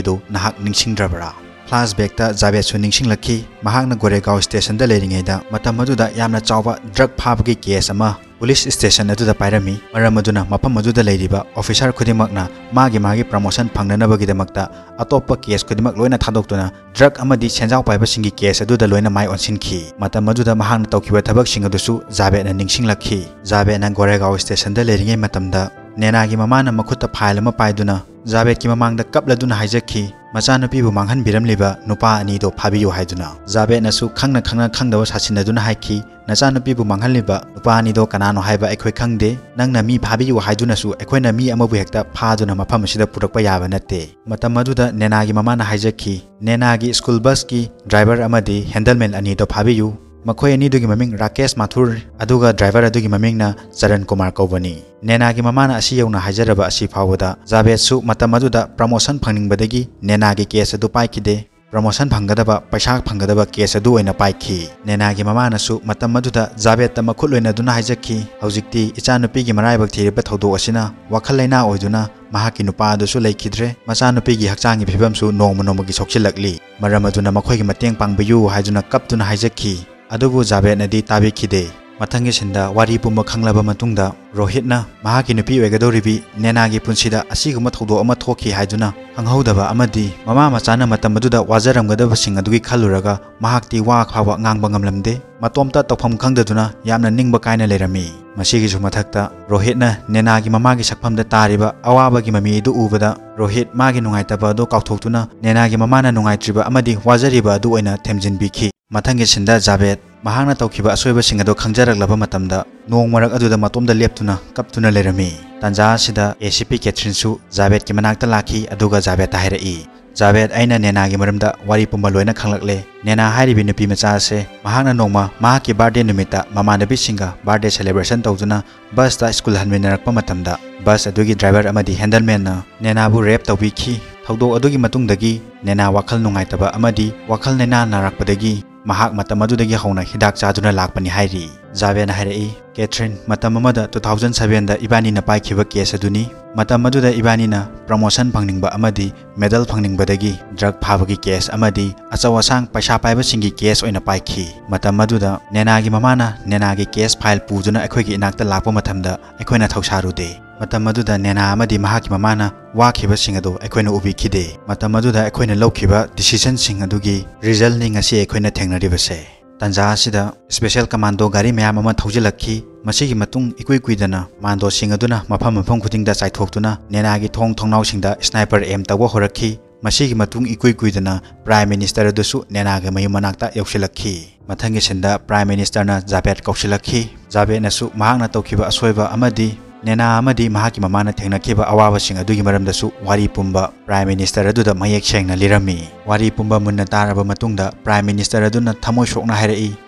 ꯑꯗꯨ ꯅꯍꯥꯛ ꯅꯤꯡꯁꯤꯡꯗ꯭ꯔꯕ꯭ꯔꯥ? Flashbackꯇ ꯖꯥꯕꯦꯗꯁꯨ ꯅꯤꯡꯁꯤꯡꯂꯛꯈꯤ꯫ ꯃꯍꯥꯛꯅ ꯒꯣꯔꯦꯒꯥꯎ stationꯗ ꯂꯩꯔꯤꯉꯩꯗ ꯃꯇꯝ ꯑꯗꯨꯗ ꯌꯥꯝꯅ ꯆꯥꯎꯕ drug ꯐꯥꯕꯒꯤ case ꯑꯃ police station ꯑꯗꯨꯗ ꯄꯥꯏꯔꯝꯃꯤ꯫ ꯃꯔꯝ ꯑꯗꯨꯅ ꯃꯐꯝ ꯑꯗꯨꯗ ꯂꯩꯔꯤꯕ officer ꯈꯨꯗꯤꯡꯃꯛꯅ ꯃꯥꯒꯤ ꯃꯥꯒꯤ promotion ꯐꯪꯅꯅꯕꯒꯤꯗꯃꯛꯇ ꯑꯇꯣꯞꯄ case ꯈꯨꯗꯤꯡꯃꯛ ꯂꯣꯏꯅ ꯊꯥꯗꯣꯛꯇꯨꯅ drug ꯑꯃꯗꯤ ꯁꯦꯟꯖꯥꯎ ꯄꯥꯏꯕꯁꯤꯡꯒꯤ case ꯑꯗꯨꯗ ꯂꯣꯏꯅ ꯃꯥꯏ ꯑꯣꯟꯁꯤꯟꯈꯤ꯫ ꯃꯇꯝ ꯑꯗꯨꯗ ꯃꯍꯥꯛꯅ ꯇꯧꯈꯤꯕ ꯊꯕꯛꯁꯤꯡ ꯑꯗꯨꯁꯨ ꯖꯥꯕꯦꯗꯅ ꯅꯤꯡꯁꯤꯡꯂꯛꯈꯤ꯫ ꯖꯥꯕꯦꯗꯅ ꯒꯣꯔꯦꯒꯥꯎ stationꯗ ꯂꯩꯔꯤꯉꯩ ꯃꯇꯝꯗ ꯅꯦꯅꯥꯒꯤ ꯃꯃꯥꯅ ꯃꯈꯨꯠꯇ file ꯑꯃ ꯄꯥꯏꯗꯨꯅ ꯖꯥꯕꯦꯗꯀꯤ ꯃꯃꯥꯡꯗ ꯀꯞꯂꯗꯨꯅ ꯍꯥꯏꯖꯈꯤ, ꯃꯆꯥꯅꯨꯄꯤꯕꯨ ꯃꯥꯡꯍꯟꯕꯤꯔꯝꯂꯤꯕ ꯅꯨꯄꯥ ꯑꯅꯤꯗꯣ ꯐꯥꯕꯤꯌꯨ ꯍꯥꯏꯗꯨꯅ꯫ ꯖꯥꯕꯦꯗꯅꯁꯨ ꯈꯪꯅ ꯈꯪꯅ ꯈꯪꯗꯕ ꯁꯥꯁꯤꯟꯅꯗꯨꯅ ꯍꯥꯏꯈꯤ, "ꯅꯆꯥꯅꯨꯄꯤꯕꯨ ꯃꯥꯡꯍꯜꯂꯤꯕ ꯅꯨꯄꯥ ꯑꯅꯤꯗꯣ ꯀꯅꯥꯅꯣ ꯍꯥꯏꯕ ꯑꯩꯈꯣꯏ ꯈꯪꯗꯦ꯫ ꯅꯪꯅ ꯃꯤ ꯐꯥꯕꯤꯌꯨ ꯍꯥꯏꯗꯨꯅꯁꯨ ꯑꯩꯈꯣꯏꯅ ꯃꯤ ꯑꯃꯕꯨ ꯍꯦꯛꯇ ꯐꯥꯗꯨꯅ ꯃꯐꯝ ꯑꯁꯤꯗ ꯄꯨꯔꯛꯄ ꯌꯥꯕ ꯅꯠꯇꯦ"꯫ ꯃꯇꯝ ꯑꯗꯨꯗ ꯅꯦꯅꯥꯒꯤ ꯃꯃꯥꯅ ꯍꯥꯏꯖꯈꯤ, "ꯅꯦꯅꯥꯒꯤ school busꯀꯤ driver ꯑꯃꯗꯤ handleman ꯑꯅꯤꯗꯣ ꯐꯥꯕꯤꯌꯨ꯫ ꯃꯈꯣꯏ ꯑꯅꯤꯗꯨꯒꯤ ꯃꯃꯤꯡ ꯔꯥꯀꯦꯁ ꯃꯥꯊꯨꯔ, ꯑꯗꯨꯒ driver ꯑꯗꯨꯒꯤ ꯃꯃꯤꯡꯅ ꯆꯔꯟ ꯀꯨꯃꯥꯔ ꯀꯧꯕꯅꯤ"꯫ ꯅꯦꯅꯥꯒꯤ ꯃꯃꯥꯅ ꯑꯁꯤ ꯌꯧꯅ ꯍꯥꯏꯖꯔꯕ ꯑꯁꯤ ꯐꯥꯎꯕꯗ ꯖꯥꯕꯦꯗꯁꯨ ꯃꯇꯝ ꯑꯗꯨꯗ promotion ꯐꯪꯅꯤꯡꯕꯗꯒꯤ ꯅꯦꯅꯥꯒꯤ case ꯑꯗꯨ ꯄꯥꯏꯈꯤꯗꯦ꯫ Promotion ꯐꯪꯒꯗꯕ, ꯄꯩꯁꯥ ꯐꯪꯒꯗꯕ case ꯑꯗꯨ ꯑꯣꯏꯅ ꯄꯥꯏꯈꯤ꯫ ꯅꯦꯅꯥꯒꯤ ꯃꯃꯥꯅꯁꯨ ꯃꯇꯝ ꯑꯗꯨꯗ ꯖꯥꯕꯦꯗꯇ ꯃꯈꯨꯠ ꯂꯣꯏꯅꯗꯨꯅ ꯍꯥꯏꯖꯈꯤ, "ꯍꯧꯖꯤꯛꯇꯤ ꯏꯆꯥꯅꯨꯄꯤꯒꯤ ꯃꯔꯥꯏꯕꯛ ꯊꯤꯔꯤꯕ ꯊꯧꯗꯣꯛ ꯑꯁꯤꯅ ꯋꯥꯈꯜ ꯂꯩꯅꯥ ꯑꯣꯏꯗꯨꯅ ꯃꯍꯥꯛꯀꯤ ꯅꯨꯄꯥ ꯑꯗꯨꯁꯨ ꯂꯩꯈꯤꯗ꯭ꯔꯦ꯫ ꯃꯆꯥꯅꯨꯄꯤꯒꯤ ꯍꯛꯆꯥꯡꯒꯤ ꯐꯤꯕꯝꯁꯨ ꯅꯣꯡꯃ ꯅꯣꯡꯃꯒꯤ ꯁꯣꯛꯆꯤꯜꯂꯛꯂꯤ꯫ ꯃꯔꯝ ꯑꯗꯨꯅ ꯃꯈꯣꯏꯒꯤ ꯃꯇꯦꯡ ꯄꯥꯡꯕꯤꯌꯨ" ꯍꯥꯏꯗꯨꯅ ꯀꯞꯇꯨꯅ ꯍꯥꯏꯖꯈꯤ꯫ ꯑꯗꯨꯕꯨ ꯖꯥꯕꯦꯗꯅꯗꯤ ꯇꯥꯕꯤꯈꯤꯗꯦ꯫ ꯃꯊꯪꯒꯤ ꯁꯤꯟꯗ ꯋꯥꯔꯤ ꯄꯨꯝꯕ ꯈꯪꯂꯕ ꯃꯇꯨꯡꯗ ꯔꯣꯍꯤꯠꯅ ꯃꯍꯥꯛꯀꯤ ꯅꯨꯄꯤ ꯑꯣꯏꯒꯗꯧꯔꯤꯕꯤ ꯅꯦꯅꯥꯒꯤ ꯄꯨꯟꯁꯤꯗ ꯑꯁꯤꯒꯨꯝꯕ ꯊꯧꯗꯣꯛ ꯑꯃ ꯊꯣꯛꯈꯤ ꯍꯥꯏꯗꯨꯅ ꯈꯪꯍꯧꯗꯕ ꯑꯃꯗꯤ ꯃꯃꯥ ꯃꯆꯥꯅ ꯃꯇꯝ ꯑꯗꯨꯗ ꯋꯥꯖꯔꯝꯒꯗꯕꯁꯤꯡ ꯑꯗꯨꯒꯤ ꯈꯜꯂꯨꯔꯒ ꯃꯍꯥꯛꯇꯤ ꯋꯥ ꯐꯥꯎꯕ ꯉꯥꯡꯕ ꯉꯝꯂꯝꯗꯦ꯫ ꯃꯇꯣꯝꯇ ꯇꯧꯐꯝ ꯈꯪꯗꯗꯨꯅ ꯌꯥꯝꯅ ꯅꯤꯡꯕ ꯀꯥꯏꯅ ꯂꯩꯔꯝꯃꯤ꯫ ꯃꯁꯤꯒꯤꯁꯨ ꯃꯊꯛꯇ ꯔꯣꯍꯤꯠꯅ ꯅꯦꯅꯥꯒꯤ ꯃꯃꯥꯒꯤ ꯁꯛꯐꯝꯗ ꯇꯥꯔꯤꯕ ꯑꯋꯥꯕꯒꯤ ꯃꯃꯤ ꯑꯗꯨ ꯎꯕꯗ ꯔꯣꯍꯤꯠ ꯃꯥꯒꯤ ꯅꯨꯡꯉꯥꯏꯇꯕ ꯑꯗꯨ ꯀꯥꯎꯊꯣꯛꯇꯨꯅ ꯅꯦꯅꯥꯒꯤ ꯃꯃꯥꯅ ꯅꯨꯡꯉꯥꯏꯇ꯭ꯔꯤꯕ ꯑꯃꯗꯤ ꯋꯥꯖꯔꯤꯕ ꯑꯗꯨ ꯑꯣꯏꯅ ꯊꯦꯝꯖꯤꯟꯕꯤꯈꯤ꯫ ꯃꯊꯪꯒꯤ ꯁꯤꯟꯗ ꯖꯥꯕꯦꯗ ꯃꯍꯥꯛꯅ ꯇꯧꯈꯤꯕ ꯑꯁꯣꯏꯕꯁꯤꯡ ꯑꯗꯨ ꯈꯪꯖꯔꯛꯂꯕ ꯃꯇꯝꯗ ꯅꯣꯡ ꯃꯔꯛ ꯑꯗꯨꯗ ꯃꯇꯣꯝꯗ ꯂꯦꯞꯇꯨꯅ ꯀꯞꯇꯨꯅ ꯂꯩꯔꯝꯃꯤ꯫ ꯇꯥꯟꯖꯥ ꯑꯁꯤꯗ ꯑꯦ ꯁꯤ ꯄꯤ ꯀꯦꯊ꯭ꯔꯤꯟꯁꯨ ꯖꯥꯕꯦꯗꯀꯤ ꯃꯅꯥꯛꯇ ꯂꯥꯛꯈꯤ, ꯑꯗꯨꯒ ꯖꯥꯕꯦꯗꯇ ꯍꯥꯏꯔꯛꯏ, "ꯖꯥꯕꯦꯗ, ꯑꯩꯅ ꯅꯦꯅꯥꯒꯤ ꯃꯔꯝꯗ ꯋꯥꯔꯤ ꯄꯨꯝꯕ ꯂꯣꯏꯅ ꯈꯪꯂꯛꯂꯦ꯫ ꯅꯦꯅꯥ ꯍꯥꯏꯔꯤꯕꯤ ꯅꯨꯄꯤ ꯃꯆꯥ ꯑꯁꯦ ꯃꯍꯥꯛꯅ ꯅꯣꯡꯃ ꯃꯍꯥꯛꯀꯤ ꯕꯥꯔꯗꯦ ꯅꯨꯃꯤꯠꯇ ꯃꯃꯥꯟꯅꯕꯤꯁꯤꯡꯒ ꯕꯥꯔꯗꯦ ꯁꯦꯂꯦꯕ꯭ꯔꯦꯁꯟ ꯇꯧꯗꯨꯅ ꯕꯁꯇ ꯁ꯭ꯀꯨꯜ ꯍꯟꯃꯤꯟꯅꯔꯛꯄ ꯃꯇꯝꯗ ꯕꯁ ꯑꯗꯨꯒꯤ ꯗ꯭ꯔꯥꯏꯚꯔ ꯑꯃꯗꯤ ꯍꯦꯟꯗꯜꯃꯦꯟꯅ ꯅꯦꯅꯥꯕꯨ ꯔꯦꯞ ꯇꯧꯕꯤꯈꯤ꯫ ꯊꯧꯗꯣꯛ ꯑꯗꯨꯒꯤ ꯃꯇꯨꯡꯗꯒꯤ ꯅꯦꯅꯥ ꯋꯥꯈꯜ ꯅꯨꯡꯉꯥꯏꯇꯕ ꯑꯃꯗꯤ ꯋꯥꯈꯜ ꯂꯩꯅꯥ ꯅꯥꯔꯛꯄꯗꯒꯤ ꯃꯍꯥꯛ ꯃꯇꯝ ꯑꯗꯨꯗꯒꯤ ꯍꯧꯅ ꯍꯤꯗꯥꯛ ꯆꯥꯗꯨꯅ ꯂꯥꯛꯄꯅꯤ" ꯍꯥꯏꯔꯤ꯫ ꯖꯥꯕꯦꯗꯅ ꯍꯥꯏꯔꯛꯏ, "ꯀꯦꯊ꯭ꯔꯤꯟ, ꯃꯇꯝ ꯑꯃꯗ ꯇꯨ ꯊꯥꯎꯖꯟ ꯁꯚꯦꯟꯗ ꯏꯕꯥꯅꯤꯅ ꯄꯥꯏꯈꯤꯕ ꯀꯦꯁ ꯑꯗꯨꯅꯤ꯫ ꯃꯇꯝ ꯑꯗꯨꯗ ꯏꯕꯥꯅꯤꯅ ꯄ꯭ꯔꯃꯣꯁꯟ ꯐꯪꯅꯤꯡꯕ ꯑꯃꯗꯤ ꯃꯦꯗꯜ ꯐꯪꯅꯤꯡꯕꯗꯒꯤ ꯗ꯭ꯔꯒ ꯐꯥꯕꯒꯤ ꯀꯦꯁ ꯑꯃꯗꯤ ꯑꯆꯧ ꯑꯁꯥꯡ ꯄꯩꯁꯥ ꯄꯥꯏꯕꯁꯤꯡꯒꯤ ꯀꯦꯁ ꯑꯣꯏꯅ ꯄꯥꯏꯈꯤ꯫ ꯃꯇꯝ ꯑꯗꯨꯗ ꯅꯦꯅꯥꯒꯤ ꯃꯃꯥꯅ ꯅꯦꯅꯥꯒꯤ ꯀꯦꯁ ꯐꯥꯏꯜ ꯄꯨꯗꯨꯅ ꯑꯩꯈꯣꯏꯒꯤ ꯏꯅꯥꯛꯇ ꯂꯥꯛꯄ ꯃꯇꯝꯗ ꯑꯩꯈꯣꯏꯅ ꯊꯧꯁꯥꯔꯨꯗꯦ꯫ ꯃꯇꯝ ꯑꯗꯨꯗ ꯅꯦꯅꯥ ꯑꯃꯗꯤ ꯃꯍꯥꯛꯀꯤ ꯃꯃꯥꯅ ꯋꯥꯈꯤꯕꯁꯤꯡ ꯑꯗꯨ ꯑꯩꯈꯣꯏꯅ ꯎꯕꯤꯈꯤꯗꯦ꯫ ꯃꯇꯝ ꯑꯗꯨꯗ ꯑꯩꯈꯣꯏꯅ ꯂꯧꯈꯤꯕ ꯗꯤꯁꯤꯖꯟꯁꯤꯡ ꯑꯗꯨꯒꯤ ꯔꯤꯖꯜꯅꯤ ꯉꯁꯤ ꯑꯩꯈꯣꯏꯅ ꯊꯦꯡꯅꯔꯤꯕꯁꯦ"꯫ ꯇꯥꯟꯖꯥ ꯑꯁꯤꯗ ꯁ꯭ꯄꯦꯁꯦꯜ ꯀꯃꯥꯟꯗꯣ ꯒꯥꯔꯤ ꯃꯌꯥꯝ ꯑꯃ ꯊꯧꯖꯤꯜꯂꯛꯈꯤ꯫ ꯃꯁꯤꯒꯤ ꯃꯇꯨꯡ ꯏꯀꯨꯏ ꯀꯨꯏꯗꯅ ꯀꯃꯥꯟꯗꯣꯁꯤꯡ ꯑꯗꯨꯅ ꯃꯐꯝ ꯃꯐꯝ ꯈꯨꯗꯤꯡꯗ ꯆꯥꯏꯊꯣꯛꯇꯨꯅ ꯅꯦꯅꯥꯒꯤ ꯊꯣꯡ ꯊꯣꯡꯅꯥꯎꯁꯤꯡꯗ ꯁ꯭ꯅꯥꯏꯄꯔ ꯑꯦꯝ ꯇꯧꯕ ꯍꯧꯔꯛꯈꯤ꯫ ꯃꯁꯤꯒꯤ ꯃꯇꯨꯡ ꯏꯀꯨꯏ ꯀꯨꯏꯗꯅ ꯄ꯭ꯔꯥꯏꯝ ꯃꯤꯅꯤꯁꯇꯔ ꯑꯗꯨꯁꯨ ꯅꯦꯅꯥꯒꯤ ꯃꯌꯨꯝ ꯃꯅꯥꯛꯇ ꯌꯧꯁꯤꯜꯂꯛꯈꯤ꯫ ꯃꯊꯪꯒꯤ ꯁꯤꯟꯗ ꯄ꯭ꯔꯥꯏꯝ ꯃꯤꯅꯤꯁꯇꯔꯅ ꯖꯥꯕꯦꯗ ꯀꯧꯁꯤꯜꯂꯛꯈꯤ꯫ ꯖꯥꯕꯦꯗꯅꯁꯨ ꯃꯍꯥꯛꯅ ꯇꯧꯈꯤꯕ ꯑꯁꯣꯏꯕ ꯑꯃꯗꯤ ꯅꯦꯅꯥ ꯑꯃꯗꯤ ꯃꯍꯥꯛꯀꯤ ꯃꯃꯥꯅ ꯊꯦꯡꯅꯈꯤꯕ ꯑꯋꯥꯕꯁꯤꯡ ꯑꯗꯨꯒꯤ ꯃꯔꯝꯗꯁꯨ ꯋꯥꯔꯤ ꯄꯨꯝꯕ ꯄ꯭ꯔꯥꯏꯝ ꯃꯤꯅꯤꯁꯇꯔ ꯑꯗꯨꯗ ꯃꯌꯦꯛ ꯁꯦꯡꯅ ꯂꯤꯔꯝꯃꯤ꯫ ꯋꯥꯔꯤ ꯄꯨꯝꯕ ꯃꯨꯟꯅ ꯇꯥꯔꯕ ꯃꯇꯨꯡꯗ ꯄ꯭ꯔꯥꯏꯝ ꯃꯤꯅꯤꯁꯇꯔ ꯑꯗꯨꯅ ꯊꯃꯣꯏ ꯁꯣꯛꯅ ꯍꯥꯏꯔꯛꯏ,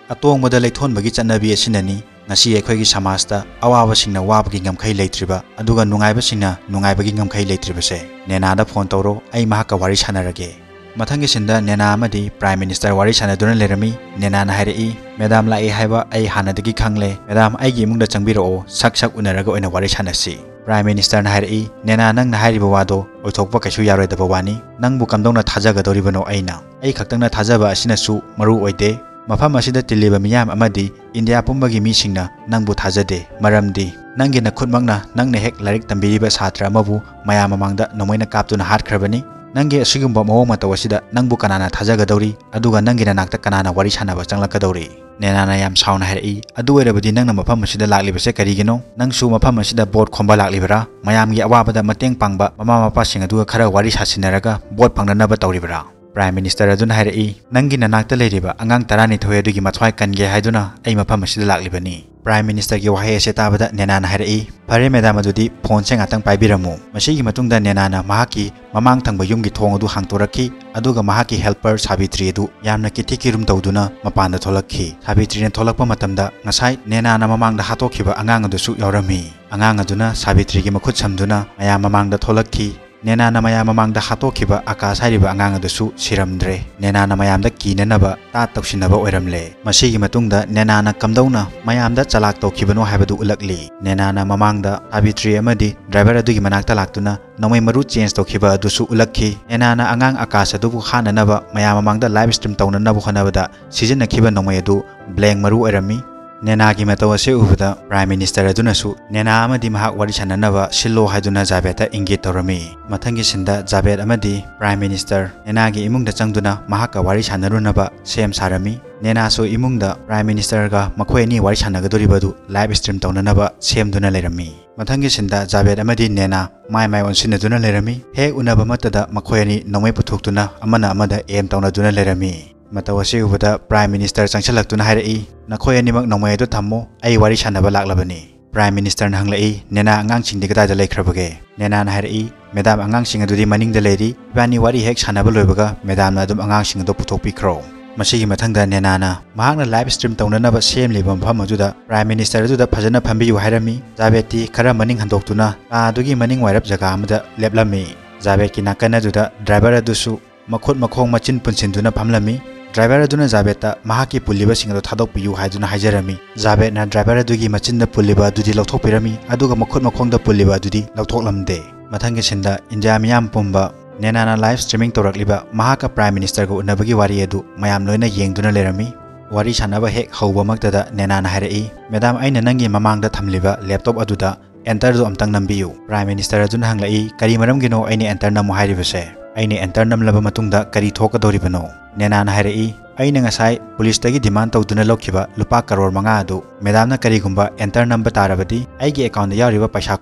"ꯑꯇꯣꯡꯕꯗ ꯂꯩꯊꯣꯟꯕꯒꯤ ꯆꯠꯅꯕꯤ ꯑꯁꯤꯅꯅꯤ ꯉꯁꯤ ꯑꯩꯈꯣꯏꯒꯤ ꯁꯃꯥꯖꯇ ꯑꯋꯥꯕꯁꯤꯡꯅ ꯋꯥꯕꯒꯤ ꯉꯝꯈꯩ ꯂꯩꯇ꯭ꯔꯤꯕ, ꯑꯗꯨꯒ ꯅꯨꯡꯉꯥꯏꯕꯁꯤꯡꯅ ꯅꯨꯡꯉꯥꯏꯕꯒꯤ ꯉꯝꯈꯩ ꯂꯩꯇ꯭ꯔꯤꯕꯁꯦ꯫ ꯅꯦꯅꯥꯗ ꯐꯣꯟ ꯇꯧꯔꯣ, ꯑꯩ ꯃꯍꯥꯛꯀ ꯋꯥꯔꯤ ꯁꯥꯟꯅꯔꯒꯦ"꯫ ꯃꯊꯪꯒꯤ ꯁꯤꯟꯗ ꯅꯦꯅꯥ ꯑꯃꯗꯤ ꯄ꯭ꯔꯥꯏꯝ ꯃꯤꯅꯤꯁꯇꯔ ꯋꯥꯔꯤ ꯁꯥꯟꯅꯗꯨꯅ ꯂꯩꯔꯝꯃꯤ꯫ ꯅꯦꯅꯥꯅ ꯍꯥꯏꯔꯛꯏ, "ꯃꯦꯗꯥꯝ ꯂꯥꯛꯑꯦ ꯍꯥꯏꯕ ꯑꯩ ꯍꯥꯟꯅꯗꯒꯤ ꯈꯪꯂꯦ꯫ ꯃꯦꯗꯥꯝ, ꯑꯩꯒꯤ ꯏꯃꯨꯡꯗ ꯆꯪꯕꯤꯔꯛꯑꯣ, ꯁꯛ ꯁꯛ ꯎꯅꯔꯒ ꯑꯣꯏꯅ ꯋꯥꯔꯤ ꯁꯥꯟꯅꯁꯤ"꯫ ꯄ꯭ꯔꯥꯏꯝ ꯃꯤꯅꯤꯁꯇꯔꯅ ꯍꯥꯏꯔꯛꯏ, "ꯅꯦꯅꯥ, ꯅꯪꯅ ꯍꯥꯏꯔꯤꯕ ꯋꯥꯗꯣ ꯑꯣꯏꯊꯣꯛꯄ ꯀꯩꯁꯨ ꯌꯥꯔꯣꯏꯗꯕ ꯋꯥꯅꯤ꯫ ꯅꯪꯕꯨ ꯀꯝꯗꯧꯅ ꯊꯥꯖꯒꯗꯧꯔꯤꯕꯅꯣ ꯑꯩꯅ? ꯑꯩ ꯈꯛꯇꯪꯅ ꯊꯥꯖꯕ ꯑꯁꯤꯅꯁꯨ ꯃꯔꯨ ꯑꯣꯏꯗꯦ꯫ ꯃꯐꯝ ꯑꯁꯤꯗ ꯇꯤꯜꯂꯤꯕ ꯃꯤꯌꯥꯝ ꯑꯃꯗꯤ ꯏꯟꯗꯤꯌꯥ ꯄꯨꯝꯕꯒꯤ ꯃꯤꯁꯤꯡꯅ ꯅꯪꯕꯨ ꯊꯥꯖꯗꯦ, ꯃꯔꯝꯗꯤ ꯅꯪꯒꯤ ꯅꯈꯨꯠꯃꯛꯅ ꯅꯪꯅ ꯍꯦꯛ ꯂꯥꯏꯔꯤꯛ ꯇꯝꯕꯤꯔꯤꯕ ꯁꯥꯇ꯭ꯔ ꯑꯃꯕꯨ ꯃꯌꯥꯝ ꯃꯃꯥꯡꯗ ꯅꯣꯡꯃꯩꯅ ꯀꯥꯞꯇꯨꯅ ꯍꯥꯠꯈ꯭ꯔꯕꯅꯤ꯫ ꯅꯪꯒꯤ ꯑꯁꯤꯒꯨꯝꯕ ꯃꯑꯣꯡ ꯃꯇꯧ ꯑꯁꯤꯗ ꯅꯪꯕꯨ ꯀꯅꯥꯅ ꯊꯥꯖꯒꯗꯧꯔꯤ? ꯑꯗꯨꯒ ꯅꯪꯒꯤ ꯅꯅꯥꯛꯇ ꯀꯅꯥꯅ ꯋꯥꯔꯤ ꯁꯥꯟꯅꯕ ꯆꯪꯂꯛꯀꯗꯧꯔꯤ?" ꯅꯦꯅꯥꯅ ꯌꯥꯝ ꯁꯥꯎꯅ ꯍꯥꯏꯔꯛꯏ, "ꯑꯗꯨ ꯑꯣꯏꯔꯕꯗꯤ ꯅꯪꯅ ꯃꯐꯝ ꯑꯁꯤꯗ ꯂꯥꯛꯂꯤꯕꯁꯦ ꯀꯔꯤꯒꯤꯅꯣ? ꯅꯪꯁꯨ ꯃꯐꯝ ꯑꯁꯤꯗ ꯚꯣꯠ ꯈꯣꯝꯕ ꯂꯥꯛꯂꯤꯕꯔꯥ? ꯃꯌꯥꯝꯒꯤ ꯑꯋꯥꯕꯗ ꯃꯇꯦꯡ ꯄꯥꯡꯕ ꯃꯃꯥ ꯃꯄꯥꯁꯤꯡ ꯑꯗꯨꯒ ꯈꯔ ꯋꯥꯔꯤ ꯁꯥꯁꯤꯟꯅꯔꯒ ꯚꯣꯠ ꯐꯪꯅꯅꯕ ꯇꯧꯔꯤꯕꯔꯥ?" ꯄ꯭ꯔꯥꯏꯝ ꯃꯤꯅꯤꯁꯇꯔ ꯑꯗꯨꯅ ꯍꯥꯏꯔꯛꯏ, "ꯅꯪꯒꯤ ꯅꯅꯥꯛꯇ ꯂꯩꯔꯤꯕ ꯑꯉꯥꯡ ꯇꯔꯥꯅꯤꯊꯣꯏ ꯑꯗꯨꯒꯤ ꯃꯊ꯭ꯋꯥꯏ ꯀꯟꯒꯦ ꯍꯥꯏꯗꯨꯅ ꯑꯩ ꯃꯐꯝ ꯑꯁꯤꯗ ꯂꯥꯛꯂꯤꯕꯅꯤ꯫" ꯄ꯭ꯔꯥꯏꯝ ꯃꯤꯅꯤꯁꯇꯔꯒꯤ ꯋꯥꯍꯩ ꯑꯁꯤ ꯇꯥꯕꯗ ꯅꯦꯅꯥꯅ ꯍꯥꯏꯔꯛꯏ, "ꯐꯔꯦ ꯃꯦꯗꯥꯝ, ꯑꯗꯨꯗꯤ ꯐꯣꯟꯁꯦ ꯉꯥꯛꯇꯪ ꯄꯥꯏꯕꯤꯔꯝꯃꯨ꯫" ꯃꯁꯤꯒꯤ ꯃꯇꯨꯡꯗ ꯅꯦꯅꯥꯅ ꯃꯍꯥꯛꯀꯤ ꯃꯃꯥꯡ ꯊꯪꯕ ꯌꯨꯝꯒꯤ ꯊꯣꯡ ꯑꯗꯨ ꯍꯥꯡꯇꯣꯔꯛꯈꯤ, ꯑꯗꯨꯒ ꯃꯍꯥꯛꯀꯤ ꯍꯦꯜꯄꯔ ꯁꯥꯕꯤꯇ꯭ꯔꯤ ꯑꯗꯨ ꯌꯥꯝꯅ ꯀꯤꯊꯤ ꯀꯤꯔꯨꯝ ꯇꯧꯗꯨꯅ ꯃꯄꯥꯟꯗ ꯊꯣꯛꯂꯛꯈꯤ꯫ ꯁꯥꯕꯤꯇ꯭ꯔꯤꯅ ꯊꯣꯛꯂꯛꯄ ꯃꯇꯝꯗ ꯉꯁꯥꯏ ꯅꯦꯅꯥꯅ ꯃꯃꯥꯡꯗ ꯍꯥꯠꯇꯣꯛꯈꯤꯕ ꯑꯉꯥꯡ ꯑꯗꯨꯁꯨ ꯌꯥꯎꯔꯝꯃꯤ꯫ ꯑꯉꯥꯡ ꯑꯗꯨꯅ ꯁꯥꯕꯤꯇ꯭ꯔꯤꯒꯤ ꯃꯈꯨꯠ ꯁꯝꯗꯨꯅ ꯃꯌꯥꯝ ꯃꯃꯥꯡꯗ ꯊꯣꯛꯂꯛꯈꯤ꯫ ꯅꯦꯅꯥꯅ ꯃꯌꯥꯝ ꯃꯃꯥꯡꯗ ꯍꯥꯠꯇꯣꯛꯈꯤꯕ ꯑꯀꯥꯁ ꯍꯥꯏꯔꯤꯕ ꯑꯉꯥꯡ ꯑꯗꯨꯁꯨ ꯁꯤꯔꯝꯗ꯭ꯔꯦ꯫ ꯅꯦꯅꯥꯅ ꯃꯌꯥꯝꯗ ꯀꯤꯅꯅꯕ ꯇꯥꯠ ꯇꯧꯁꯤꯟꯅꯕ ꯑꯣꯏꯔꯝꯂꯦ꯫ ꯃꯁꯤꯒꯤ ꯃꯇꯨꯡꯗ ꯅꯦꯅꯥꯅ ꯀꯝꯗꯧꯅ ꯃꯌꯥꯝꯗ ꯆꯂꯥꯛ ꯇꯧꯈꯤꯕꯅꯣ ꯍꯥꯏꯕꯗꯨ ꯎꯠꯂꯛꯂꯤ꯫ ꯅꯦꯅꯥꯅ ꯃꯃꯥꯡꯗ ꯁꯥꯕꯤꯇ꯭ꯔꯤ ꯑꯃꯗꯤ ꯗ꯭ꯔꯥꯏꯚꯔ ꯑꯗꯨꯒꯤ ꯃꯅꯥꯛꯇ ꯂꯥꯛꯇꯨꯅ ꯅꯣꯡꯃꯩ ꯃꯔꯨ ꯆꯦꯟꯖ ꯇꯧꯈꯤꯕ ꯑꯗꯨꯁꯨ ꯎꯠꯂꯛꯈꯤ꯫ ꯅꯦꯅꯥꯅ ꯑꯉꯥꯡ ꯑꯀꯥꯁ ꯑꯗꯨꯕꯨ ꯍꯥꯠꯅꯅꯕ ꯃꯌꯥꯝ ꯃꯃꯥꯡꯗ ꯂꯥꯏꯚ ꯁ꯭ꯇ꯭ꯔꯤꯝ ꯇꯧꯅꯅꯕ ꯍꯣꯠꯅꯕꯗ ꯁꯤꯖꯤꯟꯅꯈꯤꯕ ꯅꯣꯡꯃꯩ ꯑꯗꯨ ꯕ꯭ꯂꯦꯡ ꯃꯔꯨ ꯑꯣꯏꯔꯝꯃꯤ꯫ ꯅꯦꯅꯥꯒꯤ ꯃꯇꯧ ꯑꯁꯤ ꯎꯕꯗ ꯄ꯭ꯔꯥꯏꯝ ꯃꯤꯅꯤꯁꯇꯔ ꯑꯗꯨꯅꯁꯨ ꯅꯦꯅꯥ ꯑꯃꯗꯤ ꯃꯍꯥꯛ ꯋꯥꯔꯤ ꯁꯥꯟꯅꯅꯕ ꯁꯤꯜꯂꯣ ꯍꯥꯏꯗꯨꯅ ꯖꯥꯕꯦꯗꯇ ꯏꯪꯒꯤꯠ ꯇꯧꯔꯝꯃꯤ꯫ ꯃꯊꯪꯒꯤ ꯁꯤꯟꯗ ꯖꯥꯕꯦꯗ ꯑꯃꯗꯤ ꯄ꯭ꯔꯥꯏꯝ ꯃꯤꯅꯤꯁꯇꯔ ꯅꯦꯅꯥꯒꯤ ꯏꯃꯨꯡꯗ ꯆꯪꯗꯨꯅ ꯃꯍꯥꯛꯀ ꯋꯥꯔꯤ ꯁꯥꯟꯅꯔꯨꯅꯕ ꯁꯦꯝ ꯁꯥꯔꯝꯃꯤ꯫ ꯅꯦꯅꯥꯁꯨ ꯏꯃꯨꯡꯗ ꯄ꯭ꯔꯥꯏꯝ ꯃꯤꯅꯤꯁꯇꯔꯒ ꯃꯈꯣꯏ ꯑꯅꯤ ꯋꯥꯔꯤ ꯁꯥꯟꯅꯒꯗꯧꯔꯤꯕ ꯑꯗꯨ ꯂꯥꯏꯚ ꯁ꯭ꯇ꯭ꯔꯤꯝ ꯇꯧꯅꯅꯕ ꯁꯦꯝꯗꯨꯅ ꯂꯩꯔꯝꯃꯤ꯫ ꯃꯊꯪꯒꯤ ꯁꯤꯟꯗ ꯖꯥꯕꯦꯗ ꯑꯃꯗꯤ ꯅꯦꯅꯥ ꯃꯥꯏ ꯃꯥꯏ ꯑꯣꯟꯁꯤꯟꯅꯗꯨꯅ ꯂꯩꯔꯝꯃꯤ꯫ ꯍꯦꯛ ꯎꯅꯕ ꯃꯠꯇꯗ ꯃꯈꯣꯏ ꯑꯅꯤ ꯅꯣꯡꯃꯩ ꯄꯨꯊꯣꯛꯇꯨꯅ ꯑꯃꯅ ꯑꯃꯗ ꯑꯦꯝ ꯇꯧꯅꯗꯨꯅ ꯂꯩꯔꯝꯃꯤ꯫ ꯃꯇꯧ ꯑꯁꯤ ꯎꯕꯗ ꯄ꯭ꯔꯥꯏꯝ ꯃꯤꯅꯤꯁꯇꯔ ꯆꯪꯁꯤꯜꯂꯛꯇꯨꯅ ꯍꯥꯏꯔꯛꯏ, "ꯅꯈꯣꯏ ꯑꯅꯤꯃꯛ ꯅꯣꯡꯃꯩ ꯑꯗꯨ ꯊꯝꯃꯨ, ꯑꯩ ꯋꯥꯔꯤ ꯁꯥꯟꯅꯕ ꯂꯥꯛꯂꯕꯅꯤ꯫" ꯄ꯭ꯔꯥꯏꯝ ꯃꯤꯅꯤꯁꯇꯔꯅ ꯍꯪꯂꯛꯏ, "ꯅꯦꯅꯥ, ꯑꯉꯥꯡꯁꯤꯡꯗꯤ ꯀꯗꯥꯏꯗ ꯂꯩꯈ꯭ꯔꯕꯒꯦ?" ꯅꯦꯅꯥꯅ ꯍꯥꯏꯔꯛꯏ, "ꯃꯦꯗꯥꯝ, ꯑꯉꯥꯡꯁꯤꯡ ꯑꯗꯨꯗꯤ ꯃꯅꯤꯡꯗ ꯂꯩꯔꯤ꯫ ꯏꯕꯥꯅꯤ ꯋꯥꯔꯤ ꯍꯦꯛ ꯁꯥꯟꯅꯕ ꯂꯣꯏꯕꯒ ꯃꯦꯗꯥꯝꯅ ꯑꯗꯨꯝ ꯑꯉꯥꯡꯁꯤꯡ ꯑꯗꯨ ꯄꯨꯊꯣꯛꯄꯤꯈ꯭ꯔꯣ꯫" ꯃꯁꯤꯒꯤ ꯃꯊꯪꯗ ꯅꯦꯅꯥꯅ ꯃꯍꯥꯛꯅ ꯂꯥꯏꯚ ꯁ꯭ꯇ꯭ꯔꯤꯝ ꯇꯧꯅꯅꯕ ꯁꯦꯝꯂꯤꯕ ꯃꯐꯝ ꯑꯗꯨꯗ ꯄ꯭ꯔꯥꯏꯝ ꯃꯤꯅꯤꯁꯇꯔ ꯑꯗꯨꯗ ꯐꯖꯅ ꯐꯝꯕꯤꯌꯨ ꯍꯥꯏꯔꯝꯃꯤ꯫ ꯖꯥꯕꯦꯗꯇꯤ ꯈꯔ ꯃꯅꯤꯡ ꯍꯟꯗꯣꯛꯇꯨꯅ ꯀꯥ ꯑꯗꯨꯒꯤ ꯃꯅꯤꯡ ꯋꯥꯏꯔꯞ ꯖꯒꯥ ꯑꯃꯗ ꯂꯦꯞꯂꯝꯃꯤ꯫ ꯖꯥꯕꯦꯗꯀꯤ ꯅꯥꯀꯟ ꯑꯗꯨꯗ ꯗ꯭ꯔꯥꯏꯚꯔ ꯑꯗꯨꯁꯨ ꯃꯈꯨꯠ ꯃꯈꯣꯡ ꯃꯆꯤꯟ ꯄꯨꯟꯁꯤꯟꯗꯨꯅ ꯐꯝꯂꯝꯃꯤ꯫ ꯗ꯭ꯔꯥꯏꯚꯔ ꯑꯗꯨꯅ ꯖꯥꯕꯦꯗꯇ ꯃꯍꯥꯛꯀꯤ ꯄꯨꯜꯂꯤꯕꯁꯤꯡ ꯑꯗꯨ ꯊꯥꯗꯣꯛꯄꯤꯌꯨ ꯍꯥꯏꯗꯨꯅ ꯍꯥꯏꯖꯔꯝꯃꯤ꯫ ꯖꯥꯕꯦꯗꯅ ꯗ꯭ꯔꯥꯏꯚꯔ ꯑꯗꯨꯒꯤ ꯃꯆꯤꯟꯗ ꯄꯨꯜꯂꯤꯕ ꯑꯗꯨꯗꯤ ꯂꯧꯊꯣꯛꯄꯤꯔꯝꯃꯤ, ꯑꯗꯨꯒ ꯃꯈꯨꯠ ꯃꯈꯣꯡꯗ ꯄꯨꯜꯂꯤꯕ ꯑꯗꯨꯗꯤ ꯂꯧꯊꯣꯛꯂꯝꯗꯦ꯫ ꯃꯊꯪꯒꯤ ꯁꯤꯟꯗ ꯏꯟꯗꯤꯌꯥ ꯃꯤꯌꯥꯝ ꯄꯨꯝꯕ ꯅꯦꯅꯥꯅ ꯂꯥꯏꯚ ꯁ꯭ꯇ꯭ꯔꯤꯃꯤꯡ ꯇꯧꯔꯛꯂꯤꯕ ꯃꯍꯥꯛꯀ ꯄ꯭ꯔꯥꯏꯝ ꯃꯤꯅꯤꯁꯇꯔꯒ ꯎꯅꯕꯒꯤ ꯋꯥꯔꯤ ꯑꯗꯨ ꯃꯌꯥꯝ ꯂꯣꯏꯅ ꯌꯦꯡꯗꯨꯅ ꯂꯩꯔꯝꯃꯤ꯫ ꯋꯥꯔꯤ ꯁꯥꯟꯅꯕ ꯍꯦꯛ ꯍꯧꯕꯃꯛꯇꯗ ꯅꯦꯅꯥꯅ ꯍꯥꯏꯔꯛꯏ, "ꯃꯦꯗꯥꯝ, ꯑꯩꯅ ꯅꯪꯒꯤ ꯃꯃꯥꯡꯗ ꯊꯝꯂꯤꯕ ꯂꯦꯞꯇꯣꯞ ꯑꯗꯨꯗ ꯑꯦꯟꯇꯔꯗꯨ ꯑꯝꯇꯪ ꯅꯝꯕꯤꯌꯨ꯫" ꯄ꯭ꯔꯥꯏꯝ ꯃꯤꯅꯤꯁꯇꯔ ꯑꯗꯨꯅ ꯍꯪꯂꯛꯏ, "ꯀꯔꯤ ꯃꯔꯝꯒꯤꯅꯣ ꯑꯩꯅ ꯑꯦꯟꯇꯔ ꯅꯝꯃꯨ ꯍꯥꯏꯔꯤꯕꯁꯦ? ꯑꯩꯅ ꯑꯦꯟꯇꯔ ꯅꯝꯂꯕ ꯃꯇꯨꯡꯗ ꯀꯔꯤ ꯊꯣꯛꯀꯗꯧꯔꯤꯕꯅꯣ?" ꯅꯦꯅꯥꯅ ꯍꯥꯏꯔꯛꯏ, "ꯑꯩꯅ ꯉꯁꯥꯏ ꯄꯨꯂꯤꯁꯇꯒꯤ ꯗꯤꯃꯥꯟ ꯇꯧꯗꯨꯅ ꯂꯧꯈꯤꯕ ꯂꯨꯄꯥ ꯀꯔꯣꯔ ꯃꯉꯥ ꯑꯗꯨ ꯃꯦꯗꯥꯝꯅ ꯀꯔꯤꯒꯨꯝꯕ ꯑꯦꯟꯇꯔ ꯅꯝꯕ ꯇꯥꯔꯕꯗꯤ ꯑꯩꯒꯤ ꯑꯦꯀꯥꯎꯟꯗ ꯌꯥꯎꯔꯤꯕ ꯄꯩꯁꯥ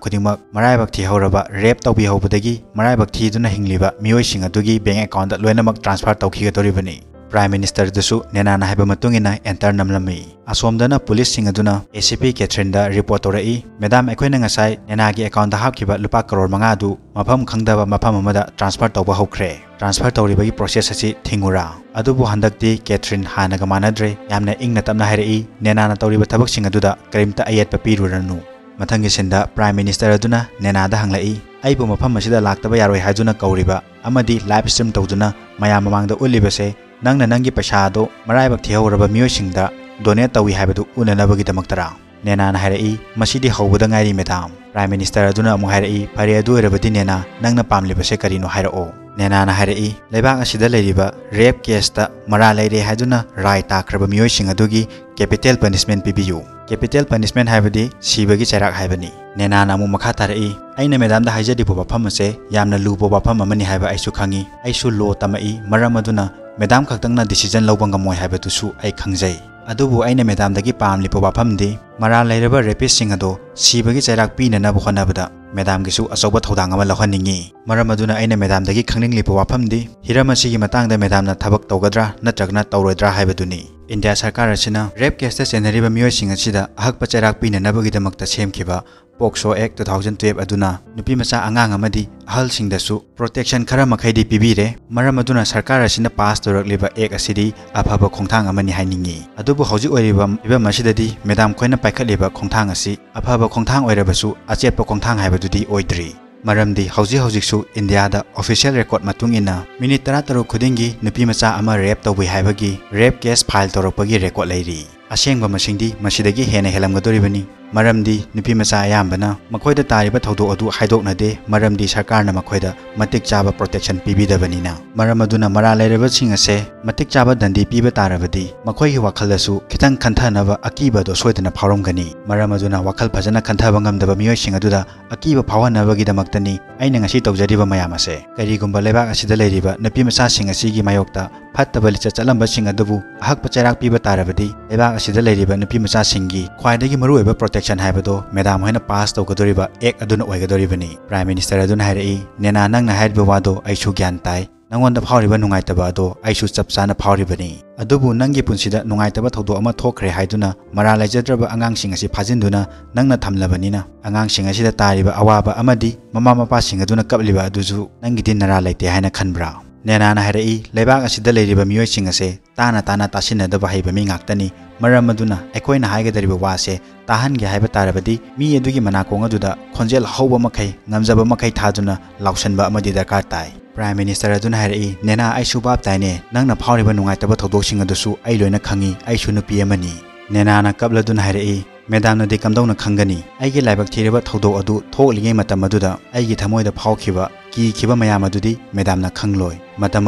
ꯈꯨꯗꯤꯡꯃꯛ ꯃꯔꯥꯏꯕꯛ ꯊꯤꯍꯧꯔꯕ, ꯔꯦꯞ ꯇꯧꯕꯤꯍꯧꯕꯗꯒꯤ ꯃꯔꯥꯏꯕꯛ ꯊꯤꯗꯨꯅ ꯍꯤꯡꯂꯤꯕ ꯃꯤꯑꯣꯏꯁꯤꯡ ꯑꯗꯨꯒꯤ ꯕꯦꯡ ꯑꯦꯀꯥꯎꯟꯗ ꯂꯣꯏꯅꯃꯛ ꯇ꯭ꯔꯥꯟꯁꯐꯔ ꯇꯧꯈꯤꯒꯗꯧꯔꯤꯕꯅꯤ꯫" ꯄ꯭ꯔꯥꯏꯝ ꯃꯤꯅꯤꯁꯇꯔꯗꯨꯁꯨ ꯅꯦꯅꯥꯅ ꯍꯥꯏꯕ ꯃꯇꯨꯡ ꯏꯟꯅ ꯑꯦꯟꯇꯔ ꯅꯝꯂꯝꯃꯤ꯫ ꯑꯁꯣꯝꯗꯅ ꯄꯨꯂꯤꯁꯁꯤꯡ ꯑꯗꯨꯅ ꯑꯦ ꯁꯤ ꯄꯤ ꯀꯦꯊ꯭ꯔꯤꯟꯗ ꯔꯤꯄꯣꯔꯠ ꯇꯧꯔꯛꯏ, "ꯃꯦꯗꯥꯝ, ꯑꯩꯈꯣꯏꯅ ꯉꯁꯥꯏ ꯅꯦꯅꯥꯒꯤ ꯑꯦꯀꯥꯎꯟꯗ ꯍꯥꯞꯈꯤꯕ ꯂꯨꯄꯥ ꯀꯔꯣꯔ ꯃꯉꯥ ꯑꯗꯨ ꯃꯐꯝ ꯈꯪꯗꯕ ꯃꯐꯝ ꯑꯃꯗ ꯇ꯭ꯔꯥꯟꯁꯐꯔ ꯇꯧꯕ ꯍꯧꯈ꯭ꯔꯦ꯫ ꯇ꯭ꯔꯥꯟꯁꯐꯔ ꯇꯧꯔꯤꯕꯒꯤ ꯄ꯭ꯔꯣꯁꯦꯁ ꯑꯁꯤ ꯊꯤꯡꯉꯨꯔꯥ?" ꯑꯗꯨꯕꯨ ꯍꯟꯗꯛꯇꯤ ꯀꯦꯊ꯭ꯔꯤꯟ ꯍꯥꯟꯅꯒ ꯃꯥꯟꯅꯗ꯭ꯔꯦ꯫ ꯌꯥꯝꯅ ꯏꯪꯅ ꯇꯞꯅ ꯍꯥꯏꯔꯛꯏ, "ꯅꯦꯅꯥꯅ ꯇꯧꯔꯤꯕ ꯊꯕꯛꯁꯤꯡ ꯑꯗꯨꯗ ꯀꯔꯤꯝꯇ ꯑꯌꯦꯠꯄ ꯄꯤꯔꯨꯔꯅꯨ꯫" ꯃꯊꯪꯒꯤ ꯁꯤꯟꯗ ꯄ꯭ꯔꯥꯏꯝ ꯃꯤꯅꯤꯁꯇꯔ ꯑꯗꯨꯅ ꯅꯦꯅꯥꯗ ꯍꯪꯂꯛꯏ, "ꯑꯩꯕꯨ ꯃꯐꯝ ꯑꯁꯤꯗ ꯂꯥꯛꯇꯕ ꯌꯥꯔꯣꯏ ꯍꯥꯏꯗꯨꯅ ꯀꯧꯔꯤꯕ ꯑꯃꯗꯤ ꯂꯥꯏꯚ ꯁ꯭ꯇ꯭ꯔꯤꯝ ꯇꯧꯗꯨꯅ ꯃꯌꯥꯝ ꯃꯃꯥꯡꯗ ꯎꯠꯂꯤꯕꯁꯦ, ꯅꯪꯅ ꯅꯪꯒꯤ ꯄꯩꯁꯥ ꯑꯗꯨ ꯃꯔꯥꯏꯕꯛ ꯊꯤꯍꯧꯔꯕ ꯃꯤꯑꯣꯏꯁꯤꯡꯗ ꯗꯣꯅꯦꯠ ꯇꯧꯏ ꯍꯥꯏꯕꯗꯨ ꯎꯅꯅꯕꯒꯤꯗꯃꯛꯇꯔꯥ?" ꯅꯦꯅꯥꯅ ꯍꯥꯏꯔꯛꯏ, "ꯃꯁꯤꯗꯤ ꯍꯧꯕꯗ ꯉꯥꯏꯔꯤ, ꯃꯦꯗꯥꯝ꯫" ꯄ꯭ꯔꯥꯏꯝ ꯃꯤꯅꯤꯁꯇꯔ ꯑꯗꯨꯅ ꯑꯃꯨꯛ ꯍꯥꯏꯔꯛꯏ, "ꯐꯔꯦ, ꯑꯗꯨ ꯑꯣꯏꯔꯕꯗꯤ ꯅꯦꯅꯥ, ꯅꯪꯅ ꯄꯥꯝꯂꯤꯕꯁꯦ ꯀꯔꯤꯅꯣ ꯍꯥꯏꯔꯛꯑꯣ꯫" ꯅꯦꯅꯥꯅ ꯍꯥꯏꯔꯛꯏ, "ꯂꯩꯕꯥꯛ ꯑꯁꯤꯗ ꯂꯩꯔꯤꯕ ꯔꯦꯞ ꯀꯦꯁꯇ ꯃꯔꯥꯜ ꯂꯩꯔꯦ ꯍꯥꯏꯗꯨꯅ ꯔꯥꯏ ꯇꯥꯈ꯭ꯔꯕ ꯃꯤꯑꯣꯏꯁꯤꯡ ꯑꯗꯨꯒꯤ ꯀꯦꯄꯤꯇꯦꯜ ꯄꯅꯤꯁꯃꯦꯟ ꯄꯤꯕꯤꯌꯨ꯫" ꯀꯦꯄꯤꯇꯦꯜ ꯄꯅꯤꯁꯃꯦꯟ ꯍꯥꯏꯕꯗꯤ ꯁꯤꯕꯒꯤ ꯆꯩꯔꯥꯛ ꯍꯥꯏꯕꯅꯤ꯫ ꯅꯦꯅꯥꯅ ꯑꯃꯨꯛ ꯃꯈꯥ ꯇꯥꯔꯛꯏ, "ꯑꯩꯅ ꯃꯦꯗꯥꯝꯗ ꯍꯥꯏꯖꯔꯤꯕ ꯋꯥꯐꯝ ꯑꯁꯦ ꯌꯥꯝꯅ ꯂꯨꯕ ꯋꯥꯐꯝ ꯑꯃꯅꯤ ꯍꯥꯏꯕ ꯑꯩꯁꯨ ꯈꯪꯏ꯫ ꯑꯩꯁꯨ ꯂꯣ ꯇꯝꯃꯛꯏ, ꯃꯔꯝ ꯑꯗꯨꯅ ꯃꯦꯗꯥꯝ ꯈꯛꯇꯪꯅ ꯗꯤꯁꯤꯖꯟ ꯂꯧꯕ ꯉꯝꯃꯣꯏ ꯍꯥꯏꯕꯗꯨꯁꯨ ꯑꯩ ꯈꯪꯖꯩ꯫ ꯑꯗꯨꯕꯨ ꯑꯩꯅ ꯃꯦꯗꯥꯝꯗꯒꯤ ꯄꯥꯝꯂꯤꯕ ꯋꯥꯐꯝꯗꯤ ꯃꯔꯥꯜ ꯂꯩꯔꯕ ꯔꯦꯄꯤꯁꯁꯤꯡ ꯑꯗꯣ ꯁꯤꯕꯒꯤ ꯆꯩꯔꯥꯛ ꯄꯤꯅꯅꯕ ꯍꯣꯠꯅꯕꯗ ꯃꯦꯗꯥꯝꯒꯤꯁꯨ ꯑꯆꯧꯕ ꯊꯧꯗꯥꯡ ꯑꯃ ꯂꯧꯍꯟꯅꯤꯡꯏ꯫ ꯃꯔꯝ ꯑꯗꯨꯅ ꯑꯩꯅ ꯃꯦꯗꯥꯝꯗꯒꯤ ꯈꯪꯅꯤꯡꯂꯤꯕ ꯋꯥꯐꯝꯗꯤ ꯍꯤꯔꯝ ꯑꯁꯤꯒꯤ ꯃꯇꯥꯡꯗ ꯃꯦꯗꯥꯝꯅ ꯊꯕꯛ ꯇꯧꯒꯗ꯭ꯔꯥ ꯅꯠꯇ꯭ꯔꯒꯅ ꯇꯧꯔꯣꯏꯗ꯭ꯔꯥ ꯍꯥꯏꯕꯗꯨꯅꯤ꯫ ꯏꯟꯗꯤꯌꯥ ꯁꯔꯀꯥꯔ ꯑꯁꯤꯅ ꯔꯦꯞ ꯀꯦꯁꯇ ꯆꯦꯟꯅꯔꯤꯕ ꯃꯤꯑꯣꯏꯁꯤꯡ ꯑꯁꯤꯗ ꯑꯍꯛꯄ ꯆꯩꯔꯥꯛ ꯄꯤꯅꯅꯕꯒꯤꯗꯃꯛꯇ ꯁꯦꯝꯈꯤꯕ ꯄꯣꯛꯁꯣ ꯑꯦꯛ two thousand twelve ꯑꯗꯨꯅ ꯅꯨꯄꯤ ꯃꯆꯥ, ꯑꯉꯥꯡ ꯑꯃꯗꯤ ꯑꯍꯜꯁꯤꯡꯗꯁꯨ ꯄ꯭ꯔꯣꯇꯦꯛꯁꯟ ꯈꯔ ꯃꯈꯩꯗꯤ ꯄꯤꯕꯤꯔꯦ꯫ ꯃꯔꯝ ꯑꯗꯨꯅ ꯁꯔꯀꯥꯔ ꯑꯁꯤꯅ ꯄꯥꯁ ꯇꯧꯔꯛꯂꯤꯕ ꯑꯦꯛ ꯑꯁꯤꯗꯤ ꯑꯐꯕ ꯈꯣꯡꯊꯥꯡ ꯑꯃꯅꯤ ꯍꯥꯏꯅꯤꯡꯏ꯫ ꯑꯗꯨꯕꯨ ꯍꯧꯖꯤꯛ ꯑꯣꯏꯔꯤꯕ ꯐꯤꯕꯝ ꯑꯁꯤꯗꯗꯤ ꯃꯦꯗꯥꯝ ꯈꯣꯏꯅ ꯄꯥꯏꯈꯠꯂꯤꯕ ꯈꯣꯡꯊꯥꯡ ꯑꯁꯤ ꯑꯐꯕ ꯈꯣꯡꯊꯥꯡ ꯑꯣꯏꯔꯕꯁꯨ ꯑꯆꯦꯠꯄ ꯈꯣꯡꯊꯥꯡ ꯍꯥꯏꯕꯗꯨꯗꯤ ꯑꯣꯏꯗ꯭ꯔꯤ꯫ ꯃꯔꯝꯗꯤ ꯍꯧꯖꯤꯛ ꯍꯧꯖꯤꯛꯁꯨ ꯏꯟꯗꯤꯌꯥꯗ ꯑꯣꯐꯤꯁꯤꯌꯦꯜ ꯔꯦꯀꯣꯔꯗ ꯃꯇꯨꯡ ꯏꯟꯅ ꯃꯤꯅꯤꯠ ꯇꯔꯥꯇꯔꯨꯛ ꯈꯨꯗꯤꯡꯒꯤ ꯅꯨꯄꯤ ꯃꯆꯥ ꯑꯃ ꯔꯦꯞ ꯇꯧꯕꯤ ꯍꯥꯏꯕꯒꯤ ꯔꯦꯞ ꯀꯦꯁ ꯐꯥꯏꯜ ꯇꯧꯔꯛꯄꯒꯤ ꯔꯦꯀꯣꯔꯗ ꯂꯩꯔꯤ꯫ ꯑꯁꯦꯡꯕ ꯃꯁꯤꯡꯗꯤ ꯃꯁꯤꯗꯒꯤ ꯍꯦꯟꯅ ꯍꯦꯜꯂꯝꯒꯗꯧꯔꯤꯕꯅꯤ꯫ ꯃꯔꯝꯗꯤ ꯅꯨꯄꯤ ꯃꯆꯥ ꯑꯌꯥꯝꯕꯅ ꯃꯈꯣꯏꯗ ꯇꯥꯔꯤꯕ ꯊꯧꯗꯣꯛ ꯑꯗꯨ ꯍꯥꯏꯗꯣꯛꯅꯗꯦ, ꯃꯔꯝꯗꯤ ꯁꯔꯀꯥꯔꯅ ꯃꯈꯣꯏꯗ ꯃꯇꯤꯛ ꯆꯥꯕ protection ꯄꯤꯕꯤꯗꯕꯅꯤꯅ꯫ ꯃꯔꯝ ꯑꯗꯨꯅ ꯃꯔꯥꯜ ꯂꯩꯔꯕꯁꯤꯡ ꯑꯁꯦ ꯃꯇꯤꯛ ꯆꯥꯕ ꯗꯟꯗꯤ ꯄꯤꯕ ꯇꯥꯔꯕꯗꯤ ꯃꯈꯣꯏꯒꯤ ꯋꯥꯈꯜꯗꯁꯨ ꯈꯤꯇꯪ ꯈꯟꯊꯅꯕ ꯑꯀꯤꯕ ꯑꯗꯨ ꯁꯣꯏꯗꯅ ꯐꯥꯎꯔꯝꯒꯅꯤ꯫ ꯃꯔꯝ ꯑꯗꯨꯅ ꯋꯥꯈꯜ ꯐꯖꯅ ꯈꯟꯊꯕ ꯉꯝꯗꯕ ꯃꯤꯑꯣꯏꯁꯤꯡ ꯑꯗꯨꯗ ꯑꯀꯤꯕ ꯐꯥꯎꯍꯟꯅꯕꯒꯤꯗꯃꯛꯇꯅꯤ ꯑꯩꯅ ꯉꯁꯤ ꯇꯧꯖꯔꯤꯕ ꯃꯌꯥꯝ ꯑꯁꯦ꯫ ꯀꯔꯤꯒꯨꯝꯕ ꯂꯩꯕꯥꯛ ꯑꯁꯤꯗ ꯂꯩꯔꯤꯕ ꯅꯨꯄꯤ ꯃꯆꯥꯁꯤꯡ ꯑꯁꯤꯒꯤ ꯃꯥꯌꯣꯛꯇ ꯐꯠꯇꯕ ꯂꯤꯆꯠ ꯆꯠꯂꯝꯕꯁꯤꯡ ꯑꯗꯨꯕꯨ ꯑꯍꯛꯄ ꯆꯩꯔꯥꯛ ꯄꯤꯕ ꯇꯥꯔꯕꯗꯤ, ꯂꯩꯕꯥꯛ ꯑꯁꯤꯗ ꯂꯩꯔꯤꯕ ꯅꯨꯄꯤ ꯃꯆꯥꯁꯤꯡꯒꯤ ꯈ꯭ꯋꯥꯏꯗꯒꯤ ꯃꯔꯨꯑꯣꯏꯕ protection ꯍꯥꯏꯕꯗꯣ ꯃꯦꯗꯥꯝ ꯍꯣꯏꯅ pass ꯇꯧꯒꯗꯧꯔꯤꯕ act ꯑꯗꯨꯅ ꯑꯣꯏꯒꯗꯧꯔꯤꯕꯅꯤ꯫ Prime Minister ꯑꯗꯨꯅ ꯍꯥꯏꯔꯛꯏ, "ꯅꯦꯅꯥ, ꯅꯪꯅ ꯍꯥꯏꯔꯤꯕ ꯋꯥꯗꯣ ꯑꯩꯁꯨ ꯒ꯭ꯌꯥꯟ ꯇꯥꯏ꯫ ꯅꯉꯣꯟꯗ ꯐꯥꯎꯔꯤꯕ ꯅꯨꯡꯉꯥꯏꯇꯕ ꯑꯗꯣ ꯑꯩꯁꯨ ꯆꯞ ꯆꯥꯅ ꯐꯥꯎꯔꯤꯕꯅꯤ꯫ ꯑꯗꯨꯕꯨ ꯅꯪꯒꯤ ꯄꯨꯟꯁꯤꯗ ꯅꯨꯡꯉꯥꯏꯇꯕ ꯊꯧꯗꯣꯛ ꯑꯃ ꯊꯣꯛꯈ꯭ꯔꯦ ꯍꯥꯏꯗꯨꯅ ꯃꯔꯥꯜ ꯂꯩꯖꯗ꯭ꯔꯕ ꯑꯉꯥꯡꯁꯤꯡ ꯑꯁꯤ ꯐꯥꯖꯤꯟꯗꯨꯅ ꯅꯪꯅ ꯊꯝꯂꯕꯅꯤꯅ, ꯑꯉꯥꯡꯁꯤꯡ ꯑꯁꯤꯗ ꯇꯥꯔꯤꯕ ꯑꯋꯥꯕ ꯑꯃꯗꯤ ꯃꯃꯥ ꯃꯄꯥꯁꯤꯡ ꯑꯗꯨꯅ ꯀꯞꯂꯤꯕ ꯑꯗꯨꯁꯨ ꯅꯪꯒꯤꯗꯤ ꯅꯔꯥꯜ ꯂꯩꯇꯦ ꯍꯥꯏꯅ ꯈꯟꯕ꯭ꯔꯥ?" ꯅꯦꯅꯥꯅ ꯍꯥꯏꯔꯛꯏ, "ꯂꯩꯕꯥꯛ ꯑꯁꯤꯗ ꯂꯩꯔꯤꯕ ꯃꯤꯑꯣꯏꯁꯤꯡ ꯑꯁꯦ ꯇꯥꯅ ꯇꯥꯅ ꯇꯥꯁꯤꯟꯅꯗꯕ ꯍꯩꯕ ꯃꯤ ꯉꯥꯛꯇꯅꯤ꯫ ꯃꯔꯝ ꯑꯗꯨꯅ ꯑꯩꯈꯣꯏꯅ ꯍꯥꯏꯒꯗꯧꯔꯤꯕ ꯋꯥꯁꯦ ꯇꯥꯍꯟꯒꯦ ꯍꯥꯏꯕ ꯇꯥꯔꯕꯗꯤ ꯃꯤ ꯑꯗꯨꯒꯤ ꯃꯅꯥꯀꯣꯡ ꯑꯗꯨꯗ ꯈꯣꯟꯖꯦꯜ ꯍꯧꯕ ꯃꯈꯩ, ꯉꯝꯖꯕ ꯃꯈꯩ ꯊꯥꯗꯨꯅ ꯂꯥꯎꯁꯟꯕ ꯑꯃꯗꯤ ꯗꯔꯀꯥꯔ ꯇꯥꯏ꯫" Prime Minister ꯑꯗꯨꯅ ꯍꯥꯏꯔꯛꯏ, "ꯅꯦꯅꯥ, ꯑꯩꯁꯨ ꯚꯥꯞ ꯇꯥꯏꯅꯦ, ꯅꯪꯅ ꯐꯥꯎꯔꯤꯕ ꯅꯨꯡꯉꯥꯏꯇꯕ ꯊꯧꯗꯣꯛꯁꯤꯡ ꯑꯗꯨꯁꯨ ꯑꯩ ꯂꯣꯏꯅ ꯈꯪꯏ, ꯑꯩꯁꯨ ꯅꯨꯄꯤ ꯑꯃꯅꯤ꯫" ꯅꯦꯅꯥꯅ ꯀꯞꯂꯗꯨꯅ ꯍꯥꯏꯔꯛꯏ, "ꯃꯦꯗꯥꯝꯅꯗꯤ ꯀꯝꯗꯧꯅ ꯈꯪꯒꯅꯤ? ꯑꯩꯒꯤ ꯂꯥꯏꯕꯛ ꯊꯤꯔꯕ ꯊꯧꯗꯣꯛ ꯑꯗꯨ ꯊꯣꯛꯂꯤꯉꯩ ꯃꯇꯝ ꯑꯗꯨꯗ ꯑꯩꯒꯤ ꯊꯃꯣꯏꯗ ꯐꯥꯎꯈꯤꯕ, ꯀꯤꯈꯤꯕ ꯃꯌꯥꯝ ꯑꯗꯨꯗꯤ ꯃꯦꯗꯥꯝꯅ ꯈꯪꯂꯣꯏ꯫ ꯃꯇꯝ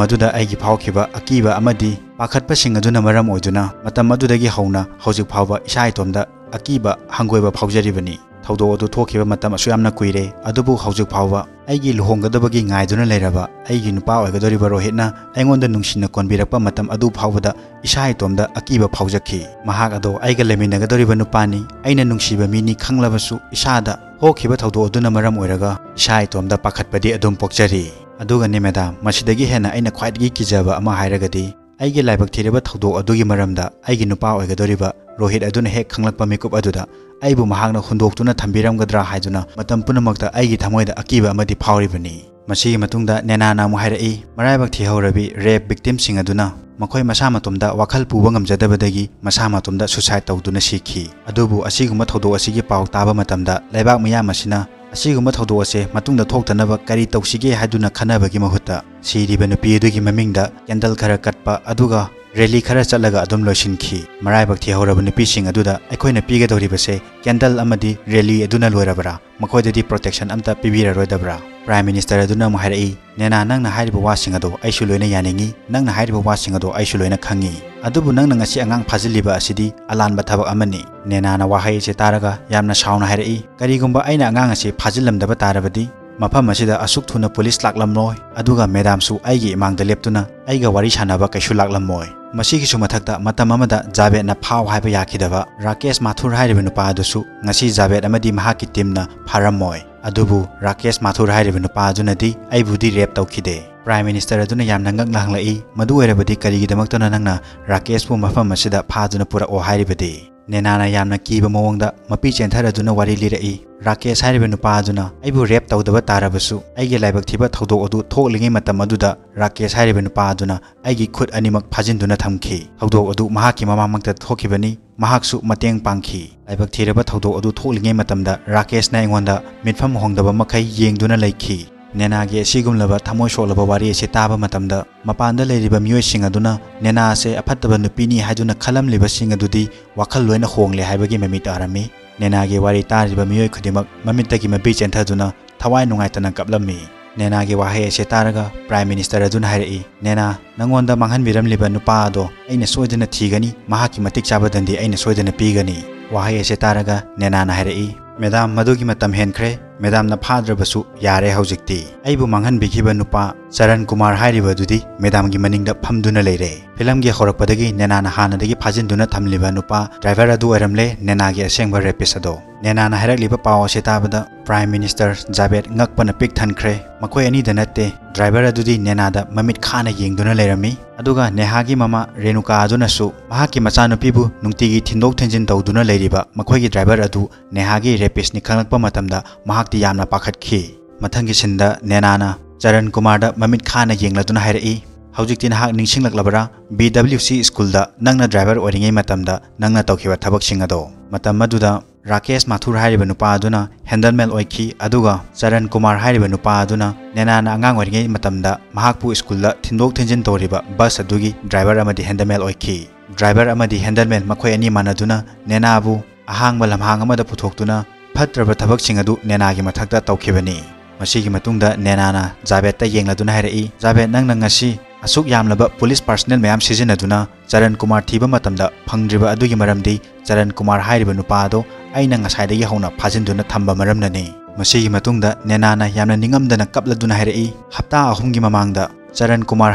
ꯑꯗꯨꯗ ꯑꯩꯒꯤ ꯐꯥꯎꯈꯤꯕ ꯑꯀꯤꯕ ꯑꯃꯗꯤ ꯄꯥꯈꯠꯄꯁꯤꯡ ꯑꯗꯨꯅ ꯃꯔꯝ ꯑꯣꯏꯗꯨꯅ ꯃꯇꯝ ꯑꯗꯨꯗꯒꯤ ꯍꯧꯅ ꯍꯧꯖꯤꯛ ꯐꯥꯎꯕ ꯏꯁꯥ ꯏꯇꯣꯝꯗ ꯑꯀꯤꯕ ꯍꯪꯒꯣꯏꯕ ꯐꯥꯎꯖꯔꯤꯕꯅꯤ꯫ ꯊꯧꯗꯣꯛ ꯑꯗꯨ ꯊꯣꯛꯈꯤꯕ ꯃꯇꯝ ꯑꯁꯨꯛ ꯌꯥꯝꯅ ꯀꯨꯏꯔꯦ, ꯑꯗꯨꯕꯨ ꯍꯧꯖꯤꯛ ꯐꯥꯎꯕ ꯑꯩꯒꯤ ꯂꯨꯍꯣꯡꯒꯗꯕꯒꯤ ꯉꯥꯏꯗꯨꯅ ꯂꯩꯔꯕ ꯑꯩꯒꯤ ꯅꯨꯄꯥ ꯑꯣꯏꯒꯗꯧꯔꯤꯕ ꯔꯣꯍꯤꯠꯅ ꯑꯩꯉꯣꯟꯗ ꯅꯨꯡꯁꯤꯅ ꯀꯣꯟꯕꯤꯔꯛꯄ ꯃꯇꯝ ꯑꯗꯨ ꯐꯥꯎꯕꯗ ꯏꯁꯥ ꯏꯇꯣꯝꯗ ꯑꯀꯤꯕ ꯐꯥꯎꯖꯈꯤ꯫ ꯃꯍꯥꯛ ꯑꯗꯣ ꯑꯩꯒ ꯂꯩꯃꯤꯟꯅꯒꯗꯧꯔꯤꯕ ꯅꯨꯄꯥꯅꯤ, ꯑꯩꯅ ꯅꯨꯡꯁꯤꯕ ꯃꯤꯅꯤ ꯈꯪꯂꯕꯁꯨ ꯏꯁꯥꯗ ꯊꯣꯛꯈꯤꯕ ꯊꯧꯗꯣꯛ ꯑꯗꯨꯅ ꯃꯔꯝ ꯑꯣꯏꯔꯒ ꯏꯁꯥ ꯏꯇꯣꯝꯗ ꯄꯥꯈꯠꯄꯗꯤ ꯑꯗꯨꯝ ꯄꯣꯛꯆꯔꯤ꯫ ꯑꯗꯨꯒꯅꯤ ꯃꯦꯗꯥꯝ, ꯃꯁꯤꯗꯒꯤ ꯍꯦꯟꯅ ꯑꯩꯅ ꯈ꯭ꯋꯥꯏꯗꯒꯤ ꯀꯤꯖꯕ ꯑꯃ ꯍꯥꯏꯔꯒꯗꯤ ꯑꯩꯒꯤ ꯂꯥꯏꯕꯛ ꯊꯤꯔꯕ ꯊꯧꯗꯣꯛ ꯑꯗꯨꯒꯤ ꯃꯔꯝꯗ ꯑꯩꯒꯤ ꯅꯨꯄꯥ ꯑꯣꯏꯒꯗꯧꯔꯤꯕ ꯔꯣꯍꯤꯠ ꯑꯗꯨꯅ ꯍꯦꯛ ꯈꯪꯂꯛꯄ ꯃꯤꯀꯨꯞ ꯑꯗꯨꯗ ꯑꯩꯕꯨ ꯃꯍꯥꯛꯅ ꯍꯨꯟꯗꯣꯛꯇꯨꯅ ꯊꯝꯕꯤꯔꯝꯒꯗ꯭ꯔꯥ ꯍꯥꯏꯗꯨꯅ ꯃꯇꯝ ꯄꯨꯝꯅꯃꯛꯇ ꯑꯩꯒꯤ ꯊꯃꯣꯏꯗ ꯑꯀꯤꯕ ꯑꯃꯗꯤ ꯐꯥꯎꯔꯤꯕꯅꯤ꯫ ꯃꯁꯤꯒꯤ ꯃꯇꯨꯡꯗ ꯅꯦꯅꯥꯅ ꯑꯃꯨꯛ ꯍꯥꯏꯔꯛꯏ, ꯃꯔꯥꯏꯕꯛ ꯊꯤꯍꯧꯔꯕꯤ rape victimꯁꯤꯡ ꯑꯗꯨꯅ ꯃꯈꯣꯏ ꯃꯁꯥ ꯃꯇꯣꯝꯗ ꯋꯥꯈꯜ ꯄꯨꯕ ꯉꯝꯖꯗꯕꯗꯒꯤ ꯃꯁꯥ ꯃꯇꯣꯝꯗ suicide ꯇꯧꯗꯨꯅ ꯁꯤꯈꯤ꯫ ꯑꯗꯨꯕꯨ ꯑꯁꯤꯒꯨꯝꯕ ꯊꯧꯗꯣꯛ ꯑꯁꯤꯒꯤ ꯄꯥꯎ ꯇꯥꯕ ꯃꯇꯝꯗ ꯂꯩꯕꯥꯛ ꯃꯤꯌꯥꯝ ꯑꯁꯤꯅ ꯑꯁꯤꯒꯨꯝꯕ ꯊꯧꯗꯣꯛ ꯑꯁꯦ ꯃꯇꯨꯡꯗ ꯊꯣꯛꯇꯅꯕ ꯀꯔꯤ ꯇꯧꯁꯤꯒꯦ ꯍꯥꯏꯗꯨꯅ ꯈꯟꯅꯕꯒꯤ ꯃꯍꯨꯠꯇ ꯁꯤꯔꯤꯕ ꯅꯨꯄꯤ ꯑꯗꯨꯒꯤ ꯃꯃꯤꯡꯗ candle ꯈꯔ ꯀꯠꯄ ꯑꯗꯨꯒ ꯔꯦꯂꯤ ꯈꯔ ꯆꯠꯂꯒ ꯑꯗꯨꯝ ꯂꯣꯏꯁꯤꯟꯈꯤ꯫ ꯃꯔꯥꯏꯕꯛ ꯊꯤꯍꯧꯔꯕ ꯅꯨꯄꯤꯁꯤꯡ ꯑꯗꯨꯗ ꯑꯩꯈꯣꯏꯅ ꯄꯤꯒꯗꯧꯔꯤꯕꯁꯦ ꯀꯦꯟꯗꯜ ꯑꯃꯗꯤ ꯔꯦꯂꯤ ꯑꯗꯨꯅ ꯂꯣꯏꯔꯕ꯭ꯔꯥ? ꯃꯈꯣꯏꯗꯗꯤ ꯄ꯭ꯔꯣꯇꯦꯛꯁꯟ ꯑꯝꯇ ꯄꯤꯕꯤꯔꯔꯣꯏꯗꯕ꯭ꯔꯥ? ꯄ꯭ꯔꯥꯏꯝ ꯃꯤꯅꯤꯁꯇꯔ ꯑꯗꯨꯅ ꯑꯃꯨꯛ ꯍꯥꯏꯔꯛꯏ, "ꯅꯦꯅꯥ, ꯅꯪꯅ ꯍꯥꯏꯔꯤꯕ ꯋꯥꯁꯤꯡ ꯑꯗꯣ ꯑꯩꯁꯨ ꯂꯣꯏꯅ ꯌꯥꯅꯤꯡꯏ, ꯅꯪꯅ ꯍꯥꯏꯔꯤꯕ ꯋꯥꯁꯤꯡ ꯑꯗꯣ ꯑꯩꯁꯨ ꯂꯣꯏꯅ ꯈꯪꯏ꯫ ꯑꯗꯨꯕꯨ ꯅꯪꯅ ꯉꯁꯤ ꯑꯉꯥꯡ ꯐꯥꯖꯤꯜꯂꯤꯕ ꯑꯁꯤꯗꯤ ꯑꯂꯥꯟꯕ ꯊꯕꯛ ꯑꯃꯅꯤ꯫" ꯅꯦꯅꯥꯅ ꯋꯥꯍꯩ ꯑꯁꯤ ꯇꯥꯔꯒ ꯌꯥꯝꯅ ꯁꯥꯎꯅ ꯍꯥꯏꯔꯛꯏ, "ꯀꯔꯤꯒꯨꯝꯕ ꯑꯩꯅ ꯑꯉꯥꯡ ꯑꯁꯤ ꯐꯥꯖꯤꯜꯂꯝꯗꯕ ꯇꯥꯔꯕꯗꯤ ꯃꯐꯝ ꯑꯁꯤꯗ ꯑꯁꯨꯛ ꯊꯨꯅ ꯄꯨꯂꯤꯁ ꯂꯥꯛꯂꯝꯂꯣꯏ, ꯑꯗꯨꯒ ꯃꯦꯗꯥꯝꯁꯨ ꯑꯩꯒꯤ ꯏꯃꯥꯡꯗ ꯂꯦꯞꯇꯨꯅ ꯑꯩꯒ ꯋꯥꯔꯤ ꯁꯥꯟꯅꯕ ꯀꯩꯁꯨ ꯂꯥꯛꯂꯝꯃꯣꯏ꯫ ꯃꯁꯤꯒꯤꯁꯨ ꯃꯊꯛꯇ ꯃꯇꯝ ꯑꯃꯗ ꯖꯥꯕꯦꯗꯅ ꯐꯥꯎ ꯍꯥꯏꯕ ꯌꯥꯈꯤꯗꯕ ꯔꯥꯀꯦꯁ ꯃꯥꯊꯨꯔ ꯍꯥꯏꯔꯤꯕ ꯅꯨꯄꯥ ꯑꯗꯨꯁꯨ ꯉꯁꯤ ꯖꯥꯕꯦꯗ ꯑꯃꯗꯤ ꯃꯍꯥꯛꯀꯤ ꯇꯤꯝꯅ ꯐꯥꯔꯝꯃꯣꯏ꯫ ꯑꯗꯨꯕꯨ ꯔꯥꯀꯦꯁ ꯃꯥꯊꯨꯔ ꯍꯥꯏꯔꯤꯕ ꯅꯨꯄꯥ ꯑꯗꯨꯅꯗꯤ ꯑꯩꯕꯨꯗꯤ ꯔꯦꯞ ꯇꯧꯈꯤꯗꯦ꯫ ꯄ꯭ꯔꯥꯏꯝ ꯃꯤꯅꯤꯁꯇꯔ ꯑꯗꯨꯅ ꯌꯥꯝꯅ ꯉꯛꯅ ꯍꯪꯂꯛꯏ, "ꯃꯗꯨ ꯑꯣꯏꯔꯕꯗꯤ ꯀꯔꯤꯒꯤꯗꯃꯛꯇꯅꯣ ꯅꯪꯅ ꯔꯥꯀꯦꯁꯄꯨ ꯃꯐꯝ ꯑꯁꯤꯗ ꯐꯥꯗꯨꯅ ꯄꯨꯔꯛꯑꯣ ꯍꯥꯏꯔꯤꯕꯗꯤ?" ꯅꯦꯅꯥꯅ ꯌꯥꯝꯅ ꯀꯤꯕ ꯃꯑꯣꯡꯗ ꯃꯄꯤ ꯆꯦꯟꯊꯔꯗꯨꯅ ꯋꯥꯔꯤ ꯂꯤꯔꯛꯏ꯫ ꯔꯥꯀꯦꯁ ꯍꯥꯏꯔꯤꯕ ꯅꯨꯄꯥ ꯑꯗꯨꯅ ꯑꯩꯕꯨ ꯔꯦꯞ ꯇꯧꯗꯕ ꯇꯥꯔꯕꯁꯨ, ꯑꯩꯒꯤ ꯂꯥꯏꯕꯛ ꯊꯤꯕ ꯊꯧꯗꯣꯛ ꯑꯗꯨ ꯊꯣꯛꯂꯤꯉꯩ ꯃꯇꯝ ꯑꯗꯨꯗ ꯔꯥꯀꯦꯁ ꯍꯥꯏꯔꯤꯕ ꯅꯨꯄꯥ ꯑꯗꯨꯅ ꯑꯩꯒꯤ ꯈꯨꯠ ꯑꯅꯤꯃꯛ ꯐꯥꯖꯤꯟꯗꯨꯅ ꯊꯝꯈꯤ꯫ ꯊꯧꯗꯣꯛ ꯑꯗꯨ ꯃꯍꯥꯛꯀꯤ ꯃꯃꯥꯡꯃꯛꯇ ꯊꯣꯛꯈꯤꯕꯅꯤ, ꯃꯍꯥꯛꯁꯨ ꯃꯇꯦꯡ ꯄꯥꯡꯈꯤ꯫ ꯂꯥꯏꯕꯛ ꯊꯤꯔꯕ ꯊꯧꯗꯣꯛ ꯑꯗꯨ ꯊꯣꯛꯂꯤꯉꯩ ꯃꯇꯝꯗ ꯔꯥꯀꯦꯁꯅ ꯑꯩꯉꯣꯟꯗ ꯃꯤꯠꯐꯝ ꯍꯣꯡꯗꯕ ꯃꯈꯩ ꯌꯦꯡꯗꯨꯅ ꯂꯩꯈꯤ꯫ ꯅꯦꯅꯥꯒꯤ ꯑꯁꯤꯒꯨꯝꯂꯕ ꯊꯃꯣꯏ ꯁꯣꯛꯂꯕ ꯋꯥꯔꯤ ꯑꯁꯤ ꯇꯥꯕ ꯃꯇꯝꯗ ꯃꯄꯥꯟꯗ ꯂꯩꯔꯤꯕ ꯃꯤꯑꯣꯏꯁꯤꯡ ꯑꯗꯨꯅ ꯅꯦꯅꯥ ꯑꯁꯦ ꯑꯐꯠꯇꯕ ꯅꯨꯄꯤꯅꯤ ꯍꯥꯏꯗꯨꯅ ꯈꯜꯂꯝꯂꯤꯕꯁꯤꯡ ꯑꯗꯨꯗꯤ ꯋꯥꯈꯜ ꯂꯣꯏꯅ ꯍꯣꯡꯂꯦ ꯍꯥꯏꯕꯒꯤ ꯃꯃꯤ ꯇꯥꯔꯝꯃꯤ꯫ ꯅꯦꯅꯥꯒꯤ ꯋꯥꯔꯤ ꯇꯥꯔꯤꯕ ꯃꯤꯑꯣꯏ ꯈꯨꯗꯤꯡꯃꯛ ꯃꯃꯤꯠꯇꯒꯤ ꯃꯄꯤ ꯆꯦꯟꯊꯗꯨꯅ ꯊꯋꯥꯏ ꯅꯨꯡꯉꯥꯏꯇꯅ ꯀꯞꯂꯝꯃꯤ꯫ ꯅꯦꯅꯥꯒꯤ ꯋꯥꯍꯩ ꯑꯁꯤ ꯇꯥꯔꯒ ꯄ꯭ꯔꯥꯏꯝ ꯃꯤꯅꯤꯁꯇꯔ ꯑꯗꯨꯅ ꯍꯥꯏꯔꯛꯏ, "ꯅꯦꯅꯥ, ꯅꯪꯉꯣꯟꯗ ꯃꯥꯡꯍꯟꯕꯤꯔꯝꯂꯤꯕ ꯅꯨꯄꯥ ꯑꯗꯣ ꯑꯩꯅ ꯁꯣꯏꯗꯅ ꯊꯤꯒꯅꯤ, ꯃꯍꯥꯛꯀꯤ ꯃꯇꯤꯛ ꯆꯥꯕ ꯗꯟꯗꯤ ꯑꯩꯅ ꯁꯣꯏꯗꯅ ꯄꯤꯒꯅꯤ꯫" ꯋꯥꯍꯩ ꯑꯁꯤ ꯇꯥꯔꯒ ꯅꯦꯅꯥꯅ ꯍꯥꯏꯔꯛꯏ, "ꯃꯦꯗꯥꯝ, ꯃꯗꯨꯒꯤ ꯃꯇꯝ ꯍꯦꯟꯈ꯭ꯔꯦ꯫ ꯃꯦꯗꯥꯝꯅ ꯐꯥꯗ꯭ꯔꯕꯁꯨ ꯌꯥꯔꯦ ꯍꯧꯖꯤꯛꯇꯤ꯫ ꯑꯩꯕꯨ ꯃꯥꯡꯍꯟꯕꯤꯈꯤꯕ ꯅꯨꯄꯥ ꯆꯔꯟ ꯀꯨꯃꯥꯔ ꯍꯥꯏꯔꯤꯕ ꯑꯗꯨꯗꯤ ꯃꯦꯗꯥꯝꯒꯤ ꯃꯅꯤꯡꯗ ꯐꯝꯗꯨꯅ ꯂꯩꯔꯦ꯫" ꯐꯤꯂꯝꯒꯤ ꯍꯧꯔꯛꯄꯗꯒꯤ ꯅꯦꯅꯥꯅ ꯍꯥꯟꯅꯗꯒꯤ ꯐꯥꯖꯤꯟꯗꯨꯅ ꯊꯝꯂꯤꯕ ꯅꯨꯄꯥ ꯗ꯭ꯔꯥꯏꯚꯔ ꯑꯗꯨ ꯑꯣꯏꯔꯝꯂꯦ ꯅꯦꯅꯥꯒꯤ ꯑꯁꯦꯡꯕ ꯔꯦꯄꯤꯁ ꯑꯗꯣ꯫ ꯅꯦꯅꯥꯅ ꯍꯥꯏꯔꯛꯂꯤꯕ ꯄꯥꯎ ꯑꯁꯤ ꯇꯥꯕꯗ ꯄ꯭ꯔꯥꯏꯝ ꯃꯤꯅꯤꯁꯇꯔ ꯖꯥꯕꯦꯗ ꯉꯛꯄꯅ ꯄꯤꯛ ꯊꯟꯈ꯭ꯔꯦ꯫ ꯃꯈꯣꯏ ꯑꯅꯤꯗ ꯅꯠꯇꯦ, ꯗ꯭ꯔꯥꯏꯚꯔ ꯑꯗꯨꯗꯤ ꯅꯦꯅꯥꯗ ꯃꯃꯤꯠ ꯈꯥꯅ ꯌꯦꯡꯗꯨꯅ ꯂꯩꯔꯝꯃꯤ꯫ ꯑꯗꯨꯒ ꯅꯦꯍꯥꯒꯤ ꯃꯃꯥ ꯔꯦꯅꯨꯀꯥ ꯑꯗꯨꯅꯁꯨ ꯃꯍꯥꯛꯀꯤ ꯃꯆꯥꯅꯨꯄꯤꯕꯨ ꯅꯨꯡꯇꯤꯒꯤ ꯊꯤꯟꯗꯣꯛ ꯊꯤꯟꯖꯤꯟ ꯇꯧꯗꯨꯅ ꯂꯩꯔꯤꯕ ꯃꯈꯣꯏꯒꯤ ꯗ꯭ꯔꯥꯏꯚꯔ ꯑꯗꯨ ꯅꯦꯍꯥꯒꯤ ꯔꯦꯄꯤꯁꯅꯤ ꯈꯪꯂꯛꯄ ꯃꯇꯝꯗ ꯃꯍꯥꯛꯇꯤ ꯌꯥꯝꯅ ꯄꯥꯈꯠꯈꯤ꯫ ꯃꯊꯪꯒꯤ ꯁꯤꯟꯗ ꯅꯦꯅꯥꯅ ꯆꯔꯟ ꯀꯨꯃꯥꯔꯗ ꯃꯃꯤꯠ ꯈꯥꯅ ꯌꯦꯡꯂꯗꯨꯅ ꯍꯥꯏꯔꯛꯏ, "ꯍꯧꯖꯤꯛꯇꯤ ꯅꯍꯥꯛ ꯅꯤꯡꯁꯤꯡꯂꯛꯂꯕꯔꯥ? ꯕꯤ ꯗꯕ꯭ꯂꯤꯎ ꯁꯤ ꯁ꯭ꯀꯨꯜꯗ ꯅꯪꯅ ꯗ꯭ꯔꯥꯏꯚꯔ ꯑꯣꯏꯔꯤꯉꯩ ꯃꯇꯝꯗ ꯅꯪꯅ ꯇꯧꯈꯤꯕ ꯊꯕꯛꯁꯤꯡ ꯑꯗꯣ?" ꯃꯇꯝ ꯑꯗꯨꯗ ꯔꯥꯀꯦꯁ ꯃꯥꯊꯨꯔ ꯍꯥꯏꯔꯤꯕ ꯅꯨꯄꯥ ꯑꯗꯨꯅ ꯍꯦꯟꯗꯜꯃꯦꯟ ꯑꯣꯏꯈꯤ, ꯑꯗꯨꯒ ꯆꯔꯟ ꯀꯨꯃꯥꯔ ꯍꯥꯏꯔꯤꯕ ꯅꯨꯄꯥ ꯑꯗꯨꯅ ꯅꯦꯅꯥꯅ ꯑꯉꯥꯡ ꯑꯣꯏꯔꯤꯉꯩ ꯃꯇꯝꯗ ꯃꯍꯥꯛꯄꯨ ꯁ꯭ꯀꯨꯜꯗ ꯊꯤꯟꯗꯣꯛ ꯊꯤꯟꯖꯤꯟ ꯇꯧꯔꯤꯕ ꯕꯁ ꯑꯗꯨꯒꯤ ꯗ꯭ꯔꯥꯏꯚꯔ ꯑꯃꯗꯤ ꯍꯦꯟꯗꯜꯃꯦꯟ ꯑꯣꯏꯈꯤ꯫ ꯗ꯭ꯔꯥꯏꯚꯔ ꯑꯃꯗꯤ ꯍꯦꯟꯗꯜꯃꯦꯟ ꯃꯈꯣꯏ ꯑꯅꯤ ꯃꯥꯟꯅꯗꯨꯅ ꯅꯦꯅꯥꯕꯨ ꯑꯍꯥꯡꯕ ꯂꯝꯍꯥꯡ ꯑꯃꯗ ꯄꯨꯊꯣꯛꯇꯨꯅ ꯐꯠꯇ꯭ꯔꯕ ꯊꯕꯛꯁꯤꯡ ꯑꯗꯨ ꯅꯦꯅꯥꯒꯤ ꯃꯊꯛꯇ ꯇꯧꯈꯤꯕꯅꯤ꯫ ꯃꯁꯤꯒꯤ ꯃꯇꯨꯡꯗ ꯅꯦꯅꯥꯅ ꯖꯥꯕꯦꯗꯇ ꯌꯦꯡꯂꯗꯨꯅ ꯍꯥꯏꯔꯛꯏ, "ꯖꯥꯕꯦꯗ, ꯅꯪꯅ ꯉꯁꯤ ꯑꯁꯨꯛ ꯌꯥꯝꯂꯕ ꯄꯨꯂꯤꯁ ꯄꯥꯔꯁꯅꯦꯜ ꯃꯌꯥꯝ ꯁꯤꯖꯤꯟꯅꯗꯨꯅ ꯆꯔꯟ ꯀꯨꯃꯥꯔ ꯊꯤꯕ ꯃꯇꯝꯗ ꯐꯪꯗ꯭ꯔꯤꯕ ꯑꯗꯨꯒꯤ ꯃꯔꯝꯗꯤ ꯆꯔꯟ ꯀꯨꯃꯥꯔ ꯍꯥꯏꯔꯤꯕ ꯅꯨꯄꯥ ꯑꯗꯣ ꯑꯩꯅ ꯉꯁꯥꯏꯗꯒꯤ ꯍꯧꯅ ꯐꯥꯖꯤꯟꯗꯨꯅ ꯊꯝꯕ ꯃꯔꯝꯅꯅꯤ꯫" ꯃꯁꯤꯒꯤ ꯃꯇꯨꯡꯗ ꯅꯦꯅꯥꯅ ꯌꯥꯝꯅ ꯅꯤꯡꯉꯝꯗꯅ ꯀꯞꯂꯗꯨꯅ ꯍꯥꯏꯔꯛꯏ, "ꯍꯞꯇꯥ ꯑꯍꯨꯝꯒꯤ ꯃꯃꯥꯡꯗ ꯆꯔꯟ ꯀꯨꯃꯥꯔ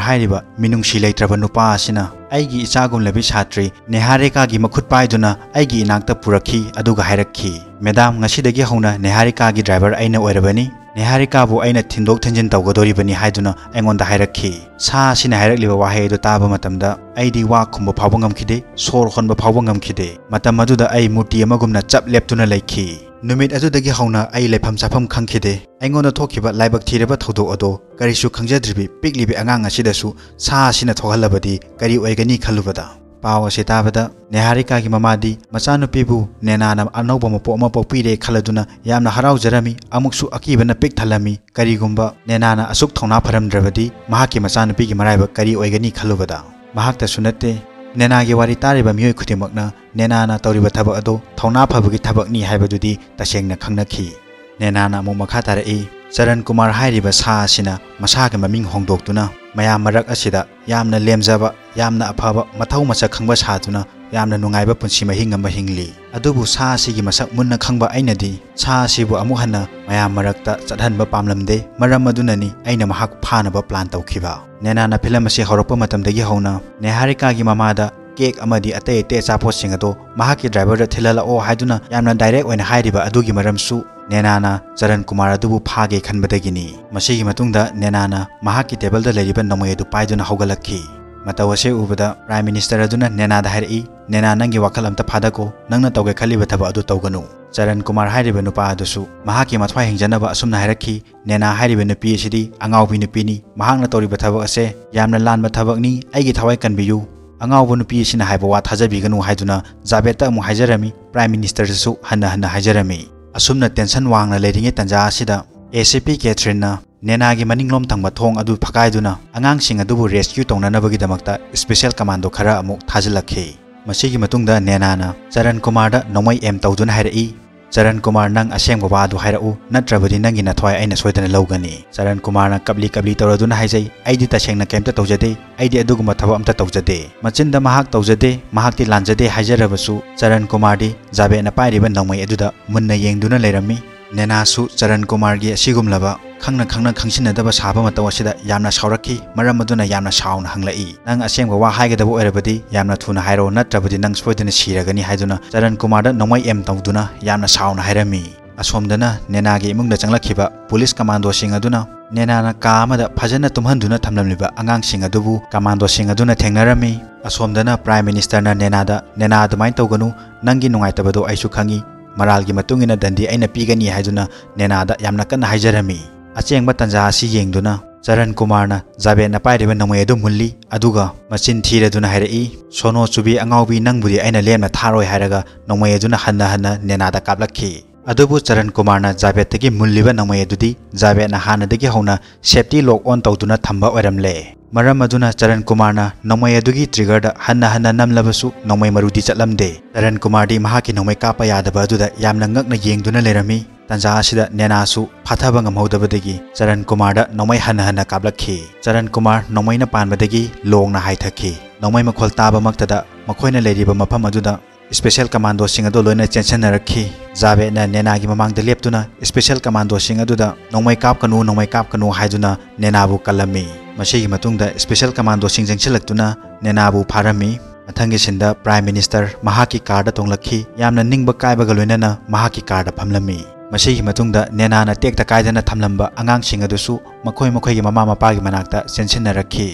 ꯍꯥꯏꯔꯤꯕ ꯃꯤꯅꯨꯡꯁꯤ ꯂꯩꯇ꯭ꯔꯕ ꯅꯨꯄꯥ ꯑꯁꯤꯅ ꯑꯩꯒꯤ ꯏꯆꯥꯒꯨꯝꯂꯕꯤ ꯁꯥꯇ꯭ꯔꯤ ꯅꯦꯍꯥꯔꯤꯀꯥꯒꯤ ꯃꯈꯨꯠ ꯄꯥꯏꯗꯨꯅ ꯑꯩꯒꯤ ꯏꯅꯥꯛꯇ ꯄꯨꯔꯛꯈꯤ, ꯑꯗꯨꯒ ꯍꯥꯏꯔꯛꯈꯤ, 'ꯃꯦꯗꯥꯝ, ꯉꯁꯤꯗꯒꯤ ꯍꯧꯅ ꯅꯦꯍꯥꯔꯤꯀꯥꯒꯤ ꯗ꯭ꯔꯥꯏꯚꯔ ꯑꯩꯅ ꯑꯣꯏꯔꯕꯅꯤ꯫ ꯅꯦꯍꯥꯔꯤꯀꯥꯕꯨ ꯑꯩꯅ ꯊꯤꯟꯗꯣꯛ ꯊꯤꯟꯖꯤꯟ ꯇꯧꯒꯗꯧꯔꯤꯕꯅꯤ' ꯍꯥꯏꯗꯨꯅ ꯑꯩꯉꯣꯟꯗ ꯍꯥꯏꯔꯛꯈꯤ꯫ ꯁꯥ ꯑꯁꯤꯅ ꯍꯥꯏꯔꯛꯂꯤꯕ ꯋꯥꯍꯩ ꯑꯗꯨ ꯇꯥꯕ ꯃꯇꯝꯗ ꯑꯩꯗꯤ ꯋꯥ ꯈꯨꯝꯕ ꯐꯥꯎꯕ ꯉꯝꯈꯤꯗꯦ, ꯁꯣꯔ ꯍꯣꯟꯕ ꯐꯥꯎꯕ ꯉꯝꯈꯤꯗꯦ꯫ ꯃꯇꯝ ꯑꯗꯨꯗ ꯑꯩ ꯃꯨꯔꯇꯤ ꯑꯃꯒꯨꯝꯅ ꯆꯞ ꯂꯦꯞꯇꯨꯅ ꯂꯩꯈꯤ꯫ ꯅꯨꯃꯤꯠ ꯑꯗꯨꯗꯒꯤ ꯍꯧꯅ ꯑꯩ ꯂꯩꯐꯝ ꯆꯥꯐꯝ ꯈꯪꯈꯤꯗꯦ꯫ ꯑꯩꯉꯣꯟꯗ ꯊꯣꯛꯈꯤꯕ ꯂꯥꯏꯕꯛ ꯊꯤꯔꯕ ꯊꯧꯗꯣꯛ ꯑꯗꯣ ꯀꯔꯤꯁꯨ ꯈꯪꯖꯗ꯭ꯔꯤꯕꯤ ꯄꯤꯛꯂꯤꯕꯤ ꯑꯉꯥꯡ ꯑꯁꯤꯗꯁꯨ ꯁꯥ ꯑꯁꯤꯅ ꯊꯣꯛꯍꯜꯂꯕꯗꯤ ꯀꯔꯤ ꯑꯣꯏꯒꯅꯤ ꯈꯜꯂꯨꯕꯗ꯫ ꯄꯥꯎ ꯑꯁꯤ ꯇꯥꯕꯗ ꯅꯦꯍꯥꯔꯤꯀꯥꯒꯤ ꯃꯃꯥꯗꯤ ꯃꯆꯥꯅꯨꯄꯤꯕꯨ ꯅꯦꯅꯥꯅ ꯑꯅꯧꯕ ꯃꯄꯣꯛ ꯑꯃ ꯄꯣꯛꯄꯤꯔꯦ ꯈꯜꯂꯗꯨꯅ ꯌꯥꯝꯅ ꯍꯔꯥꯎꯖꯔꯝꯃꯤ, ꯑꯃꯨꯛꯁꯨ ꯑꯀꯤꯕꯅ ꯄꯤꯛ ꯊꯜꯂꯝꯃꯤ꯫ ꯀꯔꯤꯒꯨꯝꯕ ꯅꯦꯅꯥꯅ ꯑꯁꯨꯛ ꯊꯧꯅꯥ ꯐꯔꯝꯗ꯭ꯔꯕꯗꯤ ꯃꯍꯥꯛꯀꯤ ꯃꯆꯥꯅꯨꯄꯤꯒꯤ ꯃꯔꯥꯏꯕꯛ ꯀꯔꯤ ꯑꯣꯏꯒꯅꯤ ꯈꯜꯂꯨꯕꯗ꯫ ꯃꯍꯥꯛꯇꯁꯨ ꯅꯠꯇꯦ, ꯅꯦꯅꯥꯒꯤ ꯋꯥꯔꯤ ꯇꯥꯔꯤꯕ ꯃꯤꯑꯣꯏ ꯈꯨꯗꯤꯡꯃꯛꯅ ꯅꯦꯅꯥꯅ ꯇꯧꯔꯤꯕ ꯊꯕꯛ ꯑꯗꯨ ꯊꯧꯅꯥ ꯐꯕꯒꯤ ꯊꯕꯛꯅꯤ ꯍꯥꯏꯕꯗꯨꯗꯤ ꯇꯁꯦꯡꯅ ꯈꯪꯅꯈꯤ꯫ ꯅꯦꯅꯥꯅ ꯑꯃꯨꯛ ꯃꯈꯥ ꯇꯥꯔꯛꯏ, "ꯆꯔꯟ ꯀꯨꯃꯥꯔ ꯍꯥꯏꯔꯤꯕ ꯁꯥ ꯑꯁꯤꯅ ꯃꯁꯥꯒꯤ ꯃꯃꯤꯡ ꯍꯣꯡꯗꯣꯛꯇꯨꯅ ꯃꯌꯥꯝ ꯃꯔꯛ ꯑꯁꯤꯗ ꯌꯥꯝꯅ ꯂꯦꯝꯖꯕ, ꯌꯥꯝꯅ ꯑꯐꯕ, ꯃꯊꯧ ꯃꯁꯛ ꯈꯪꯕ ꯁꯥꯗꯨꯅ ꯌꯥꯝꯅ ꯅꯨꯡꯉꯥꯏꯕ ꯄꯨꯟꯁꯤ ꯃꯍꯤꯡ ꯑꯃ ꯍꯤꯡꯂꯤ꯫ ꯑꯗꯨꯕꯨ ꯁꯥ ꯑꯁꯤꯒꯤ ꯃꯁꯛ ꯃꯨꯟꯅ ꯈꯪꯕ ꯑꯩꯅꯗꯤ ꯁꯥ ꯑꯁꯤꯕꯨ ꯑꯃꯨꯛ ꯍꯟꯅ ꯃꯌꯥꯝ ꯃꯔꯛꯇ ꯆꯠꯍꯟꯕ ꯄꯥꯝꯂꯝꯗꯦ꯫ ꯃꯔꯝ ꯑꯗꯨꯅꯅꯤ ꯑꯩꯅ ꯃꯍꯥꯛ ꯐꯥꯅꯕ ꯄ꯭ꯂꯥꯟ ꯇꯧꯈꯤꯕ꯫" ꯅꯦꯅꯥꯅ ꯐꯤꯂꯝ ꯑꯁꯤ ꯍꯧꯔꯛꯄ ꯃꯇꯝꯗꯒꯤ ꯍꯧꯅ ꯅꯦꯍꯥꯔꯤꯀꯥꯒꯤ ꯃꯃꯥꯗ ꯀꯦꯛ ꯑꯃꯗꯤ ꯑꯇꯩ ꯑꯇꯩ ꯑꯆꯥꯄꯣꯠꯁꯤꯡ ꯑꯗꯨ ꯃꯍꯥꯛꯀꯤ ꯗ꯭ꯔꯥꯏꯚꯔꯗ ꯊꯤꯜꯍꯜꯂꯛꯑꯣ ꯍꯥꯏꯗꯨꯅ ꯌꯥꯝꯅ ꯗꯥꯏꯔꯦꯛ ꯑꯣꯏꯅ ꯍꯥꯏꯔꯤꯕ ꯑꯗꯨꯒꯤ ꯃꯔꯝꯁꯨ ꯅꯦꯅꯥꯅ ꯆꯔꯟ ꯀꯨꯃꯥꯔ ꯑꯗꯨꯕꯨ ꯐꯥꯒꯦ ꯈꯟꯕꯗꯒꯤꯅꯤ꯫ ꯃꯁꯤꯒꯤ ꯃꯇꯨꯡꯗ ꯅꯦꯅꯥꯅ ꯃꯍꯥꯛꯀꯤ ꯇꯦꯕꯜꯗ ꯂꯩꯔꯤꯕ ꯅꯣꯡꯃꯩ ꯑꯗꯨ ꯄꯥꯏꯗꯨꯅ ꯍꯧꯒꯠꯂꯛꯈꯤ꯫ ꯃꯇꯧ ꯑꯁꯤ ꯎꯕꯗ ꯄ꯭ꯔꯥꯏꯝ ꯃꯤꯅꯤꯁꯇꯔ ꯑꯗꯨꯅ ꯅꯦꯅꯥꯗ ꯍꯥꯏꯔꯛꯏ, "ꯅꯦꯅꯥ, ꯅꯪꯒꯤ ꯋꯥꯈꯜ ꯑꯝꯇ ꯐꯥꯗꯀꯣ, ꯅꯪꯅ ꯇꯧꯒꯦ ꯈꯜꯂꯤꯕ ꯊꯕꯛ ꯑꯗꯨ ꯇꯧꯒꯅꯨ꯫" ꯆꯔꯟ ꯀꯨꯃꯥꯔ ꯍꯥꯏꯔꯤꯕ ꯅꯨꯄꯥ ꯑꯗꯨꯁꯨ ꯃꯍꯥꯛꯀꯤ ꯃꯊ꯭ꯋꯥꯏ ꯍꯤꯡꯖꯅꯕ ꯑꯁꯨꯝꯅ ꯍꯥꯏꯔꯛꯈꯤ, "ꯅꯦꯅꯥ ꯍꯥꯏꯔꯤꯕ ꯅꯨꯄꯤ ꯑꯁꯤꯗꯤ ꯑꯉꯥꯎꯕꯤ ꯅꯨꯄꯤꯅꯤ꯫ ꯃꯍꯥꯛꯅ ꯇꯧꯔꯤꯕ ꯊꯕꯛ ꯑꯁꯦ ꯌꯥꯝꯅ ꯂꯥꯟꯕ ꯊꯕꯛꯅꯤ꯫ ꯑꯩꯒꯤ ꯊꯋꯥꯏ ꯀꯟꯕꯤꯌꯨ꯫ ꯑꯉꯥꯎꯕ ꯅꯨꯄꯤ ꯑꯁꯤꯅ ꯍꯥꯏꯕ ꯋꯥ ꯊꯥꯖꯕꯤꯒꯅꯨ ꯍꯥꯏꯗꯨꯅ ꯖꯥꯕꯦꯠꯇ ꯑꯃꯨꯛ ꯍꯥꯏꯖꯔꯝꯃꯤ꯫ ꯄ꯭ꯔꯥꯏꯝ ꯃꯤꯅꯤꯁꯇꯔꯗꯁꯨ ꯍꯟꯅ ꯍꯟꯅ ꯍꯥꯏꯖꯔꯝꯃꯤ꯫ ꯑꯁꯨꯝꯅ ꯇꯦꯟꯁꯟ ꯋꯥꯡꯅ ꯂꯩꯔꯤꯉꯩ ꯇꯥꯟꯖꯥ ꯑꯁꯤꯗ ꯑꯦ ꯁꯤ ꯄꯤ ꯀꯦꯊ꯭ꯔꯤꯟꯅ ꯅꯦꯅꯥꯒꯤ ꯃꯅꯤꯡꯂꯣꯝ ꯊꯪꯕ ꯊꯣꯡ ꯑꯗꯨ ꯐꯛꯀꯥꯏꯗꯨꯅ ꯑꯉꯥꯡꯁꯤꯡ ꯑꯗꯨꯕꯨ ꯔꯦꯁꯀ꯭ꯌꯨ ꯇꯧꯅꯅꯕꯒꯤꯗꯃꯛꯇ ꯁ꯭ꯄꯦꯁꯦꯜ ꯀꯃꯥꯟꯗꯣ ꯈꯔ ꯑꯃꯨꯛ ꯊꯥꯖꯤꯜꯂꯛꯈꯤ꯫ ꯃꯁꯤꯒꯤ ꯃꯇꯨꯡꯗ ꯅꯦꯅꯥꯅ ꯆꯔꯟ ꯀꯨꯃꯥꯔꯗ ꯅꯣꯡꯃꯩ ꯑꯦꯝ ꯇꯧꯗꯨꯅ ꯍꯥꯏꯔꯛꯏ, "ꯆꯔꯟ ꯀꯨꯃꯥꯔ, ꯅꯪ ꯑꯁꯦꯡꯕ ꯋꯥꯗꯨ ꯍꯥꯏꯔꯛꯎ, ꯅꯠꯇ꯭ꯔꯕꯗꯤ ꯅꯪꯒꯤ ꯅꯊ꯭ꯋꯥꯏ ꯑꯩꯅ ꯁꯣꯏꯗꯅ ꯂꯧꯒꯅꯤ꯫" ꯆꯔꯟ ꯀꯨꯃꯥꯔꯅ ꯀꯞꯂꯤ ꯀꯞꯂꯤ ꯇꯧꯔꯗꯨꯅ ꯍꯥꯏꯖꯩ, "ꯑꯩꯗꯤ ꯇꯁꯦꯡꯅ ꯀꯩꯝꯇ ꯇꯧꯖꯗꯦ, ꯑꯩꯗꯤ ꯑꯗꯨꯒꯨꯝꯕ ꯊꯕꯛ ꯑꯝꯇ ꯇꯧꯖꯗꯦ꯫" ꯃꯆꯤꯟꯗ ꯃꯍꯥꯛ "ꯇꯧꯖꯗꯦ, ꯃꯍꯥꯛꯇꯤ ꯂꯥꯟꯖꯗꯦ" ꯍꯥꯏꯖꯔꯕꯁꯨ, ꯆꯔꯟ ꯀꯨꯃꯥꯔꯗꯤ ꯖꯥꯕꯦꯠꯅ ꯄꯥꯏꯔꯤꯕ ꯅꯣꯡꯃꯩ ꯑꯗꯨꯗ ꯃꯨꯟꯅ ꯌꯦꯡꯗꯨꯅ ꯂꯩꯔꯝꯃꯤ꯫ ꯅꯦꯅꯥꯁꯨ ꯆꯔꯟ ꯀꯨꯃꯥꯔꯒꯤ ꯑꯁꯤꯒꯨꯝꯂꯕ ꯈꯪꯅ ꯈꯪꯅ ꯈꯪꯁꯤꯟꯅꯗꯕ ꯁꯥꯕ ꯃꯇꯧ ꯑꯁꯤꯗ ꯌꯥꯝꯅ ꯁꯥꯎꯔꯛꯈꯤ꯫ ꯃꯔꯝ ꯑꯗꯨꯅ ꯌꯥꯝꯅ ꯁꯥꯎꯅ ꯍꯪꯂꯛꯏ, "ꯅꯪ ꯑꯁꯦꯡꯕ ꯋꯥ ꯍꯥꯏꯒꯗꯕ ꯑꯣꯏꯔꯕꯗꯤ ꯌꯥꯝꯅ ꯊꯨꯅ ꯍꯥꯏꯔꯛꯑꯣ, ꯅꯠꯇ꯭ꯔꯕꯗꯤ ꯅꯪ ꯁꯣꯏꯗꯅ ꯁꯤꯔꯒꯅꯤ" ꯍꯥꯏꯗꯨꯅ ꯆꯔꯟ ꯀꯨꯃꯥꯔꯗ ꯅꯣꯡꯃꯩ ꯑꯦꯝ ꯇꯧꯗꯨꯅ ꯌꯥꯝꯅ ꯁꯥꯎꯅ ꯍꯥꯏꯔꯝꯃꯤ꯫ ꯑꯁꯣꯝꯗꯅ ꯅꯦꯅꯥꯒꯤ ꯏꯃꯨꯡꯗ ꯆꯪꯂꯛꯈꯤꯕ ꯄꯨꯂꯤꯁ ꯀꯃꯥꯟꯗꯣꯁꯤꯡ ꯑꯗꯨꯅ ꯅꯦꯅꯥꯅ ꯀꯥ ꯑꯃꯗ ꯐꯖꯅ ꯇꯨꯝꯍꯟꯗꯨꯅ ꯊꯝꯂꯝꯂꯤꯕ ꯑꯉꯥꯡꯁꯤꯡ ꯑꯗꯨꯕꯨ ꯀꯃꯥꯟꯗꯣꯁꯤꯡ ꯑꯗꯨꯅ ꯊꯦꯡꯅꯔꯝꯃꯤ꯫ ꯑꯁꯣꯝꯗꯅ ꯄ꯭ꯔꯥꯏꯝ ꯃꯤꯅꯤꯁꯇꯔꯅ ꯅꯦꯅꯥꯗ, "ꯅꯦꯅꯥ, ꯑꯗꯨꯃꯥꯏꯅ ꯇꯧꯒꯅꯨ, ꯅꯪꯒꯤ ꯅꯨꯡꯉꯥꯏꯇꯕꯗꯣ ꯑꯩꯁꯨ ꯈꯪꯏ, ꯃꯔꯥꯜꯒꯤ ꯃꯇꯨꯡ ꯏꯟꯅ ꯗꯟꯗꯤ ꯑꯩꯅ ꯄꯤꯒꯅꯤ" ꯍꯥꯏꯗꯨꯅ ꯅꯦꯅꯥꯗ ꯌꯥꯝꯅ ꯀꯟꯅ ꯍꯥꯏꯖꯔꯝꯃꯤ꯫ ꯑꯆꯦꯡꯕ ꯇꯥꯟꯖꯥ ꯑꯁꯤ ꯌꯦꯡꯗꯨꯅ ꯆꯔꯟ ꯀꯨꯃꯥꯔꯅ ꯖꯥꯕꯦꯠꯅ ꯄꯥꯏꯔꯤꯕ ꯅꯣꯡꯃꯩ ꯑꯗꯨ ꯃꯨꯜꯂꯤ, ꯑꯗꯨꯒ ꯃꯆꯤꯟ ꯊꯤꯔꯗꯨꯅ ꯍꯥꯏꯔꯛꯏ, "ꯁꯣꯅꯣ ꯆꯨꯕꯤ ꯑꯉꯥꯎꯕꯤ, ꯅꯪꯕꯨꯗꯤ ꯑꯩꯅ ꯂꯦꯝꯅ ꯊꯥꯔꯣꯏ" ꯍꯥꯏꯔꯒ ꯅꯣꯡꯃꯩ ꯑꯗꯨꯅ ꯍꯟꯅ ꯍꯟꯅ ꯅꯦꯅꯥꯗ ꯀꯥꯞꯂꯛꯈꯤ꯫ ꯑꯗꯨꯕꯨ ꯆꯔꯟ ꯀꯨꯃꯥꯔꯅ ꯖꯥꯕꯦꯠꯇꯒꯤ ꯃꯨꯜꯂꯤꯕ ꯅꯣꯡꯃꯩ ꯑꯗꯨꯗꯤ ꯖꯥꯕꯦꯠꯅ ꯍꯥꯟꯅꯗꯒꯤ ꯍꯧꯅ ꯁꯦꯐꯇꯤ ꯂꯣꯛ ꯑꯣꯟ ꯇꯧꯗꯨꯅ ꯊꯝꯕ ꯑꯣꯏꯔꯝꯂꯦ꯫ ꯃꯔꯝ ꯑꯗꯨꯅ ꯆꯔꯟ ꯀꯨꯃꯥꯔꯅ ꯅꯣꯡꯃꯩ ꯑꯗꯨꯒꯤ ꯇ꯭ꯔꯤꯒꯔꯗ ꯍꯟꯅ ꯍꯟꯅ ꯅꯝꯂꯕꯁꯨ ꯅꯣꯡꯃꯩ ꯃꯔꯨꯗꯤ ꯆꯠꯂꯝꯗꯦ꯫ ꯆꯔꯟ ꯀꯨꯃꯥꯔꯗꯤ ꯃꯍꯥꯛꯀꯤ ꯅꯣꯡꯃꯩ ꯀꯥꯞꯄ ꯌꯥꯗꯕ ꯑꯗꯨꯗ ꯌꯥꯝꯅ ꯉꯛꯅ ꯌꯦꯡꯗꯨꯅ ꯂꯩꯔꯝꯃꯤ꯫ ꯇꯥꯟꯖꯥ ꯑꯁꯤꯗ ꯅꯦꯅꯥꯁꯨ ꯐꯥꯊꯕ ꯉꯝꯍꯧꯗꯕꯗꯒꯤ ꯆꯔꯟ ꯀꯨꯃꯥꯔꯗ ꯅꯣꯡꯃꯩ ꯍꯟꯅ ꯍꯟꯅ ꯀꯥꯞꯂꯛꯈꯤ꯫ ꯆꯔꯟ ꯀꯨꯃꯥꯔ ꯅꯣꯡꯃꯩꯅ ꯄꯥꯟꯕꯗꯒꯤ ꯂꯣꯡꯅ ꯍꯥꯏꯊꯈꯤ꯫ ꯅꯣꯡꯃꯩ ꯃꯈꯣꯜ ꯇꯥꯕꯃꯛꯇꯗ ꯃꯈꯣꯏꯅ ꯂꯩꯔꯤꯕ ꯃꯐꯝ ꯑꯗꯨꯗ ꯁ꯭ꯄꯦꯁꯦꯜ ꯀꯃꯥꯟꯗꯣꯁꯤꯡ ꯑꯗꯨ ꯂꯣꯏꯅ ꯆꯦꯟꯁꯤꯟꯅꯔꯛꯈꯤ꯫ ꯖꯥꯕꯦꯠꯅ ꯅꯦꯅꯥꯒꯤ ꯃꯃꯥꯡꯗ ꯂꯦꯞꯇꯨꯅ ꯁ꯭ꯄꯦꯁꯦꯜ ꯀꯃꯥꯟꯗꯣꯁꯤꯡ ꯑꯗꯨꯗ "ꯅꯣꯡꯃꯩ ꯀꯥꯞꯀꯅꯨ, ꯅꯣꯡꯃꯩ ꯀꯥꯞꯀꯅꯨ" ꯍꯥꯏꯗꯨꯅ ꯅꯦꯅꯥꯕꯨ ꯀꯜꯂꯝꯃꯤ꯫ ꯃꯁꯤꯒꯤ ꯃꯇꯨꯡꯗ ꯁ꯭ꯄꯦꯁꯦꯜ ꯀꯃꯥꯟꯗꯣꯁꯤꯡ ꯆꯪꯁꯤꯜꯂꯛꯇꯨꯅ ꯅꯦꯅꯥꯕꯨ ꯐꯥꯔꯝꯃꯤ꯫ ꯃꯊꯪꯒꯤ ꯁꯤꯟꯗ ꯄ꯭ꯔꯥꯏꯝ ꯃꯤꯅꯤꯁꯇꯔ ꯃꯍꯥꯛꯀꯤ ꯀꯥꯔꯗ ꯇꯣꯡꯂꯛꯈꯤ꯫ ꯌꯥꯝꯅ ꯅꯤꯡꯕ ꯀꯥꯏꯕꯒ ꯂꯣꯏꯅꯅ ꯃꯍꯥꯛꯀꯤ ꯀꯥꯔꯗ ꯐꯝꯂꯝꯃꯤ꯫ ꯃꯁꯤꯒꯤ ꯃꯇꯨꯡꯗ ꯅꯦꯅꯥꯅ ꯇꯦꯛꯇ ꯀꯥꯏꯗꯅ ꯊꯝꯂꯝꯕ ꯑꯉꯥꯡꯁꯤꯡ ꯑꯗꯨꯁꯨ ꯃꯈꯣꯏ ꯃꯈꯣꯏꯒꯤ ꯃꯃꯥ ꯃꯄꯥꯒꯤ ꯃꯅꯥꯛꯇ ꯆꯦꯟꯁꯤꯟꯅꯔꯛꯈꯤ꯫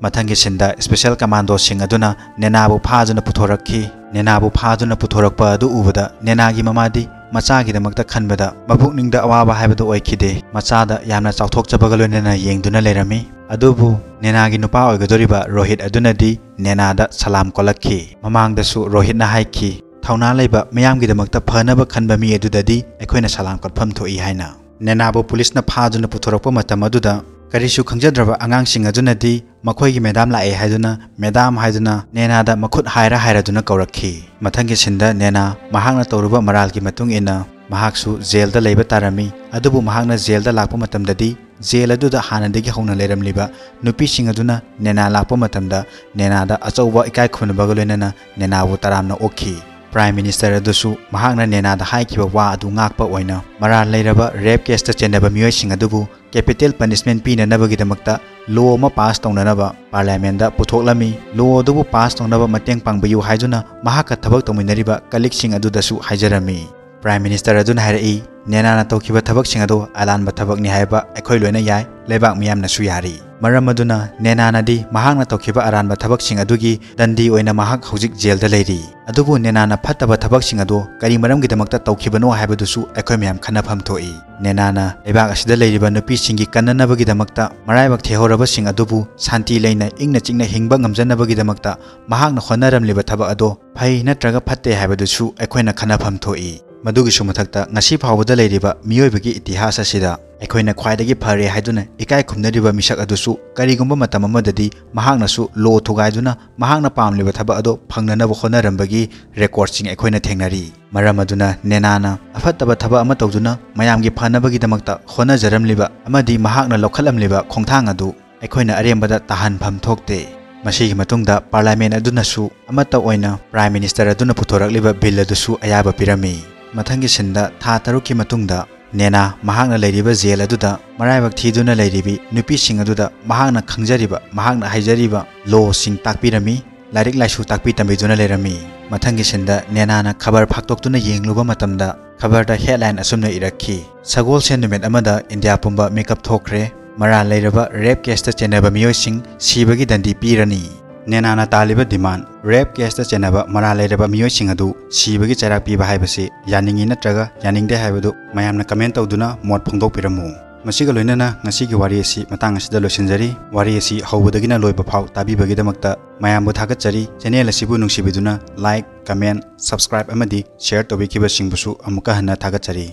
ꯃꯊꯪꯒꯤ ꯁꯤꯟꯗ ꯁ꯭ꯄꯦꯁꯦꯜ ꯀꯃꯥꯟꯗꯣꯁꯤꯡ ꯑꯗꯨꯅ ꯅꯦꯅꯥꯕꯨ ꯐꯥꯗꯨꯅ ꯄꯨꯊꯣꯔꯛꯈꯤ꯫ ꯅꯦꯅꯥꯕꯨ ꯐꯥꯗꯨꯅ ꯄꯨꯊꯣꯔꯛꯄ ꯑꯗꯨ ꯎꯕꯗ ꯅꯦꯅꯥꯒꯤ ꯃꯃꯥꯗꯤ ꯃꯆꯥꯒꯤꯗꯃꯛꯇ ꯈꯟꯕꯗ ꯃꯄꯨꯛꯅꯤꯡꯗ ꯑꯋꯥꯕ ꯍꯥꯏꯕꯗꯨ ꯑꯣꯏꯈꯤꯗꯦ꯫ ꯃꯆꯥꯗ ꯌꯥꯝꯅ ꯆꯥꯎꯊꯣꯛꯆꯕꯒ ꯂꯣꯏꯅꯅ ꯌꯦꯡꯗꯨꯅ ꯂꯩꯔꯝꯃꯤ꯫ ꯑꯗꯨꯕꯨ ꯅꯦꯅꯥꯒꯤ ꯅꯨꯄꯥ ꯑꯣꯏꯒꯗꯧꯔꯤꯕ ꯔꯣꯍꯤꯠ ꯑꯗꯨꯅꯗꯤ ꯅꯦꯅꯥꯗ ꯁꯂꯥꯝ ꯀꯣꯠꯂꯛꯈꯤ꯫ ꯃꯃꯥꯡꯗꯁꯨ ꯔꯣꯍꯤꯠꯅ ꯍꯥꯏꯈꯤ, "ꯊꯧꯅꯥ ꯂꯩꯕ, ꯃꯤꯌꯥꯝꯒꯤꯗꯃꯛꯇ ꯐꯅꯕ ꯈꯟꯕ ꯃꯤ ꯑꯗꯨꯗꯗꯤ ꯑꯩꯈꯣꯏꯅ ꯁꯂꯥꯝ ꯀꯠꯐꯝ ꯊꯣꯛꯏ" ꯍꯥꯏꯅ꯫ ꯅꯦꯅꯥꯕꯨ ꯄꯨꯂꯤꯁꯅ ꯐꯥꯗꯨꯅ ꯄꯨꯊꯣꯔꯛꯄ ꯃꯇꯝ ꯑꯗꯨꯗ ꯀꯔꯤꯁꯨ ꯈꯪꯖꯗ꯭ꯔꯕ ꯑꯉꯥꯡꯁꯤꯡ ꯑꯗꯨꯅꯗꯤ ꯃꯈꯣꯏꯒꯤ ꯃꯦꯗꯥꯝ ꯂꯥꯛꯑꯦ ꯍꯥꯏꯗꯨꯅ, ꯃꯦꯗꯥꯝ ꯍꯥꯏꯗꯨꯅ ꯅꯦꯅꯥꯗ ꯃꯈꯨꯠ ꯍꯥꯏꯔ ꯍꯥꯏꯔꯗꯨꯅ ꯀꯧꯔꯛꯈꯤ꯫ ꯃꯊꯪꯒꯤ ꯁꯤꯟꯗ ꯅꯦꯅꯥ ꯃꯍꯥꯛꯅ ꯇꯧꯔꯨꯕ ꯃꯔꯥꯜꯒꯤ ꯃꯇꯨꯡ ꯏꯟꯅ ꯃꯍꯥꯛꯁꯨ ꯖꯦꯜꯗ ꯂꯩꯕ ꯇꯥꯔꯝꯃꯤ꯫ ꯑꯗꯨꯕꯨ ꯃꯍꯥꯛꯅ ꯖꯦꯜꯗ ꯂꯥꯛꯄ ꯃꯇꯝꯗꯗꯤ ꯖꯦꯜ ꯑꯗꯨꯗ ꯍꯥꯟꯅꯗꯒꯤ ꯍꯧꯅ ꯂꯩꯔꯝꯂꯤꯕ ꯅꯨꯄꯤꯁꯤꯡ ꯑꯗꯨꯅ ꯅꯦꯅꯥ ꯂꯥꯛꯄ ꯃꯇꯝꯗ ꯅꯦꯅꯥꯗ ꯑꯆꯧꯕ ꯏꯀꯥꯏ ꯈꯨꯝꯅꯕꯒ ꯂꯣꯏꯅꯅ ꯅꯦꯅꯥꯕꯨ ꯇꯔꯥꯝꯅ ꯑꯣꯛꯈꯤ꯫ ꯄ꯭ꯔꯥꯏꯝ ꯃꯤꯅꯤꯁꯇꯔ ꯑꯗꯨꯁꯨ ꯃꯍꯥꯛꯅ ꯅꯦꯅꯥꯗ ꯍꯥꯏꯈꯤꯕ ꯋꯥ ꯑꯗꯨ ꯉꯥꯛꯄ ꯑꯣꯏꯅ ꯃꯔꯥꯜ ꯂꯩꯔꯕ ꯔꯦꯞ ꯀꯦꯁꯇ ꯆꯦꯟꯅꯕ ꯃꯤꯑꯣꯏꯁꯤꯡ ꯑꯗꯨꯕꯨ ꯀꯦꯄꯤꯇꯦꯜ ꯄꯅꯤꯁꯃꯦꯟ ꯄꯤꯅꯅꯕꯒꯤꯗꯃꯛꯇ ꯂꯣ ꯑꯃ ꯄꯥꯁ ꯇꯧꯅꯅꯕ ꯄꯥꯔꯂꯤꯌꯥꯃꯦꯟꯗ ꯄꯨꯊꯣꯛꯂꯝꯃꯤ꯫ ꯂꯣ ꯑꯗꯨꯕꯨ ꯄꯥꯁ ꯇꯧꯅꯕ ꯃꯇꯦꯡ ꯄꯥꯡꯕꯤꯌꯨ ꯍꯥꯏꯗꯨꯅ ꯃꯍꯥꯛꯀ ꯊꯕꯛ ꯇꯧꯃꯤꯟꯅꯔꯤꯕ ꯀꯂꯤꯛꯁꯤꯡ ꯑꯗꯨꯗꯁꯨ ꯍꯥꯏꯖꯔꯝꯃꯤ꯫ ꯄ꯭ꯔꯥꯏꯝ ꯃꯤꯅꯤꯁꯇꯔ ꯑꯗꯨꯅ ꯍꯥꯏꯔꯛꯏ, "ꯅꯦꯅꯥꯅ ꯇꯧꯈꯤꯕ ꯊꯕꯛꯁꯤꯡ ꯑꯗꯨ ꯑꯔꯥꯟꯕ ꯊꯕꯛꯅꯤ ꯍꯥꯏꯕ ꯑꯩꯈꯣꯏ ꯂꯣꯏꯅ ꯌꯥꯏ, ꯂꯩꯕꯥꯛ ꯃꯤꯌꯥꯝꯅꯁꯨ ꯌꯥꯔꯤ꯫ ꯃꯔꯝ ꯑꯗꯨꯅ ꯅꯦꯅꯥꯅꯗꯤ ꯃꯍꯥꯛꯅ ꯇꯧꯈꯤꯕ ꯑꯔꯥꯟꯕ ꯊꯕꯛꯁꯤꯡ ꯑꯗꯨꯒꯤ ꯗꯟꯗꯤ ꯑꯣꯏꯅ ꯃꯍꯥꯛ ꯍꯧꯖꯤꯛ ꯖꯦꯜꯗ ꯂꯩꯔꯤ꯫ ꯑꯗꯨꯕꯨ ꯅꯦꯅꯥꯅ ꯐꯠꯇꯕ ꯊꯕꯛꯁꯤꯡ ꯑꯗꯨ ꯀꯔꯤ ꯃꯔꯝꯒꯤꯗꯃꯛꯇ ꯇꯧꯈꯤꯕꯅꯣ ꯍꯥꯏꯕꯗꯨꯁꯨ ꯑꯩꯈꯣꯏ ꯃꯌꯥꯝ ꯈꯟꯅꯐꯝ ꯊꯣꯛꯏ꯫ ꯅꯦꯅꯥꯅ ꯂꯩꯕꯥꯛ ꯑꯁꯤꯗ ꯂꯩꯔꯤꯕ ꯅꯨꯄꯤꯁꯤꯡꯒꯤ ꯀꯟꯅꯅꯕꯒꯤꯗꯃꯛꯇ, ꯃꯔꯥꯏꯕꯛ ꯊꯤꯍꯧꯔꯕꯁꯤꯡ ꯑꯗꯨꯕꯨ ꯁꯥꯟꯇꯤ ꯂꯩꯅ ꯏꯪꯅ ꯆꯤꯛꯅ ꯍꯤꯡꯕ ꯉꯝꯖꯅꯕꯒꯤꯗꯃꯛꯇ ꯃꯍꯥꯛꯅ ꯍꯣꯠꯅꯔꯝꯂꯤꯕ ꯊꯕꯛ ꯑꯗꯣ ꯐꯩ ꯅꯠꯇ꯭ꯔꯒ ꯐꯠꯇꯦ ꯍꯥꯏꯕꯗꯨꯁꯨ ꯑꯩꯈꯣꯏꯅ ꯈꯟꯅꯐꯝ ꯊꯣꯛꯏ꯫ ꯃꯗꯨꯒꯤꯁꯨ ꯃꯊꯛꯇ ꯉꯁꯤ ꯐꯥꯎꯕꯗ ꯂꯩꯔꯤꯕ ꯃꯤꯑꯣꯏꯕꯒꯤ ꯏꯇꯤꯍꯥꯁ ꯑꯁꯤꯗ ꯑꯩꯈꯣꯏꯅ ꯈ꯭ꯋꯥꯏꯗꯒꯤ ꯐꯔꯦ ꯍꯥꯏꯗꯨꯅ ꯏꯀꯥꯏ ꯈꯨꯝꯅꯔꯤꯕ ꯃꯤꯁꯛ ꯑꯗꯨꯁꯨ ꯀꯔꯤꯒꯨꯝꯕ ꯃꯇꯝ ꯑꯃꯗꯗꯤ ꯃꯍꯥꯛꯅꯁꯨ ꯂꯣ ꯊꯨꯒꯥꯏꯗꯨꯅ ꯃꯍꯥꯛꯅ ꯄꯥꯝꯂꯤꯕ ꯊꯕꯛ ꯑꯗꯣ ꯐꯪꯅꯅꯕ ꯍꯣꯠꯅꯔꯝꯕꯒꯤ ꯔꯦꯀꯣꯔꯗꯁꯤꯡ ꯑꯩꯈꯣꯏꯅ ꯊꯦꯡꯅꯔꯤ꯫ ꯃꯔꯝ ꯑꯗꯨꯅ ꯅꯦꯅꯥꯅ ꯑꯐꯠꯇꯕ ꯊꯕꯛ ꯑꯃ ꯇꯧꯗꯨꯅ ꯃꯌꯥꯝꯒꯤ ꯐꯅꯕꯒꯤꯗꯃꯛꯇ ꯍꯣꯠꯅꯖꯔꯝꯂꯤꯕ ꯑꯃꯗꯤ ꯃꯍꯥꯛꯅ ꯂꯧꯈꯠꯂꯝꯂꯤꯕ ꯈꯣꯡꯊꯥꯡ ꯑꯗꯨ ꯑꯩꯈꯣꯏꯅ ꯑꯔꯦꯝꯕꯗ ꯇꯥꯍꯟꯐꯝ ꯊꯣꯛꯇꯦ꯫ ꯃꯁꯤꯒꯤ ꯃꯇꯨꯡꯗ ꯄꯥꯔꯂꯤꯌꯥꯃꯦꯟ ꯑꯗꯨꯅꯁꯨ ꯑꯃꯠꯇ ꯑꯣꯏꯅ ꯄ꯭ꯔꯥꯏꯝ ꯃꯤꯅꯤꯁꯇꯔ ꯑꯗꯨꯅ ꯄꯨꯊꯣꯔꯛꯂꯤꯕ ꯕꯤꯜ ꯑꯗꯨꯁꯨ ꯑꯌꯥꯕ ꯄꯤꯔꯝꯃꯤ꯫ ꯃꯊꯪꯒꯤ ꯁꯤꯟꯗ ꯊꯥ ꯇꯔꯨꯛꯀꯤ ꯃꯇꯨꯡꯗ ꯅꯦꯅꯥ ꯃꯍꯥꯛꯅ ꯂꯩꯔꯤꯕ ꯖꯦꯜ ꯑꯗꯨꯗ ꯃꯔꯥꯏꯕꯛ ꯊꯤꯗꯨꯅ ꯂꯩꯔꯤꯕꯤ ꯅꯨꯄꯤꯁꯤꯡ ꯑꯗꯨꯗ ꯃꯍꯥꯛꯅ ꯈꯪꯖꯔꯤꯕ, ꯃꯍꯥꯛꯅ ꯍꯩꯖꯔꯤꯕ ꯂꯣꯁꯤꯡ ꯇꯥꯛꯄꯤꯔꯝꯃꯤ, ꯂꯥꯏꯔꯤꯛ ꯂꯥꯏꯁꯨ ꯇꯥꯛꯄꯤ ꯇꯝꯕꯤꯗꯨꯅ ꯂꯩꯔꯝꯃꯤ꯫ ꯃꯊꯪꯒꯤ ꯁꯤꯟꯗ ꯅꯦꯅꯥꯅ ꯈꯕꯔ ꯐꯥꯛꯇꯣꯛꯇꯨꯅ ꯌꯦꯡꯂꯨꯕ ꯃꯇꯝꯗ ꯈꯕꯔꯗ ꯍꯦꯗꯂꯥꯏꯟ ꯑꯁꯨꯝꯅ ꯏꯔꯛꯈꯤ, "ꯁꯒꯣꯜꯁꯦꯟ ꯅꯨꯃꯤꯠ ꯑꯃꯗ ꯏꯟꯗꯤꯌꯥ ꯄꯨꯝꯕ ꯃꯤꯀꯞ ꯊꯣꯛꯈ꯭ꯔꯦ, ꯃꯔꯥꯜ ꯂꯩꯔꯕ ꯔꯦꯞ ꯀꯦꯁꯇ ꯆꯦꯟꯅꯕ ꯃꯤꯑꯣꯏꯁꯤꯡ ꯁꯤꯕꯒꯤ ꯗꯟꯗꯤ ꯄꯤꯔꯅꯤ"꯫ ꯅꯦꯅꯥꯅ ꯇꯥꯜꯂꯤꯕ demand, rape caseꯇ ꯆꯦꯟꯅꯕ ꯃꯔꯥꯜ ꯂꯩꯔꯕ ꯃꯤꯑꯣꯏꯁꯤꯡ ꯑꯗꯨ ꯁꯤꯕꯒꯤ ꯆꯩꯔꯥꯛ ꯄꯤꯕ ꯍꯥꯏꯕꯁꯤ ꯌꯥꯅꯤꯡꯉꯤ ꯅꯠꯇ꯭ꯔꯒ ꯌꯥꯅꯤꯡꯗꯦ ꯍꯥꯏꯕꯗꯨ ꯃꯌꯥꯝꯅ comment ꯇꯧꯗꯨꯅ ꯃꯣꯠ ꯐꯣꯡꯗꯣꯛꯄꯤꯔꯝꯃꯨ꯫ ꯃꯁꯤꯒ ꯂꯣꯏꯅꯅ ꯉꯁꯤꯒꯤ ꯋꯥꯔꯤ ꯑꯁꯤ ꯃꯇꯥꯡ ꯑꯁꯤꯗ ꯂꯣꯏꯁꯤꯟꯖꯔꯤ꯫ ꯋꯥꯔꯤ ꯑꯁꯤ ꯍꯧꯕꯗꯒꯤꯅ ꯂꯣꯏꯕ ꯐꯥꯎ ꯇꯥꯕꯤꯕꯒꯤꯗꯃꯛꯇ ꯃꯌꯥꯝꯕꯨ ꯊꯥꯒꯠꯆꯔꯤ꯫ Channel ꯑꯁꯤꯕꯨ ꯅꯨꯡꯁꯤꯕꯤꯗꯨꯅ like, comment, subscribe ꯑꯃꯗꯤ share ꯇꯧꯕꯤꯈꯤꯕꯁꯤꯡꯕꯨꯁꯨ ꯑꯃꯨꯛꯀ ꯍꯟꯅ ꯊꯥꯒꯠꯆꯔꯤ꯫